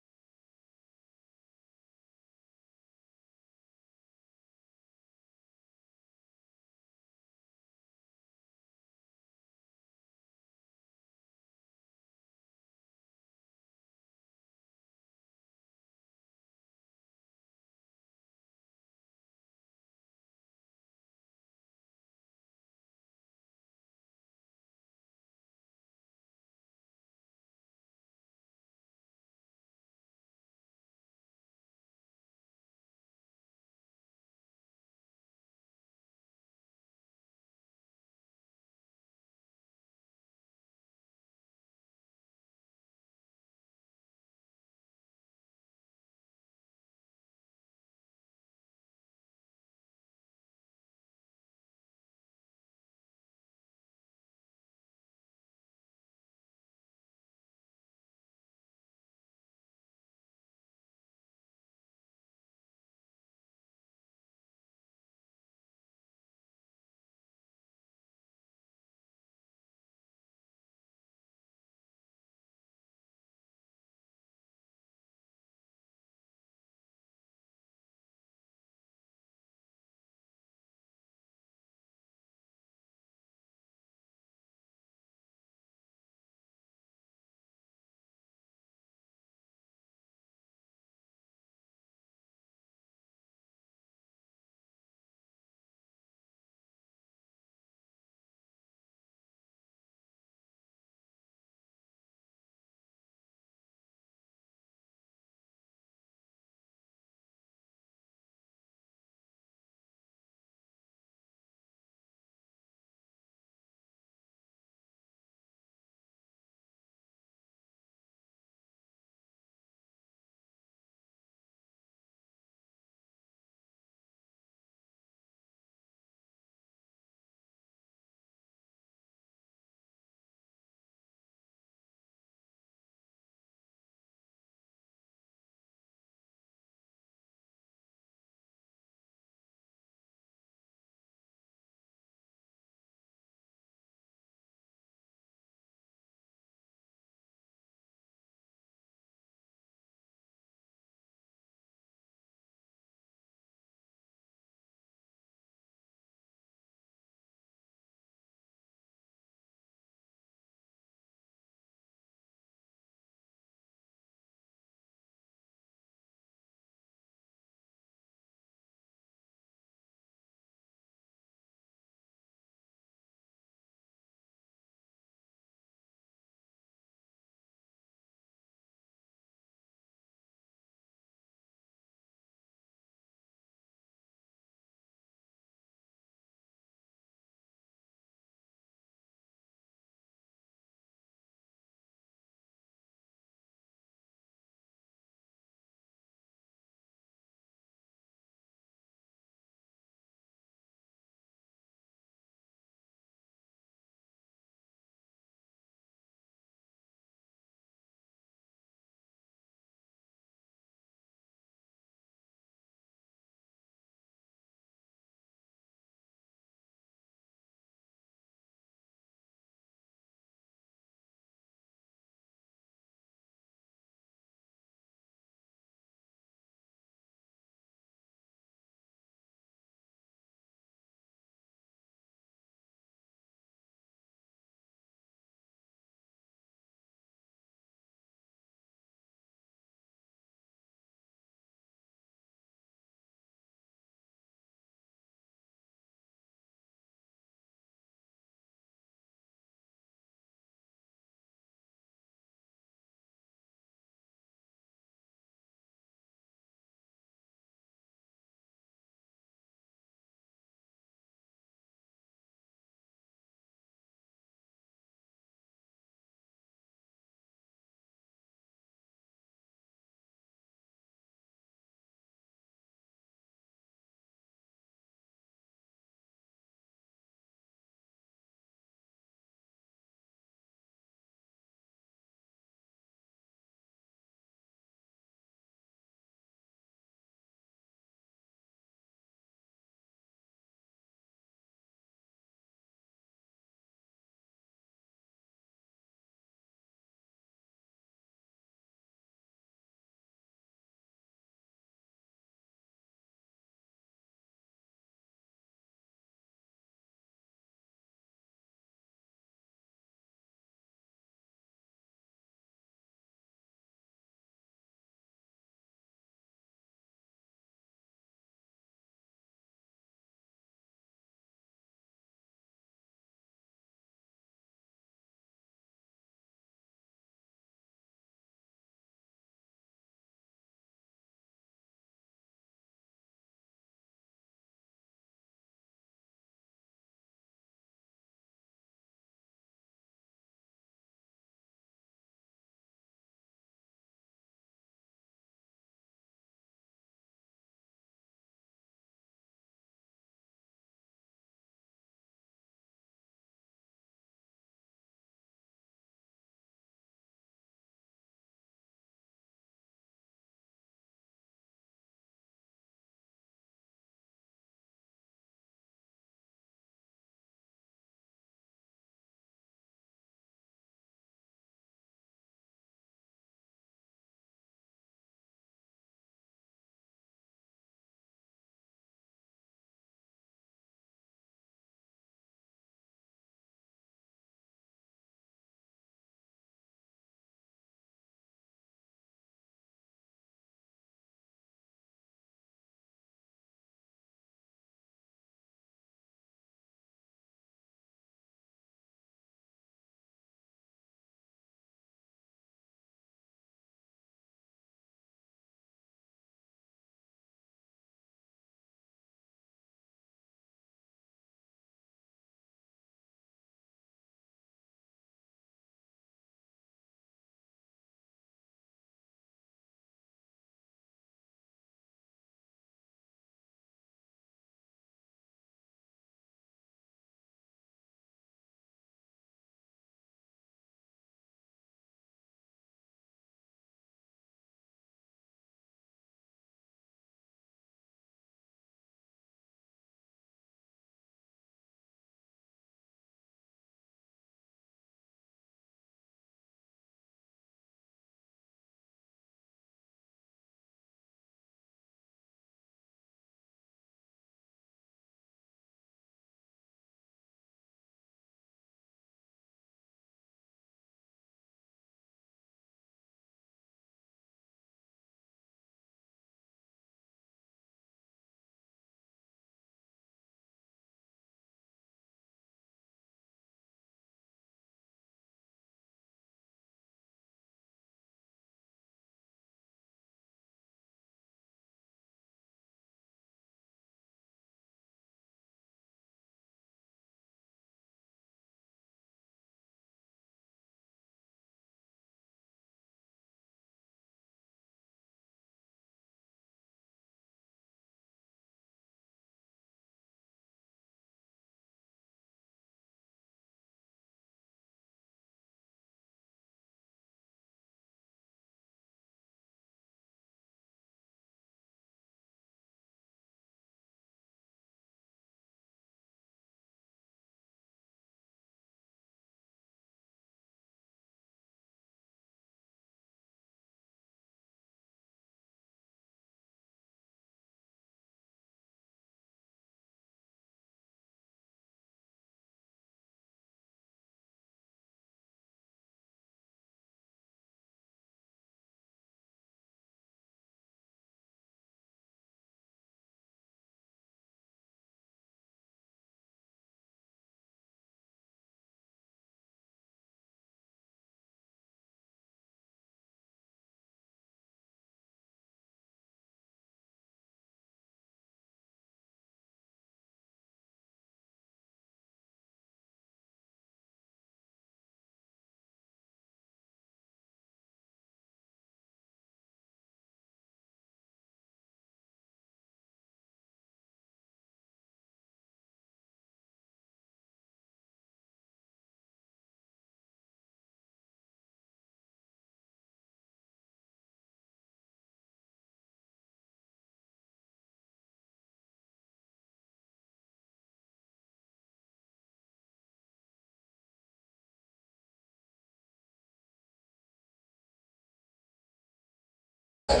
Speaker 18: The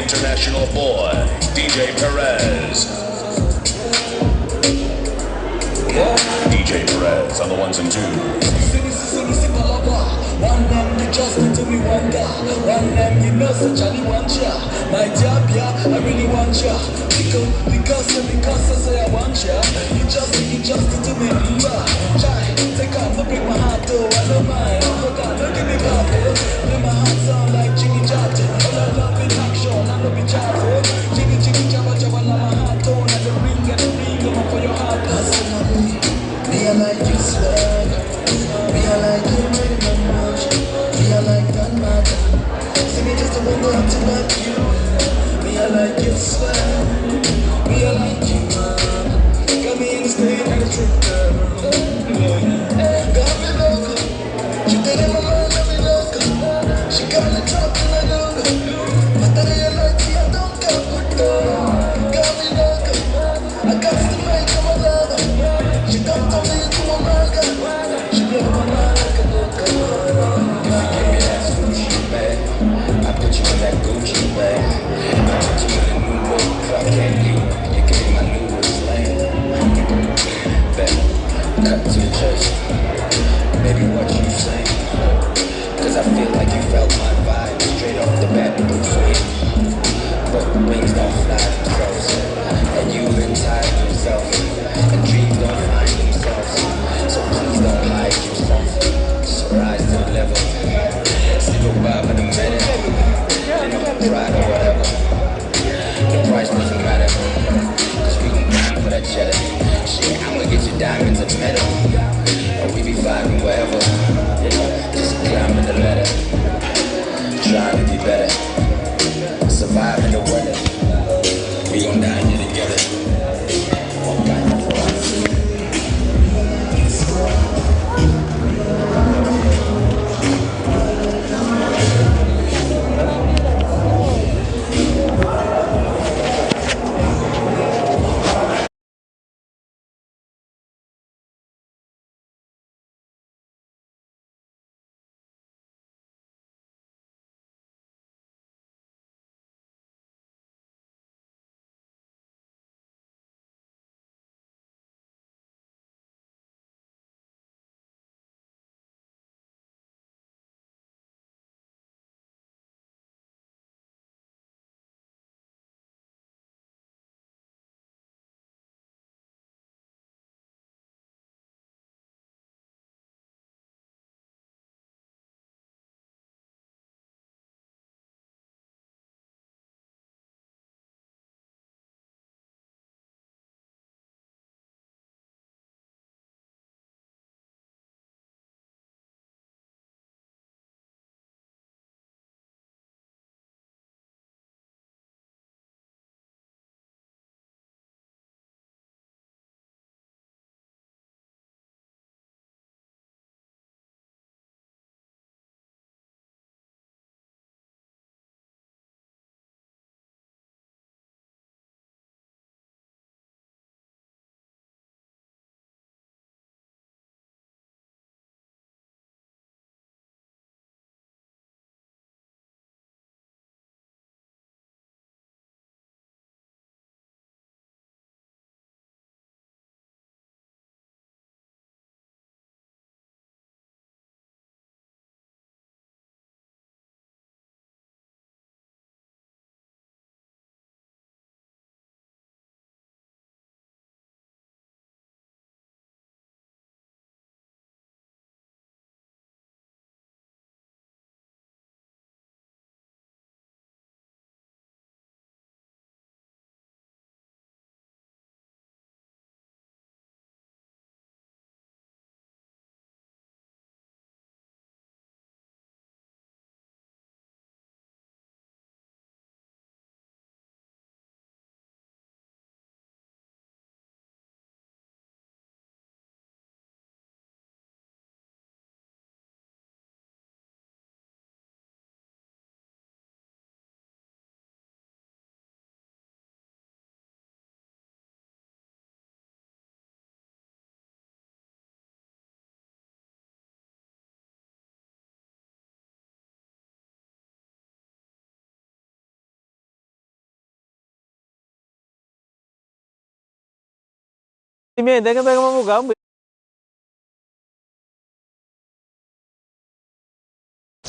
Speaker 18: International Boy, DJ Perez. DJ Perez on the ones and twos.
Speaker 19: One name you just to me wonder. One name you know such a want ya. My job, yeah, I really want ya. Because, because, because I say I want ya. You just, you just to me, Try, take off, don't break my heart though. I don't mind. Oh God, don't give me back. Play my heart sound like Jiggy Jab. All I love in action, I love it jab. Jiggy Jiggy Jabba Jabba, la my heart on. And the ring and the ring, I'm for your heart. Personally, me I like you swag. Me I like you very much. Me I like that matter. See me just a wonder how to love you. Me I like you swag. Me I like you man. Got me in the state and the trip girl. Yeah. Got me loco. She did it my mind, got me loco. She got me trapped in a loco. Mataría like I don't care Got me loco. I got to make my love. She come to me to my maga. She blow my mind like a loco.
Speaker 20: If you give me that sushi bag, I put you in that Gucci bag. I put you in a new whip. If I can't you, you can be my newest lane. Bet, cut to the chase. Baby, what you saying? Cause I feel like you felt my vibe straight off the bat, Bruce Wayne. But wings don't fly themselves, and you've been tied yourself, and dreams don't find themselves. So please don't hide yourself. Just rise to the level. Sleep a vibe in a minute. You know, pride or whatever. The price doesn't matter. Cause we gon' grind for that cheddar. Shit, I'ma get you diamonds and metal. Or we be vibing wherever. You know, just climbing the ladder. Trying to be better. Surviving the weather. We gon' die here together. Wakanda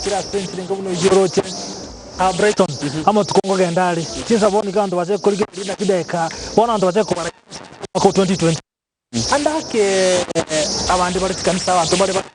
Speaker 11: Kera ase enchera enke buna oyio oroche aa Brighton, amatuko nkogenda are, chinsa bono iga abanto bache korigereria naki dakika, bono abanto bache kobara omwaka o 2020. Ande ake abande bare chikanisa abanto mbare bare.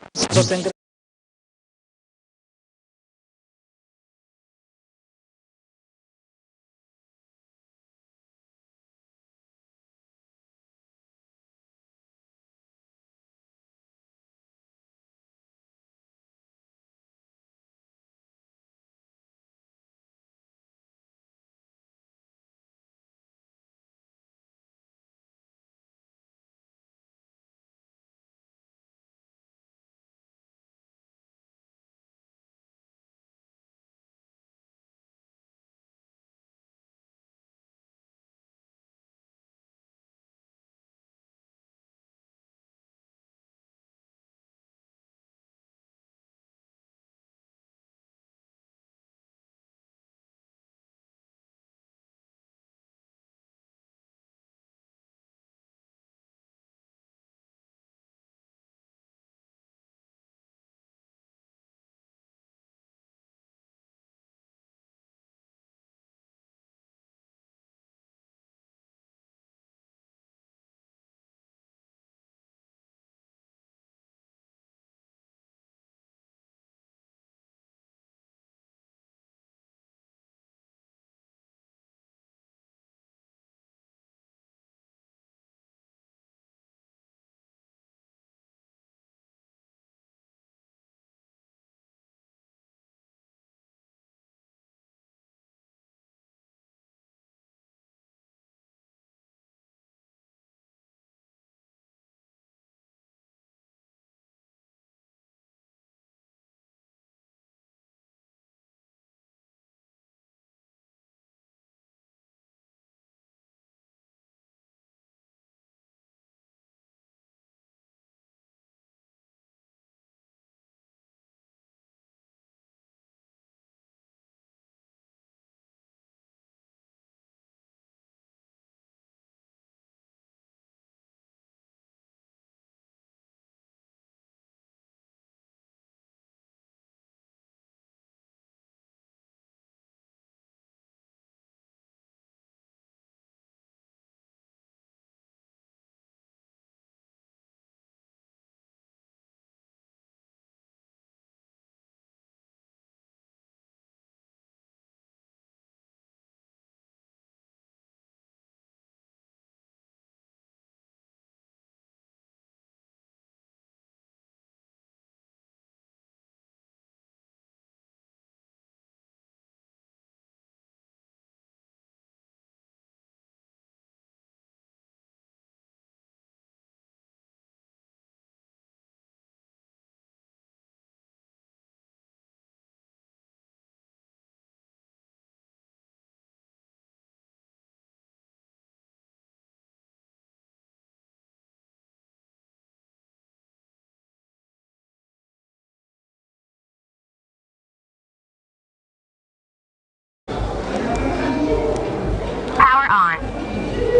Speaker 12: Power on.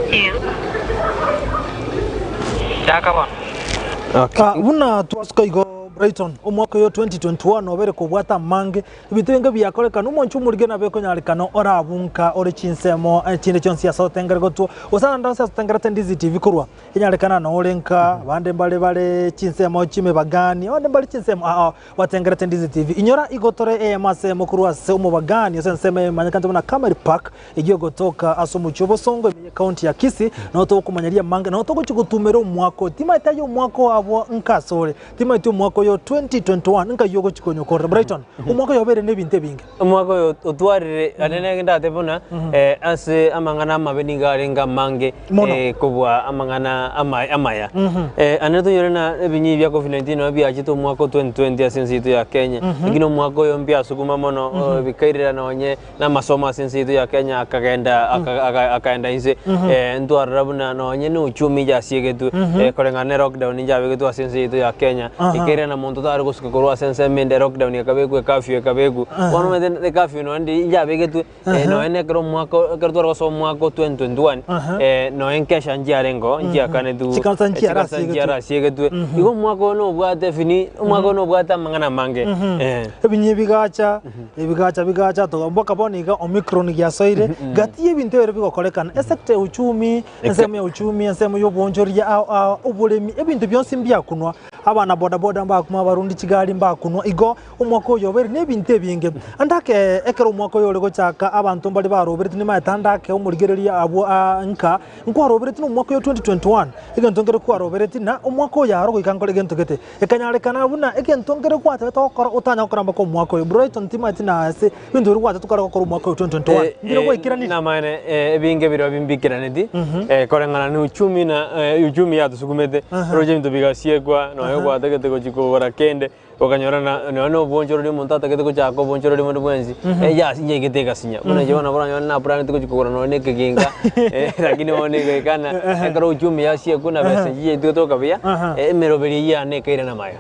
Speaker 12: 2.
Speaker 11: Chaka bono. Ah, buna twasuka igo Brighton omwaka oyo 2021 obere kobwata amange ebinto ebinge biakorekana omonche omorige nabo ekonyarekana orabunka ore chinsemo eh, chinde chionsi ase otengere gotwo gose ande onsi ase otengerete Ndizi TV korwa enyarekana noo ore nka abande mbare bare chinsemo chimebagani abande mbare chinsemo ao Gwatengerete Ndizi TV. Inyora igo tore eyemo ase eyemo korwa ase omobagani ase ensemo emanyekanete buna Camel Park, eyio egotoka ase omochie o Bosongo ime ye county ya Kisii, nao togokomanyeria amange, nao togochia gotumera omwaka oyo. Timaeti aye omwaka oo abwo nka ase ore, timaeti omwaka oyo 2021 nkai ogochia konyokorera. Brighton, omwaka oyo obeire nebinto ebinge.
Speaker 22: Omwaka oyo otwarire ande nere ndate buna ase amang'ana amabe nigo arenge amange
Speaker 11: Mono.
Speaker 22: kobua amang'ana amaya. Ande tonyore na ebinyi bia Covid-19 nabo biachete omwaka o 2020 ase ense yaito ya Kenya, lakini omwaka oyo mbiasuguma mono bikairera nonye na amasomo ase ense yaito ya Kenya akagenda akaenda inse. Ntwarora buna nonye na uchumi yasiegetwe koreng'ana ne lockdown yabegetwe ase ense yaito ya Kenya, ekairana. na monto tare gosuka korwa ase ensemo ende lockdown ekabekwa ecurfew ekabekwa. Bono omanyete ecurfew nonye ndiri yabegetwe nonye na ekero omwaka ekero tware gosoa omwaka o 2021 nonye nkesha nchiarengeo nchiakanetwe
Speaker 11: Chikansa
Speaker 22: chikansa nchiarasiegetwe. Igo omwaka oyo nobwate fini omwaka oyo nobwate amang'ana amange.
Speaker 11: Ebinyi bigacha ebigacha bigacha toga mpaka bono iga omicron giasoire gati y'ebinto ebere bigokorekana esector ya uchumi ensemo ya uchumi ensemo ya obwonchoria ao ao oboremi ebinto bionsi mbiakunwa abana boda boda mbakunwa abarundi chigari mbakunwa igo omwaka oyo obeire na ebinto ebinge. Ande ake ekero omwaka oyo ore gochaka abanto mbare barobereti nimaete ande ake omorigereria abwo aa nka nkwarobereti na omwaka oyo 2021 egento nkere kwarobereti na omwaka oyo aro goika nkore gento gete. Ekanyarekana buna egento nkere gwatebete gokora otanya gokora mpaka omwaka oyo. Brighton timanyeti na ase ebinto biria gwatebete okare gokora omwaka oyo 2021 mbire gwaikeranirie.
Speaker 22: Namaene ebinge biria bimbiikeraneti koreng'ana na uchumi na uchumi yatosukumete oroche ebinto bigasiekwa nonya gwatagete gochia kogora kende okanyora na nonya na obonchorori omonto atagete gochaka obonchorori bonde bwensi yaigete egasinya buna inche bono oranyore naplanete gochia kogora nonya na ekeginga lakini bono egaikana ekero uchumi yasiekwa na besa echi chiaito gotoka buya emeroberi eyio yane ekairana amaye.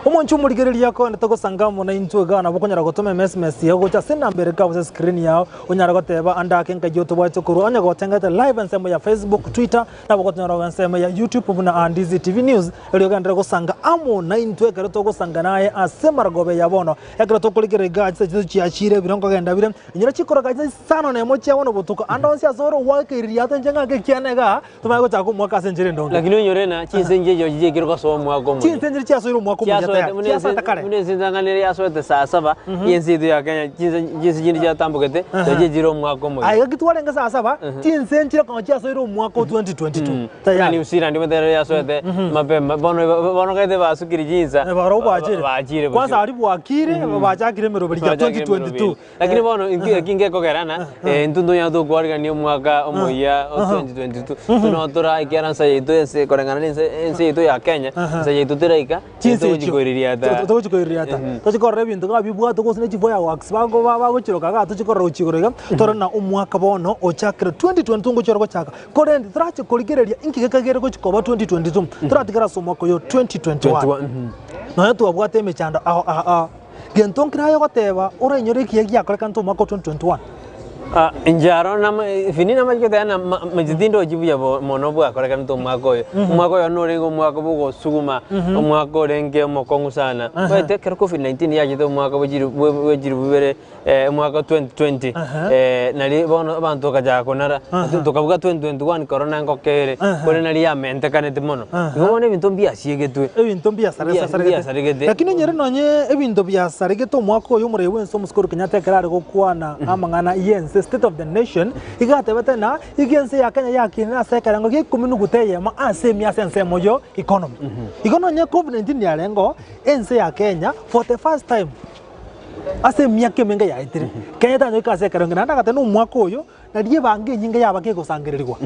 Speaker 11: Omonche omorigereria kogenda togosanga amo naintwe igaa nabo okonyara gotoma emesms yago gocha ase enamba ere ikabu ase escreen yao onyare goteba ande ake nkai otobwate korwa onye gotengete live ensemo ya Facebook, Twitter nabo okotonyora gocha ensemo ya YouTube buna Andizi TV News erio ogenderere gosanga amo naintwe ekero togosanga naye ase maragoba ya bono ekero tokorigereria igaa chinsa chiaito chiachire ebiro nkogenda bire inyora chikoroka chinsa isano na emo chia bono botuko ande onsi ase ore ogwakeireria ase inche ng'ake ekiane igaa Tomanye gochaka omwaka ase enchera endonge.
Speaker 22: Lakini onyore na chinse inche echo chiaikire gosoa omwaka omoyia.
Speaker 11: Chinse inche chiasoire omwaka omoyia
Speaker 22: Chiasoete
Speaker 11: tayari.
Speaker 22: buna ense
Speaker 11: Chiasoete kare.
Speaker 22: buna ense entang'ani ere yasoete saa saba, y'ense yaito ya Kenya, chinse chinse chinde chiatambogete, chiachire omwaka omoyia.
Speaker 11: Aiga ki twarenge saa saba, chinse nchire konya chiasoire omwaka o 2022
Speaker 22: Buna
Speaker 11: tayari.
Speaker 22: New Zealand omanyete ero yasoete mapema, bono bono gete basukire chinsa,
Speaker 11: Barobwo bachire.
Speaker 22: bachire
Speaker 11: Kwanza
Speaker 22: bosio.
Speaker 11: aria bwakire, bachakire emeroberi ya
Speaker 22: Bachakire
Speaker 11: 2022.
Speaker 22: emeroberi. Lakini bono intwe eki ngekogerana, intwe ntonyare tokwarigania omwaka omoyia o 2022, intwe nabo tora ekiagera ense yaito ense koreng'ana na ense ense yaito ya Kenya, ense yaito teraika,
Speaker 11: Chinse
Speaker 22: togochi
Speaker 11: echio
Speaker 22: koiririata.
Speaker 11: togochi koiririata tochi korora ebinto iga bibwate gose ne chifireworks bago bagochiroka iga tochi korora gochia igoro iga torore na omwaka bono ochakire 2022 ngochia ore gochaka korende torache korigereria inki gekagere gochi koba 2022 toratigare ase omwaka oyo 2021 nonya twabwate emechando ao ao ao. Gento nkere aye ogoteba orainyore ekiya giakorekanete omwaka o 2021?
Speaker 22: Ah, inche aro nama fini namachete goteba na ma inche tindochi buya bo mono bwakorekanete omwaka oyo. Omwaka oyo norenge omwaka bwa ogosuguma, omwaka orenge omokong'u sana. Omanyete ekero covid 19 yachete omwaka bwa chiri bwa bwa chiribu ibere omwaka 2020, nari bono abanto bakachaka konara, tokabuga 2021 korona ngoka ere, korende nari yamentekanete mono. Igo bono ebinto mbiasiegetwe.
Speaker 11: Ebinto mbiasaresaregete.
Speaker 22: Mbiasaregete.
Speaker 11: Lakini onyore nonye ebinto biasaregete omwaka oyo omorei bw'ense omosike Uhuru Kenyatta ekero are gokwana amang'ana y'ense, state of the nation, iga atebete ng'a iga ense ya Kenya yakinire ase ekerengo gia ikomi nuguta eyemo ase emia ase ensemo yo economy. Igo nonye Covid-19 yarenge oo, ense ya Kenya for the first time ase emiaka emenge yaetire, Kenya etanyoika ase ekerengo naende agateba na omwaka oyo Nario ebango enyinge yaba kegosangererigwa.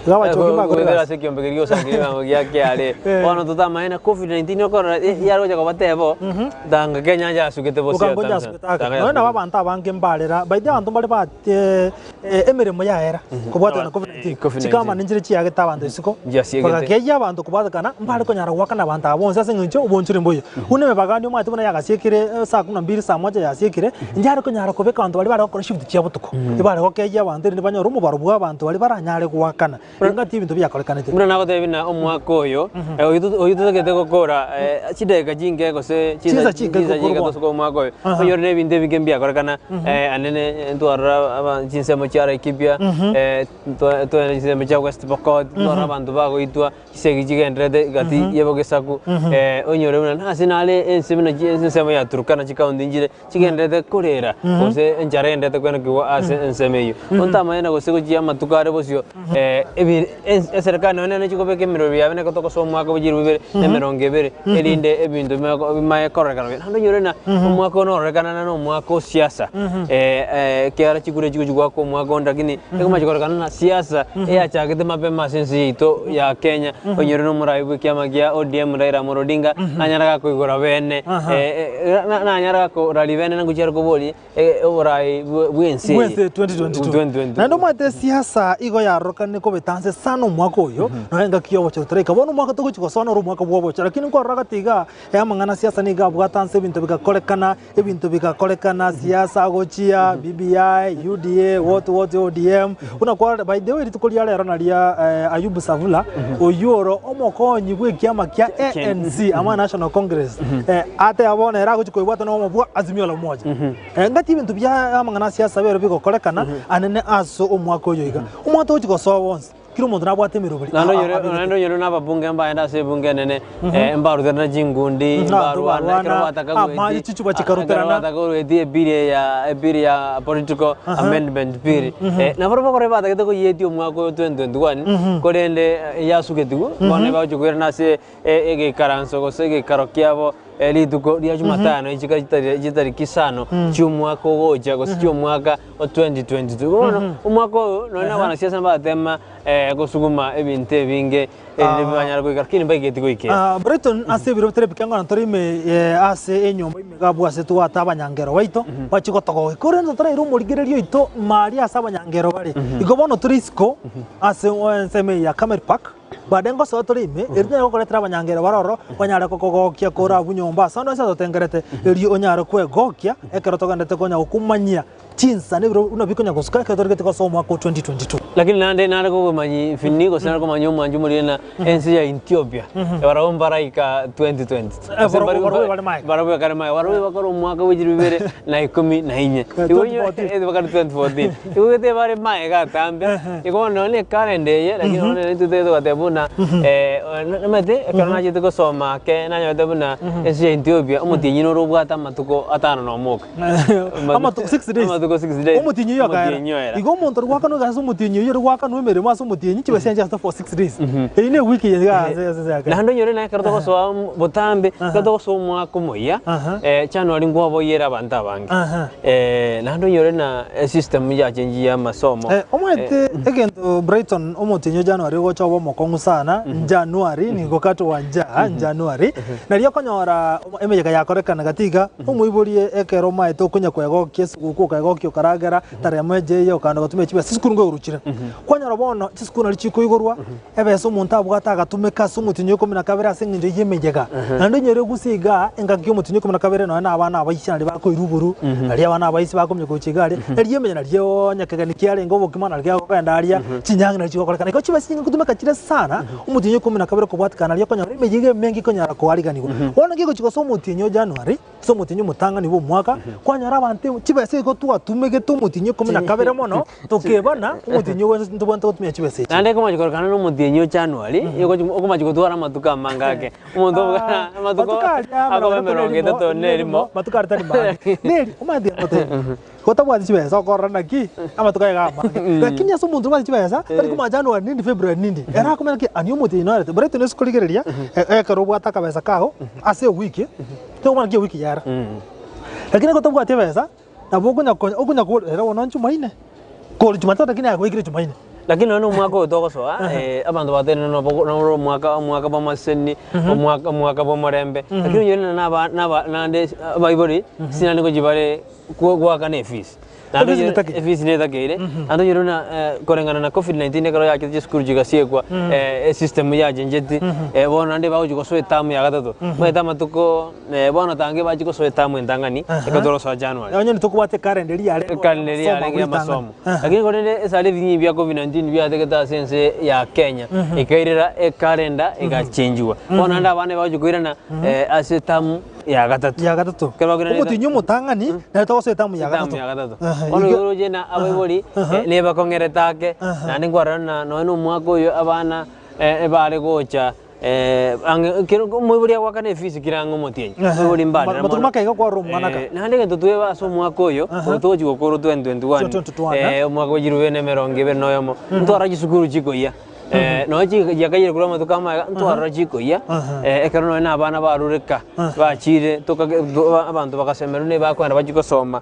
Speaker 11: Igo abachogi mbakore
Speaker 22: Goetera
Speaker 11: egasi.
Speaker 22: ase ekiombe keria gi'ogosangereria ebango gia kiare. Bono totamanye na Covid-19 okorora yare gocha koba tebo, tanga Kenya yasugete bosio
Speaker 11: Okango yasugete ake. Nonya nabo abanto abange mbarera, by the way abanto mbare bate emeremo yaera kobwatana na Covid-19.
Speaker 22: Covid-19.
Speaker 11: Chikamani nchire chiagete abanto isiko,
Speaker 22: Nchiasiegete.
Speaker 11: bagakeyia abanto kobwatekana mbare konyara goakana abanto aba bonsi ase eng'encho obonchore mboiyo. Buna emebagani omanyete buna yagasiekire saa kumi na mbili saa moja yasiekire, nchare konyara kobeka abanto baria bare gokora shift chia botuko. Tibare gokeyia abanto erinde banyore omobaro bw'abanto baria baranyare goakana, engaki y'ebinto biakorekanete.
Speaker 22: Buna nagotebia buna omwaka oyo, oyio to- oyio totagete gokora chidakika chinke gose
Speaker 11: Chinsa chinke
Speaker 22: chinsa chinke
Speaker 11: gokorwa.
Speaker 22: tosoke omwaka oyo,
Speaker 11: Aha.
Speaker 22: onyore na ebinto ebinge mbiakorekana, anene ntwarora aba chinsemo chia Laikipia, ntwa- twagenda chinsemo chia West Pokot, ntwarora abanto bagoitwa. Chisegi chigendererete gati y'egesaku, onyore buna nase nare ense buna ensemo ya Turkana chikaunti nchire chigendererete korera, gose enchara egendererete kwenekigwa ase ensemo eyio. Ontamanye na gose gochia amatuko are bosio ebi eserekari nonya nere chikobeka emerobio yabo neke togosoa omwaka bwa chilifu ibere na emerongo ebere, erinde ebinto bimanye kororekana buya. Naende onyore ng'a omwaka oyo nororekana na omwaka o siasa, ekiagera chikura echi gochia goaka omwaka onde lakini Ekomanya kororekana na siasa eyachagete mapema ase ense yaito ya Kenya, onyore nomorai bw'ekiama gia ODM Raila Amolo Odinga, nanyare gakoigora bene, nanyare gakorari bene na ngochia are koboria oborai bw'ense eye.
Speaker 11: Bw'ense 2022.
Speaker 22: 2022. 2020.
Speaker 11: Naende omanyete esiasa igo yarorekanire kobeta nse sana omwaka oyo, nonya engaki ya obochori toraika. Bono omwaka togochia gosoa noro omwaka bwa obochori, lakini nkwarora gati igaa, amang'ana a siasa nigo abwate anse ebinto bigakorekana, ebinto bigakorekana, siasa gochia, BBI, UDA, what what ODM, buna kwarora by the way rituko ria rero naria Ayubu Savula, oyio oro omokonyi bwa ekiama kia ANC, ama National Congress, ateba bono ere agochia koebwata na omo bwa Azimio la Umoja. Engaki ebinto bia amang'ana a siasa bero bigokorekana anene ase omwaka oyo iga. Omwaka togochia gosoa bonsi, kera omonto nabwate emeroberi
Speaker 22: Naende
Speaker 11: a-
Speaker 22: onyore
Speaker 11: abegete.
Speaker 22: naende onyore na ababunge mbaende ase ebunge enene, mbaruterana chinkundi,
Speaker 11: Abanto
Speaker 22: mbarwana, ekero
Speaker 11: barwana,
Speaker 22: bataka
Speaker 11: amache
Speaker 22: goeti
Speaker 11: chichuba
Speaker 22: ekero
Speaker 11: chikaruterana.
Speaker 22: bataka goeti ebill eye ya ebill ya political amendment bill, nabarobwo bakore batagete koyetia omwaka oyo 2021, korende yasugetigwe, bono bagochia koirana ase egeikaranso gose egeikaro kiabo rituko ria Jumatano chika chitariki isano chi'omwaka ogocha gose chi'omwaka o 2022. Bono omwaka oyo nonye na abanasiasa mbaratema gosuguma ebinto ebinge erinde banyare goika lakini mbaigeti goikera.
Speaker 11: Brighton ase ebiro bitari ebike ng'a ntore ime ase enyomba ime iga abwo ase twate abanyangero baito bachie gotogokia korende toraire omorigererio oito maria ase abanyangero bare. Igo bono tore isiko ase ensemo eye ya Camel Park. Baadaye ngosoa tore ime, erio tonyare gokoretera abanyangero bare ororo, banyare kokogokia kore abwo nyomba ase onde onsi atotengerete, erio onyare kwegokia ekero togenderete konya gokomanyia chinsa na ebiro buna bikonya gosuka ekero torigete gosoa omwaka o 2022.
Speaker 22: Lakini naende nare kogomanyi Fini, gose nare komanya omwancho omoriri na ense ya Ethiopia, barabwo mbaraika 2020.
Speaker 11: Eh,
Speaker 22: Gose
Speaker 11: barabwo-
Speaker 22: mbari-
Speaker 11: barabwo bare maega.
Speaker 22: barabwo bakare maega. Barabwo bakare omwaka bwe chilifu bibere na ikomi na inye.
Speaker 11: Eh,
Speaker 22: Igo inye-
Speaker 11: 2014.
Speaker 22: eh, bakare 2014. Igo gete bare maega atambe, igo bono nonye na ekalenda eye, lakini bono intwe totagete togateba buna nomanyete ekero nachete gosoma ake nanyorete buna ense ya Ethiopia omotienyi noro obwate amatuko atano na omoka.
Speaker 11: Amatuko six days.
Speaker 22: Amatuko six days.
Speaker 11: Omotienyi oyio akaera.
Speaker 22: Omotienyi oera.
Speaker 11: Igo omonto ori goakanwa egasi ase omotienyi oyio ori goakanwa emeremo ase omotienyi chibesa chiaye chiacha for 6 days. Eyio ne ewiki eye iga ase ase ase
Speaker 22: Naende onyore na ekero togosoa botambe, ekero togosoa omwaka omoyia, January nkwaboyere abanto abange. Naende onyore na esystem yachengi ya amasomo.
Speaker 11: Omanyete egento Brighton omotienyi o January ogocha obe omokong'u sana, January nigo katwa ja January, nario okonyora emeyega yakorekana gati iga, omoiborie ekero omaete okonya kwegokia esuguku okaegokia okaragera tarehe moja eye okanda gotumia chibesa chisukuru nkoigoro chire. Kwanyora bono chisukuru nario chikoigorwa, ebesa omonto abwate agatumeka ase omotienyi o ikomi na kabere ase eng'encho y'emeyega. Naende onyore gose igaa, engaki y'omotienyi o ikomi na kabere nonya na abana abaisia naria bakoirwa oboru, naria abana abaisia bakomenya gocha iga aria, erio emeyega nario onye kegeni kiarenge obokima nario gekogenda aria, chinyangi nario chigokorekana. Igo chibesa chinyinge ngotumeka chire sana, omotienyi o ikomi na kabere kobwatikana nario okonyora emeyega emenge ekonyara koariganiwa. Bono kegochia gose omotienyi o January, Ase omotienyi omotang'ani bw'omwaka, kwanyora abanto chibesa igo twatumegete omotienyi ikomi na kabere mono, tokebana, omotienyi ogo ntobwenerete gotumia chibesa echi.
Speaker 22: Naende ekomachi kororekana na omotienyi o January, okomachi gotwara amatuko amange ake. Omonto
Speaker 11: Ah,
Speaker 22: amatuko
Speaker 11: matuko aria
Speaker 22: akoba emerongo etato na erimo.
Speaker 11: Matuko aria tari mange. Neri, omanyete goteba, gotabwati chibesa okorora naki, amatuko aye iga amange. Lakini ase omonto obwate chibesa, tari komanya January nindi, February nindi, ere akomanya ki, ania omotienyi norete. Brighton ase korigereria, ekero obwate akabesa kago, ase ewiki, Tokomanya naki ewiki yara. Lakini ekero tobwati ebesa, nabo okonya konya okonya kore ere bono nchumaine, kore jumatatu lakini aye gwaikire jumaine.
Speaker 22: Lakini nonye na omwaka oyo togosoa, abanto bateire nobo noro omwaka omwaka bwa amaseseni, omwaka omwaka bwa omorembe, lakini onye na aba naba naende abaibori, sinani ngochia bare goakana efees. Naende
Speaker 11: Efees
Speaker 22: onye
Speaker 11: netakeire.
Speaker 22: efees netakeire, naende onyore buna koreng'ana na covid 19 ekero yachete chisukuru chigasiekwa, esystem yachencheti, bono naende bagochia gosoa eterm ya gatato, omanyete amatuko bono tange bachia gosoa eterm entang'ani, ekero torosoa January.
Speaker 11: Onye ntokobwate ekalenda eria yarenge
Speaker 22: Ekalenda eria yarenge ya amasomo. Lakini korende esare ebinyi bia covid 19 biategete ase ense ya Kenya, ekairera ekalenda egachenjiwa. Bono naende abana bagochia koirana ase eterm ya gatato.
Speaker 11: Ya gatato.
Speaker 22: Ekero bakoirana
Speaker 11: Omotienyi omotang'ani nere togosoa etamu ya
Speaker 22: Etamu
Speaker 11: gatato.
Speaker 22: ya gatato.
Speaker 11: Ehe,
Speaker 22: Bono
Speaker 11: igo-
Speaker 22: igo oroche na abaibori
Speaker 11: Aha.
Speaker 22: eh, nebakong'erete ake,
Speaker 11: Aha.
Speaker 22: naende nkwarora na nonya na omwaka oyo abana eh, ebare gocha eh, ang'e kero omoibori agoakana efees kera ang'e omotienyi.
Speaker 11: Ehe.
Speaker 22: Omoibori mbarere
Speaker 11: Matuko
Speaker 22: mono.
Speaker 11: make iga kwarora omwana aka.
Speaker 22: Eh, naende egento tweba ase omwaka oyo,
Speaker 11: Aha.
Speaker 22: oyo togochi gokora 2021,
Speaker 11: 2021, eh.
Speaker 22: eh, omwaka bwa chirube na emerongo ebere na oyomo, ntwarora chisukuru chikoyia. Nonya chiakaiyire korwa amatuko amaye, ntwarora chikoyia, ekero nonya na abana barureka, bachire tokage abanto bagasemerwa ne bakoenda bachie gosoma,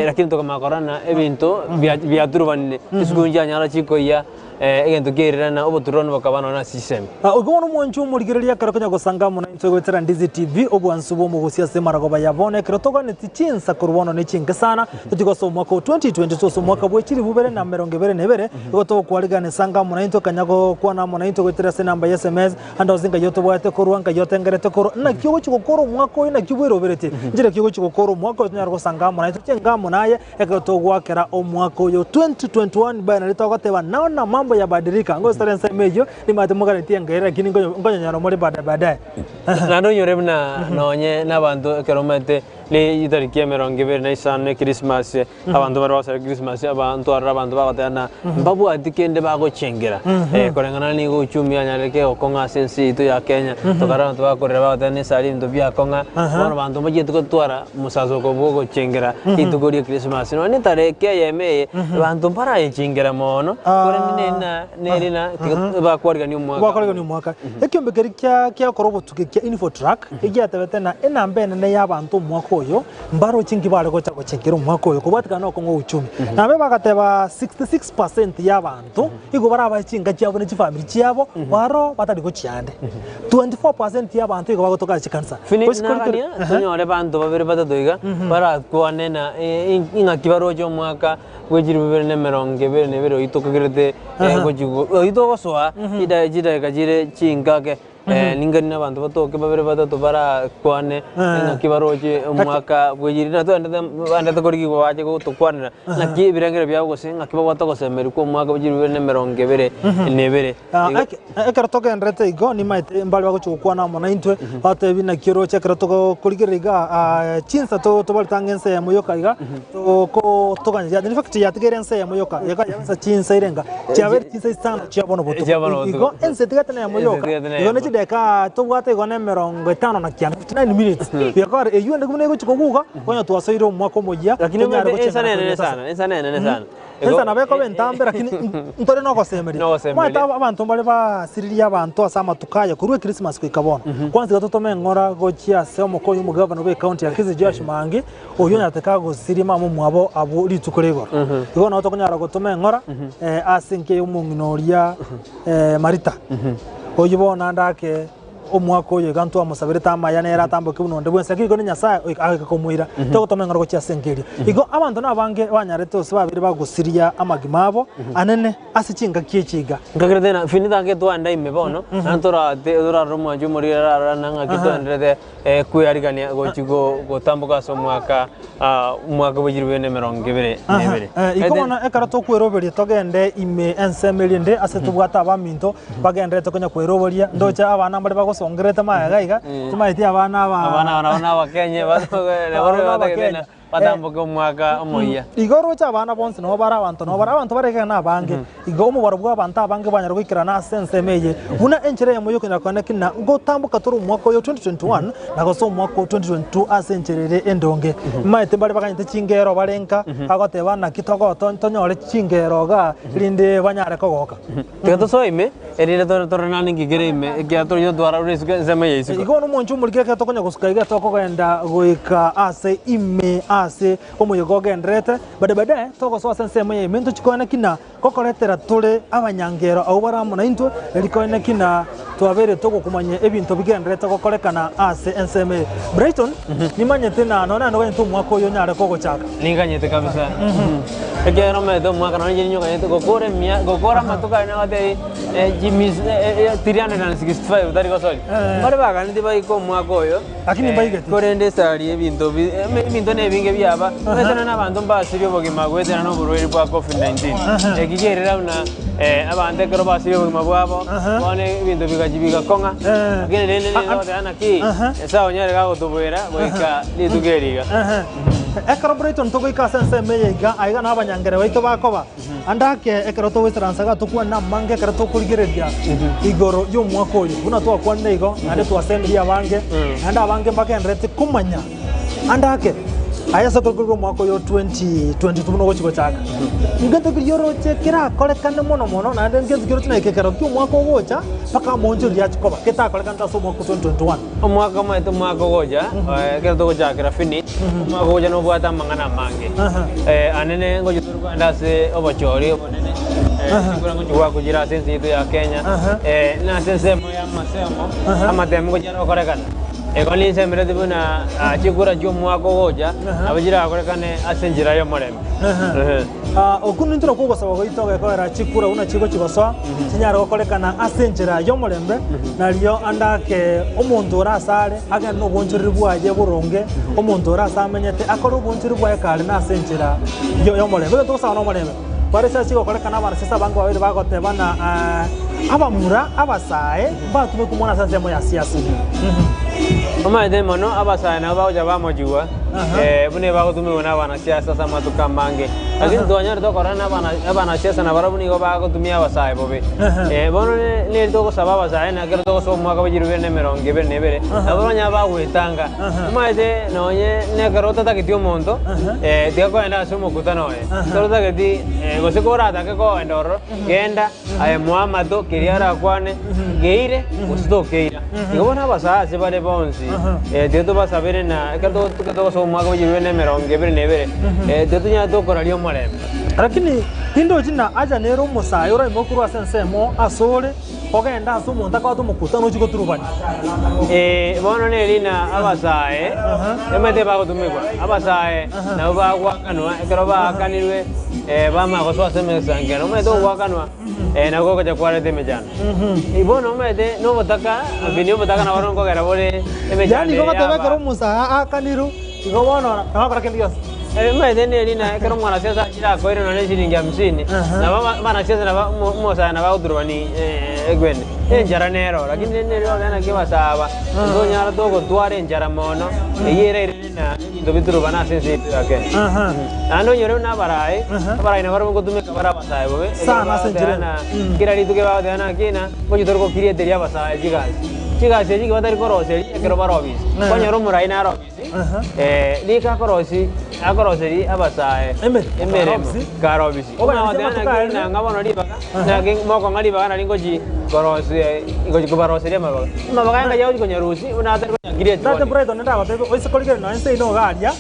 Speaker 22: lakini tokamanya korora ng'a ebinto bia biaturubanire, chisukuru nchianyara chikoyia. Egento kiairire na obotururanu bokaba nonya ase chisemi.
Speaker 11: Oigwe bono omwancho omorigereria ekero konya gosanga amo naintwe goetera Ndizi TV, obwansu bw'omogosi ase maragoba ya bono ekero toganeti chinsa korwa bono ne chinke sana, tochie gosoa omwaka o 2022 ase omwaka bwe chilifu ibere na emerongo ebere na ebere, igo togokwarigana esanga amo naintwe kanya gokwana amo naintwe goetera ase enamba ya SMS, ande onsi nkai otobwate korwa, nkai otengerete korwa, naki ogochia gokora omwaka oyo naki bweroberetie, nchera ki ogochia gokora omwaka oyo tonyare gosanga amo naintwe, chenga amo naye. Ekero togoakera omwaka oyo 2021 baye nario togoteba naona mambo yabadilika ngosare ensemo eyio nimanyete moganetie engaire lakini nkonyonyora more baadaye baadaye.
Speaker 22: Naende onyore buna nonye nabanto ekero omanyete ritariki emerongo ebere na isano ne Christmas, abanto bare bagosara Christmas, abanto aroro abanto bagoteba na mbabwati kende bagochengera. Koreng'ana nigo uchumi yanyarire gokong'a ase ense yaito ya Kenya, tokarora abanto bakorera bagoteba nesari ebinto biakong'a, bono abanto mbachieti gotwara Omosasoko bw'ogochengera rituko ria Krismasi nonya netariki eyemo eye, abanto mbarayechengera mono, korende nerina nerina tiga bakwarigania omwaka.
Speaker 11: Bakwarigania omwaka. Ekiombe keria kia kiakora obotuki kia Infotrak egiatebete ng'a enamba enene y'abanto omwaka oyo mbaroche nki bare gocha gochengera omwaka oyo kobwatikana na okong'a uchumi. Nabe bagateba 66% y'abanto igo barabae chinka chiabo ne chifamiri chiabo baro batari gochia ande. 24% y'abanto igo bagotoka ase chikanisa.
Speaker 22: Fini
Speaker 11: Gose kori
Speaker 22: nagania
Speaker 11: ehe.
Speaker 22: tonyore banto babere batato iga barakwane na ing'aki baroche omwaka bwe chilifu bibere na emerongo ebere na ebere oyio tokagerete gochi oyio togosoa chidakika chire chingake. Ningani na abanto batoke babere batato barakwane, ng'aki baroche omwaka bw'echiri, na twaendete baendete korigigwa bache gotokwanera, ng'aki ebirengererio biabo gose ng'aki babwate ogosemeria kwa omwaka bw'echiri bibere na emerongo ebere na ebere.
Speaker 11: Ah, Ekero togendererete igo, nimaete mbare bagochia gokwana amo naintwe, batebi naki oroche ekero togokorigereria iga ah, chinsa tobarete ang'e ense eyemo yoka iga, toko toganya in fact yatigaire ense eyemo yoka, iga yabesa chinsa irenga, chiabeire chinsa isano chia bono botuko.
Speaker 22: Chia bono botuko.
Speaker 11: Igo ense etigate neyemo
Speaker 22: Ense
Speaker 11: yoka,
Speaker 22: etigate
Speaker 11: igo
Speaker 22: neyemo.
Speaker 11: ne chidakika tobwate igo na emerongo etano na kianda, 59 minutes. Biakore eywo ende buna egochia koguga, bono twasoire omwaka omoyia,
Speaker 22: Lakini
Speaker 11: tonyare
Speaker 22: omanyete ensa
Speaker 11: gochengera
Speaker 22: nenene
Speaker 11: koria sasa.
Speaker 22: sana, ensa nenene sana.
Speaker 11: Ensa nabo ekoba entambe lakini ntore nogosemeria.
Speaker 22: Nogosemeria.
Speaker 11: Omanyete abanto mbare basiririe abanto ase amatuko aya korwa echristmas goika bono. Kwanza iga totome eng'ora gochia ase omokonyi omogavana bwe ecounty ya Kisii Joash Maangi, oyio onyarete kagosiria mama omwabo abwo rituko ria igoro. Igo nabo tokonyara gotoma eng'ora ase enka ya omong'ina oria Marita, oyio bono naende ake omwaka oyo iga ntwamosaberete amaya nere atamboke buna onde bwensi, lakini igo ne Nyasaye oika agaika komoira, togotoma eng'ora gochia ase enka eria. Igo abanto nabange banyarete gose babere bagosiria amagima abo anene ase chingaki echi iga.
Speaker 22: Nkagerete na Finita ake twanda ime bono, naende torate torarore omwancho omoriri ararora na ng'aki twaenderete kwearigania gochi gotamboka ase omwaka omwaka bwe chilifu bibere na emerongo ebere na ebere.
Speaker 11: Igo bono ekero tokweroberia togende ime ensemo eria ende ase tobwate abaminto bagenderete konya kweroberia, ndoche abana mbare bagosongerete magega iga, timanyeti abana aba
Speaker 22: Abana aba nabo nabakenya
Speaker 11: Abakenya.
Speaker 22: batamboke omwaka omoyia.
Speaker 11: Igo oroche abana bonsi nabo bare abanto nabo bare abanto bare ekegena abange. Igo omobaro bw'abanto abange bwanyara goikerana ase ensemo eye, buna enchera eyemo y'okonyara koeneki na ngotamboka tore omwaka oyo 2021 na gose omwaka o 2022 ase enchera ere endonge. Maete mbare baganyete chingero bare nka, bagoteba naki togo tonyore chingero igaa rinde banyare kogoka.
Speaker 22: Tiga tosoe ime, erinde tororane ninki kere ime, ekiagera toroche gotwara ore isiko ensemo eye ya isiko.
Speaker 11: Igo bono omonche omorikire ekero tokonya gosuka iga tokogenda goika ase ime ase omoyega ogendererete, Bade bade togosoa ase ensemo ya ime ntochie koeneki na gokoretera tore abanyangero abwo bare amo naintwe, erio koeneki na twabeire togokumanya ebinto bigendererete gokorekana ase ensemo eye. Brighton, nimanyete na nonya naende oganyete omwaka oyo onyare kogochaka.
Speaker 22: Ninganyete kabisa. Ekiagera omanyete omwaka nonya inche ninyokanyete gokora emia gokora amatuko aye nagotebi 365 tari gosori. Mbare baganeti baike omwaka oyo.
Speaker 11: Lakini mbaigeti.
Speaker 22: Korende esari ebinto bi ebinto nebinge biaba, omanyete nonya abanto mbasirie obogima goetera na oborwaire bwa covid 19. Eki kerire buna abanto ekero basirie obogima bwabo, bono ebinto bigachi bigakong'a, lakini rende nigo ogoteba naki, Nyasae onyare gagotoboera goika rituko eri iga.
Speaker 11: Ekero Brighton togoika ase ensemo eye iga, aiga nao abanyangere baito bakoba. Ande ake ekero togoisaransa iga tokwane namange ekero tokorigereria igoro y'omwaka oyo. Buna twakwanire igo, naende twasemirie abange, naende abange mbagendererete komanya ande ake aye ase okorigereria omwaka oyo o 2022 buna ogochia gochaka. Ngento keria oroche kerakorekane mono mono naende ngento ki oroche na ekero ki'omwaka ogocha mpaka amoonchoreria achie koba getakorekanete ase omwaka o 2021.
Speaker 22: Omwaka omanyete omwaka ogocha, ekero togochakera finish, omwaka ogocha nobwate amang'ana amange. Anene ngocha tore kogenda ase obochori obonene, Chikura ngochi goakwa ase ense yaito ya Kenya, na ase ensemo ya amasemo, amatemo ngochia are gokorekana. Igo ninsemereti buna chikura chi'omwaka ogocha, nabo chirakorekane ase enchera y'omorembe.
Speaker 11: Okwo nintwe nakwo ogosaba gwaito gekoera chikura buna chigochia gosoa, chinyare gokorekana ase enchera y'omorembe, nario ande ake omonto ore asare agende nobonchoreri bwaye boronge, omonto ore ase amenyete akore obonchoreri bwaye kare nase enchera y'omorembe. Egento togosaba nomorembe. Bare ase chigokorekana abanasiasa abange babere bagoteba ng'a abamura abasae mbatumekwe mono ase ensemo ya siasa.
Speaker 22: Omanyete mono abasae nabo bagocha bamochigwa buna ebagotumiwa na abanasiasa ase amatuko amange. Lakini twanyarete okorora na abanasiasa nabarabwo nigo bagotumia abasae bobe. Bono neri togosaba abasae na ekero togosoa omwaka bwa chilifu ibere na emerongo ebere na ebere, nabo banyare bagwetanga. Omanyete nonye nekero otatageti omonto, tiga kogenda ase omokutano oye. Ekero otageti gose koratake kogenda ororo, genda aye moe amato keria arakwane, keire gose tokeira. Igo bono abasae ase bare bonsi, tiga tobasabere na ekero togosoa omwaka bwa chilifu ibere na emerongo ebere na ebere, tiga tonyare tokoraria omorembe.
Speaker 11: Lakini tindochi ng'a acha nere omosae oraimoke korwa ase ensemo asore, Ogende ase omonto akabwate omokutano ochie goturubania.
Speaker 22: Ee, bono neri na abasae emete bagotumigwa, abasae nabo bagoakanwa, ekero baakanirwe bamanya gosoa ase emesankerero, omanyete ogoakanwa nabo gogocha kwareta emechando. Bono omanyete na obotaka, bini obotaka nabo nkogera bore emechando
Speaker 11: Yaani
Speaker 22: eye
Speaker 11: igo goteba
Speaker 22: yaba.
Speaker 11: ekero omosae aakanirwe, igo bono nabo akora kende gionsi.
Speaker 22: Omanyete neri na ekero omwanasiasa achire akoire nonye eshiringi hamsini, nabo abanasiasa nabo omosae nabo agoturubani egwene. Enchara nero, lakini rende neri ogoteba naki basaba, ntonyara togotwara enchara mono, eyio erairane na ebinto biturubana ase ense yaito ya Kenya. Naende onyore buna abarai, abarai nabarabwo ngotumeka bare abasae bobe, ekero
Speaker 11: Sana ase enchera
Speaker 22: bagoteba na kera rituko bagoteba naki ng'a ngochi tore gokirieteria abasae chigasi. Chigasi echi batari koroseria ekero bare obisi. Kwanyora omorai nare obisi. Rika akorosi akoroseri abasae emeremo kare obisi. Naki nang'a bono ribaga naki mokong'a ribaga nari ngochi korosia ngochi kobaroseria amabaga. Amabaga aya ngachia gochi konyarusia buna atari konyakiria
Speaker 11: Nate
Speaker 22: chibonye.
Speaker 11: Brighton ndagotebi oise korigereria nonya inse ino iga aria,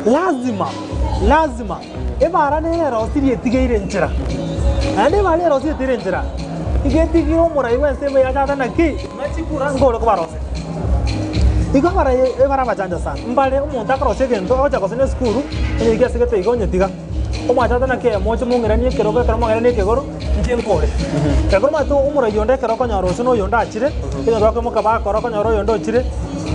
Speaker 11: lazima lazima ebara nere erosirie etigeire enchera. Naende ebara erosirie etigeire enchera, iga etigire omorai bwa ensemo eye achate naki? Chikura nkore kobaroseria. Igo abarai ebare abachancha sana, mbare omonto akorosia egento agocha gose na esukuru, onye iga asegete iga onye tiga. Omwachate naki eye moche mong'iranie ekerogo ekero mwang'irania ekegoro, inche nkore. Ekero omanyete omorai onde ekero okonyora gose na oyonde achire, egento bakoimoka bakora okonyora oyonde ochire,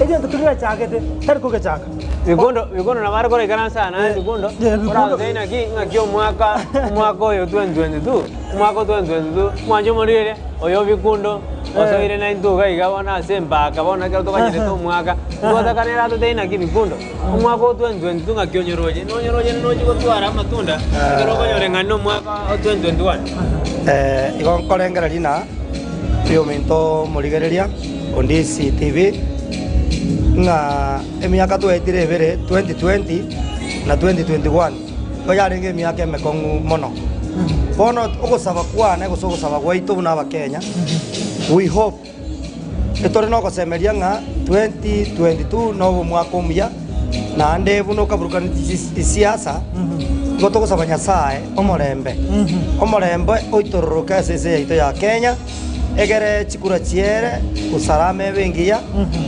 Speaker 11: egento keria gechagete, tari kogechaka.
Speaker 22: Bikundo bikundo nabo are koraikaransa aa naende bikundo, oragotebie naki ng'aki omwaka omwaka oyo 2022, omwaka o 2022, mwanche omorigereria, oyo bikundo osoire naintwe iga iga bono ase empaka bono ekero toganyerete omwaka, ntwataka nere atotebie naki bikundo, omwaka o 2022 ng'aki onyoroche, nonyoroche nochie gotwara amatunda, ekero okonyora ng'a nomwaka o 2021.
Speaker 17: Igo nkorengereria ng'a oyominto omorigereria o DCTV ng'a Emiaka twaetire ebere, 2020 na 2021, nigo yarenge emiaka emekong'u mono. Bono ogosaba kwane gose ogosaba gwaito buna Abakenya, we hope, etore nogosemeria ng'a 2022 nobe omwaka omuya, naende buna okaburukani chisiasa, nigo togosaba Nyasaye omorembe, omorembe oitororoke ase ense yaito ya Kenya. Egere chikura chiere, usalama ebe engiya,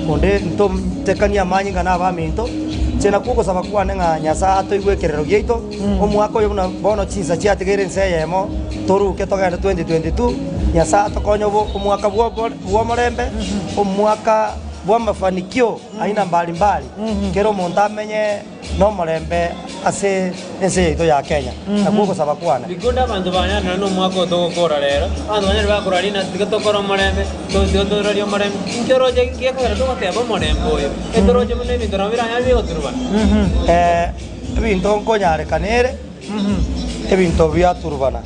Speaker 17: onde ntotekanie amanyinga na abaminto. Inche nakwo ogosaba kwane ng'a Nyasae atoigwe ekerero giaito, omwaka oyo buna bono chinsa chiatigaire ense eyemo, toruke togende 2022, Nyasae atokonye obe omwaka bw'omorembe, omwaka bw'amafanikio aina mbali mbali, kera omonto amenye. Nomorembe ase ense yaito ya Kenya. Nakwo ogosaba kwane.
Speaker 22: Rikundi abanto banyanire nomwaka oyo togokora rero, abanto banyare bakora rina tiga tokore omorembe, tiga torarie omorembe. Inki oroche gekogera togoteba omorembe oyo? Etoroche buna ebinto nabo biranyare bigoturubana.
Speaker 17: Ebinto nkonyarekana ere, ebinto biaturubana.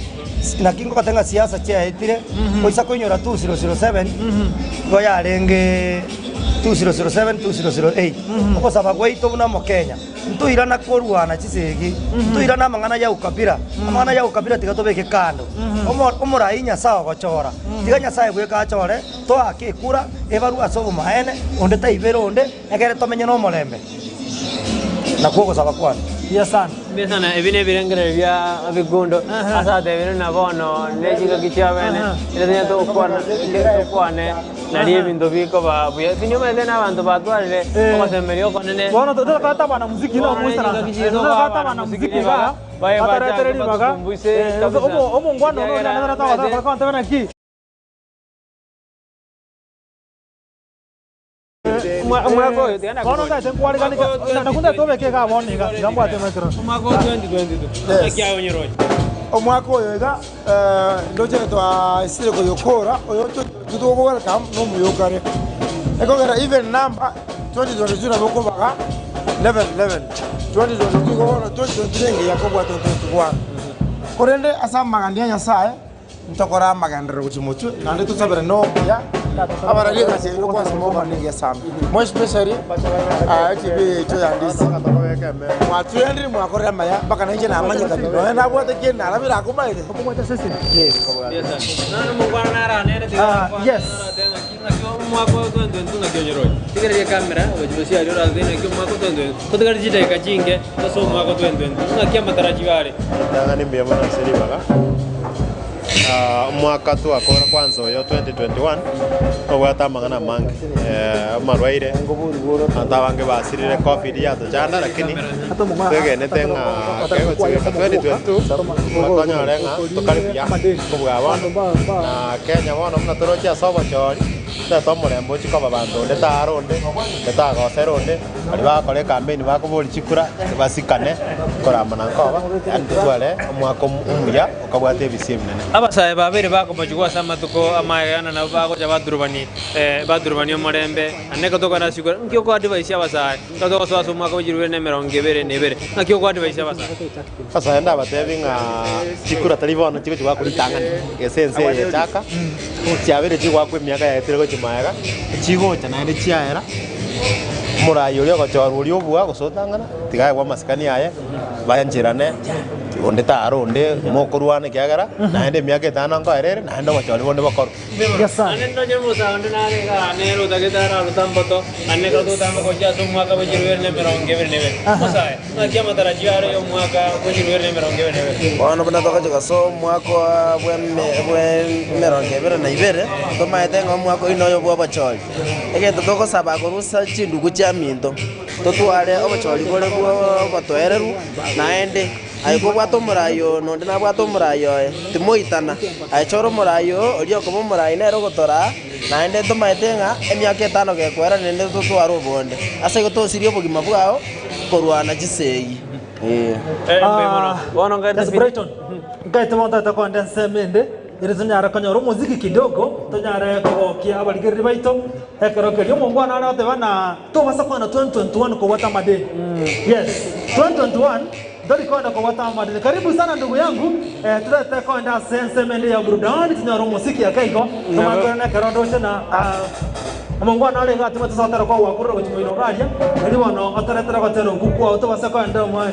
Speaker 17: Naki ngogoteba ng'a siasa chiaetire, goisa koinyora 2007, nigo yarenge 2007, 2008. Ogosaba gwaito buna Omokenya, ntoirana korwana chisegi, ntoirana amang'ana ya ukabila, amang'ana ya ukabila tiga tobeke kando. Omo omorai Nyasae ogochora, tiga Nyasae bweka achore, toake ekura, ebarue ase obomaene, onde taibera onde, Ekere tomenye nomorembe, nakwo ogosaba kwane.
Speaker 11: Buya sana.
Speaker 22: Mbuya sana, ebi nebirengererio bia Bikundo ase atebire na bono ne chingaki chia bene ere tonyare togokwana tokwane nario ebinto bikoba buya. Lakini omanyete na abanto batwarire ogosemeria okonene.
Speaker 11: Bono totaka abanamuziki
Speaker 22: Bono ne chingaki chiria tokoa abanamuziki ribaga, baye
Speaker 11: bataretere
Speaker 22: bachake
Speaker 11: ribaga
Speaker 22: batukumbuise kabisa.
Speaker 11: Omongwana ono
Speaker 22: Ekiagera omanyete
Speaker 11: nere naki
Speaker 22: Omwaka oyo tiga
Speaker 11: Bono
Speaker 22: nakoboria.
Speaker 11: ntaete nkwarigani nakunda tobeke iga bono iga tiga mbwate micro.
Speaker 22: Omwaka o 2022 naki aye onyeroche?
Speaker 4: Omwaka oyo iga ndoche twaisire koyokora oyo togo welcome na omoyokare ekogera even number 2022 nabo okobaga 11 11 2022 igo bono 2023 engiya kobua 2021 korende ase amagani a Nyasaye. Ntokore amagenderero gochia motwe, naende tosabere nobuya abarari egasi yaino kwasoma omwana egesamba. More especially etibi eye yaito ya Ndisi. Mwatwendire mwakorire amaya mpaka nainche namanyekani nonya nabwate kende narabire akomaete. Yes.
Speaker 11: Yes.
Speaker 5: Ritang'ani mbuya mono ase ribaga. Omwaka twakora kwanza oyo 2021 obwate amang'ana amange, amarwaire, abanto abange basirire covid yatochanda lakini twegenete ng'a kegochika 2022 tonyore ng'a tokare buya kobua bono na Kenya bono buna toroche ase obochori. Totete omorembe ochie koba abanto onde taara onde, onde tagosera onde, baria bagokora ekampeini bakoboria chikura, basikane, koramana nkoba, yaani totware omwaka omuya okabwate ebisio ebinene.
Speaker 22: Abasae babere bakomochigwa ase amatuko amaegena nabo bagocha baturubani baturubani omorembe, naende ekero tokogenda ase chikura, nki okoadvise abasae ekero togosoa ase omwaka bwe chilifu ibere na emerongo ebere na ebere, ng'aki okoadvise abasae?
Speaker 5: Abasae ndabatebi ng'a chikura tari bono chigochia goakwa ritang'ani, gese ense eye echaka, chiabeire chigoakwa emiaka yaetire gochia magega, chigocha naende chiaera, omorai oria ogochorwa oria obua gose otang'ana, tiga aegwe amasikani aye, baancherane, onde tara onde, mokorwana ekiagera, naende emiaka etano nkoera ere, naende obochori bonde bokorwe.
Speaker 22: Naende ndonye omosae onde nare igaa nere otagete ararute mboto, naende ekero togotamba gochia ase omwaka bwe chilifu ibere na emerongo ebere na ebere. Omosae, ng'aki amatarajio are y'omwaka bwe chilifu ibere na emerongo ebere na ebere?
Speaker 23: Bono buna togochia gosoa omwaka bw'emerongo ebere na ibere, tomaete ng'a omwaka oyio noyo bw'obochori. Egento togosaba korusia chindugu chiaminto, totware obochori bore bw'obotoereru, naende Aye kobwate omorai oo, na onde nabwate omorai oye, timoitana. Aye chora omorai oo, oria okoba omorai nere ogotoraa, naende ntomaete ng'a emiaka etano gekoera naende totware obonde. Ase igo tosirie obogima bwao korwana chisegi. Ee.
Speaker 11: Yes, Brighton. Nkaete bono tata konde ensemo ende ere tonyare konyora omoziki kidogo tonyare kogokia abarigereria baito ekero keria omongwana are goteba na tobasa kogenda 2021 kobwata amadeni yes 2021 Tori koenda kobwata amadini. Karibu sana ndugu yangu eh, totete koenda ase ensemo ende ya burudani tinyore omosiki ake igo tomanye korenda ekero ndoche na ah, omongwana ore iga atimete ase ogotera kwao gwakorire gochia moino aria erio bono otoretere ogotera okwo kwao tobase koenda omo eh,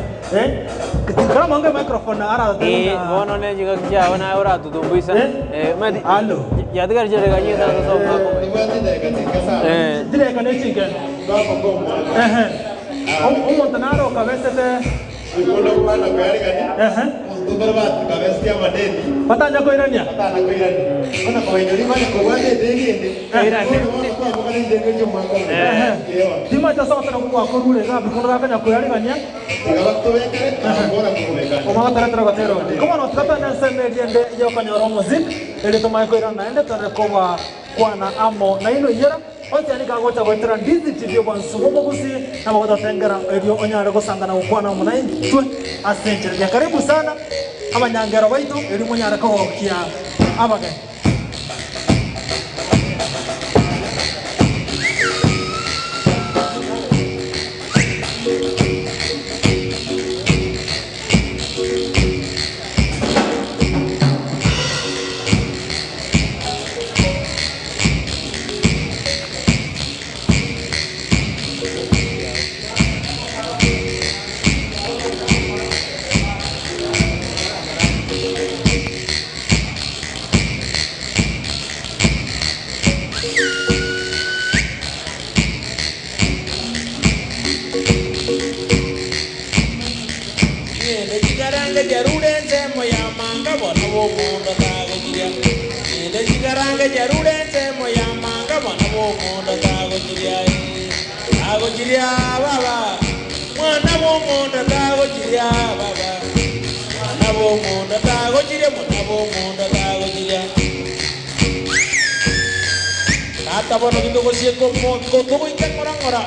Speaker 11: kera omonge emicrophone aratotebie
Speaker 22: Eh,
Speaker 11: ng'a
Speaker 22: bono ne chingaki chiao naye oratotumbuisa.
Speaker 11: Eh?
Speaker 22: Eh, omanyete,
Speaker 11: Alo.
Speaker 22: yatigari chidakika nyinge sana tosoe omwaka omoyia. Eh.
Speaker 11: Chidakika ne chinke. Ehe. Omonto nare okabesete. Ehe. Batanya koirania. Ehe. Timanyete ase ogotera okwo gwakorure iga bikondo gakanya koyarigania. Omanye gotoretera ogotera onde. Ko bono tiga toende ensemo eria ende yokonyora omozik, erio tomanye koirana naende tore koba kwana amo nainwe inyora. Onsi nigo agocha goetera Ndizi TV obwansu bw'omogusi na bagototengera erio onyare gosanga na gokwana amo naintwe ase enchera eria. Karibu sana abanyangero baito erio monyare kogokia abageni.
Speaker 13: bw'omonda tagochiria. Ching'ende chikarange chiarure ensemo ya manga mwana bw'omonda tagochiria eh, tagochiria baba. Mwana bw'omonda tagochiria baba. Mwana bw'omonda tagochiria mwana bw'omonda tagochiria. Tata bono titogosieka omoko togoika ng'ora ng'ora.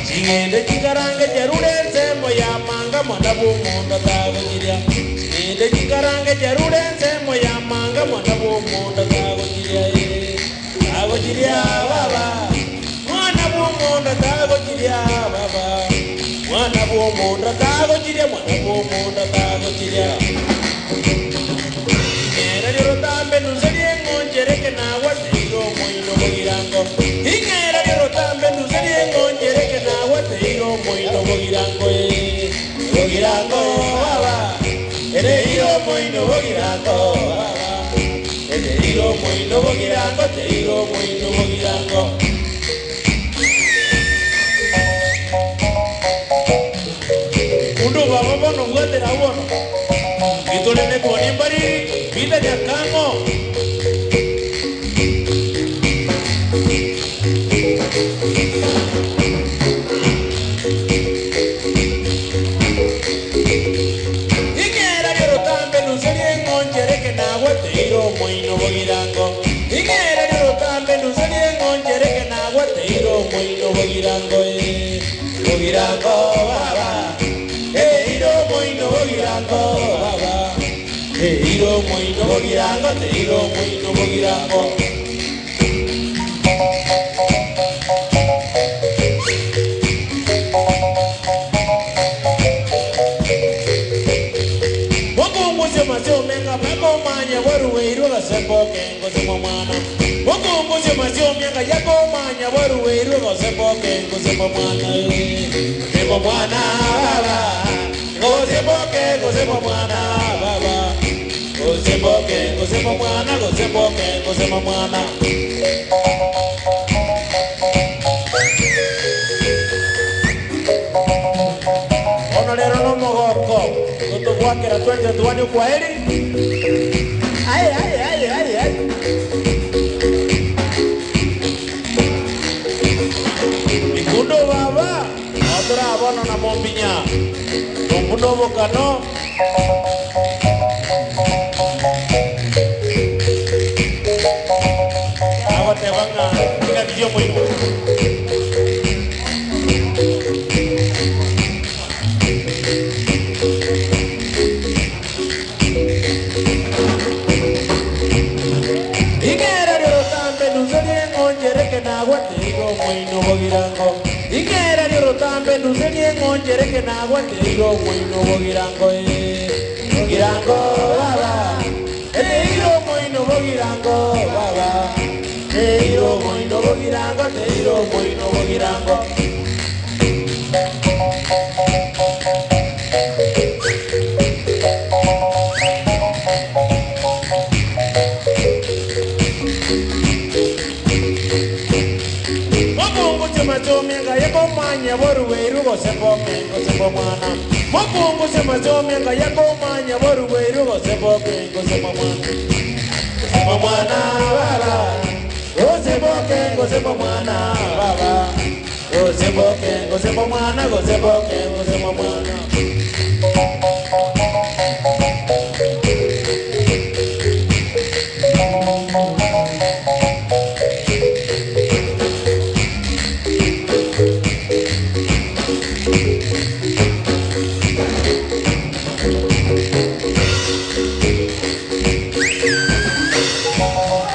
Speaker 13: Ching'ende chikarange chiarure ensemo ya manga mwana bw'omonda tagochiria. Ching'ende chikarange chiarure ensemo ya manga mwana bw'omonda tagochiria eh, tagochiria baba. Mwana bw'omonda tagochiria baba. Mwana bw'omonda tagochiria mwana bw'omonda tagochiria. Ing'era ri'orotambe nduse ri'eng'onchereke nagwa teire omoino bogirango. Ing'era ri'orotambe nduse ri'eng'onchereke nagwa teire omoino bogirango eh, bogirango baba. Ereire omoino bogirango baba. Ereire omoino bogirango teire omoino bogirango. Undu baba bono bwatera bono. Gitore ne koni mbari bida nyakango. Ing'era ri'orotambe nduse ri'eng'onchereke nagwa teire omoino bogirango. Ing'era ri'orotambe nduse ri'eng'onchereke nagwa teire omoino bogirango eh, bogirango baba. Eire omoino bogirango baba. Eire omoino bogirango teire omoino bogirango. Mokungusie masiomenga yakomanya bwaruweirwe gose mboke ngose mwa mwana. Mokungusie masiomenga yakomanya bwaruweirwe gose mboke ngose mwa mwana eh. Gose mwa mwana baba. Gose mboke gose mwa mwana baba. Gose mboke gose mwa mwana gose mboke gose mwa mwana. Ono rero nomogoko totogwakera 2021 kwaheri. Ai ai ai ai ai. Ikundo baba otora bono na mombinya. Nombuno bokano. Agoteba ng'a tigatirie omoino. Ing'era ri'orotambe nduse ri'eng'onchereke nagwa teire omoino bogirango. Ing'era ri'orotambe nduse ri'eng'onchereke nagwa teire omoino bogirango eh, bogirango baba. Teire omoino bogirango baba. Teire omoino bogirango teire omoino bogirango. Mokungusie machomienga yekomanya boruweirwe gose mboke gose mwa mwana. Mokungusie machomienga yekomanya boruweirwe gose mboke gose mwa mwana. Gose mwa mwana baba. Gose mboke gose mwa mwana baba. Gose mboke gose mwa mwana gose mboke gose mwa mwana.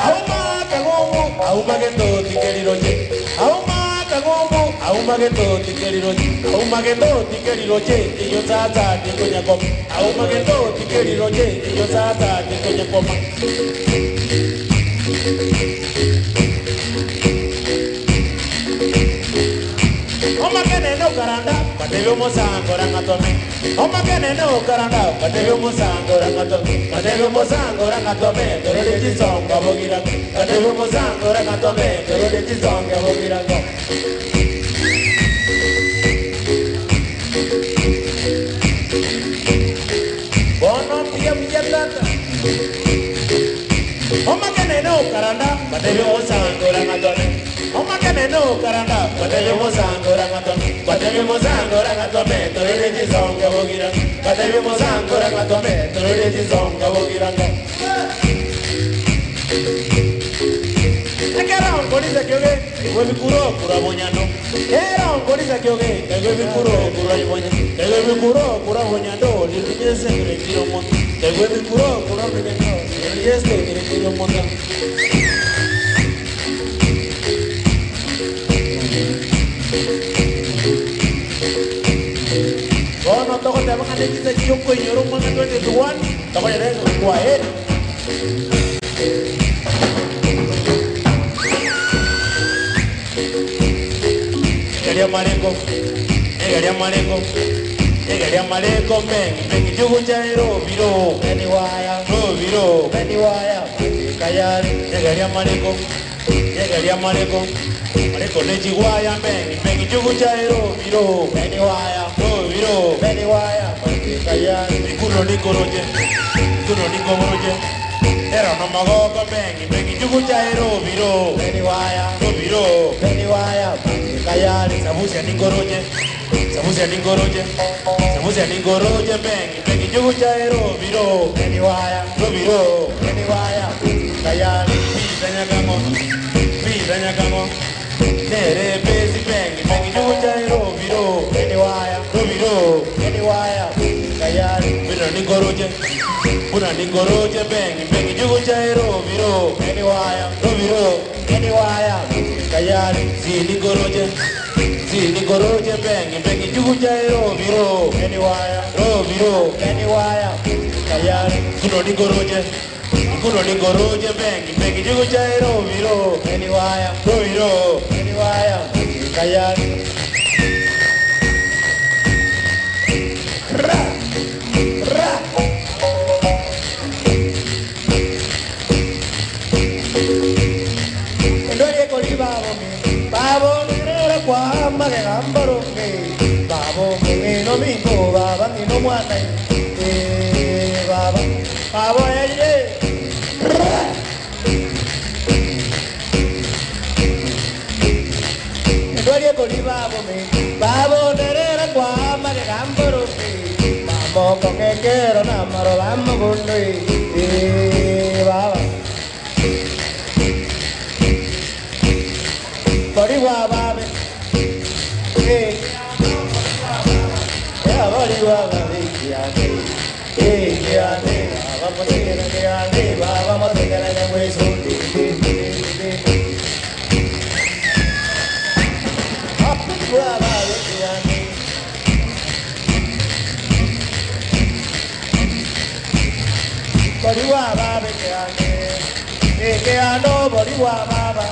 Speaker 13: Auma kagomu, auma gento tikeriroche. Auma kagomu, auma gento tikeriroche. Auma gento tikeriroche, iyo tata tikonya koma. Auma gento tikeriroche, iyo tata tikonya koma. Omakene no karanda, batebe omusango rangatome. Omakene no karanda, batebe omusango rangatome. Batebe omusango rangatome, torore chisonga bogirango. Batebe omusango rangatome, torore chisonga bogirango.
Speaker 6: Omakenene okaranda batebie mosangora ng'atone Omakenene okaranda batebie mosangora ng'atone Batebie mosangora ng'atome torore chisonga bogira Batebie mosangora ng'atome torore chisonga bogiranga Ekero nkorisa kioge kaigwa ebikuro korwa bonyando Ekero nkorisa kioge kaigwa ebikuro korwa bonyando Kaigwa ebikuro korwa bonyando ririnye ensengere ekero omonto Kaigwa ebikuro korwa bonyando ririnye ensengere ekero omonto Bono togoteba ng'a ne chinsa chi'okoinyora omwaka 2021 tokoyerera kwaheri. Egaria amareko, egaria amareko, egaria amareko mengi mengi jugucha erobiro beni waya robiro beni waya kayari egaria amareko egaria amareko mareko ne chigwaya mengi mengi jugucha erobiro beni waya robiro beni waya kayari ikuno nikoroche ikuno nikoboroche Era no magoko mengi mengi jugucha erobiro beni waya robiro beni waya kayari sabusia ningoroche sabusia ningoroche sabusia ningoroche mengi mengi jugucha erobiro beni waya robiro beni waya kayari pitanya kamo pitanya kamo nere pesi mengi mengi jugucha erobiro beni waya robiro beni waya kayari bino ningoroche buna ningoroche mengi mengi jugucha erobiro beni waya robiro beni waya kayari si ningoroche si ningoroche mengi mengi jugucha erobiro beni waya robiro beni waya kayari kuno ningoroche kuno ningoroche mengi mengi jugucha erobiro beni waya robiro beni waya kayari ra ra
Speaker 17: Ndore kori babo mi, babo nirera kwa magegambaro mi, babo mi no mi ko baba mi no mwana eh baba babo eh Ndore kori babo mi, babo nirera kwa magegambaro mi, babo con que quiero namaro bamo gundo eh baba Bori wa babe. Eh. Ya bori wa babe ya ne. Eh ya ne. Vamos a tener que ande, vamos a tener que hueso. Wa babe ya ne. Bori wa babe ya ne. Eh ya no bori wa baba.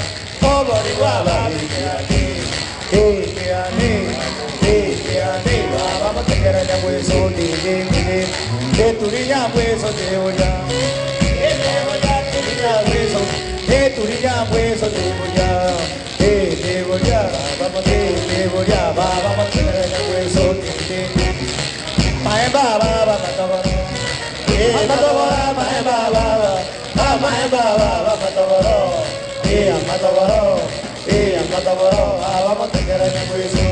Speaker 17: Oh bori wa babe ya ne. Eh ya ne. Eh ya ne. Vamos a tener que hueso. De de de. De turinya hueso te voy a. Eh te voy a turinya hueso. De turinya hueso te voy a. Eh te voy a. Vamos te voy a. Vamos a tener que hueso. De de. Mae ba ba ba ba ba. Eh ba ba ba ba ba ba. Ah mae ba ba ba ba ba ba. Eh ba ba ba. Eh ba ba ba. Vamos a tener que hueso.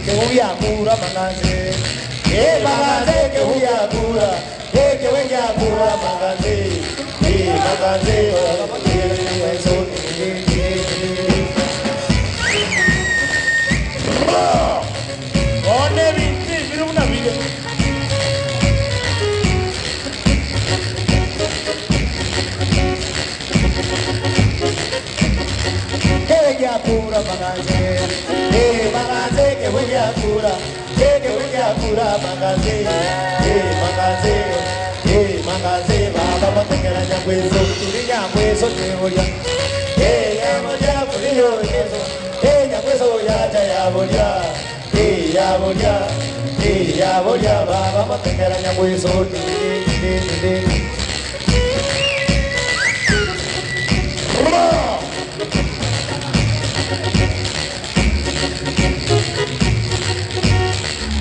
Speaker 17: Que voy a cura manase. Eh manase que voy a cura. Eh que voy a cura manase. Eh manase. Vamos a tener que hueso.
Speaker 6: One binti biri buna bire.
Speaker 17: Que voy a cura manase. Eh manase que voy a cura. Que voy a cura manase. Eh manase. Eh manase. Vamos a tener que hueso. Turinya hueso te voy a. Eh ya voy a turinya hueso. Eh ya hueso ya ya ya voy a. Eh ya voy a. Eh ya voy a. Vamos a tener que hueso. De de de de.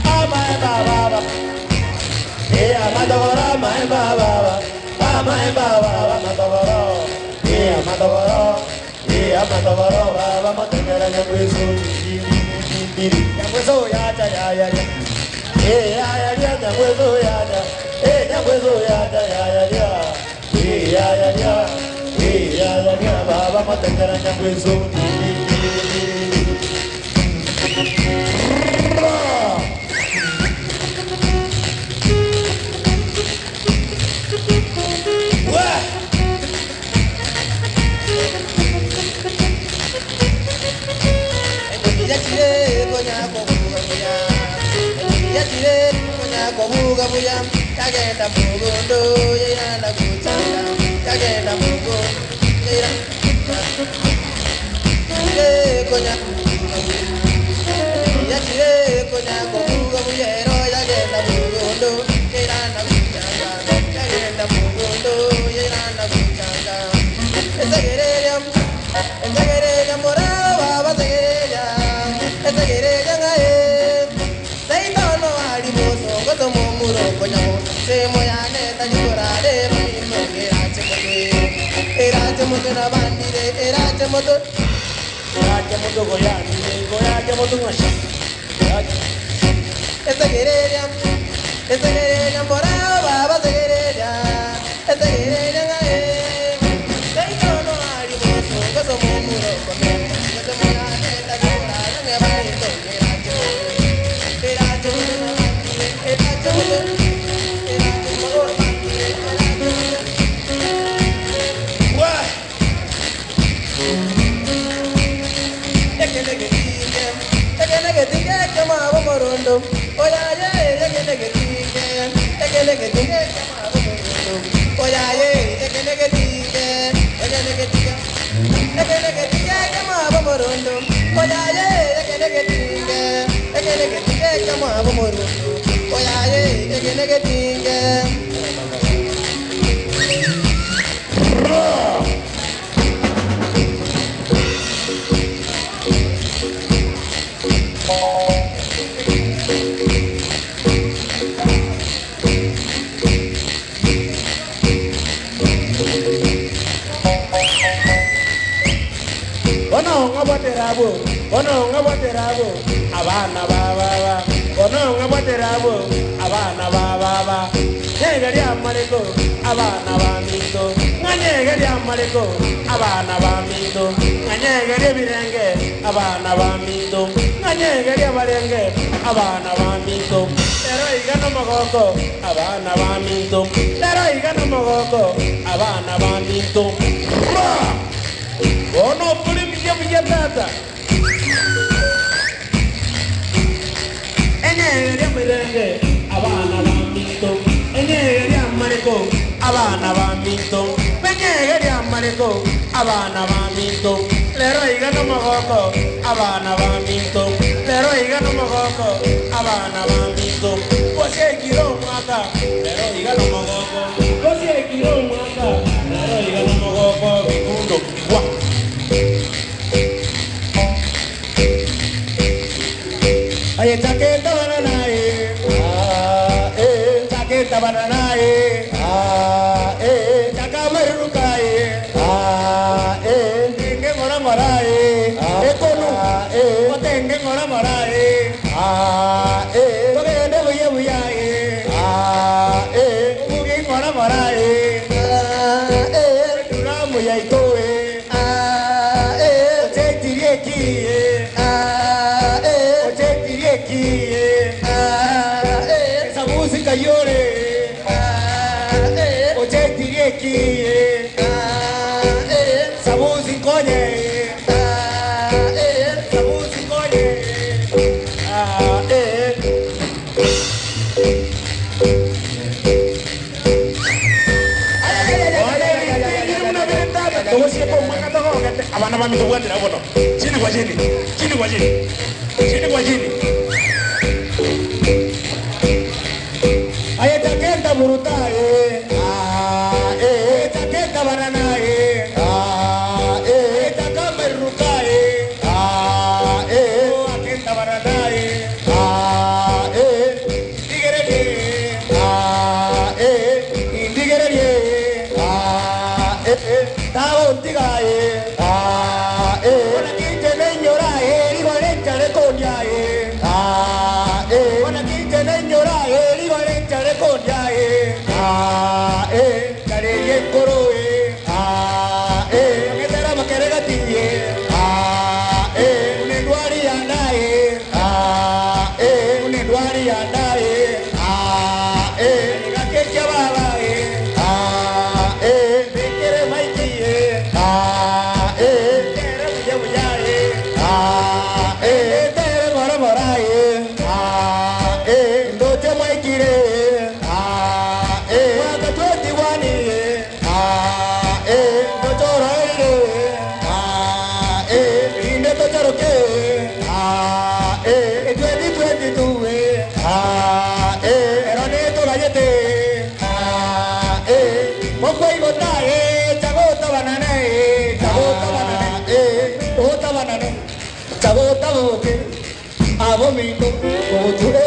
Speaker 17: Ama ba ba ba. Eh ama dora ma ba ba.
Speaker 16: baba matoboro iya matoboro iya matoboro baba motengera nyamweso ndiri nyamweso yacha ya ya ya eh ya ya ya nyamweso yacha eh nyamweso yacha ya ya ya eh ya ya ya eh ya ya ya baba motengera nyamweso
Speaker 23: Yagenda mugondo yairana kuchanga yagenda mugondo konya yachire konya kubuga buyero yagenda mugondo yairana kuchanga yagenda mugondo yairana kuchanga etegereria etegereria morao babategereria etegereria ngae taitono ali mosongo tomomuro konya semo yane talikorare mino erache motwe erache motwe na bandire erache motwe
Speaker 16: erache motwe goyanire goyache motwe ng'asha
Speaker 23: etegereria etegereria morao babategereria etegereria ngae taitono ali mosongo tomomuro konya semo yane talikorare mino erache motwe erache motwe na bandire erache motwe
Speaker 13: Ononga bwaterabo ononga bwaterabo abana bababa ononga bwaterabo abana bababa nyega lya maleko abana ba minto nganyega lya maleko abana ba minto nganyega lya birenge abana ba minto nganyega lya barenge abana ba minto lero iga nomogoko abana ba minto lero iga nomogoko abana ba minto ono tuli mje mje tata enyegeria mirenge abana ba minto enyegeria mareko abana ba minto benyegeria mareko abana ba minto lero iga nomogoko abana ba minto lero iga nomogoko abana ba minto bosiekire omwaka lero iga nomogoko bosiekire omwaka lero iga nomogoko bikundo wa
Speaker 16: Oye, chaqueta banana, ah, chaqueta banana, ah, chakameruka, ah, tenge ngora ngora, ekonu, otenge ngora ngora, ah, togende buya buya, ah, ubugi ngora ngora, ah, duramu ya itoe, ah, ochetirie ah, ochetirie ah, esa música llore, ah, ochetirie ah, esa música oye, ah, esa música oye, ah,
Speaker 6: abana ba minto bwatera bono chini kwa chini chini kwa chini chini kwa chini
Speaker 16: Aye, chaqueta brutal, ah, chaqueta banana, ah, chacamerruca, ah, chaqueta banana, ah, tigre, ah, tigre, ah, eh tagontiga eh ah eh ona kinche nenyora eh rigore nchare kondia eh ah eh ona kinche nenyora eh rigore nchare kondia eh ah eh kareye koro eh ah eh ngetera makerega tiye ah eh unendwari yandaye ah eh unendwari yandaye ah eh ngakekia baba eh ah eh bekere maiki eh ah eh tere buya buya eh ah eh tere mora mora eh ah eh ndoche maikire ah eh mwaka 21 eh ah eh ndochoro eh ah eh inde tochoroke ah eh 2022 eh ah eh erone togayete ah eh moko igota eh chagota banana eh chagota banana eh ota banana chagota boke abomito oture.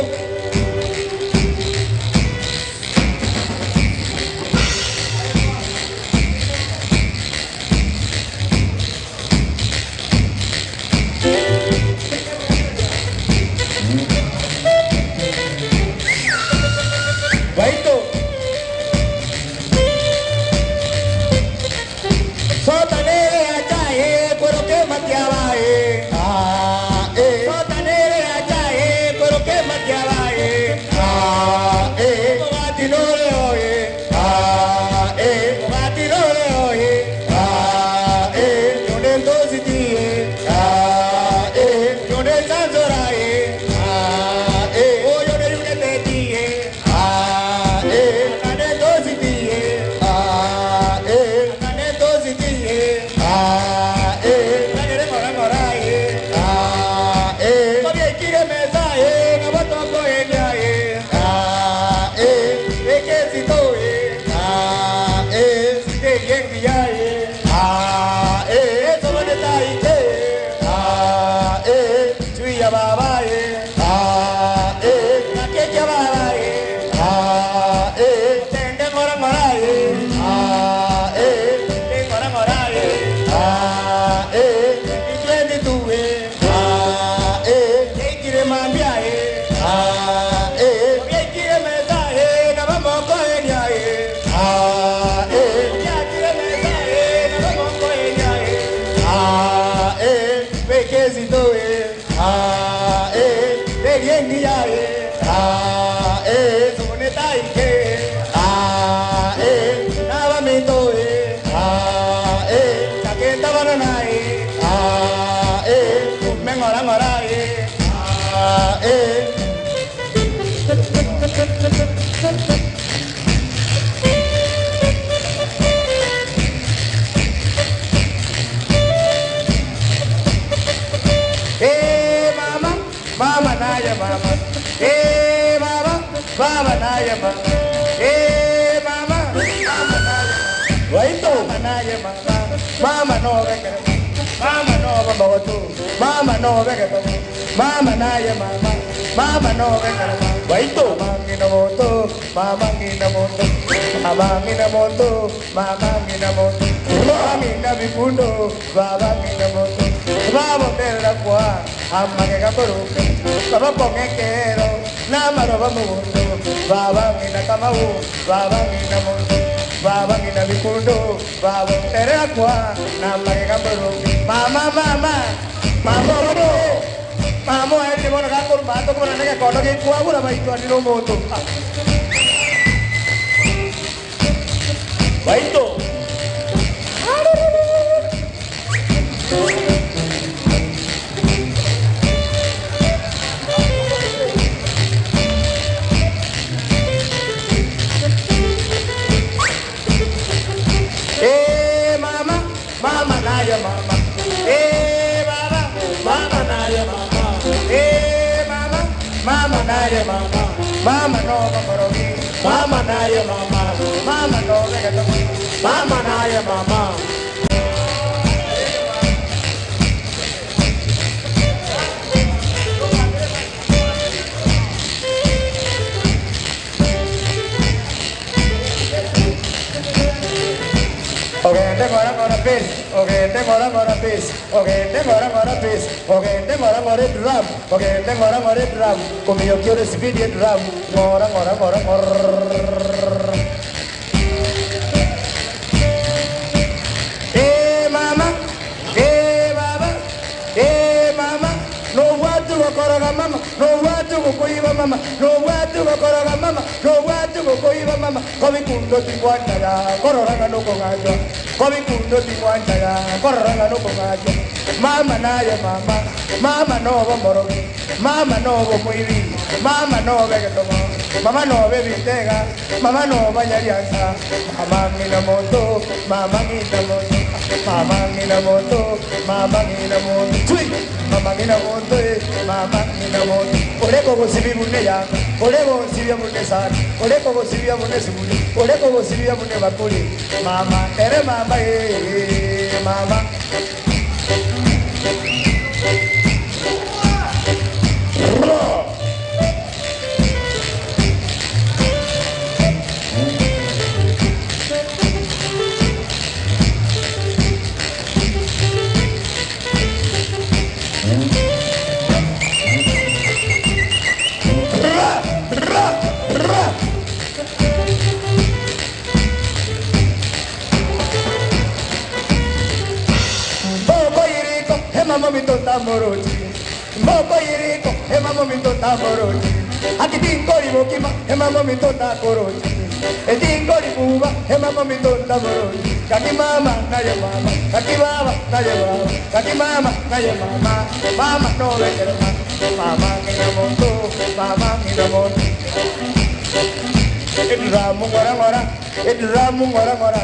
Speaker 16: Baito. Sotanere achae, pero que mateaba eh. Ah, eh. Sotanere achae, pero que mateaba eh. Ah, eh. Bati no le oye. Ah, eh. Bati no le oye. Ah, eh. Yo ne dositi eh. Ah, eh. Yo ne sanzora eh. Ah, eh. Oh, yo ne uneteti eh. Ah, eh. Kane dositi eh. Ah, eh. Kane dositi eh. Ah, eh. Kagere mora mora eh. Ah, eh. Kobie kire mesa eh. Kaboto ko enya eh. Ah, eh. Eke sito eh. Ah, eh. Site yengi ya eh. Ah, eh. Eso no está ike. Ah, eh. Chuya baba eh. Ah, eh. Kakecha baba eh. Ah, eh. Tende mora mora eh. Ah, eh. Tende mora mora eh. Ah, eh. 2022 eh. Ah, eh. Kire mambia eh. Ah, eh. Kire mesa eh. Na vamos ko enya eh. Ah, eh. Kire mesa eh. Na vamos ko enya eh. Ah, eh. Pekezito eh. Ah, eh. Begengi ya eh. Ah, eh. Soneta ike. Ah, eh. Navamito eh. Ah, eh. Kaketa banana eh. Ah, eh. Mengora ngora eh. Ah, eh. Eh, mama, mama naya mama. Eh, baba, baba naya mama. Eh, mama, mama naya. Waito, mama naya mama. Mama no veke. Mama no baba tu. Mama no veke. Mama naya mama. Mama no veke. Waito, mama ngina moto, mama ngina moto. Mama ngina moto, mama ngina moto. Mama ngina bipundo, baba ngina moto. Baba tera kwa, amma ke kakoru. Baba ponge kero, nama roba mundo. Baba ngina kamau, baba ngina moto. Baba ngina bipundo, baba tera kwa, nama ke kakoru. Mama mama, mama robo. Mama ende bona kakoru mato kona neke kono ke kwa gura baito aniro moto. Baito. Eh mama, mama naya mama. Eh baba, mama naya mama. Eh mama, mama naya mama. Mama no mama Mama naya mama. Mama no mama naya mama.
Speaker 17: Ogende ng'ora ng'ora pace, ogende ng'ora ng'ora pace, ogende ng'ora ng'ora pace, ogende ng'ora ng'ora edrum, ogende ng'ora ng'ora edrum, kominyokia ore speed edrum, ng'ora ng'ora ng'ora ng'orrrrrrrrr. Eeh mama, eeh baba, eeh mama, nobwate gokoroga mama, nobwate gokoiba mama, nobwate gokoroga mama, nobwate gokoiba mama, kobikundo tingwanchaga korora ng'a nokong'achwa, kobikundo tingwanchaga korora ng'a nokong'achwa. Mama naye mama, mama nobe omorogi, mama nobe omoibi, mama nobe egetomo, mama nobe ebitega, mama nobe anyariansa, mama ng'ina monto, mama ng'ina monto, mama ng'ina monto, mama ng'ina monto, twi! Mama ng'ina monto eh, mama ng'ina monto, ore kogosibia buna eyanga, ore gonsibia buna esani, ore kogosibia buna esuguri, ore kogosibia buna ebakuri, mama ere mama eh, mama. Mboko iriko emamo minto tamorochi, mboko iriko emamo minto tamorochi, akitinkori bokima emamo minto takorochi, etinkori buba emamo minto tamorochi, kaki mama naye mama, kaki baba naye baba, kaki mama naye mama, mama no vekerema, mama ngina moto, mama ngina moto. Eduramu ngora ngora, eduramu ngora ngora,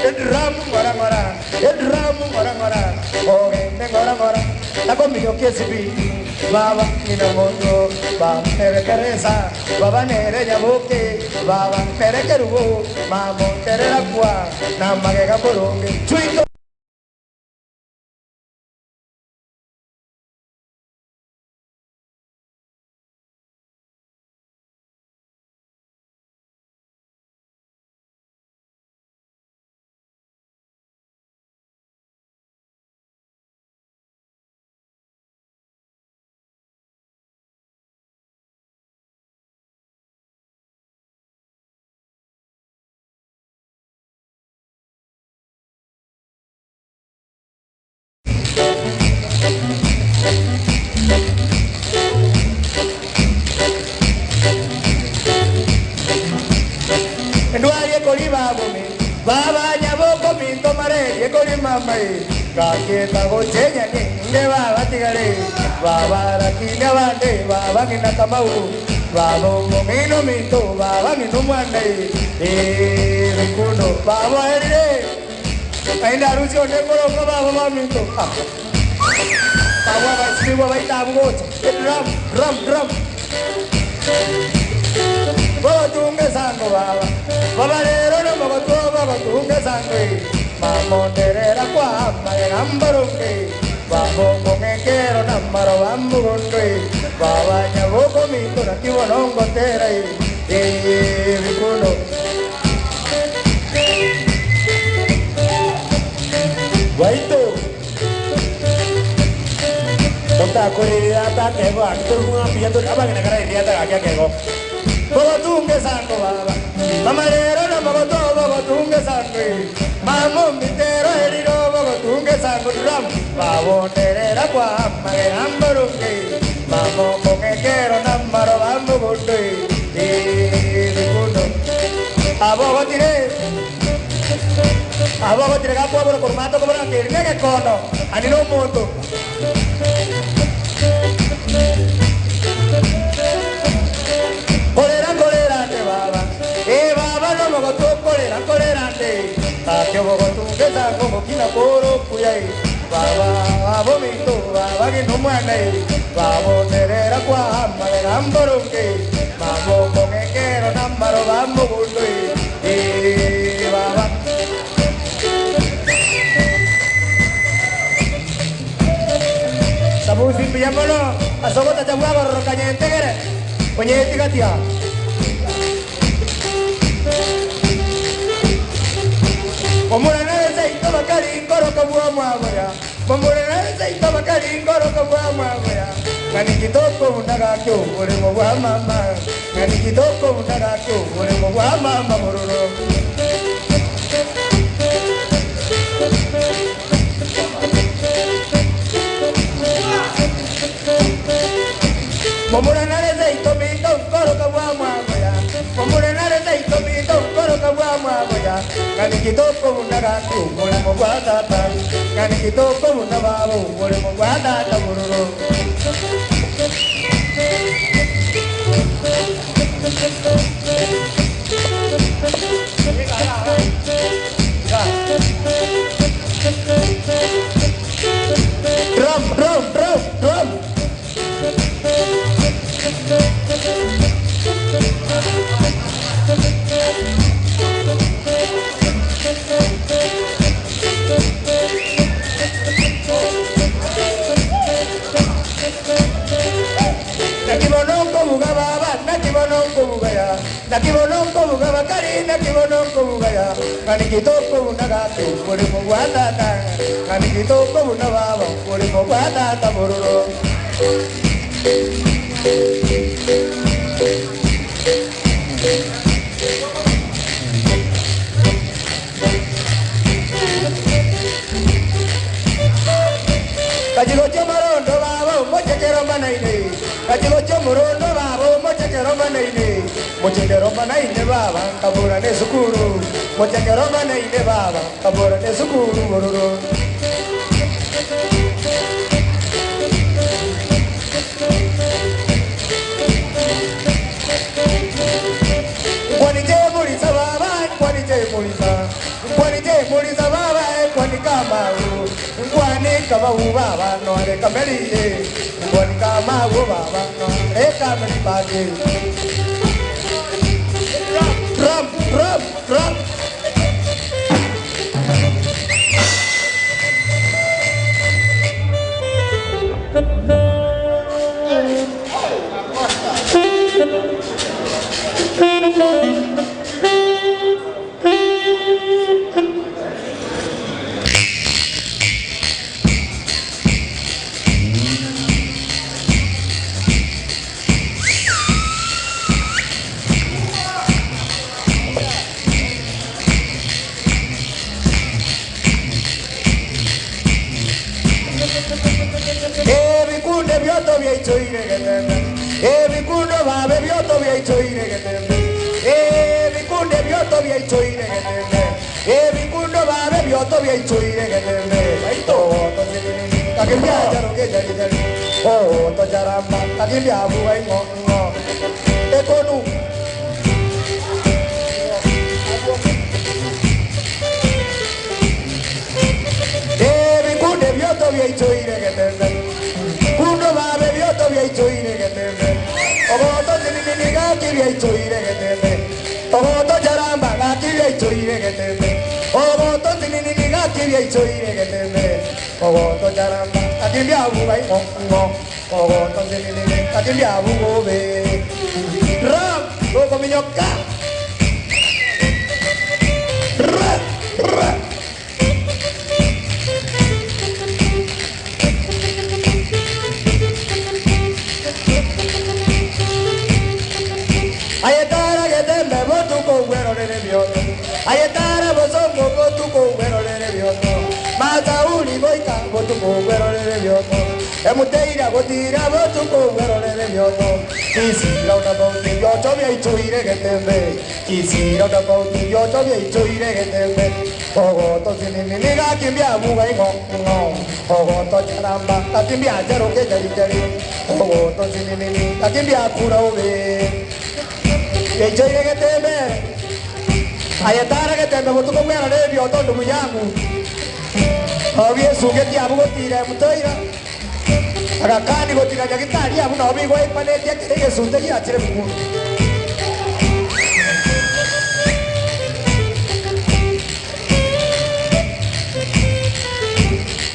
Speaker 17: eduramu ngora ngora, eduramu ngora ngora, ogende ngora ngora, nakominyokia esibiti, baba ng'ina moto, baba nere Teresa, baba nere Nyaboke, baba nere Kerubo, mama ntere Rakwa, na magega boronge, twito. Ndwarie kori babomi, baba nyaboko minto marerie kori mama e, gakieta gochenya ninge baba tigare, baba rakine abande, baba ng'ina Kamau, baba omong'ino minto, baba ng'ina omwana e, eh, bikundo, baba erire, ainde arusi onde nkoronga baba baminto, ah. Baba baisibwa baitabu gocha, drum, drum, drum. Babatunge sango baba, baba rero no babatua babatunge sango e, mamonderera kwa magambarunge, babo kongekero namaro bambugondo e, baba nyaboko mito na kibonongo tera e, e bikundo. Waito. Otakorera tatego akitorunga piando abagena gara akego. Babatunge sango baba, mama rero na babato babatunge sango e, mamo mitero eriro babatunge sango drum, babonderera kwa magambarunge, mamo kongekero namaro bambugondo e, e bikundo. Abogotire, abogotire gakwaboro korumato kobora kirine gekondo, ani no omonto. Kolera kolera nde baba, e baba no mogoto kolera kolera nde, akyo bogotunge sango mokina koro kuya e, baba abomito baba gino mwana e, babonerera kwa magamboronge, mamo kongekero namaro bamugundo e, e baba. Sabusi piyamono, asogota chabwa gorro kanyentegere, onyetigatia. Omurana
Speaker 16: bwa mwagoya momurerese itobakari ngoroka bwa mwagoya ng'ani kitoko bundagake oboremo bwa mama ng'ani kitoko bundagake oboremo bwa mama bororo. Momurenareze itominto nkoroka bwa mwagoya momurenareze itominto nkoroka bwa mwagoya ng'ani kitoko bundagake oboremo bwa tata ng'ani kitoko bunda babo oboremo bwa tata bororo. Drum, drum, drum, drum. Nakibononko bugaba nakibononko bugaya nakibononko bugaba kari nakibononko bugaya kani kitoko bunagate mulimo gwa tata kani kitoko bunababa mulimo gwa tata bororo. Kachigocho marondo babo mochekero manaine kachigocho murondo babo mochekero manaine mochekero manaine baba kabura ne sukuru mochekero manaine baba kabura ne sukuru bororo. Kwani je mulisa baba kwani je mulisa kwani je mulisa baba kwani kama u kwani kama u baba no re kameli kwani kama u baba no re kameli page. Drum drum drum. Ebikunde byoto byaitsoire getembe ebikundo babe byoto byaitsoire getembe ebikunde byoto byaitsoire getembe ebikundo babe byoto byaitsoire getembe baito to kakimbia jaro ke jari jari o to jaramba kakimbia buai ngo ngo ekonu. Ebikunde byoto byaitsoire getembe kundo babe byoto byaitsoire getembe ogoto tinini gaki byaitsoire getembe ogoto jaramba gaki byaitsoire getembe ogoto tinini gaki byaitsoire getembe ogoto jaramba kakimbia bugai ngo ngo ogoto tinini kakimbia bugobe ram gogo minyoka ra ra. Ayetara getembe botuko gwerorere bioto ayetara bosongo botuko gwerorere bioto matauri boika botuko gwerorere bioto emuteira gotira botuko gwerorere bioto kisira unabauti bioto byaitsoire getembe kisira unabauti bioto byaitsoire getembe ogoto sinini gakimbia bugai ngo ngo ogoto charamba gakimbia jaroke jari jari ogoto sinini gakimbia kura ube Yaitsoire getembe ayetara getembe botuko gwerorere bioto ndugu yangu obiesungetie abu gotira emutoira agakani gotira nyagitari abu nabo bigwaipanetie kere egesunte giachire bukuru.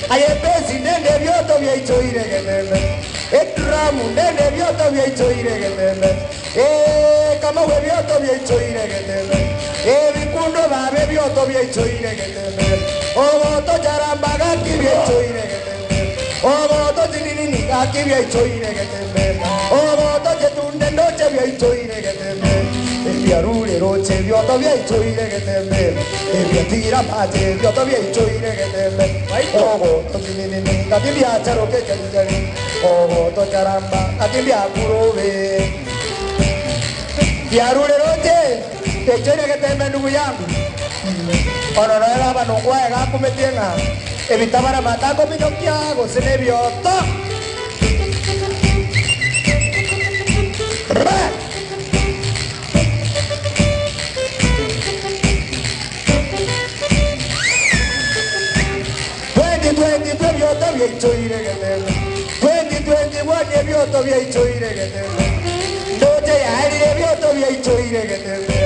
Speaker 16: Ayepesi nende byoto byaitsoire getembe edramu nende byoto byaitsoire getembe kamawe byoto byaitsoire getembe ebikundo babe byoto byaitsoire getembe ogoto jaramba gaki
Speaker 17: gaki byaitũire gĩtembe ogoto gĩtunde ndoche byaitũire gĩtembe ebiarure roche bioto byaitũire gĩtembe ebiatira mache bioto byaitũire gĩtembe ogoto kinini gaki byacharoke charijari ogoto charamba gaki byakurobe biarure roche byaitũire gĩtembe ndugu yangu ononoe baba nongwae gakumetie ng'a ebitabara matakominyokia gose na ebioto 2020 ebioto byaitũire gĩtembe 2021 ebioto byaitũire gĩtembe ndoche yaerire ebioto byaitũire gĩtembe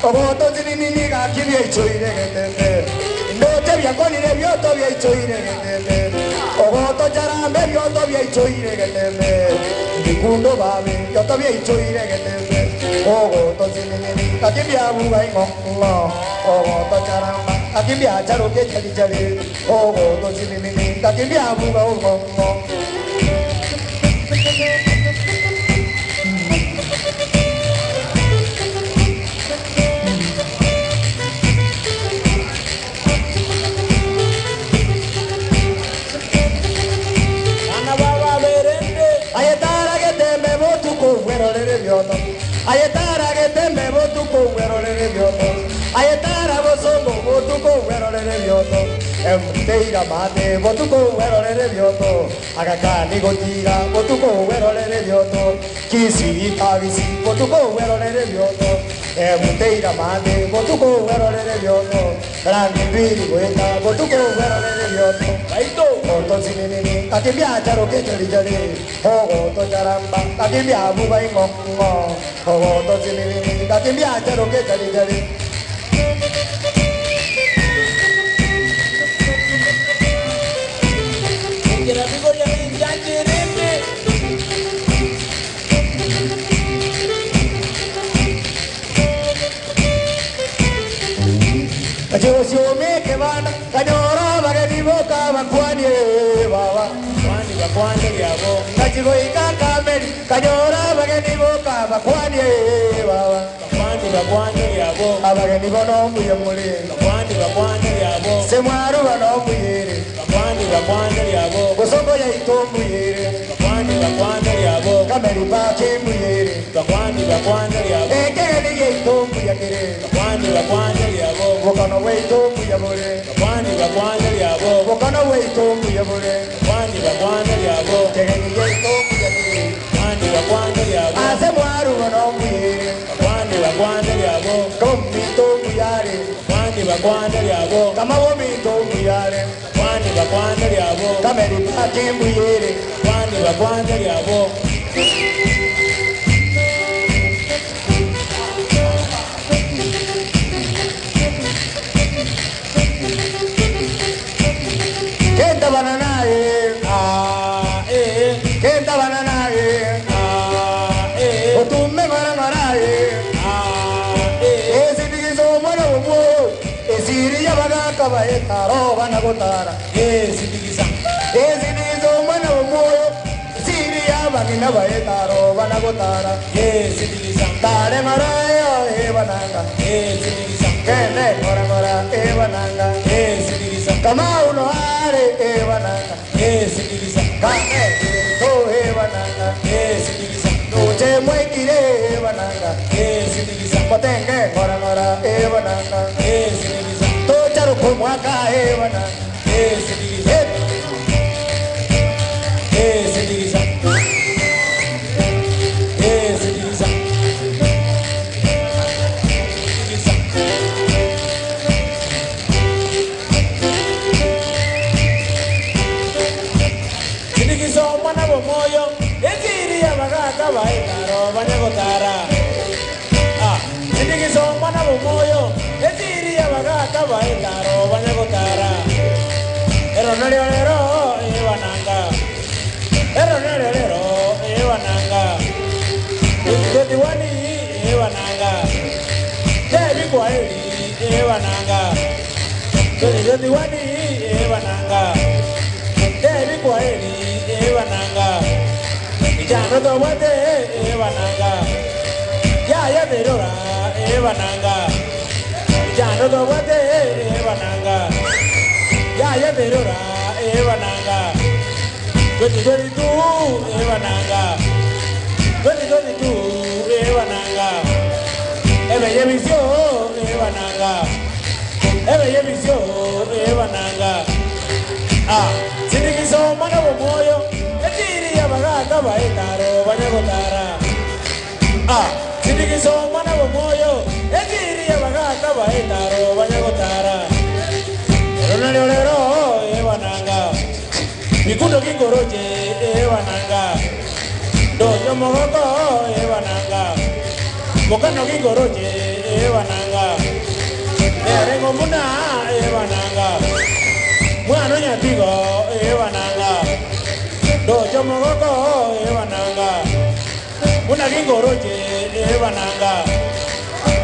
Speaker 17: ogoto zinini gaki byaitũire gĩtembe ndoche byakonire ebioto byaitũire gĩtembe ogoto jarambe ebioto byaitũire gĩtembe bikundo babe bioto byaitũire gĩtembe ogoto zinini gaki byabuga ing'ong'o ogoto jaramba gaki byacharoke chalijali ogoto zinini gaki byabuga ung'ong'o
Speaker 13: Bana baba berende
Speaker 17: ayetara getembe botuko werorere bioto ayetara getembe botuko werorere bioto ayetara bosongo botuko werorere bioto emteira mate botuko werorere bioto agakani gotira botuko werorere bioto kisitagisi botuko werorere bioto emteira mate botuko werorere bioto rangi mbiri gweta botuko werorere bioto
Speaker 13: baito
Speaker 17: oto zinini akibya charo ke jali jali ogo to charamba akibya buba ing'ong'o ogo to zinini akibya charo ke jali jali
Speaker 13: Ngira bigoria ninjanjirinde
Speaker 17: Kachosiomeke bana kanyora bageni boka bakwanie baba
Speaker 13: Kwani bakwane lyabo
Speaker 17: kachigoika kameri kanyora bageni boka bakwanie baba
Speaker 13: Kwani bakwane lyabo
Speaker 17: abageni bono mbuye muli
Speaker 13: Kwani bakwane lyabo
Speaker 17: semwaru bono mbuyere
Speaker 13: Kwani bakwane lyabo
Speaker 17: gosongo yaito mbuyere
Speaker 13: Kwani bakwane lyabo
Speaker 17: kameri pake mbuyere
Speaker 13: Kwani bakwane lyabo
Speaker 17: ekegeni gyaito mbuyakere
Speaker 13: Kwani bakwane lyabo
Speaker 17: bukano bwaito mbuya bule
Speaker 13: Kwani bakwane lyabo
Speaker 17: bukano bwaito mbuya bule
Speaker 13: Kwani bakwane lyabo
Speaker 17: kegeni gyaito mbuyakere
Speaker 13: Kwani bakwane lyabo
Speaker 17: ase mwaru bono mbuyere
Speaker 13: Kwani bakwane lyabo
Speaker 17: komito mbuyare
Speaker 13: Kwani bakwane lyabo
Speaker 17: kamabominto mbuyare
Speaker 13: Kwani bakwane lyabo
Speaker 17: kameri pake mbuyere
Speaker 13: Kwani bakwane lyabo
Speaker 17: kenda bana naye
Speaker 13: Ah eh
Speaker 17: kenda bana naye
Speaker 13: Ah eh
Speaker 17: otume ngora ngoraye
Speaker 13: Ah eh
Speaker 17: esindikizo omwana womwo esiri yabagaka baetaro banagotara
Speaker 13: Eh sindikiza
Speaker 17: esindikizo omwana womwo esiri yabang'ina baetaro banagotara
Speaker 13: Eh sindikiza
Speaker 17: tare ng'orayo ebananga
Speaker 13: Eh sindikiza
Speaker 17: kende ngora ngora ebananga
Speaker 13: Eh sindikiza
Speaker 17: kamauno are ebananga
Speaker 13: Eh sindikiza
Speaker 17: kame to ebananga
Speaker 13: Eh sindikiza
Speaker 17: nuche mwekire ebananga
Speaker 13: Eh sindikiza
Speaker 17: motenge ngora ngora ebananga
Speaker 13: Eh sindikiza
Speaker 17: tocharuko mwaka ebananga
Speaker 13: Eh sindikiza Eh sindikiza Eh sindikiza Sindikiza Sindikiza omwana bw'omwoyo enziri y'abagaka baetaro banyagotara Ah, sindikiza omwana bw'omwoyo enziri y'abagaka baetaro banyagotara ero nalyo lero ebananga ero nalyo lero ebananga 21 ebananga tebikwaeli ebananga 2021 ebananga tebikwaeli ebananga Michando tobwate ebananga Yaya berora ebananga Michando tobwate ebananga Yaya berora ebananga 2022 ebananga 2022 ebananga Ebeye bisio ebananga Ebeye bisio ebananga Ah, sindikiso mwana w'omwoyo etiri y'abagaka baetaro banyagotara Ah, sindikiso mwana w'omwoyo etiri y'abagaka baetaro banyagotara Ero nalyo lero ebananga Bikundo kingoroche ebananga Donyo mogoko ebananga Mokano kingoroche ebananga Erengo muna ebananga Mwana nyatigo ebananga Docho mogoko ebananga Muna kingoroche ebananga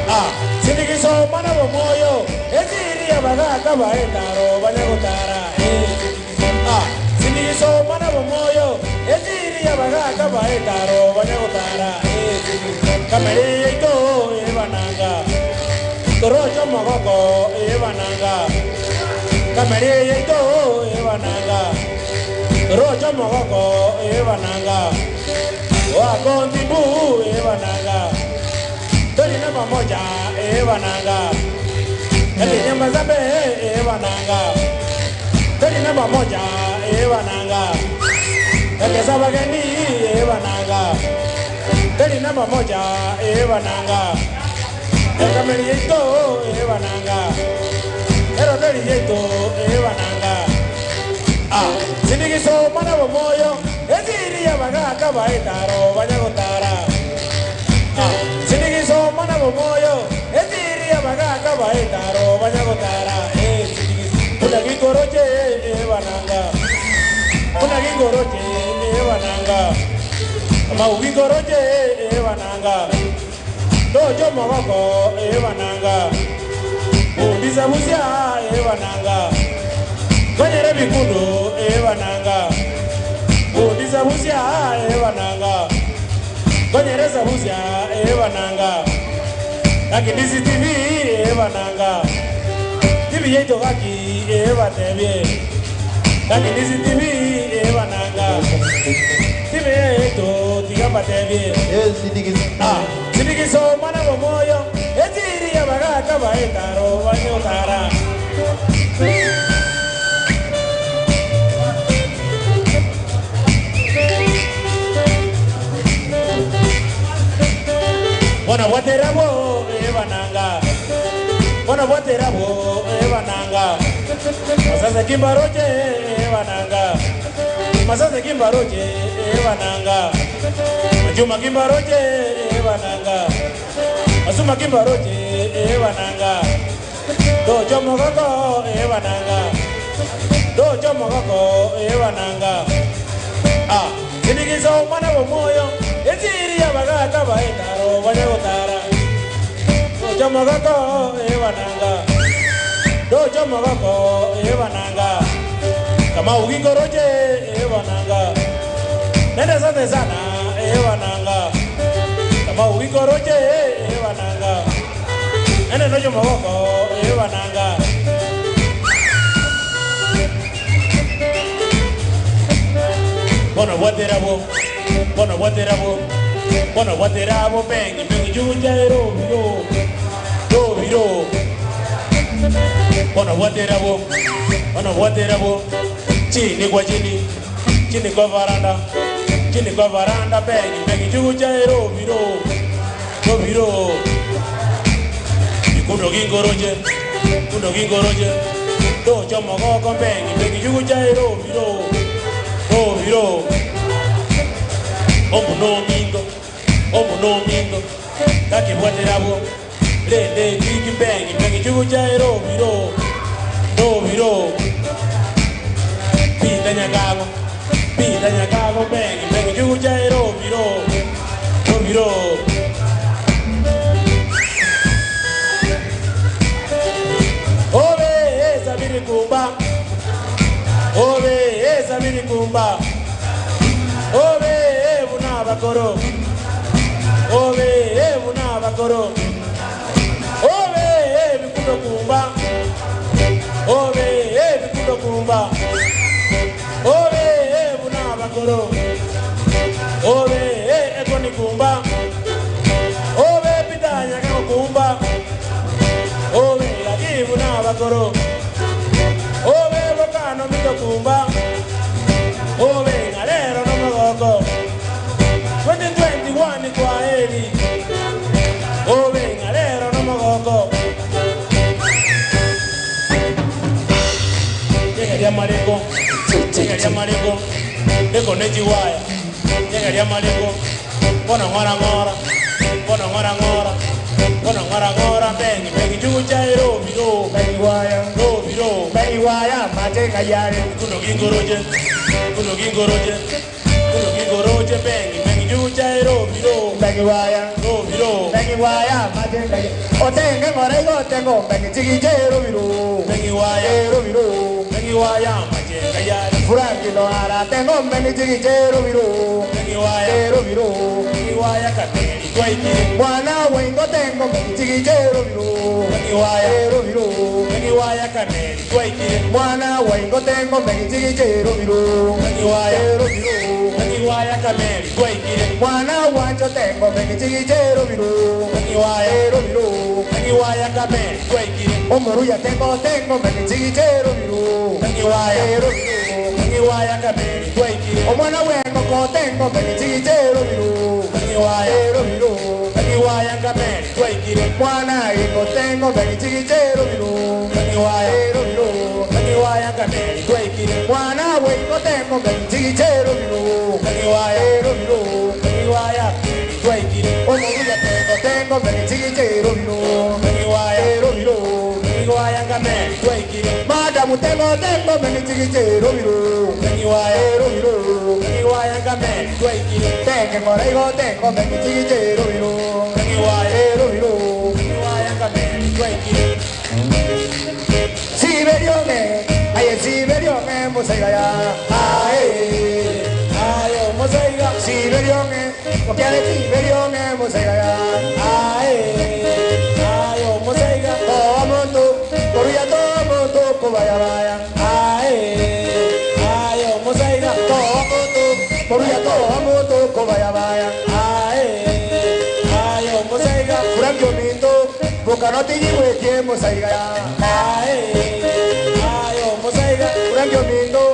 Speaker 13: Ah, sindikiso mwana w'omwoyo Eziri abagaka baetaro banyagotara Eh, Ah, sindikiso mwana w'omwoyo Eziri abagaka baetaro banyagotara Eh, Kamere yaito ebananga Torocho mogoko ebananga Kamere yaito ebananga Torocho mogoko ebananga Wakontimbu ebananga Tolina pamoja ebananga Kati zambe ebananga Tolina pamoja ebananga Kati sabageni ebananga Tolina pamoja ebananga Kamere yaito ebananga Ero tori yaito ebananga Ah, sindikiso mwana w'omwoyo eziri abagaka baetaro banyagotara Ah, sindikiso mwana w'omwoyo eziri abagaka baetaro banyagotara Eh, sindikiso kuna kikoroche ebananga kuna kikoroche ebananga maugikoroche ebananga dojo mogoko ebananga Bundisa busya ebananga Konyere bikundo ebananga Bundisa busya ebananga Konyereza busya ebananga Lakini TV ebananga TV yeito gaki ebatebye Lakini TV ebananga TV yeito tiga batebye Ah, sindikiso mwana w'omwoyo eziri abagaka baetaro banyotara Bona bwaterabo ebananga Bona bwaterabo ebananga Masase kimbaroche ebananga Masase kimbaroche ebananga Majuma kimbaroche ebananga Masuma kimbaroche ebananga Dojo mogoko ebananga Dojo mogoko ebananga Ah, sindikiso mwana w'omwoyo eziri abagaka baetaro banyagotara Dojo mogoko ebananga Dojo mogoko ebananga Kama ugingoroche ebananga Nende sante sana ebananga Kama ugingoroche ebananga Nende nojo mogoko ebananga Bono bwaterabo Bono bwaterabo Bono bwaterabo bengi bengi juja ero biro Do biro Bono bwaterabo Bono bwaterabo Chini kwa chini Chini kwa varanda Chini kwa varanda bengi bengi juja ero biro Do biro Ikundo kingoroje Kundo kingoroje Docho mogoko bengi bengi juja ero biro Do biro Omuno mingo Omuno mingo Kakibwaterabo Lende kiki bengi bengi juja ero biro Do biro Pita nyakago Pita nyakago bengi bengi juja ero biro Do biro Obe sabiri kumba Obe sabiri kumba Obe buna bakoro Obe buna bakoro Obe bikundo kumba Obe bikundo kumba Obe buna bakoro Obe ekoni kumba Obe pitanya kakumba Obe lagi buna bakoro Obe bokano mitokumba Obe ngalero no mogoko 2021 kwa heri Obe ngalero no mogoko Nyegeria mariko Nyegeria mariko Eko nechiwaya Nyegeria mariko Kono ngora ngora Kono ngora ngora Kono ngora ngora Bengi bengi chucha ero biro
Speaker 8: Bengi waya
Speaker 13: Ro biro
Speaker 8: Bengi waya matenga yare
Speaker 13: Kuno gingoroje Kuno gingoroje Kuno gingoroje Bengi bengi chucha ero biro
Speaker 8: Bengi waya
Speaker 13: Ro biro
Speaker 8: Bengi waya matenga yare Otenge ngora igo tengo bengi chigi ero biro
Speaker 13: Bengi waya
Speaker 8: Ero biro
Speaker 13: Bengi waya matenga yare
Speaker 8: Frankie no ara tengo bengi chigi ero biro
Speaker 13: Bengi waya
Speaker 8: Ero biro
Speaker 13: Bengi waya kateri twaiki
Speaker 8: Mwana wengo tengo bengi chigi ero biro
Speaker 13: Bengi waya
Speaker 8: Ero biro
Speaker 13: Bengi waya kameri twaiki
Speaker 8: Mwana wengo tengo bengi chigi ero biro
Speaker 13: Bengi waya
Speaker 8: Ero biro
Speaker 13: Bengi waya kameri twaiki
Speaker 8: Mwana wancho tengo bengi chigi ero biro
Speaker 13: Bengi waya
Speaker 8: Ero biro
Speaker 13: Bengi waya kameri twaiki
Speaker 8: Omoruya tengo tengo bengi chigi ero biro
Speaker 13: Bengi waya
Speaker 8: Ero biro
Speaker 13: Bengi waya kameri twaiki
Speaker 8: Omwana wengo ko tengo bengi chigi ero biro
Speaker 13: Bengi waya
Speaker 8: Ero biro
Speaker 13: Bengi waya kameri twaiki
Speaker 8: Mwana iko tengo bengi chigi ero biro
Speaker 13: Bengi waya
Speaker 8: Ero biro
Speaker 13: Bengi waya kameri twaiki
Speaker 8: Mwana wengo tengo bengi chigi ero biro
Speaker 13: Bengi waya
Speaker 8: Ero biro
Speaker 13: Bengi waya twaiki
Speaker 8: Omoruya tengo tengo bengi chigi ero biro
Speaker 13: Bengi waya
Speaker 8: Ero biro
Speaker 13: Bengi waya kameri twaiki
Speaker 8: Madamu tengo tengo bengi chigi ero biro
Speaker 13: Bengi waya
Speaker 8: Ero biro
Speaker 13: Bengi waya kameri twaiki
Speaker 8: Tengo ngora igo tengo bengi chigi ero biro
Speaker 13: Bengi waya
Speaker 8: Ero biro
Speaker 13: Bengi waya kameri twaiki
Speaker 8: Siberione, ay Siberione, musaiga ya. Ay,
Speaker 13: Ayo mosaiga
Speaker 8: Siberione, porque de Siberione, musaiga ya.
Speaker 13: Ae Ayo mosaiga
Speaker 8: Todo mundo, por ya todo mundo, ko vaya vaya.
Speaker 13: Ae Ayo mosaiga
Speaker 8: Todo mundo, por ya todo mundo, ko vaya vaya.
Speaker 13: Ae Ayo mosaiga
Speaker 8: Franco Minto, boca no te lleve que musaiga ya.
Speaker 13: Ae Ayo mosaiga
Speaker 8: Franco Minto,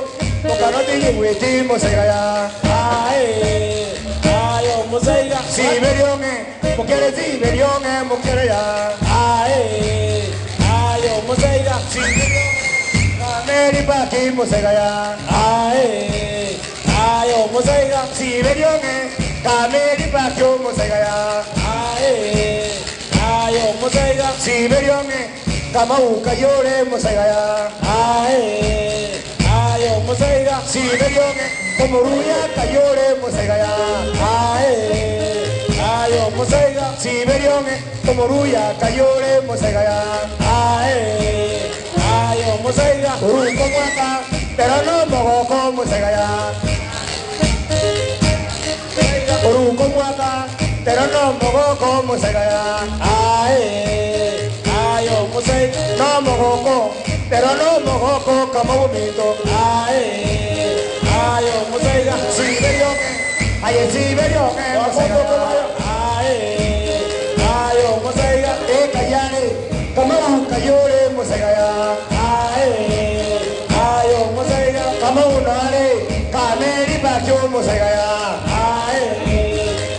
Speaker 8: boca no te lleve que musaiga ya.
Speaker 13: Ae Ayo mosaiga
Speaker 8: Siberione, porque de Siberione, mujer ya.
Speaker 13: Ae Ayo mosaiga
Speaker 8: Meri pa ki musaiga ya.
Speaker 13: Ae Ayo mosaiga
Speaker 8: Siberione, kameri pa ki musaiga ya.
Speaker 13: Ae Ayo mosaiga
Speaker 8: Siberione, kamauka yore musaiga ya.
Speaker 13: Ae Ayo mosaiga
Speaker 8: Siberione, omoruya kayore musaiga ya.
Speaker 13: Ae Ayo mosaiga
Speaker 8: Siberione, omoruya kayore musaiga ya.
Speaker 13: Ae Ayo mosaiga
Speaker 8: Urungo mwaka, pero no mogoko musaiga ya. Urungo mwaka, pero no mogoko musaiga ya.
Speaker 13: Ae Ayo mosaiga
Speaker 8: No mogoko, pero no mogoko kama bonito.
Speaker 13: Ae Ayo mosaiga
Speaker 8: Siberione, ay Siberione, musaiga ya.
Speaker 13: Ae Ayo mosaiga
Speaker 8: Ekayare, kama ukayore musaiga ya.
Speaker 13: Ae Ayo mosaiga
Speaker 8: Kama unare, kameri bakyo musaiga ya.
Speaker 13: Ae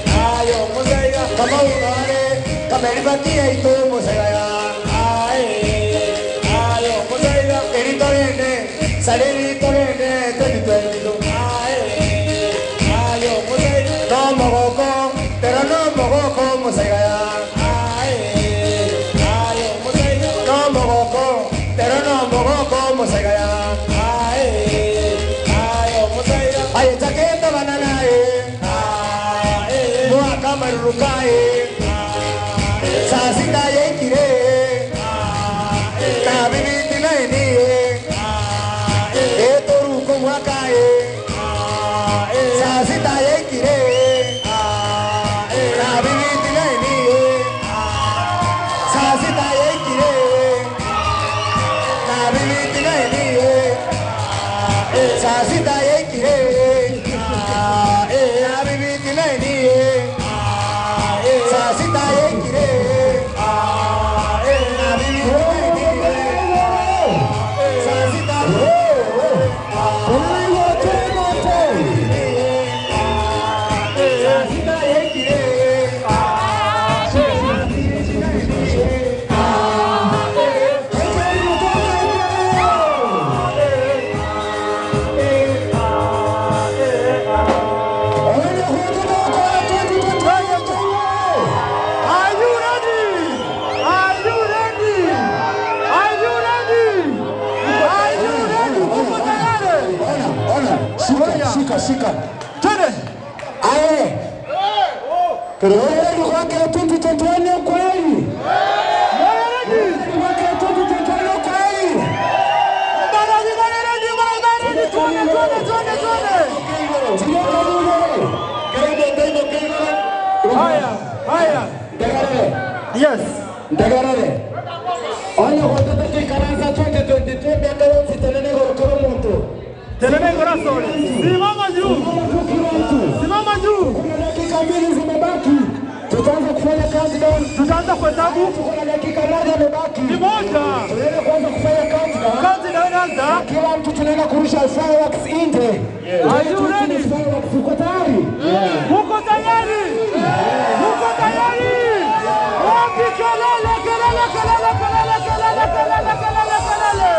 Speaker 13: Ayo mosaiga
Speaker 8: Kama unare, kameri bakia itu musaiga ya.
Speaker 13: Ae Ayo mosaiga
Speaker 8: Eritorene, saleritorene, 2022.
Speaker 13: Ae Ayo mosaiga
Speaker 8: No mogoko, pero no mogoko musaiga ya.
Speaker 13: Ae Ayo mosaiga
Speaker 8: No mogoko, pero no mogoko musaiga ya.
Speaker 13: Ae Ayo mosaiga
Speaker 8: Ay chaqueta banana eh,
Speaker 13: Ae
Speaker 8: mwaka maruruka eh, sasita yeikire eh, na bibiti na eni eh, etoruko mwaka Saa sita yaikire abibiti naini saa sita yaikire abibiti naini saa sita.
Speaker 4: Are you ready? Are you ready? Are you ready? Are you ready? Uko tayari?
Speaker 8: Ona, shika, shika, shika.
Speaker 4: Twende.
Speaker 8: Aye. Wewe mwaka wa 2021 kweli? Wewe mwaka wa 2021 kweli?
Speaker 4: Haya, haya.
Speaker 8: Yes. Ndagarare. Onye hotete tuikaransa 2022 miaka yonse tenene gorokoro muntu.
Speaker 4: Tenene gorasole. Simama juu. Simama juu.
Speaker 8: Kuna dakika mbili zimebaki. Tutaanza kufanya countdown.
Speaker 4: Tutaanza kuhesabu.
Speaker 8: Tuko na dakika moja imebaki.
Speaker 4: Ni moja.
Speaker 8: Tunaenda kuanza kufanya countdown.
Speaker 4: Countdown inaanza.
Speaker 8: Kila mtu tunaenda kurusha fireworks nje.
Speaker 4: Are you ready?
Speaker 8: Fireworks uko tayari?
Speaker 4: Muko tayari? Muko tayari? Wapi kelele, kelele, kelele, kelele, kelele, kelele, kelele, kelele?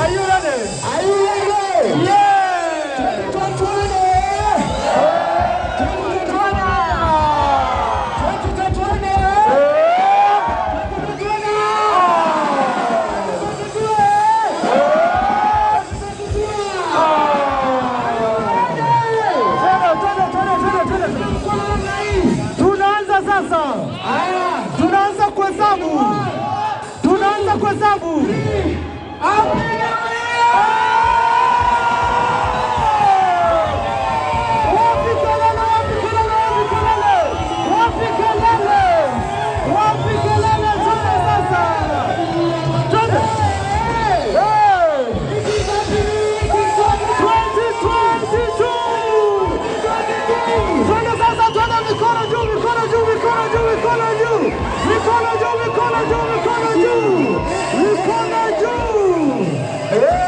Speaker 4: Are you ready?
Speaker 8: Are you ready?
Speaker 4: Yeah! Tunaanza sasa. Tunaanza kuhesabu. Tunaanza kuhesabu. Wapi kelele, wapi kelele, wapi kelele? Wapi kelele? Wapi kelele? Twende sasa. Twende. Hey. 2022. Twende sasa, twende mikono juu, mikono juu, mikono juu, mikono juu. Mikono juu, mikono juu, mikono juu. Mikono juu. Hey.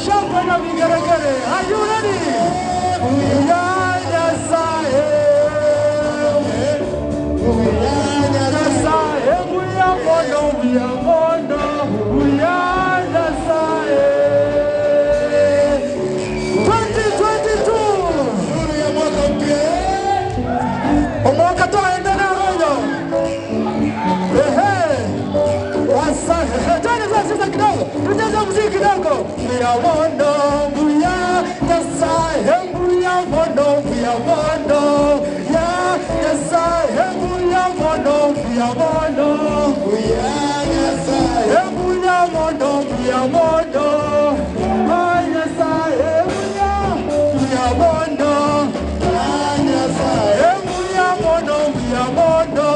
Speaker 4: Shangwe na vigeregere. Are you ready? Omwaka twaendana royo. Ehe. Wasa- Twende sasa kidogo. Tucheze muziki kidogo. Mbuya wondo, mbuya Nyasaye, mbuya wondo, mbuya wondo. Ya Nyasaye, mbuya wondo, mbuya wondo. Mbuya Nyasaye, mbuya wondo, mbuya wondo. Ah, Nyasaye, mbuya, mbuya wondo. Ah, Nyasaye, mbuya wondo, mbuya wondo.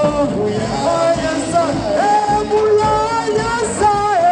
Speaker 4: Ah, Nyasaye, mbuya Nyasaye.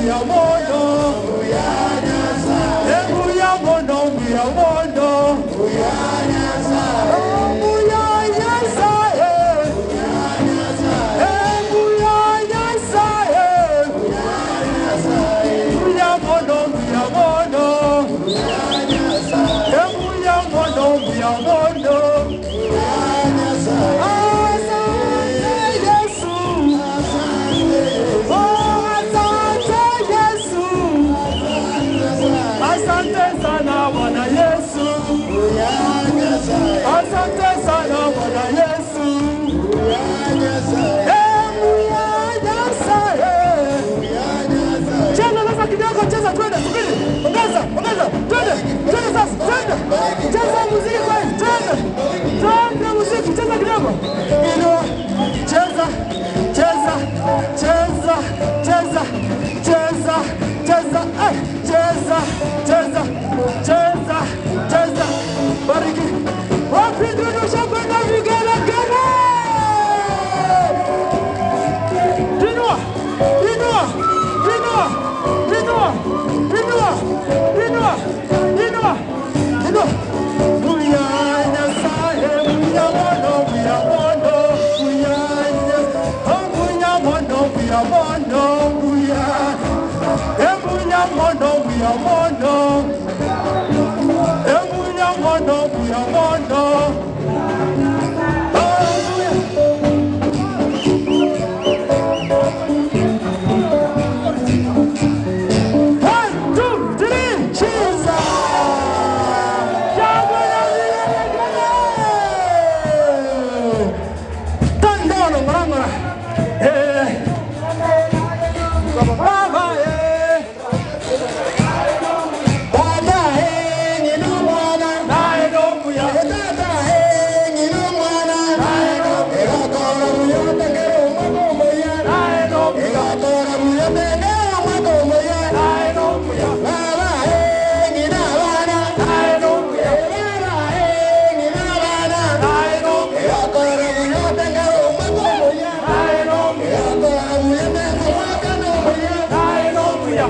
Speaker 8: mbuya mono. Mbuya mono, mbuya mono. Mbuya Nyasaye. Mbuya Nyasaye. Mbuya mono, mbuya mono. Mbuya mono, mbuya mono. Asante Yesu. Oh, asante Yesu. Asante sana Bwana Yesu. Asante sana Bwana Yesu. Mbuya Nyasaye. Cheza sasa kidogo, cheza twende, subiri. Ongeza, ongeza, twende, twende sasa, twende. Cheza muziki kweli, twende. Twende muziki, cheza kidogo. Inua, cheza, cheza, cheza, cheza, cheza, cheza, eh, cheza, cheza, cheza, cheza. Bariki. Wapi ndugu shangwe na vigelegele? Inua, inua, inua, inua, inua, inua, inua, inua. Mbuya Nyasaye, mbuya mono, mbuya mono, mbuya Nyasaye, oh, mbuya mono, mbuya mono, mbuya. Eh, mbuya mono, mbuya mono. Eh, mbuya mono, mbuya mono. Oh, mbuya. One, two, three, cheza! Shangwe na vigelegele! Tandolo, ngora, ngora. Eh. Baba, eh.
Speaker 16: Baba, eh, nginu mwana.
Speaker 8: Nae nombuya.
Speaker 16: Eh, tata, eh, nginu mwana.
Speaker 8: Nae nombuya.
Speaker 16: Egakora buya tengero omwaka omuya.
Speaker 8: Nae nombuya.
Speaker 16: Egakora buya tengero omwaka omuya.
Speaker 8: Nae nombuya.
Speaker 16: Baba, eh, ngina abana.
Speaker 8: Nae nombuya.
Speaker 16: Eh, baba, eh, ngina abana.
Speaker 8: Nae nombuya.
Speaker 16: Egakora buya tengero omwaka omuya.
Speaker 8: Nae nombuya.
Speaker 16: Egakora buya tengero omwaka omuya.
Speaker 8: Nae nombuya.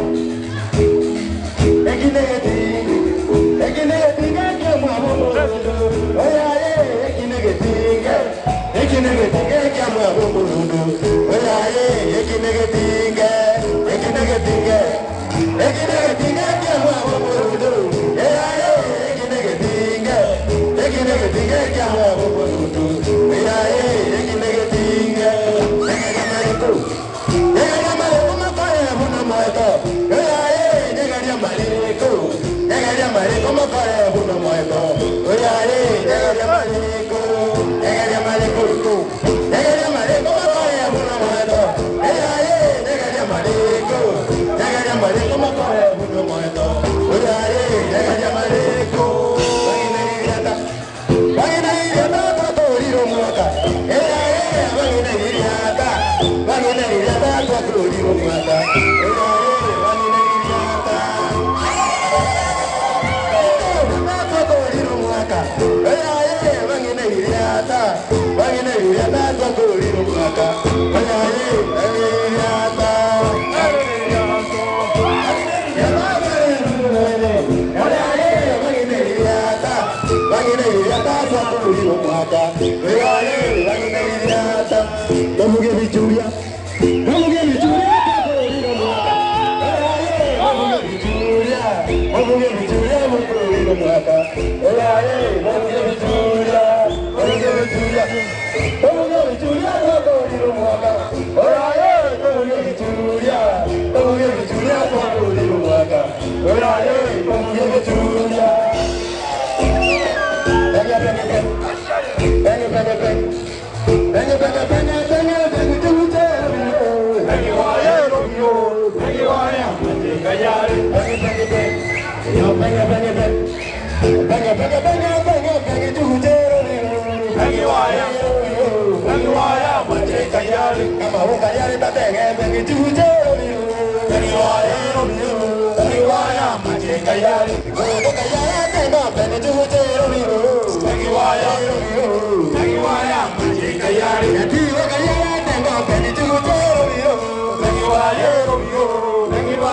Speaker 16: Thank you.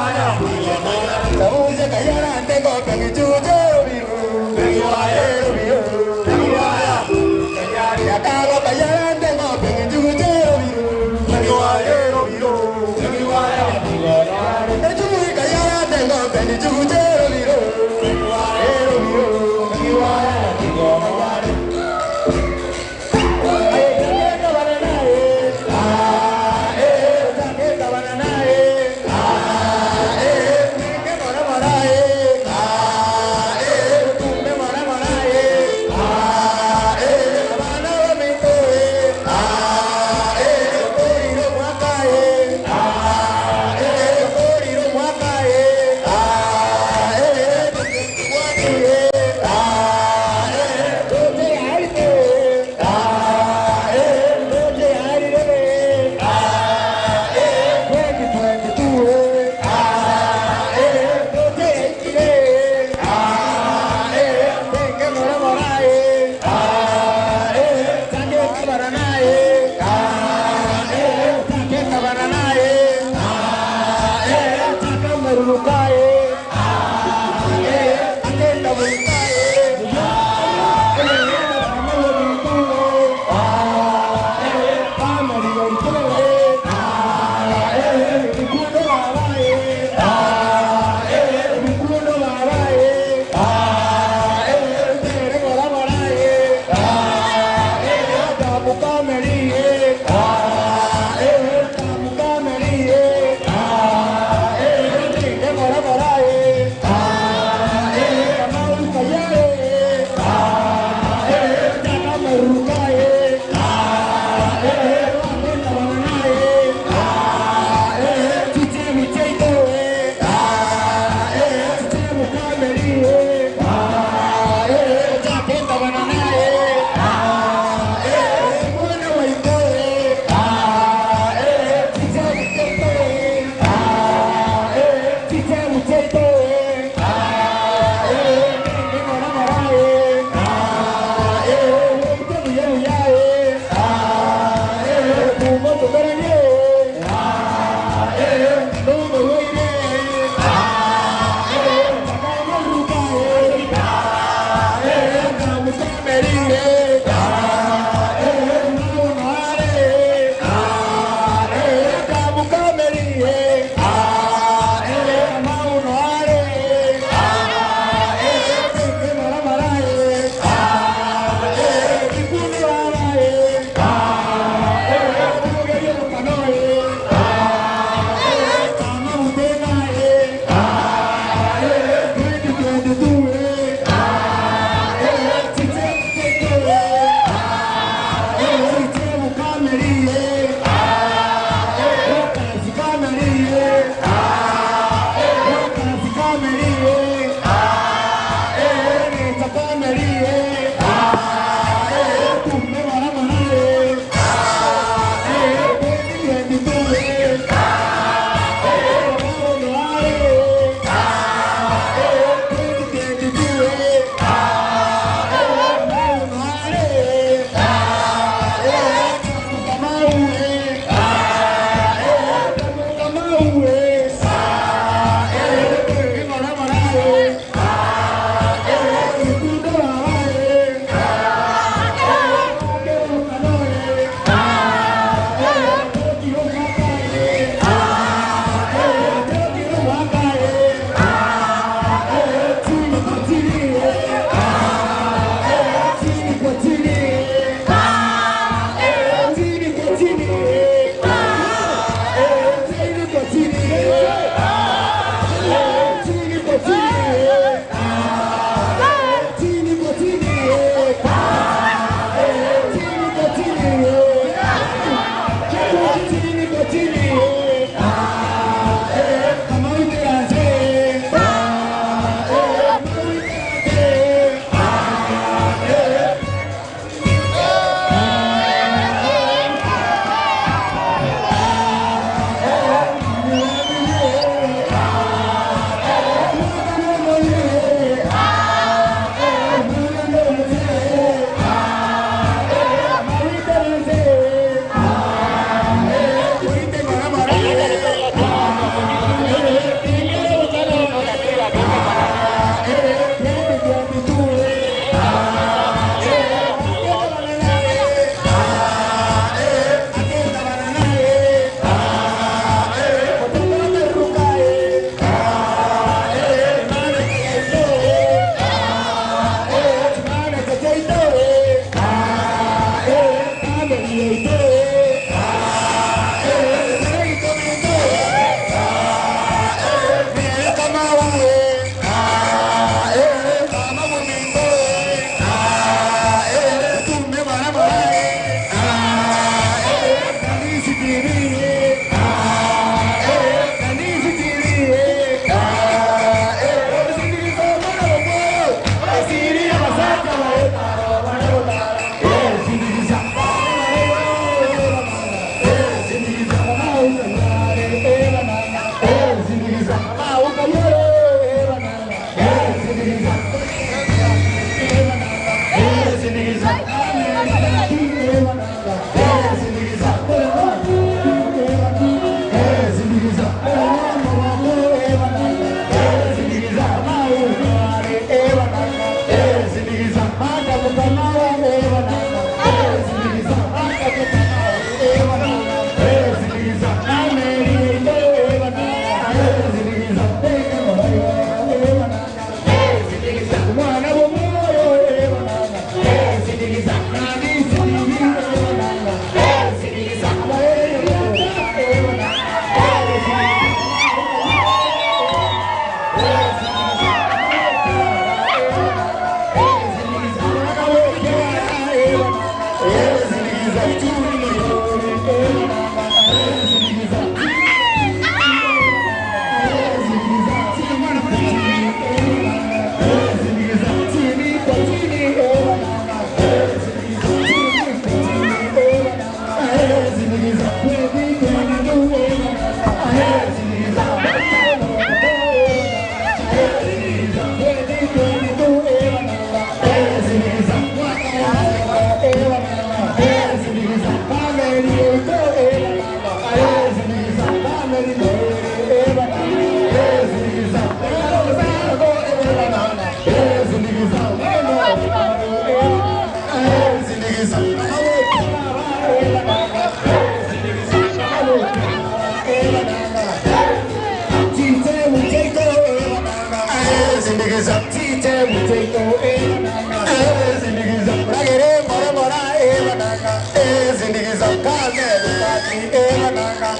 Speaker 8: pati ebananga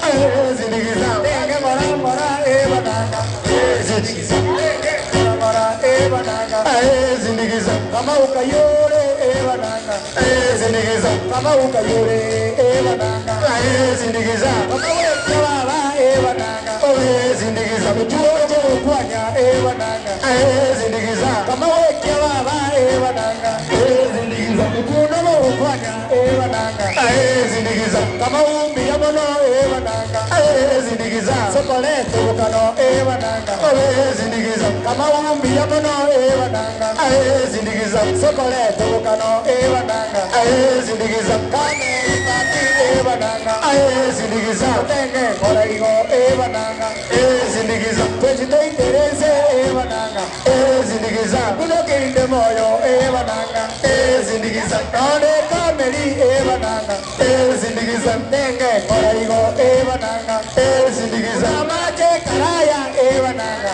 Speaker 8: sindikiza tenge ngora ngora ebananga sindikiza tenge ngora ngora ebananga sindikiza kama ukayore ebananga sindikiza kama ukayore ebananga sindikiza kama wekababa ebananga sindikiza mutuoje kwanya ebananga sindikiza kama wekababa ebananga sindikiza mutuono kwanya ebananga sindikiza kama umbi yabono ebananga sindikiza sokoleto bukano ebananga sindikiza kama umbi yabono ebananga sindikiza sokoleto bukano ebananga sindikiza kame pati ebananga sindikiza tenge ngora igo ebananga sindikiza twechitoiterese ebananga sindikiza kunokinde moyo ebananga sindikiza none kameri ebananga sindikiza tenge ngora igo ebananga sindikiza amache karaya ebananga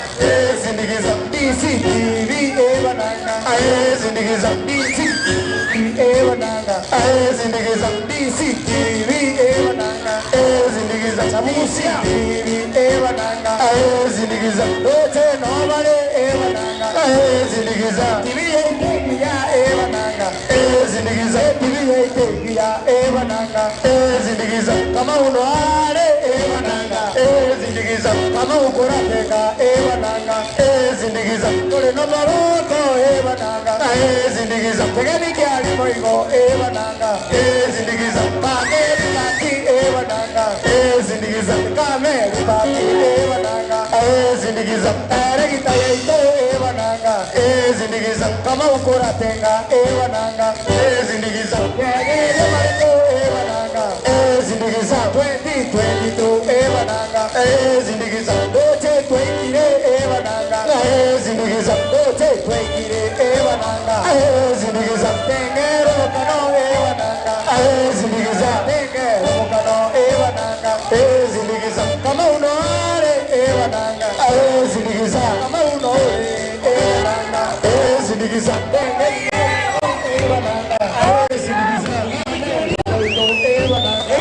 Speaker 8: sindikiza DCTV ebananga sindikiza DCTV ebananga sindikiza DCTV ebananga sindikiza chabusia TV ebananga sindikiza dote nobale ebananga sindikiza TV ya ebananga sindikiza TV ya ebananga sindikiza kama unoale ebananga sindikiza kama ukorateka ebananga sindikiza tole no maroko ebananga sindikiza tegeni kyali moigo ebananga sindikiza pangeri pati ebananga sindikiza kameri pati ebananga sindikiza eregita yeito ebananga sindikiza kama ukoratenga ebananga sindikiza yegere mariko ebananga sindikiza 2022 ebananga sindikiza doche twekire ebananga sindikiza doche twekire ebananga sindikiza tengero kano ebananga sindikiza tengero kano ebananga sindikiza kama unoare ebananga sindikiza kama unoare ebananga sindikiza tengero ebananga sindikiza ebananga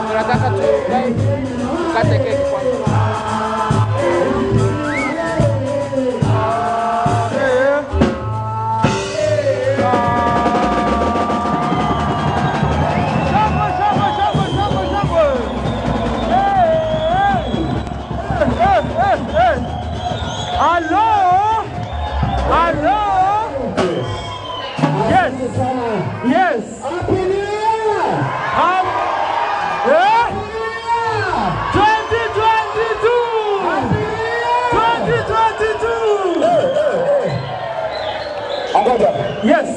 Speaker 2: Tunataka tukate keki kwanza.
Speaker 8: Hello? Hello? Yes. Yes. Happy New Year. Eh? 2022. 2022.
Speaker 6: Ngoja.
Speaker 8: Yes.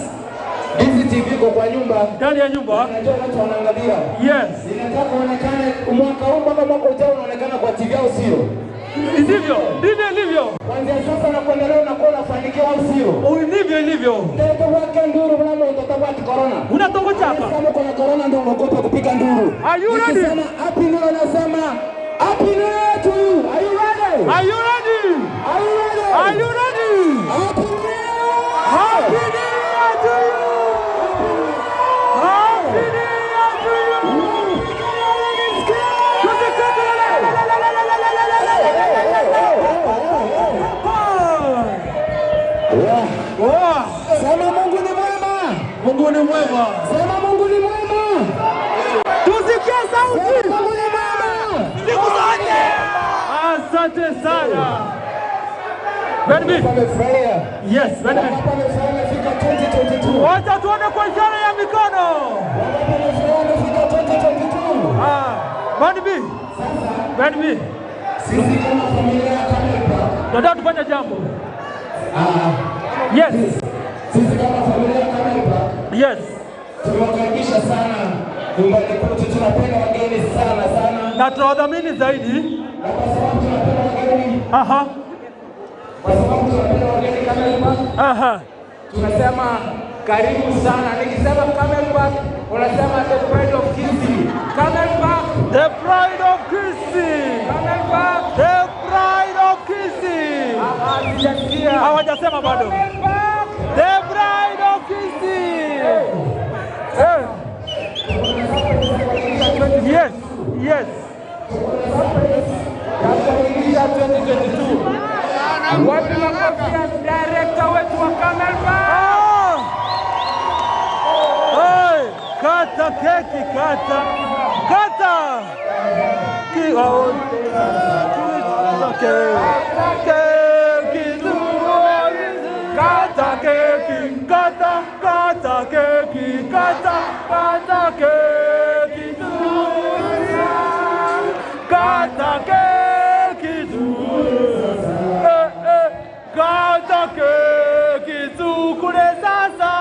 Speaker 6: Hizi TV iko kwa nyumba.
Speaker 8: Ndani ya nyumba.
Speaker 6: Najua watu wanaangalia.
Speaker 8: Yes.
Speaker 6: Ninataka uonekane mwaka huu mpaka mwaka ujao unaonekana kwa TV au sio?
Speaker 8: Ndivyo, ndivyo ilivyo.
Speaker 6: Kuanzia sasa na kuendelea unakuwa unafanikiwa au sio?
Speaker 8: Ndivyo ilivyo.
Speaker 6: Ndege wake nduru mnamo mtoto wa corona.
Speaker 8: Unatongo chapa.
Speaker 6: Kama kuna corona ndio unaogopa kupiga nduru.
Speaker 8: Are you ready?
Speaker 6: Nikisema happy new year nasema happy new year to you. Are you ready?
Speaker 8: Are you ready?
Speaker 6: Are you ready?
Speaker 8: Are you ready?
Speaker 6: Happy new year!
Speaker 8: Happy New Year to you! Happy New Year to you!
Speaker 6: Sema Mungu ni mwema.
Speaker 8: Mungu ni mwema.
Speaker 6: Sema Mungu ni mwema.
Speaker 8: Tusikie sauti.
Speaker 6: Sema Mungu ni mwema.
Speaker 8: Siku zote. Asante sana. Benbi. Yes, Benbi. Wacha tuone kwa ishara ya mikono. Ah, Benbi. Benbi.
Speaker 6: Sisi kama familia ya Kamel
Speaker 8: Nataka tufanye jambo. Yes.
Speaker 6: Sisi kama familia ya Kamel Park
Speaker 8: Yes.
Speaker 6: tumewakaribisha sana nyumbani kwetu, tunapenda wageni sana sana,
Speaker 8: Na tunawadhamini zaidi.
Speaker 6: na kwa sababu tunapenda wageni,
Speaker 8: Aha.
Speaker 6: kwa sababu tunapenda wageni Camel Park,
Speaker 8: Aha.
Speaker 2: Tunasema karibu sana. Nikisema Camel Park unasema the pride of Kisii. Camel Park,
Speaker 8: The pride of Kisii.
Speaker 2: Camel Park.
Speaker 8: The pride of Kisii.
Speaker 2: Ah, sijasikia.
Speaker 8: Hawajasema bado.
Speaker 2: Camel Park.
Speaker 8: The bride of Kisii. Eh. Yes, yes.
Speaker 2: Ya kuingia 2022.
Speaker 8: Wapi makofi ya director wetu wa Camel Park?
Speaker 11: Hey, kata keki, kata kata Ki- oh, keki kata keki kata kata keki kata kata keki kata keki eh, eh, kata keki tukule sasa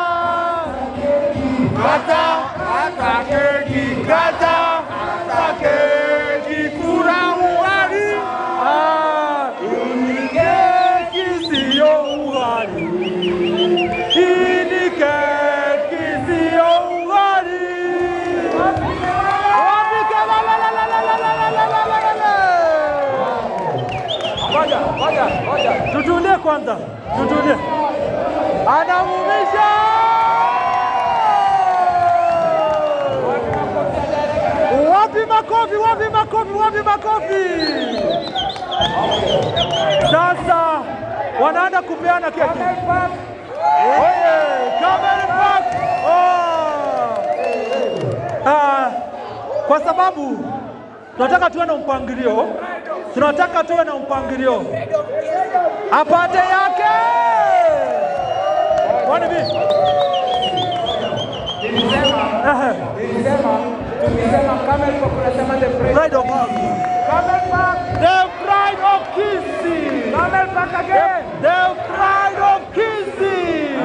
Speaker 8: Kata, kata keki, kata, kata keki, kula ugali.
Speaker 11: Ah, keki siyo ugali. Hii ni keki siyo ugali. Wapi ke- la, la, la, la, la, la, la, la, la, la, la, la.
Speaker 8: Ngoja, ngoja, ngoja.
Speaker 11: Tutulie kwanza, tutulie. Anamumisha. Wapi makofi? Wapi makofi? Wapi makofi? Sasa wanaenda kupeana keki. Oye, Camel Park. Oh. Ah, kwa sababu tunataka tuwe na mpangilio, tunataka tuwe na mpangilio, apate yake. Kwani vipi?
Speaker 8: Nilisema, tukisema Camel Park unasema the
Speaker 11: Pride of
Speaker 8: Camel Park.
Speaker 11: The pride of Kisii.
Speaker 8: Camel Park again.
Speaker 11: The pride of Kisii.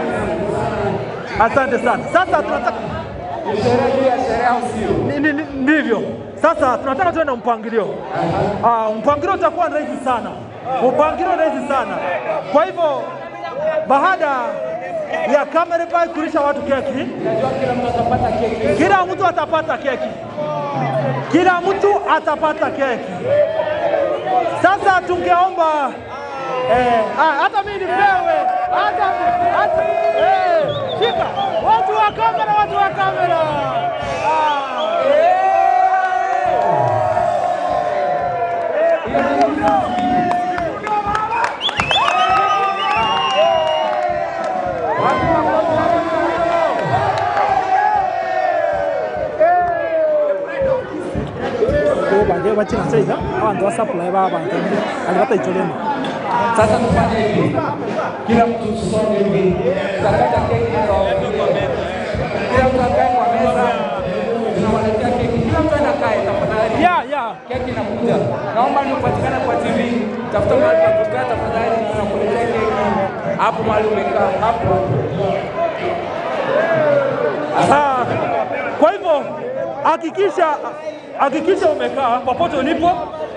Speaker 11: Asante sana. Sasa tunataka Ndivyo. Sasa tunataka tuwe na mpangilio. Ah, mpangilio utakuwa rahisi sana, mpangilio rahisi sana. Kwa hivyo baada ya Camel Park kulisha watu keki, kila mtu atapata keki, kila mtu atapata keki. Sasa tungeomba eh, ah, hata mimi nipewe hata, hata eh, shika watu wa kamera, watu wa kamera ah.
Speaker 1: Bange bachina saiza abantu ba supply ba abantu ali bataicholema
Speaker 8: Sasa tufanye hivi, kila mtu tusonge hivi, tutakata keki kila mtu akae kwa meza, tunawaletea keki, kila mtu anakae tafadhali.
Speaker 11: Yeah, yeah.
Speaker 8: Keki inakuja, naomba nipatikane kwa TV, tafuta mahali pa kukaa tafadhali, tunakuletea keki hapo mahali umekaa hapo.
Speaker 11: Ah, kwa hivyo hakikisha hakikisha umekaa popote ulipo,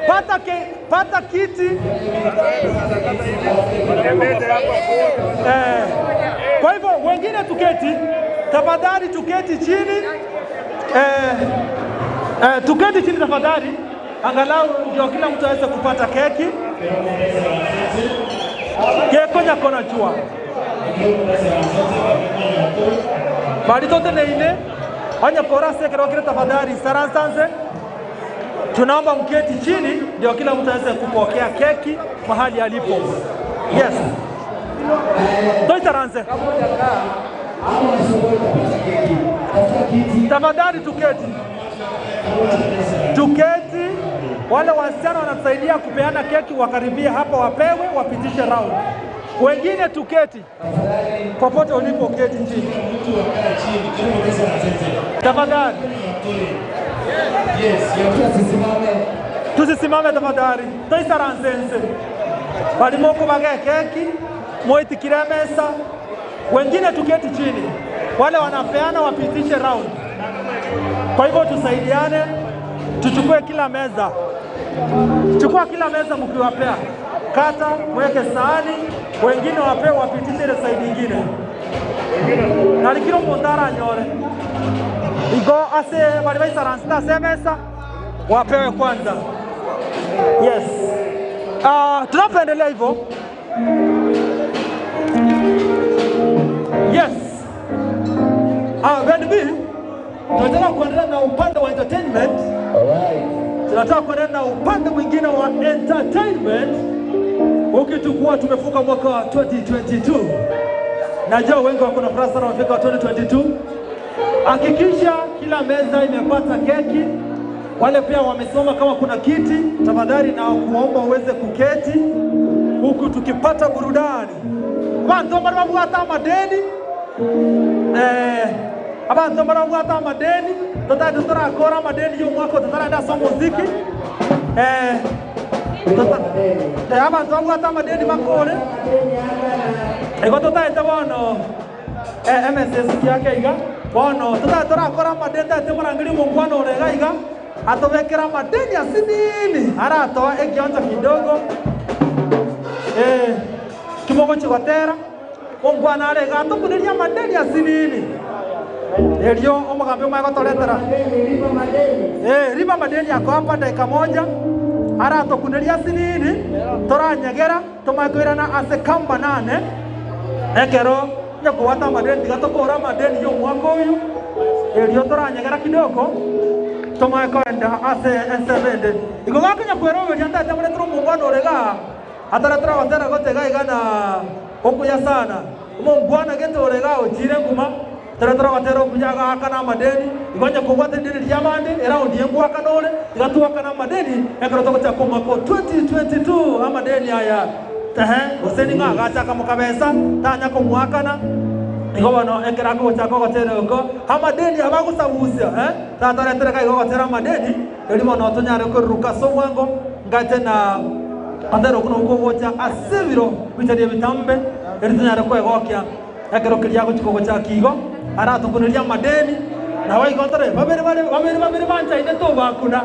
Speaker 11: pata, ke, pata kiti eh, kwa hivyo wengine tuketi, tafadhali tuketi chini eh, eh, tuketi chini tafadhali, angalau ndio kila mtu aweze kupata keki keko nyakona chua bali toteneine onyakora sekerokire tafadhali saransanse tunaomba mketi chini ndio kila mtu aweze kupokea keki mahali alipo yes toitaranse tafadhali tuketi tuketi wale wasichana wanatusaidia kupeana keki wakaribia hapa wapewe wapitishe round wengine tuketi popote ulipo keti chini tafadhali tusisimame tafadhali toisaransense balimoko bage keki moitikire mesa wengine tuketi chini wale wanapeana wapitishe round kwa hivyo tusaidiane tuchukue kila meza chukua kila meza mkiwapea kata mweke sahani wengine wapewe wapitishe ile saidi ingine nalikiro mundu aranyore igo ase bali baisaransita ase mesa wapewe kwanza yes tunapoendelea hivyo yes Ben B, tunataka kuendelea na upande wa entertainment. Tunataka kuendelea na upande mwingine wa entertainment. Ukitukua tumevuka mwaka wa 2022. Najua wengi wako na furaha sana wamefika 2022. Hakikisha kila meza imepata keki. Wale pia wamesimama, kama kuna kiti, tafadhali na kuomba uweze kuketi, huku tukipata burudani. Abantu bari babwata amadeni abantu bari babwata amadeni tutari turakora amadeni y'omwaka tutarenda ase omuziki abantu babwata amadeni bakore igo tutaete bono MSS kiake iga bono tutari turakora amadeni taete morangeri omongwana ore iga iga atobekera amadeni asinini aratoa ekionjo kidogo kimogochi gotera omongwana are iga atokuneria amadeni asinini erio omogambi omae gotoretera riba madeni ako hapa dakika moja aratokuneria asinini toranyegera tomae koirana ase kamba nane ekero nyakobwata amadeni tiga tokora amadeni ya omwaka oyo erio toranyegera kidogo tomae koenda ase ensemo ende igo gakonya kweroberia ntaete moretera omongwana ore igaa ataretera gotera gotega iga na okuya sana omongwana gete ore igaa ochire nguma taretera gotera okuya agaka na amadeni igo nyakobwata edeni ria abande eraundi engwakana ore iga twakana amadeni ekero togochaka omwaka o 2022 amadeni aya ehe gose ning'o agachaka mokabesa tanya komwakana igo bono ekero akogochaka ogotera oko amadeni abagosabusia tatoretere ka igo ogotera amadeni eri bono tonyare koruruka ase obwango ngate na otera okwo nokwo ogocha ase ebiro bicharia ebitambe eri tonyare kwegokia ekero keria agochika ogochaka igo aratokoneria amadeni nabo igo ntore babere bare babere babere banchaine tobakuna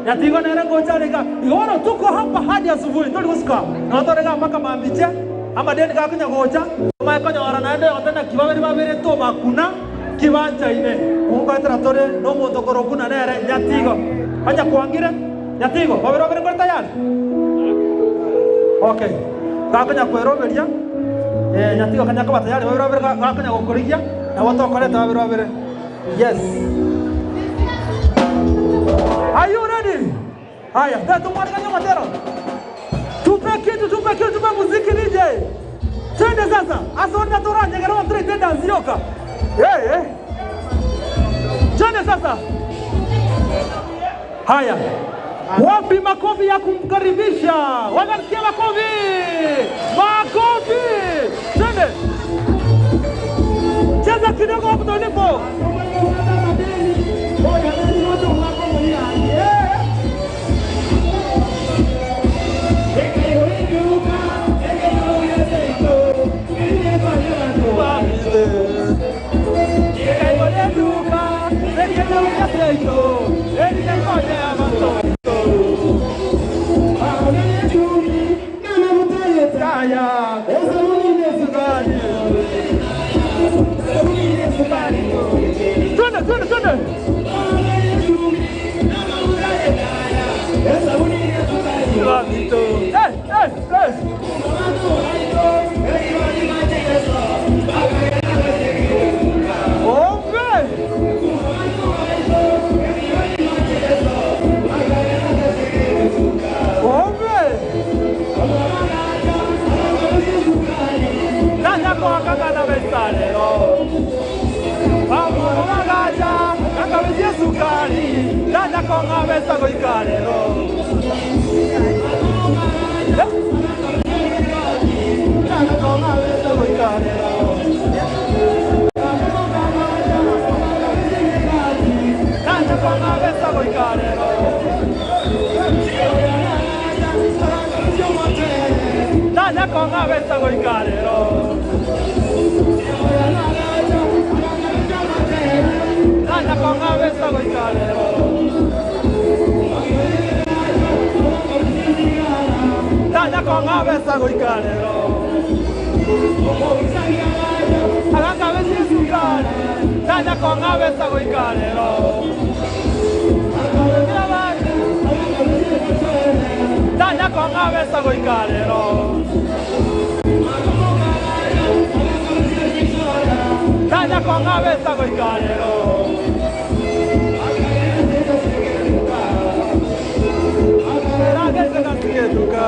Speaker 11: nyatigo nere ngocha are iga igo bono tuko hapa hadi asubuhi tori gosuka nabo tore iga mpaka mambiche amadeni gakonya gocha omae konyora naende oyote naki babere babere tobakuna kibanchaine ngoetera tore na omonto okorokuna nere nyatigo onye kwangire nyatigo babere babere nkore tayari okay gakonya kweroberia nyatigo kanya koba tayari babere babere gakonya gokorigia nabo tokoreta babere babere yes. Are you ready? Haya, tatu mwarikanya matero. Tupe kitu, tupe kitu, tupe muziki DJ. Twende sasa. Asa tora nyegera wa three dance yoka. Twende sasa. Haya. Wapi makofi ya kumkaribisha? Wanasikia makofi? Makofi! Twende. Cheza kidogo hapo tulipo. Twende, twende, twende. Hey, hey, hey. Ombe! Ombe! Nanya kwa kaka na besale. Amagaja, akabeje sukari, nanya kwa ngabesa goikarero. Nanya kwa ngabesa goikarero. Nanya kwa ngabesa goikarero. Nanya kwa ngabesa goikarero. Nanya kwa ngabesa goikarero. Nanya kwa ngabesa goikarero. Agangabesa isukari. Nanya kwa ngabesa goikarero. Nanya kwa ngabesa goikarero. Nanya kwa ngabesa goikarero. Nageze gasigeduka.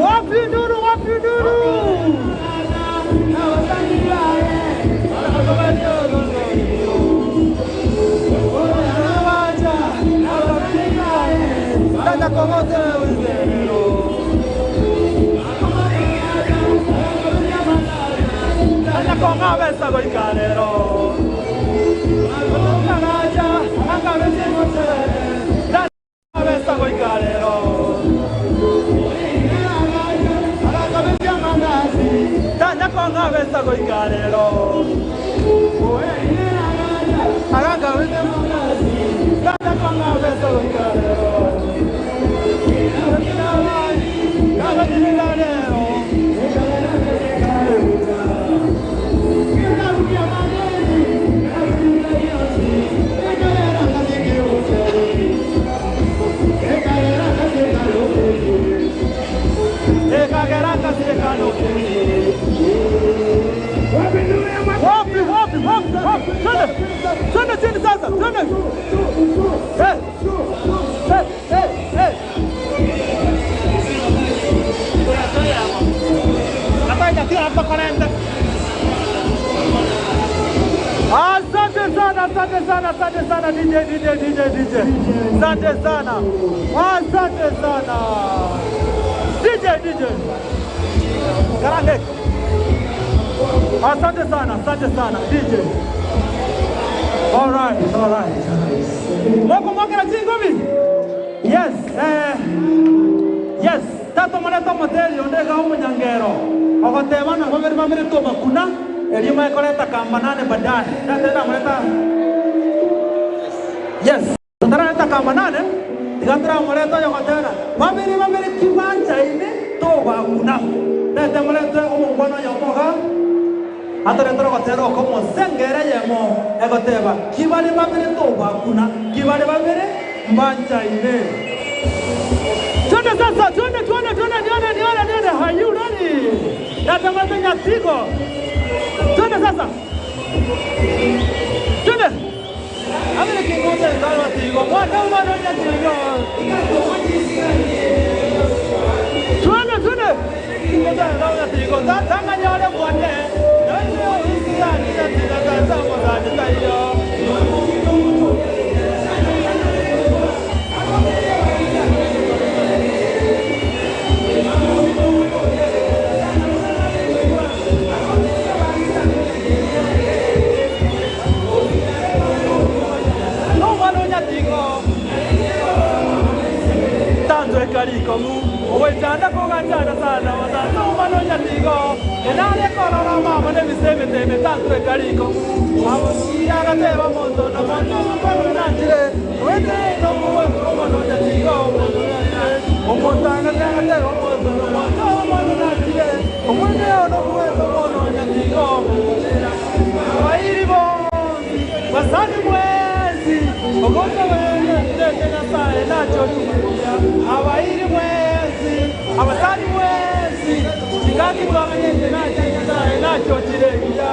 Speaker 8: Wapi nduru, wapi nduru? Wapi, wapi, wapi, wapi? Twende, twende chini sasa, twende. Eh, eh, eh, eh. Asante sana, asante sana, asante sana DJ, DJ, DJ, DJ. Asante sana. Asante sana. DJ, DJ. Karange. Asante sana, asante sana DJ. All right, all right. Mwako mwaka na chingomi? Yes, eh, yes. Tato mwana moteli ondega omunyangero. Ogoteba na babere babere to bakuna. Elio maekoreta kambanane baadaye. Tata mwana Yes. Tarareta kambanane. Tigatara mwana yo gotera. Babere babere kiwanja ine to bakuna. Tata mwana omongwana yo moga. Ataretera gotera oko mosengere yemo egoteba kibare babere tobakuna kibare babere mbanjaine. Twende sasa, twende twende twende, nione nione nione, are you ready? Natangaza Nyatigo. Twende sasa, twende. Amene kingoja ndalo Nyatigo, mwana mwana Nyatigo. Twende twende. Kingoja ndalo Nyatigo, tanga nyore mwane. Owechanda kogachana sana watano mano nyatigo enare korora mama ne miseme teme tanto ekariko agateba mondo na mondo mano nanjire wete no mo mano nyatigo omotanga tanga tega mondo na mondo mano nanjire omwene no mo mano nyatigo airibo basani mwezi ogoto wene ndete nyasaye nacho tumbuya abairi mwezi abasani mwezi chingaki bwamenyete nacho nyasaye nacho chiregia.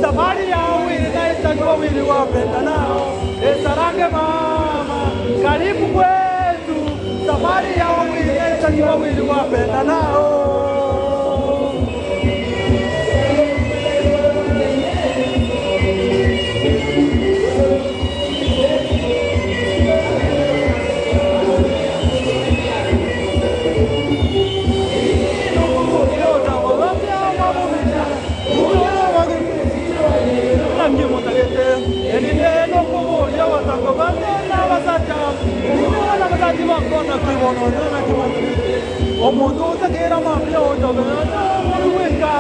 Speaker 8: Safari ya wawili na itaki wawili wapendanao. Esarange mama, karibu kwetu. Safari ya wawili na itaki wawili wapendanao. Omuntu otakera mambia ojogana muruweka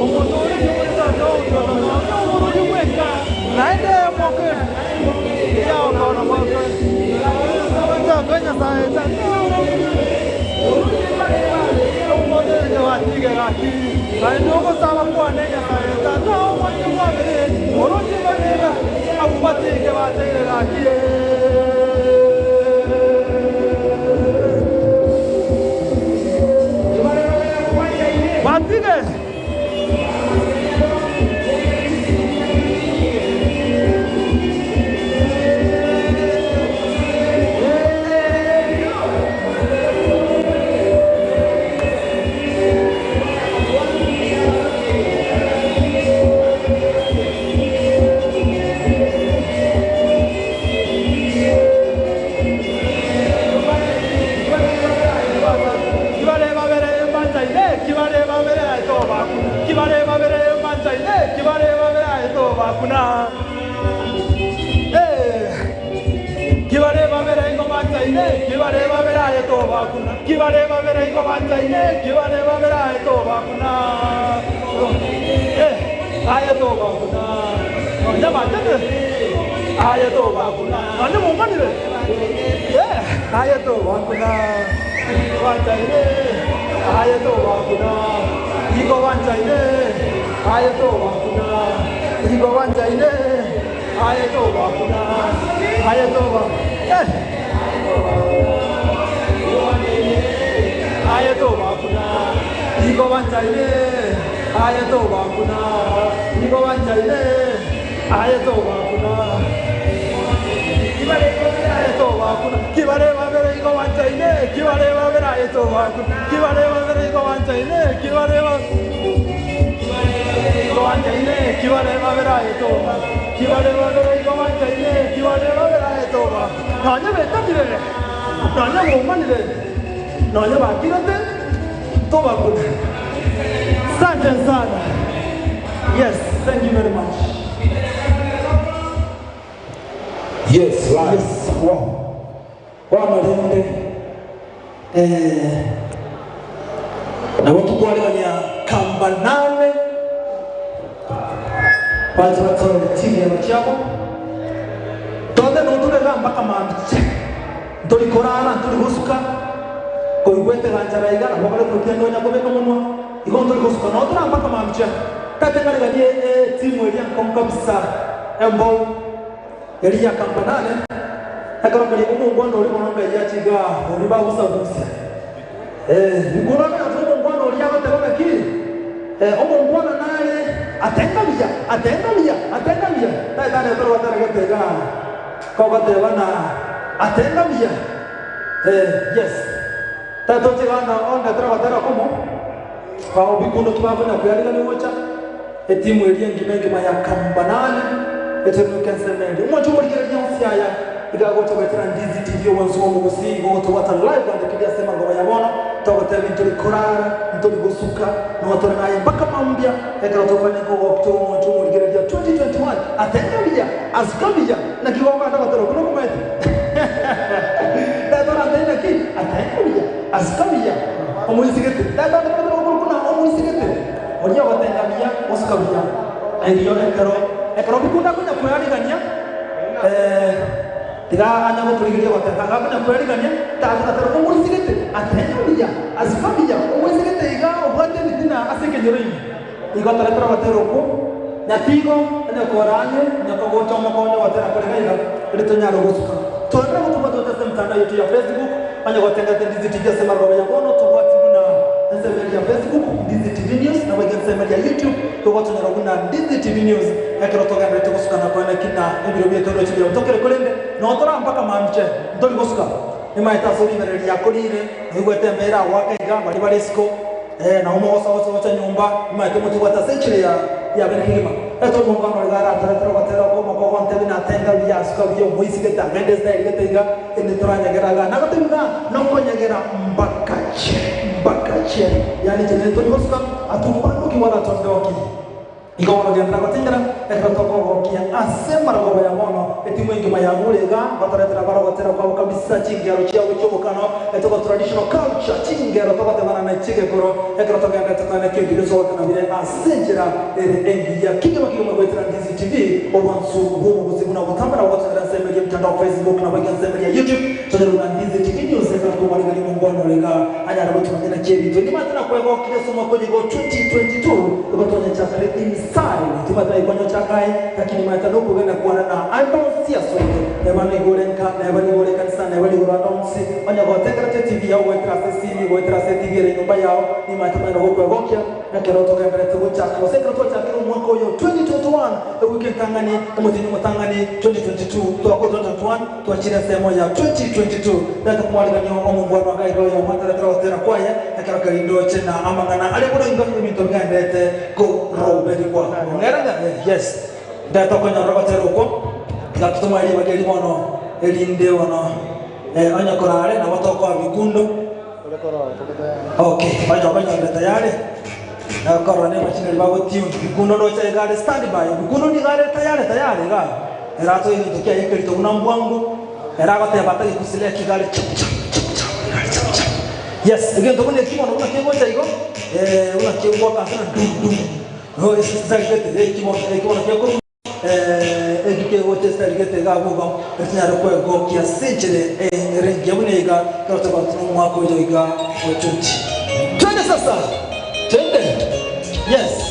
Speaker 8: Omuntu ori ojogana muruweka Naende moke ya okona moke Kenya saeta Batige! Asante sana. Yes, thank you very much.
Speaker 1: Yes, live. Yes, wow. Wamalende eh nabo tukwarigania kamba nane baje batore timu ya Chiago tothe no turega mpaka mambiche nturi kurara nturi gusuka koigwete ganjara igana bokore kurutia ndonya kubeka munwa igo nturi gusuka no tura mpaka mambiche tatengariganie timu eria nkongu kabisa embou eria kamba nane akarongeria omongwana ori mono ngai achiga ori bagusagusia nkurana ati omongwana ori agoteba ng'aki omongwana naye atenga buya atenga buya atenga buya taetaretoro gwateregete iga kogoteba na atenga buya yes tatochigana ondetera gotera komo Bao bikundo tibakonya koyarigania gocha, etimu eria engima engima ya Kambanani eteruruke ensemo eria. Omonche omorigereria onsi aya iga agocha goetera Ndizi TV obonsi bw'omogusii igo gotobwata live and clear ase amarogoba ya bono togoteba intori korara ntori gosuka nonya tore naye mpaka mambia ekero tokwane nkogoktora omonche omorigereria 2021 atenge buya asuka buya naki gokogenda gotera okwo nokomaete Tata orantebie naki atenge buya asuka buya omoisigete tata orantebie buna omoisigete Oria ogotenga buya, gosuka buya. Erio ekero ekero bikunda konya kwearigania, eh, tiga anya gotorigeria gotenga, gakonya kwearigania, tata omoisigete, atenga buya, asuka buya, omoisigete iga obwate ebitina ase ekenyoro ime. Igo toretera ogotera okwo, nyatigo onye korang'e, onye kogocha omokonyo ogotera kore iga iga, erio tonyare gosuka. Torere gotobwata gocha ase emetandao yaito ya Facebook, Onye gotengete Ndizi TV ase amarogoba ya bono, tobwati buna ensemo eria ya Facebook, Ndizi TV News, naboigo ensemo eria ya YouTube, togotonyora buna Ndizi TV News ekero togendererete gosuka na koena ki na ebiro biaito roche biabo tokere korende noo tora mpaka mamche ntori gosuka. Nimaete ase riberera riakorire noigwete embera agoaka iga baria bare isiko eh nabo mogosoa gocha gocha nyomba nimaete motobwate ase enchera ya yabere kegima. Ete omongwana oria iga aratoretere ogotera oko omokogo ontebie natenga buya asuka buya omoisigete agende style gete iga Inde toranyegera iga, nagotebi ng'a nokonyegera mpaka che, mpaka che, yaani chenye tori gosuka atumbanduki wala tondoki. Igo bono genderera gotingera ekero tokogokia ase amarogoba ya bono, etimu engima yagure iga, batoretera barogotera kwabo kabisa chingero chiabo chi'obokano, etogo traditional culture, chingero togotebana ne chigekoro, ekero togenderete koeneka ebibe sogotena bire ase enchera ere engiya. Kegima kegima goetera Ndizi TV, obwansu bw'obogusi buna botambe nabo gotonyora ensemo eria emtandao Facebook naboigo ensemo eria YouTube tonyore buna Ndizi TV News ekero tokobarigania omongwana ore iga anyare gotumanya naki ebinto nimate nakwegokire ase omwaka oyo igo 2022 igo tonyechakare inside timate naki kwanyochaka aye lakini maete nokogenda kwane na ande onsi asore neba nigo ore nka neba nigo ore ekanisa neba nigo ore ande onsi onye gotengerete TV yao goetera ase esimi goetera ase TV ere nyomba yao nimate manyare gokwegokia Ekero togendererete gochaka, gose ekero twachakire omwaka oyo 2021, ewiki entang'ani, omotienyi omotang'ani 2022, twakora 2021, twachire ensemo ya 2022. Reta komwarigania omongwana iga iga oyomo ataretera ogotera kwaye, ekero keria ndoche na amang'ana aria buna ingo ebinto bigendererete koroberigwa. Ong'era ng'a eh, yes. Ndete okonyorora ogotera okwo, tiga totomoe ribaga eri bono, erinde bono eh, onye korare nabo tokoa bikundo. Okay, onye okonyorire tayari, nakorora ne machinery bagotune, bikundo ndoche iga are stand by, bikundo nigo are tayari tayari iga, ere atoe egento kiaye ekerito buna mbwango, ere agoteba atagekusileki iga are chap chap chap chap iga are chap chap. Yes, egento buna eki bono buna kegocha igo, buna kegoaka ase na dum dum, no esisarigete, eki bono eki bono gekorwa. Eki kegocha esarigete iga abwo igo, etinyare kwegokia ase enchera ere engiya buna iga, ekero togotina omwaka oyo iga o 20. Twende sasa, twende, yes.